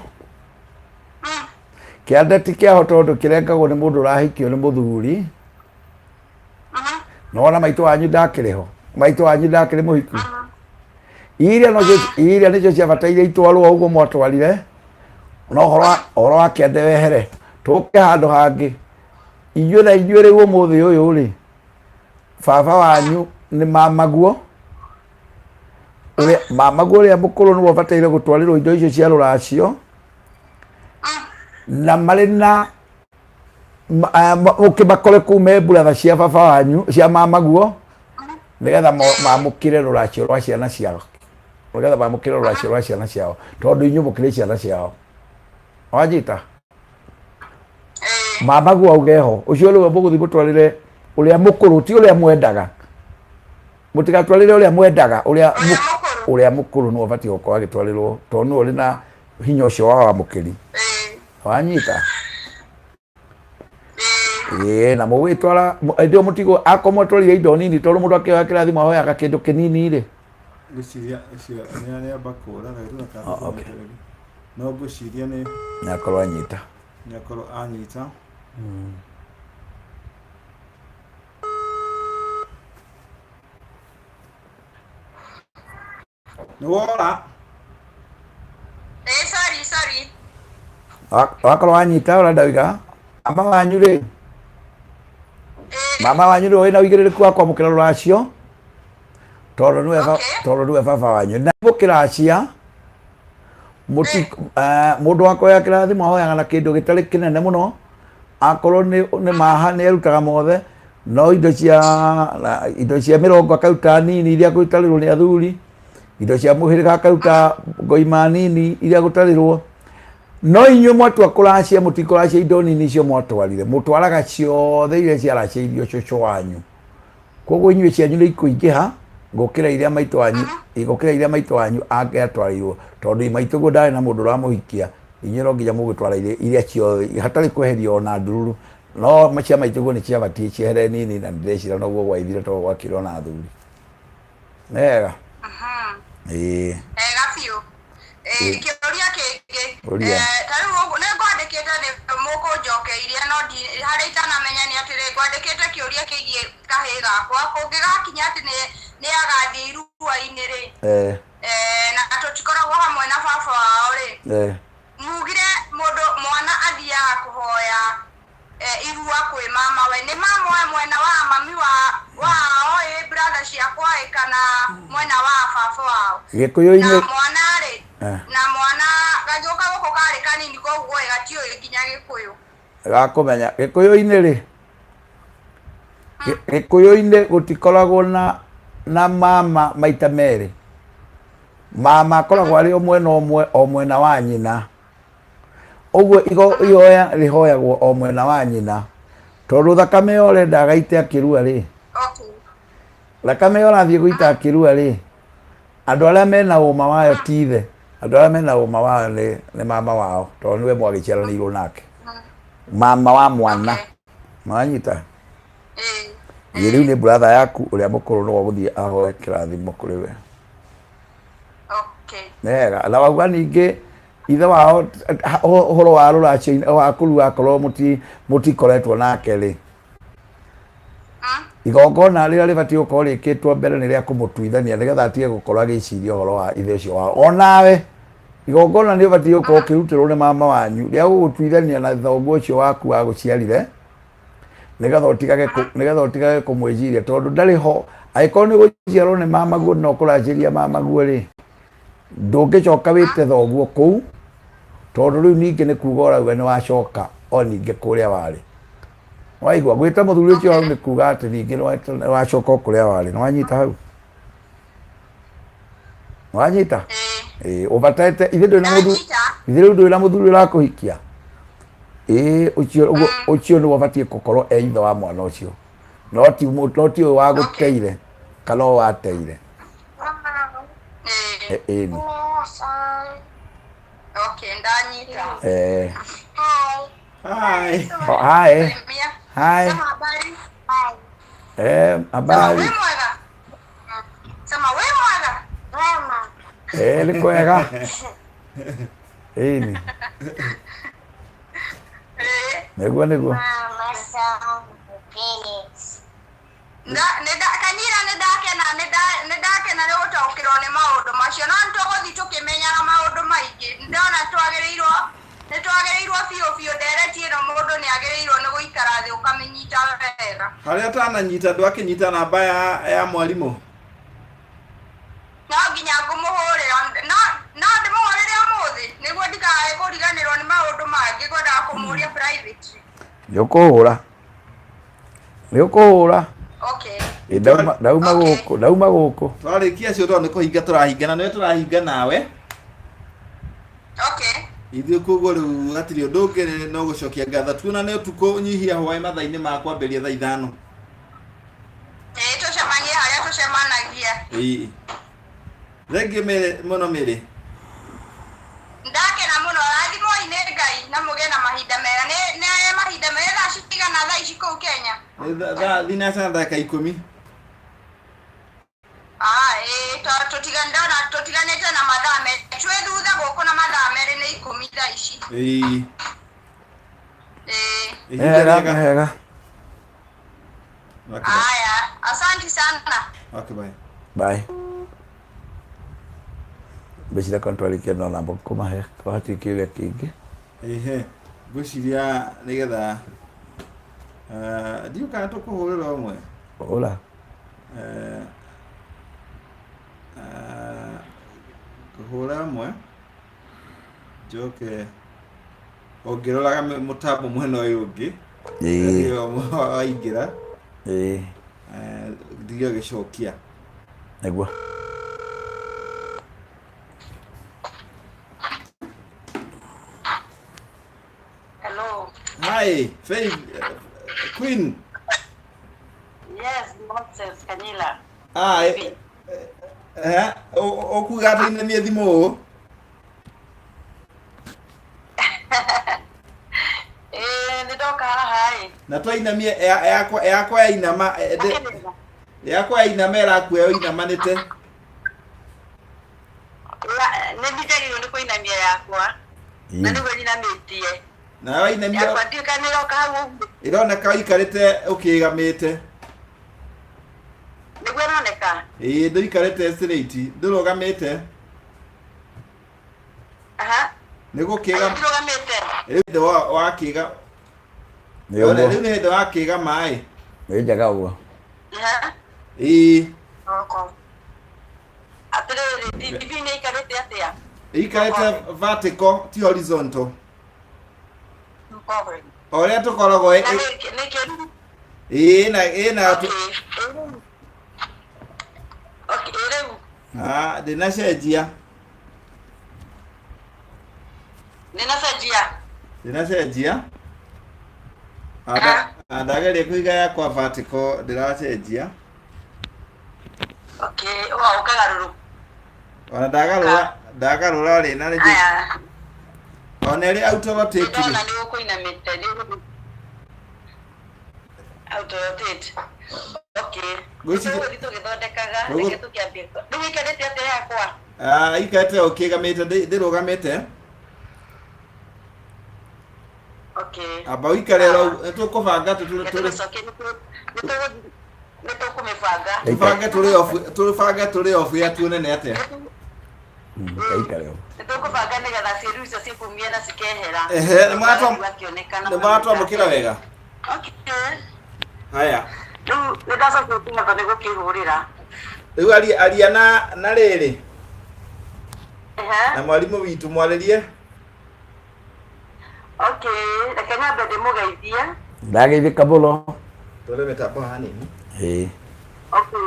Kĩande ti kĩaho tondũ kĩrengagwo nĩ mũndũ ũrahikio nĩ mũthuri. Nona maitũ wanyu ndakĩrĩ ho, maitũ wanyu ndakĩrĩ mũhiku. Iria nocio iria nĩcio ciabataire itwarwo ũguo mwatwarire no ũhoro wa kĩande wehere tũke handũ hangĩ. Inyuĩ na inyuĩ rĩu ũmũthĩ ũyũ rĩ, baba wanyu nĩ mamaguo ũrĩa mamaguo ũrĩa mũkũrũ nĩwe ũbataire gũtwarĩrwo indo icio cia rũracio na marĩ na ũkĩmakore kũu me mburatha cia baba wanyu cia mamaguo nĩgetha mamũkĩre rũracio rwa ciana ciao, nĩgetha mamũkĩre rũracio rwa ciana ciao tondũ inyuĩ mũkĩrĩ ciana ciao. Wanjita? Mamaguo auge ho ũcio rĩu mũgũthiĩ mũtwarĩre ũrĩa mũkũrũ ti ũrĩa mwendaga, mũtigatwarĩre ũrĩa mwendaga, ũrĩa ũrĩa mũkũrũ nĩwe ũbatiĩ gũkorwo agĩtwarĩrwo tondũ nĩwe ũrĩ na hinya ũcio wa wamũkĩri. Wanyita? Ĩĩ, na mũgwĩtwara hĩndĩ ĩyo mũtigũ akorwo mwatwarire indo nini tondũ mũndũ akĩoya kĩrathimo ahoyaga kĩndũ kĩnini rĩ. Ngwĩciria ũcio nĩ arĩamba kũra reke Oh, okay. No ngwĩciria nĩ Nĩ akorwo anyita. Nĩ akorwo anyita. Nĩ wora. Sorry, sorry. Wakorwo wanyita ũrenda wĩga mama wanyu rĩ, mama wanyu nĩwe wĩna ũigĩrĩrĩku wa kwamũkĩra rũracio tondũ nĩwe tondũ nĩwe baba wanyu na mũkĩracia mũti mũndũ wa kũhoya kĩrathimo ahoyaga na kĩndũ gĩtarĩ kĩnene mũno akorwo nĩ maha nĩ arutaga mothe no indo cia indo cia mĩrongo akaruta nini iria gũtarĩrwo nĩ athuri, indo cia mũhĩrĩga akaruta ngoima nini iria gũtarĩrwo. No inyuĩ mwatua kũracia mũtikũracia indo nini icio mwatwarire, mũtwaraga ciothe iria ciaracĩirio cũcũ wanyu. Koguo inyuĩ cianyu nĩ ikũingĩha gũkĩra iria maitũ wanyu gũkĩra iria maitũ wanyu angĩatwarĩirwo, tondũ maitũ guo ndarĩ na mũndũ ũramũhikia, inyuĩ no nginya mũgũtwara iria ciothe hatarĩ kweheria ona ndururu. No cia maitũ guo nĩ ciabatiĩ ciehere nini, na ndĩreciria noguo gwaithire tondũ gwakĩrĩ ona athuri. Nĩ wega? Ĩĩ. Wega biũ. Kĩũria kĩngĩ. Ũria. Ta rĩu ũguo nĩ ngwandĩkĩte nĩ mũkũnjokeirie no harĩa itanamenya nĩ atĩrĩ, ngwandĩkĩte kĩũria kĩgiĩ kahĩĩ gakwa kũngĩgakinya atĩ nĩ agathiĩ irua-inĩ rĩ, na tũtikoragwo hamwe na baba wao rĩ, mugire mũndũ mwana athiaga kũhoya irua kwĩ mama we, nĩ mama we mwena wa mami wa wao ĩ brother ciakwa ĩ kana mwena wa baba wao? Gĩkũyũ-inĩ. Na mwana rĩ, na mwana gagĩũka gũkũ karĩ kanini koguo ĩ gatiũĩ nginya Gĩkũyũ. Gakũmenya Gĩkũyũ-inĩ rĩ, Gĩkũyũ-inĩ gũtikoragwo na mama maita merĩ. Mama akoragwo arĩ o mwena ũmwe, o mwena wa nyina. Ũguo ihoya rĩhoyagwo o mwena wa nyina, tondũ thakame ĩyo ũrenda agaite akĩrua rĩ, thakame ĩyo ũrathiĩ gũita akĩrua rĩ, andũ arĩa mena ũma wayo ti ithe, andũ arĩa mena ũma wayo nĩ mama wao, tondũ nĩwe mwagĩciaranĩirwo nake, mama wa mwana. Nĩwanyita? Ĩ rĩu nĩ brother yaku ũrĩa mũkũrũ nĩwe ũgũthiĩ ahoe kĩrathimo kũrĩ we. Nĩ wega. Na wauga ningĩ ithe wao ũhoro wa rũracio wa kũrua akorwo mũtikoretwo nake rĩ, igongona rĩrĩa rĩbatiĩ gũkorwo rĩkĩtwo mbere nĩ rĩa kũmũtuithania nĩgetha atige gũkorwo agĩciria ũhoro wa ithe ũcio wao. Onawe igongona nĩ ũbatiĩ gũkorwo ũkĩrutĩrwo nĩ mama wanyu rĩa gũgũtuithania na thoguo ũcio waku wagũciarire, nĩgetha ũtigage kũmwĩciria tondũ ndarĩ ho. Angĩkorwo nĩ gũciarwo nĩ mamaguo na ũkũracĩria mamaguo rĩ, ndũngĩcoka wĩte thoguo kũu, tondũ rĩu ningĩ nĩ kuga ũrauga nĩ wacoka o ningĩ kũrĩa warĩ. Waigua gwĩta mũthuri ũcio hau nĩ kuga atĩ ningĩ nĩ wacoka o kũrĩa warĩ. Nĩ wanyita hau? Nĩ wanyita? Ĩĩ, ũbatete ithe ndũrĩ na mũthuri, ithe rĩu ndũrĩ na mũthuri ũrakũhikia. Ĩĩ, ũcio ũguo ũcio nĩwe ũbatiĩ gũkorwo e ithe wa mwana ũcio, no ti ũyũ wagũteire kana ũyũ wateire. Ĩni. Okay, ndanyita. Hi. Oh, hi. Mia. Hi. Sema habari. Habari. Sema we mwega. Sema we mwega. Nĩ kwega. Ĩni. Nĩguo nĩguo. Kanyira nĩ ndakena, nĩ ndakena nĩ gũtaũkĩrwo nĩ maũndũ macio, no nĩ tũgũthiĩ tũkĩmenyaga maũndũ maingĩ. Ndona nĩ twagĩrĩirwo biũ biũ ndereti ĩno mũndũ nĩ agĩrĩirwo nĩ gũikara thĩ ũkamĩnyita wega. Harĩa ũtananyita ndwakĩnyita namba ya mwarimũ? No nginya ngũmũhũrĩra, no ndĩmũhũrĩre ũmũthĩ nĩguo ndikae kũriganĩrwo nĩ maũndũ mangĩ ngwendaga kũmũria private. Nĩ ũkũhũra. Nĩ ũkũhũra. Okay. Ĩ, ndauma gũkũ, ndauma gũkũ. Twarĩkia acio tondũ nĩ kũhinga tũrahinga na nĩwe tũrahinga nawe. Okay. Ithuĩ koguo rĩu hatirĩ ũndũ ũngĩ no gũcokia ngatho. Tuonane ũtukũ nyihia hwaĩ mathaa-inĩ ma kwambĩrĩria thaa 5. Ĩĩ, tũcemanie harĩa tũcemanagia. Ĩĩ. Thengiũ mũno Mary. Ndakena mũno, rathimwoi nĩ Ngai na mũgĩe na mahinda mega. Nĩ mahinda mega. Thaa cigana thaa ici kũu Kenya? Nĩ thaa thinacara na ndagĩka 10. Ah, ĩĩ, ndona tũtiganĩte na mathaa merĩ. Twĩ thutha gũkũ na mathaa merĩ nĩ 10 thaa ici. Ĩĩ. Ĩĩ. Ihinda Hega, rĩega. hega. Okay, bye. Haya, asante sana. Okay, bye. Bye. Mbecira kwa twarikia no namba kũmahe hatirĩ kĩũria kĩngĩ. Ehe, ngwĩciria nĩgetha ndiũ kana tũkũhũrĩra ũmwe. Hũra. Kũhũra ĩmwe njoke ũngĩroraga mũtambo mwena ũyũ ũngĩ. Ĩĩ. Waingĩra. Ĩĩ. Ndige ũgĩcokia. Nĩguo. Hello. Hi, Faith, Queen. Yes, Moses Kanyila. Ah, eh, ũkuga atĩ inamie thimũ ũũ? Ĩĩ, nĩ ndoka haha ĩ. Na twainamie yakwa yakwa yainama yakwa yainama ĩrakuoya ũinamanĩte. Nĩ njagĩrĩirwo nĩ kũinamia yakwa. Na nĩguo nyinamĩtie. Na wainamia Yakwa ndiũĩ kana ĩroka hau ũguo. Ĩroneka ũikarĩte ũkĩgamĩte. Nĩguo ĩroneka? Ĩĩ, ndũikarĩte straight, ndũrũgamĩte. Aha. Nĩ gũkĩga. Ndũrũgamĩte. Rĩu hĩndĩ wakĩga. Nĩ ũguo. Rĩu nĩ hĩndĩ wakĩga maĩ. Nĩ njega ũguo. Aha. Ĩĩ. Atĩrĩrĩ, TV nĩ ĩikarĩte atĩa? Ĩikarĩte vertical, ti horizontal. O ũrĩa tũkoragwo Na nĩ kĩruru. Ĩĩ, na ĩĩ na Okay. Okay, rĩu. Ah, ndĩnacenjia. Ndĩnacenjia. Ndĩnacenjia. Ah, ndageria kũiga yakwa vertical, ndĩracenjia. Okay, ũga ũkagarũrũka. Ona ndagarũra ndagarũra rĩ na rĩngĩ Aya. ona ĩrĩ auto rotate rĩ. Ndona nĩ ũkũinamĩte nĩ ũgũthiĩ. Auto rotate. Okay. Ngwĩciria- Tũgũthiĩ tũgĩthondekaga, Tũgũ- reke tũkĩambie. Rĩu ĩikarĩte atĩa yakwa? Ah, ikarĩte ũkĩgamĩte ndĩrũgamĩte. Okay. Amba ũikare oro tũkũbanga Reke tũrĩ tũgĩcokie nĩ tũgũthiĩ nĩ tũkũmĩbanga. Tũbange tũrĩ off tũbange tũrĩ off ya tuone nĩ atĩa. Kaikare ũguo. Nĩ tũkũbanga nĩgetha ciĩruru icio cikumie na cikehera. Ehe, nĩ mwatwa- Akĩonekana. Nĩ mwatwamũkĩra wega. Okay. Haya. Rĩu nĩ ndacokia ngatho nĩ gũkĩhũrĩra. Rĩu aria aria na rĩrĩ Ehe. na mwarimũ witũ mwarĩrie. Okay, reke nyambe ndĩmũgeithie. Ndageithĩka mũno. Tũre mĩtambo hanini. Ĩĩ. Okay.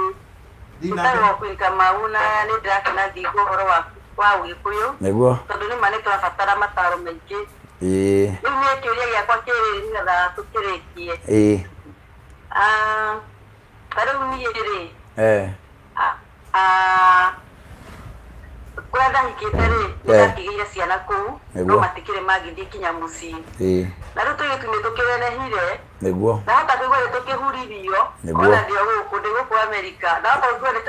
Thiĩ na Tũtagwo mbere. Queen Kamau na nĩ ndĩrakena ngĩigua ũhoro wa wa Ũgĩkũyũ Nĩguo. tondũ nĩ ma nĩ tũrabatara mataro maingĩ. Ĩĩ. Rĩu niĩ kĩũria gĩakwa kĩrĩ nĩgetha tũkĩrĩkie. Ĩĩ. Ah, ta rĩu niĩ rĩ Eh. Ah, kũrĩa ndahikĩte rĩ nĩ Eh. ndatigĩire ciana kũu no Nĩguo. matikĩrĩ mangĩthiĩ nginya mũciĩ Ĩĩ. na rĩu tũirĩtu nĩ tũkĩrenehire Nĩguo. ndahota kũigua nĩ tũkĩhuririo Nĩguo. ona ndĩ o gũkũ ndĩ gũkũ Amerika ndahota kũigua nĩ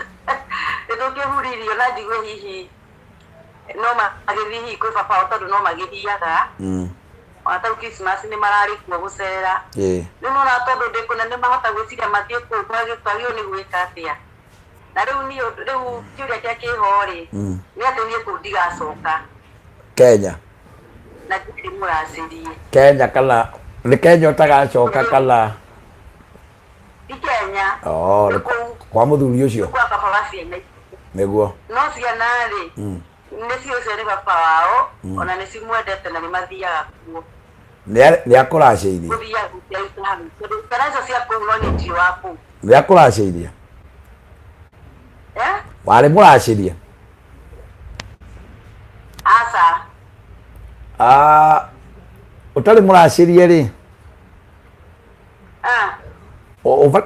tũkĩhuririo na njigue hihi no magĩthiĩ hihi kwĩ baba wao tondũ no magĩthiaga ona ta rĩu Christmas nĩ mararĩ kuo gũcera Ĩĩ. rĩu nona tondũ ndĩ kũnene mahota gwĩciria mathiĩ kũu kwagĩrĩirwo nĩ gwĩka atĩa na rĩu niĩ rĩu kĩũria kĩrĩa kĩho rĩ nĩ atĩ niĩ kũu ndigacoka Kenya. na ndirĩ mũracĩrie Kenya kana nĩ Kenya ũtagacoka kana ti Kenya oh, nĩ nĩ kũu kwa mũthuri ũcio kwa baba wa ciana ici. nĩguo. No ciana rĩ nĩ ciũ ũcio nĩ baba wao ona nĩ cimwendete na nĩ mathiaga kuo Nĩ akũracĩirie. Gũthiaga gũciaruta hau tondũ ciana icio cia kũu no niĩ ndirĩ wa kũu. Nĩ akũracĩirie. Eh? Warĩ mũracĩrie. Aca. Ah, ũtarĩ mũracĩrie rĩ Ah.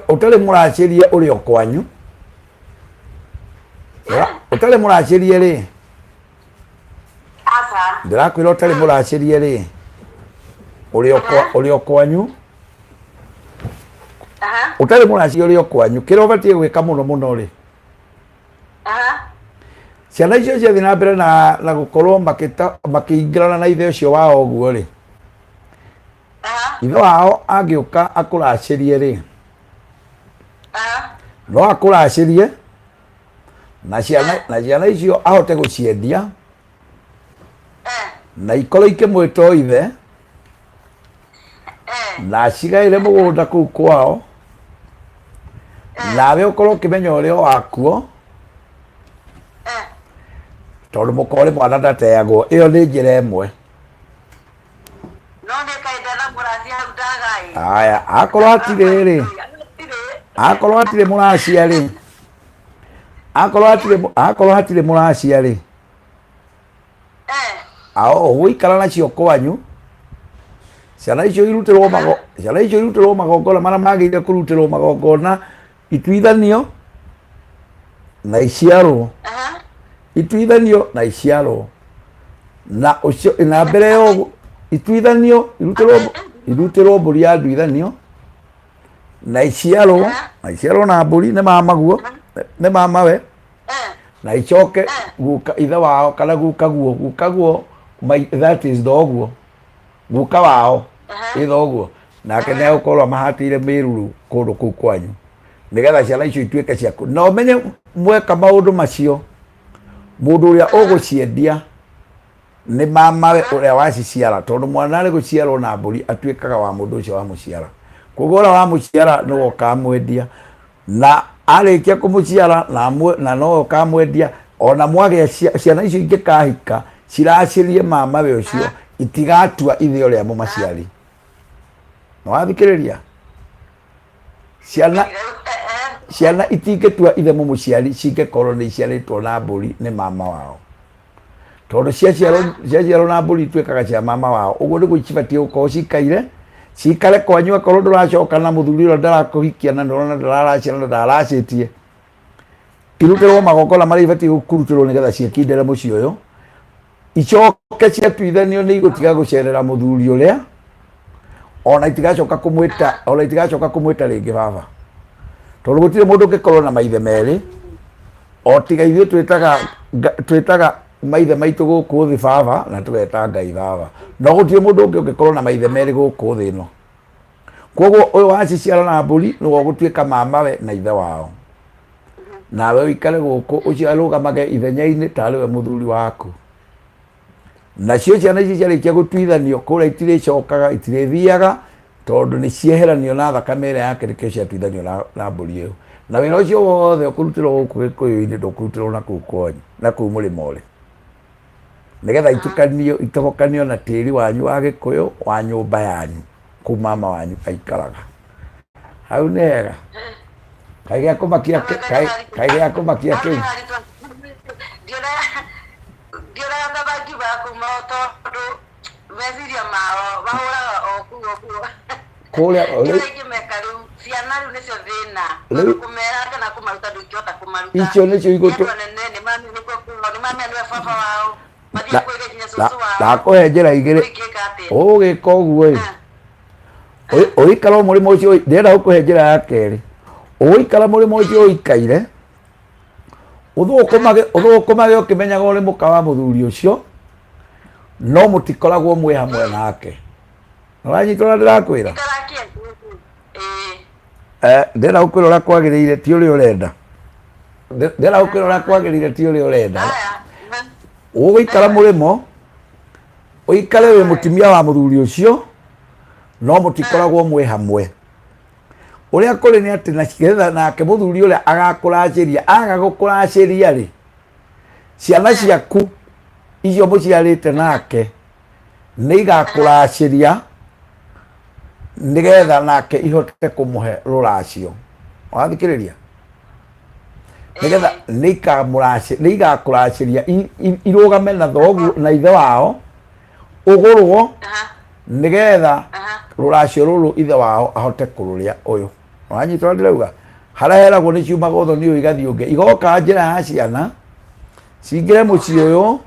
Ũtarĩ mũracĩrie ũrĩ o kwanyu. Ũtarĩ mũracĩrie rĩ Aca. Ndĩrakwĩra ũtarĩ mũracĩrie rĩ ũrĩ o kwanyu Aha. Ũtarĩ mũracĩrie ũrĩ o kwanyu kĩrĩa ũbatiĩ gwĩka mũno mũno rĩ Aha. Ciana icio ciathiĩ na mbere na gũkorwo makĩingĩrana na ithe ũcio wao ũguo rĩ Aha. Ithe wao angĩũka akũracĩrie rĩ Aha. No akũracĩrie na ciana icio ahote gũciendia Eh. Na ikorwo ikĩmwĩta o ithe na acigaĩre mũgũnda kũu kwao, nawe ũkorwo ũkĩmenya ũrĩa wakuo, tondũ mũkorĩ mwana ndateagwo. Ĩyo nĩ njĩra ĩmwe. No nĩ kaĩ ndetha mũracia hau ndagaĩ. Aya, akorwo hatirĩ rĩ, akorwo hatirĩ mũracia rĩ, akorwo hatirĩ mũracia rĩ, ao ũgũikara nacio kwanyu. Ciana icio irutĩrwo magongona marĩa magĩrĩire kũrutĩrwo magongona, ituithanio na iciarwo, ituithanio na iciarwo, na ũcio na mbere ya ũguo ituithanio, irutĩrwo mbũri ya nduithanio na iciarwo, na iciarwo na mbũri nĩ mamaguo, nĩ mamawe, na icoke guka ithe wao kana guka guo, that is thoguo, guka wao ĩ thoguo, nake nĩ egũkorwo amahatĩire mĩruru kũndũ kũu kwanyu, nĩgetha ciana icio ituĩke ciaku. Na ũmenye mweka maũndũ macio, mũndũ ũrĩa ũgũciendia nĩ mamawe ũrĩa waciciara, tondũ mwana arĩ gũciarwo na mbũri atuĩkaga wa mũndũ ũcio wamũciara. Koguo ũrĩa wamũciara nĩwe ũkamwendia, na arĩkia kũmũciara na nowe ũkamwendia. Ona mwagĩa ciana icio ingĩkahika ciracĩrie mamawe ũcio, itigatua ithe ũrĩa mũmaciari. Nĩwathikĩrĩria? Ciana itingĩtua ithe mũmũciari cingĩkorwo nĩ iciarĩtwo na mbũri nĩ mama wao, tondũ ciaciarwo na mbũri ituĩkaga cia mama wao. Ũguo nĩguo cibatiĩ gũkorwo cikaire, cikare kwanyu. Akorwo ndũracoka na mũthuri ũrĩa ndarakũhikia na ndũrona ndararacia na ndararacĩtie, irutĩrwo magongona marĩa ibatiĩ kũrutĩrwo nĩgetha ciĩkindĩre mũciĩ ũyũ. Icoke ciatuithanio, nĩ igũtiga gũcerera mũthuri ũrĩa, ona itigacoka kũmwĩta rĩngĩ baba, tondũ gũtirĩ mũndũ ũngĩkorwo na maithe merĩ, o tiga ithuĩ twĩtaga maithe maitũ gũkũ thĩ baba na tũgeta Ngai baba, no gũtirĩ mũndũ ũngĩ ũngĩkorwo na maithe merĩ gũkũ thĩ ĩno. Koguo ũyũ waciciara na mbũri nĩwe ũgũtuĩka mamawe na ithe wao, nawe ũikare gũkũ, ũcio arũgamage ithenya-inĩ tarĩ we mũthuri waku. Nacio ciana ici ciarĩkia gũtuithanio kũrĩa, itirĩcokaga, itirĩthiaga, tondũ nĩ cieheranio na thakame ĩrĩa yake, nĩkĩo ciatuithanio na mbũri ĩyo. Na wĩra ũcio wothe ũkũrutĩrwo gũkũ gĩkũyũ-inĩ, ndũkũrutĩrwo na kũu kwanyu, na kũu mũrĩmo ũrĩ, nĩgetha itukanio, itobokanio na tĩri wanyu wa gĩkũyũ wa nyũmba yanyu kũu mama wanyu aikaraga. Hau nĩ hega? Kaĩ gĩa kũmakia kaĩ gĩa kũmakia kĩu? Ndionaga ta mangiuga kuma tondũ meciria mao mahũraga o kũu o kũu. Kũrĩa Kĩrĩa ingĩmeka rĩu, ciana rĩu nĩcio thĩna, tondũ kũmera kana kũmaruta ndũngĩhota kũmaruta. Icio nĩcio Nĩ andũ anene, nĩ mami nĩkuo kwao, nĩ mami nĩwe baba wao, mathiĩ kwĩre nginya cũcũ wao. Ndakũhe njĩra igĩrĩ. Rĩu ingĩka atĩa? Ũgĩka ũguo ĩ, ũikara o mũrĩmo ũcio. Ndĩrenda gũkũhe njĩra ya kerĩ. Ũgũikara mũrĩmo ũcio ũikaire, ũthũkũmage ũkĩmenyaga ũrĩ mũka wa mũthuri ũcio, no mũtikoragwo mwĩ hamwe nake. Ũranyita ũrĩa ndĩrakwĩra? Ikarakie. Ĩĩ. Ndĩrenda gũkwĩra ũrĩa kwagĩrĩire, ti ũrĩa ũrenda. Ndĩrenda gũkwĩra ũrĩa kwagĩrĩire, ti ũrĩa ũrenda. Haya. Ũgũikara mũrĩmo, ũikare wĩ mũtumia wa mũthuri ũcio, no mũtikoragwo mwĩ hamwe. Ũrĩa kũrĩ nĩ atĩ na getha nake mũthuri ũrĩa agakũracĩria, aga gũkũracĩria rĩ, ciana ciaku icio mũciarĩte nake nĩ igakũracĩria, nĩgetha nake ihote kũmũhe rũracio. Wathikĩrĩria? Nĩgetha nĩ igakũracĩria, irũgame na thoguo na ithe wao, ũgũrwo, nĩgetha rũracio rũrũ ithe wao ahote kũrũrĩa. Ũyũ wanyita ũrĩa ndĩrauga? Harĩa heragwo nĩ ciumaga ũthoni ũyũ, igathiĩ ũngĩ, igoka njĩra ya ciana cingĩre mũciĩ ũyũ,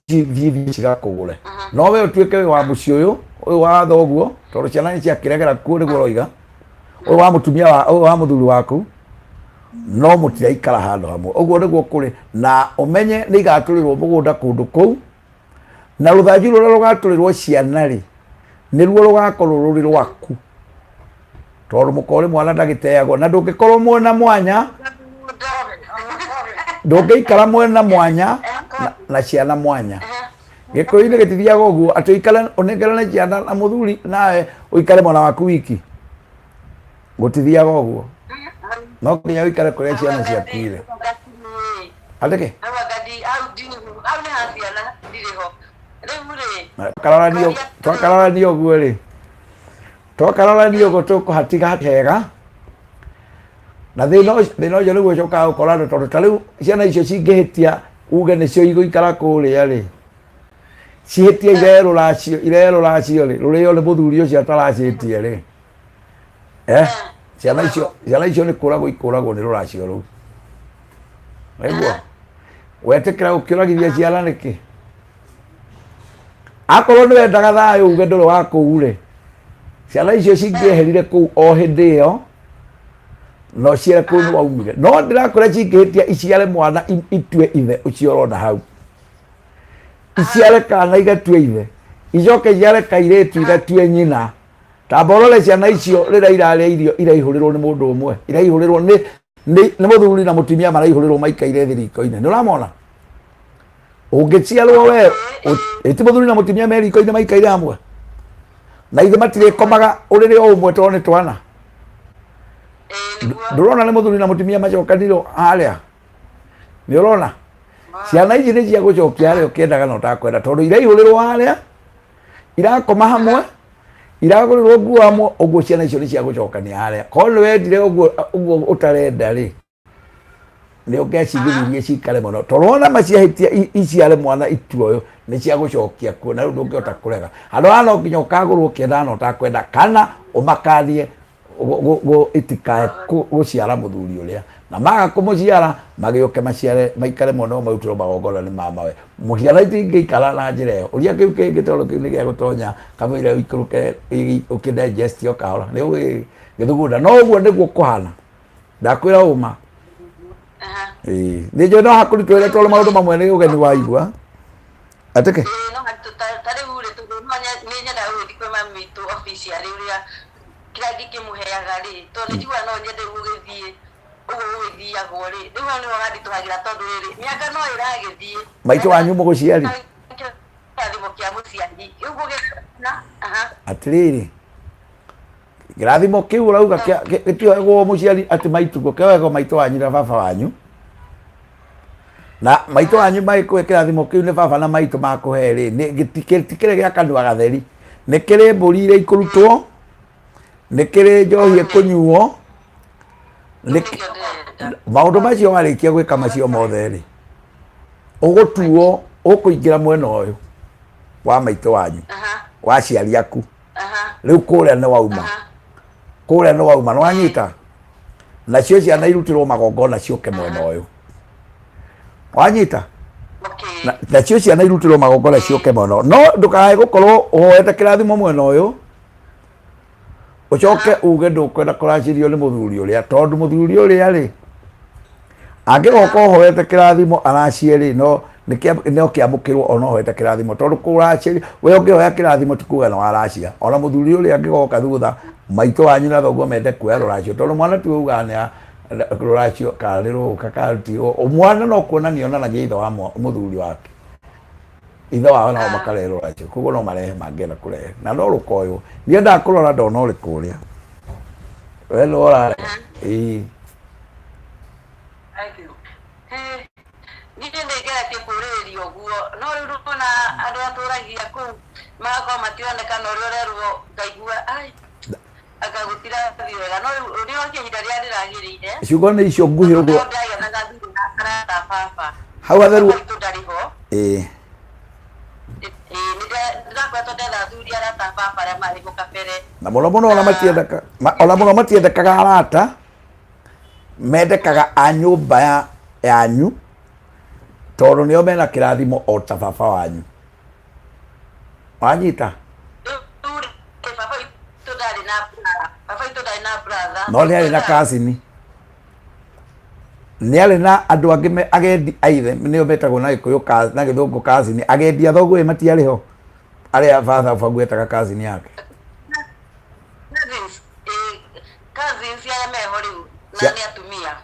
ithiĩ cigakũgũre, no we ũtuĩke wĩ wa mũciĩ ũyũ, ũyũ wa thoguo, tondũ ciana nĩ ciakĩregera kuo nĩguo ũroiga, ũyũ wa mũtumia wa ũyũ wa mũthuri waku, no mũtiraikara handũ hamwe. Ũguo nĩguo kũrĩ. Na ũmenye nĩ igatũrĩrwo mũgũnda kũndũ kũu, na rũthanju rũrĩa rũgatũrĩrwo ciana rĩ, nĩruo rũgakorwo rũrĩ rwaku, tondũ mũkorĩ mwana ndagĩteagwo, na ndũngĩkorwo mwena mwanya, ndũngĩikara mwena mwanya. Na ciana mwanya. Gĩkũyũ-inĩ gĩtithiaga ũguo atĩ ũikare ũnengerane ciana na mũthuri nawe ũikare mwena waku wiki. Gũtithiaga ũguo. No nginya ũikare kũrĩa ciana ciaku irĩ. Andĩke. Hau anga hau hau nĩ ha ciana ndirĩ ho rĩu rĩ. Twakararanio twakararanio ũguo rĩ. Twakararania ũguo tũkũhatiga hega. Na thĩna ũcio thĩna ũcio nĩguo ũcokaga gũkora andũ tondũ ta rĩu ciana icio cingĩhĩtia uge nĩcio igũikara kũrĩa rĩ. Cihĩtie iree rũracio iree rũracio rĩ rũrĩo nĩ mũthuri ũcio ataracĩtie rĩ. Eh, ciana icio nĩ kũragwo ikũragwo nĩ rũracio rũu. Waigua? Wetĩkĩra gũkĩũragithia ciana nĩkĩ? Akorwo nĩ wendaga thayũ uge ndũrĩ wa kũu rĩ, ciana icio cingĩeherire kũu o hĩndĩ ĩyo no ciere kũu nĩ waumire. No ndĩrakwĩra cingĩhĩtia iciare mwana itue ithe ũcio ũrona hau. Iciare kana igatue ithe. Icoke iciare kairĩtu igatue nyina. Tamba ũrore ciana icio rĩrĩa irarĩa irio iraihũrĩrwo nĩ mũndũ ũmwe. Iraihũrĩrwo nĩ mũthuri na mũtumia maraihũrĩrwo maikaire thĩ riko-inĩ. Nĩ ũramona? Ũngĩciarwo we ĩ ti mũthuri na mũtumia me riko-inĩ maikaire hamwe. Na ithe matirĩkomaga ũrĩrĩ o ũmwe tondũ nĩ twana. Ndũrona nĩ mũthuri na mũtumia macokanirwo harĩa? Nĩ ũrona? Ciana ici nĩ cia gũcokia harĩa ũkĩendaga na ũtakwenda tondũ iraihũrĩrwo harĩa, irakoma hamwe, iragũrĩrwo nguo hamwe, ũguo ciana icio nĩ cia gũcokania harĩa. Korwo nĩ wendire ũguo ũguo ũtarenda rĩ, nĩ ũngecigĩrĩrie cikare mũno tondũ wona maciahĩtia iciare mwana ituoyo nĩ cia gũcokia kuo na rĩu ndũngĩhota kũrega. Handũ haha no nginya ũkagũrwo ũkĩendaga na ũtakwenda kana ũmakanie itikae gũciara mũthuri ũrĩa na maga kũmũciara magĩũke maciare maikare mũno marutĩrwo magongona nĩ mamawe. Ciana itingĩikara na njĩra ĩyo. Ũria kĩu kĩngĩ tondũ kĩu nĩ gĩa gũtonya kamũira ũikũrũke ũkĩ digest o kahora nĩ ũgĩthugunda no ũguo nĩguo kũhana. Ndakwĩra ũma. Ĩĩ nĩ njũĩ no hakũritũhĩre tondũ maũndũ mamwe nĩ ũgeni waigua. Atĩkĩ? Ĩĩ no ta rĩu rĩ tondũ no nĩ nyendaga gũgĩthiĩ kwĩ mami witũ officially ũrĩa kĩrĩa ingĩkĩmũheaga rĩ, tondũ nĩ njiguaga no nyende gũgĩthiĩ ũguo gũgĩthiagwo rĩ, rĩu hau nĩho handitũhagĩra tondũ rĩrĩ, mĩaka no ĩragĩthiĩ. Maitũ wanyu mũgũciari? Kĩrathimo kĩa mũciari. Rĩu gũgĩna, aha. Atĩrĩrĩ, kĩrathimo kĩu ũrauga gĩtioyagwo mũciari atĩ maitugo, kĩoyagwo maitũ wanyu na baba wanyu. Na maitũ wanyu magĩkũhe kĩrathimo kĩu nĩ baba na maitũ makũhe rĩ, ti kĩrĩ gĩa kanua gatheri. Nĩ kĩrĩ mbũri iria ikũrutwo, nĩ kĩrĩ njohi ĩkũnyuo, maũndũ macio warĩkia gwĩka macio mothe rĩ, ũgũtuo ũkũingĩra mwena ũyũ wa maitũ wanyu, wa aciari aku. Rĩu kũrĩa nĩ wauma. Kũrĩa nĩ wauma, nĩ wanyita? Nacio ciana irutĩrwo magongona ciũke mwena ũyũ. Wanyita? Nacio ciana irutĩrwo magongona ciũke mwena ũyũ. No ndũkae gũkorwo ũhoete kĩrathimo mwena ũyũ, ũcoke uge ndũkwenda kũracĩrio nĩ mũthuri ũrĩa, tondũ mũthuri ũrĩa rĩ, angĩgoka ũhoete kĩrathimo aracie rĩ, no no kĩamũkĩrwo ona ũhoete kĩrathimo, tondũ kũracĩrio, we ũngĩhoya kĩrathimo ti kuga nĩ waracia. Ona mũthuri ũrĩa angĩgoka thutha, maitũ wanyu na thoguo mende kuoya rũracio, tondũ mwana tiwe ugaga nĩ rũracio kana nĩ rũgũka kana ti mwana no kuonania onanagia ithe wa mũthuri wake. Ithe wao nao makarehe rũracio, koguo no marehe mangĩenda kũrehe, na no rũkoywo. Niĩ ndakũrora ndona ũrĩ kũrĩa. We nĩwe ũrarega. Ĩĩ. Thank you. Niĩ nĩ ngeretie kũũrĩrĩria ũguo, no rĩu ndũkona andũ atũragia kũu magakorwo mationeka na ũrĩa ũrerwo ngaigua ai anga gũtirathiĩ wega, no rĩu nĩ okia ihinda rĩrĩa rĩragĩrĩire. Ciugo nĩ icio nguhĩ ũguo. Tondũ ndagĩethaga thirĩ na arata a baba. Hau hatheru. Baba witũ ndarĩ ho. Ĩĩ. Ĩĩ nĩ ndĩrakoretwo ndetha athuri arata a baba arĩa marĩ ho kabere. Na mũno mũno ona matiendeka, ona mũno matiendekaga arata, mendekaga a nyũmba ya yanyu, tondũ nĩo mena kĩrathimo o ta baba wanyu. Wanyita? Rĩu rĩ, baba witũ ndarĩ na brother. Baba witũ ndarĩ na brother. No nĩ arĩ na cousin. Nĩ arĩ na andũ angĩ agendi a ithe nĩo metagwo na Gĩkũyũ na Gĩthũngũ cousin. Agendi a thoguo ĩ matiarĩ ho? Arĩa baba baguo etaga cousin yake. Cousins, cousins arĩa meho rĩu na nĩ atumia.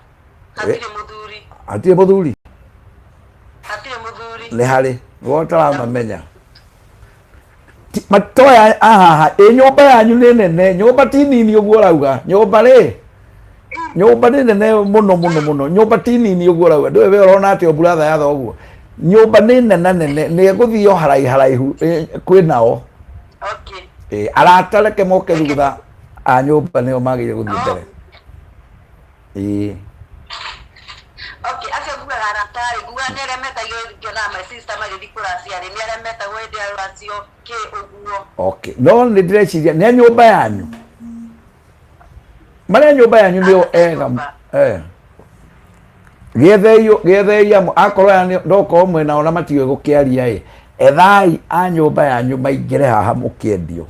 Hatirĩ mũthuri. Hatirĩ mũthuri? Hatirĩ mũthuri. Nĩ harĩ we ũtaramamenya. Matoya ahaha ĩ nyũmba yanyu nĩ nene, nyũmba ti nini ũguo ũrauga. Nyũmba rĩ, nyũmba nĩ nene mũno mũno mũno, nyũmba ti nini ũguo ũrauga. Ndũĩ we ũrona atĩa mburatha ya thoguo? Nyũmba nĩ nene nene, nĩ ĩgũthiĩ o haraihu haraihu kwĩ nao. Okay. Ĩ, arata reke moke thutha a nyũmba nĩo magĩrĩire gũthiĩ mbere. Ĩĩ. Okay, acio ngugaga arata rĩ, ngugaga nĩ arĩa metagio ngĩonaga my sister magĩthiĩ kũracia rĩ, nĩ arĩa metagwo hĩndĩ ya rũracio kĩ ũguo. Okay. No nĩ ndĩreciria nĩ a nyũmba yanyu. Marĩa a nyũmba yanyu nĩo ega. Eh. Gĩethei gĩethei amwe akorwo aya ndokorwo mwĩnao na matiũĩ gũkĩaria ĩ. Ethai a nyũmba yanyu maingĩre haha mũkĩendio.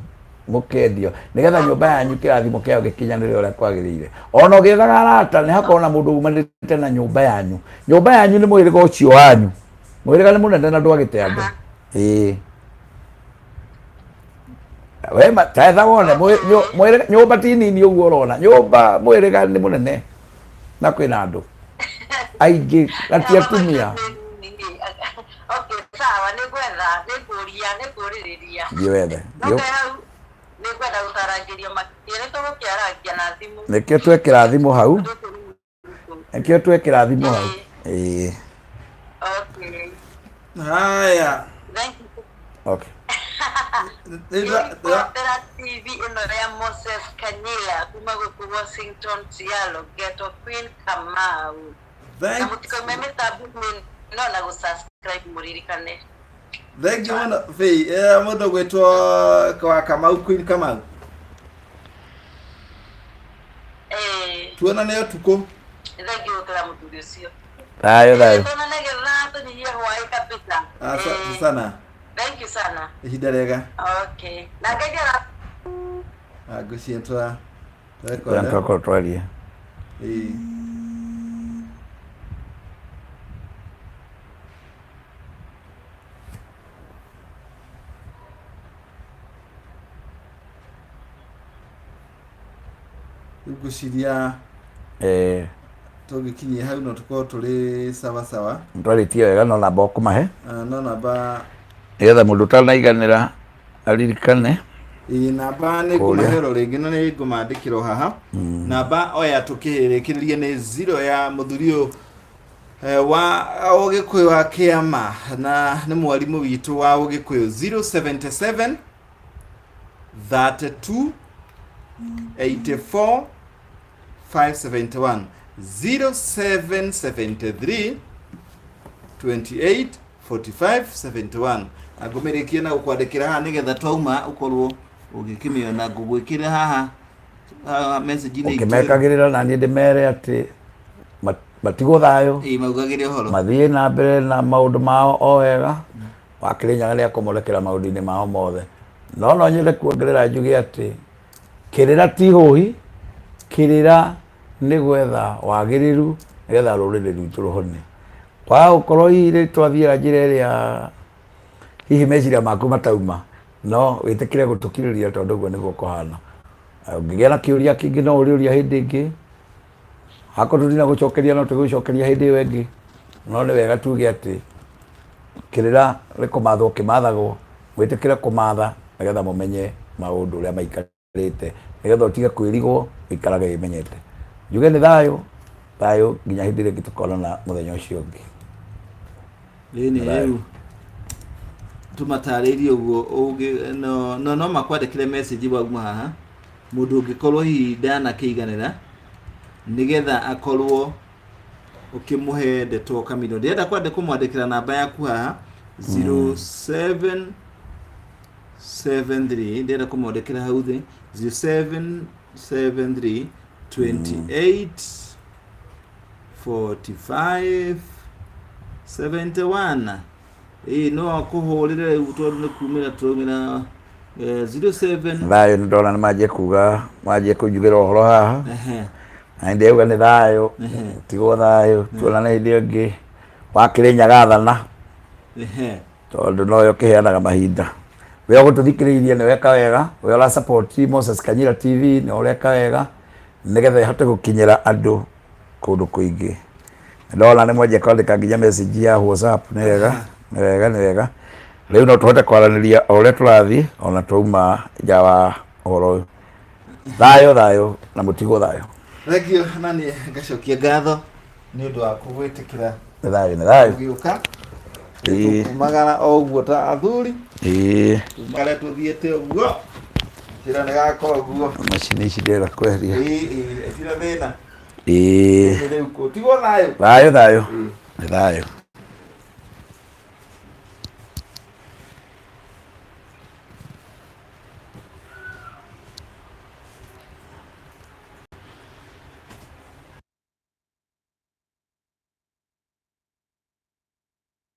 Mũkendio nĩgetha nyũmba yanyu kĩrathimo kĩayo gĩkinyanĩre ũrĩa kwagĩrĩire. Ona ũgĩethaga arata nĩ hakorwo na mũndũ umanĩte na nyũmba yanyu. Nyũmba yanyu nĩ mũhĩrĩga ũcio wanyu. Mũhĩrĩga nĩ mũnene na ndwagĩte andũ. Ĩĩ. We ta etha wone nyũmba ti nini ũguo ũrona. Nyũmba mũhĩrĩga nĩ mũnene na kwĩna andũ aingĩ na ti atumia. Okay, sawa, nĩ ngwetha, nĩ ngũria, nĩ ngũrĩrĩria. Thiĩ wethe. No ke hau nĩ ngwenda gũtarangĩrio makĩria, nĩ tũgũkĩarangia na thimũ. Nĩkĩo twekĩra thimũ hau. Nĩkĩo twekĩra thimũ hau. Ĩĩ. Okay. Haya. Thank you. Okay. Nĩngũrotera TV ĩno ya Moses Kanyila kuma gũkũ Washington Seattle, Ghetto Queen Kamau. Na Thank mũtikoime mĩtambo-inĩ ĩno na gũ-subscribe mũririkane. Thank you mũno Faith. Mũndũ gwĩtwo kwa Kamau Queen Kamau. Tuonane ũtukũ. Thank you gũkĩra mũthuri ũcio. Thayũ thayũ. Tuonane gĩthaa tũnyihie hwaĩ kabisa. Asante sana. Thank you sana. Ihinda rĩega. Okay. Na Ngai ara Ngwĩciria twa Ũrĩa twekonda. twakorwo twaria. Ĩĩ. Rĩu ngwĩciria tũngĩkinyia hau no tũkorwo tũrĩ sawa sawa. Twarĩtie wega no namba ũkũmahe. Ah, no namba Nĩgetha mũndũ ũtanaiganĩra aririkane. Ĩĩ, namba nĩ Kũrĩa. ngũmahero rĩngĩ na nĩ ngũmandĩkĩra o haha. Namba oya tũkĩrĩkĩrĩrie nĩ zero ya mũthuri ũyũ wa ũgĩkũyũ wa kĩama na nĩ mwarimũ witũ wa ũgĩkũyũ 077 32 84 571 0773 28 45 71 na ngũmĩrĩkie na gũkwandĩkĩra haha nĩgetha twauma ũkorwo ũgĩkĩmĩona. Ngũgwĩkĩra haha haha message-inĩ itũ. Ũkĩmekagĩrĩra na niĩ ndĩmere atĩ matigwo thayũ. Ĩĩ, maugagĩre ũhoro. Mathiĩ na mbere na maũndũ mao o wega. Wa Kĩrĩnyaga nĩ akũmorekera maũndũ-inĩ mao mothe. No no nyende kuongerera njuge atĩ kĩrĩra ti hũhi, kĩrĩra nĩ gwetha wagĩrĩru nĩgetha rũrĩrĩ rwitũ rũhone. Kwaga gũkorwo hihi rĩ twathiĩra njĩra ĩrĩa hihi meciria maku matauma, no wĩtĩkĩre gũtũkirĩrĩria tondũ ũguo nĩguo kũhana. Ũngĩgĩa na kĩũria kĩngĩ no ũrĩũria hĩndĩ ĩngĩ. Akorwo tũtina gũcokeria no tũgũcokeria hĩndĩ ĩyo ĩngĩ. No nĩ wega tuge atĩ kĩrĩra nĩ kũmathwo kĩmathagwo, mwĩtĩkĩre kũmatha nĩgetha mũmenye maũndũ ũrĩa maikarĩte, nĩgetha ũtige kwĩrigwo, ũikarage wĩmenyete. Njuge nĩ thayũ, thayũ nginya hĩndĩ ĩrĩa ĩngĩ tũkonana mũthenya ũcio ũngĩ. Ĩni rĩu tũmatarĩirie ũguo ũngĩ no no no makwandĩkĩre message wauma haha mũndũ ũngĩkorwo hihi ndanakĩiganĩra nĩgetha akorwo ũkĩmũhe ndeto kamino. Ndĩrenda kwenda kũmwandĩkĩra namba yaku haha 0773, ndĩrenda kũmwandĩkĩra hau thĩ 0773 28 45 71. Ĩĩ, no akũhũrĩre rĩu tondũ nĩ kumĩra tũraumĩra 07. Thayũ, nĩ ndona nĩ manjie kuga, manjie kũnjugĩra ũhoro haha. Na ndĩrauga nĩ thayũ, tigwo thayũ, tuonane hĩndĩ ĩyo ĩngĩ. Wa Kĩrĩnyaga athana. Tondũ noyo ũkĩheanaga mahinda. We ũgũtũthikĩrĩirie nĩ weka wega, we ũra support Moses Kanyira TV nĩ ũreka wega, nĩgetha ĩhote gũkinyĩra andũ kũndũ kũingĩ. Ndona nĩ mwanjia kwandĩka nginya message ya WhatsApp, nĩ wega. Nĩ wega, nĩ wega. Rĩu no tũhote kwaranĩria o ũrĩa tũrathiĩ ona twauma nja wa ũhoro ũyũ. Thayũ, thayũ na mũtigwo thayũ. Thengiũ na niĩ ngacokia ngatho nĩ ũndũ waku gwĩtĩkĩra. Nĩ thayũ, nĩ thayũ. Gũgĩũka. Tũkumagara o ũguo ta athuri. Tumagare tũthiĩte ũguo. Njĩra nĩ gaka ũguo. Macini ici ndĩrenda kweheria. Ĩĩ, ĩĩ, ĩtirĩ thĩna. Rĩu kũ. Tigwo thayũ. Thayũ, thayũ. Nĩ thayũ.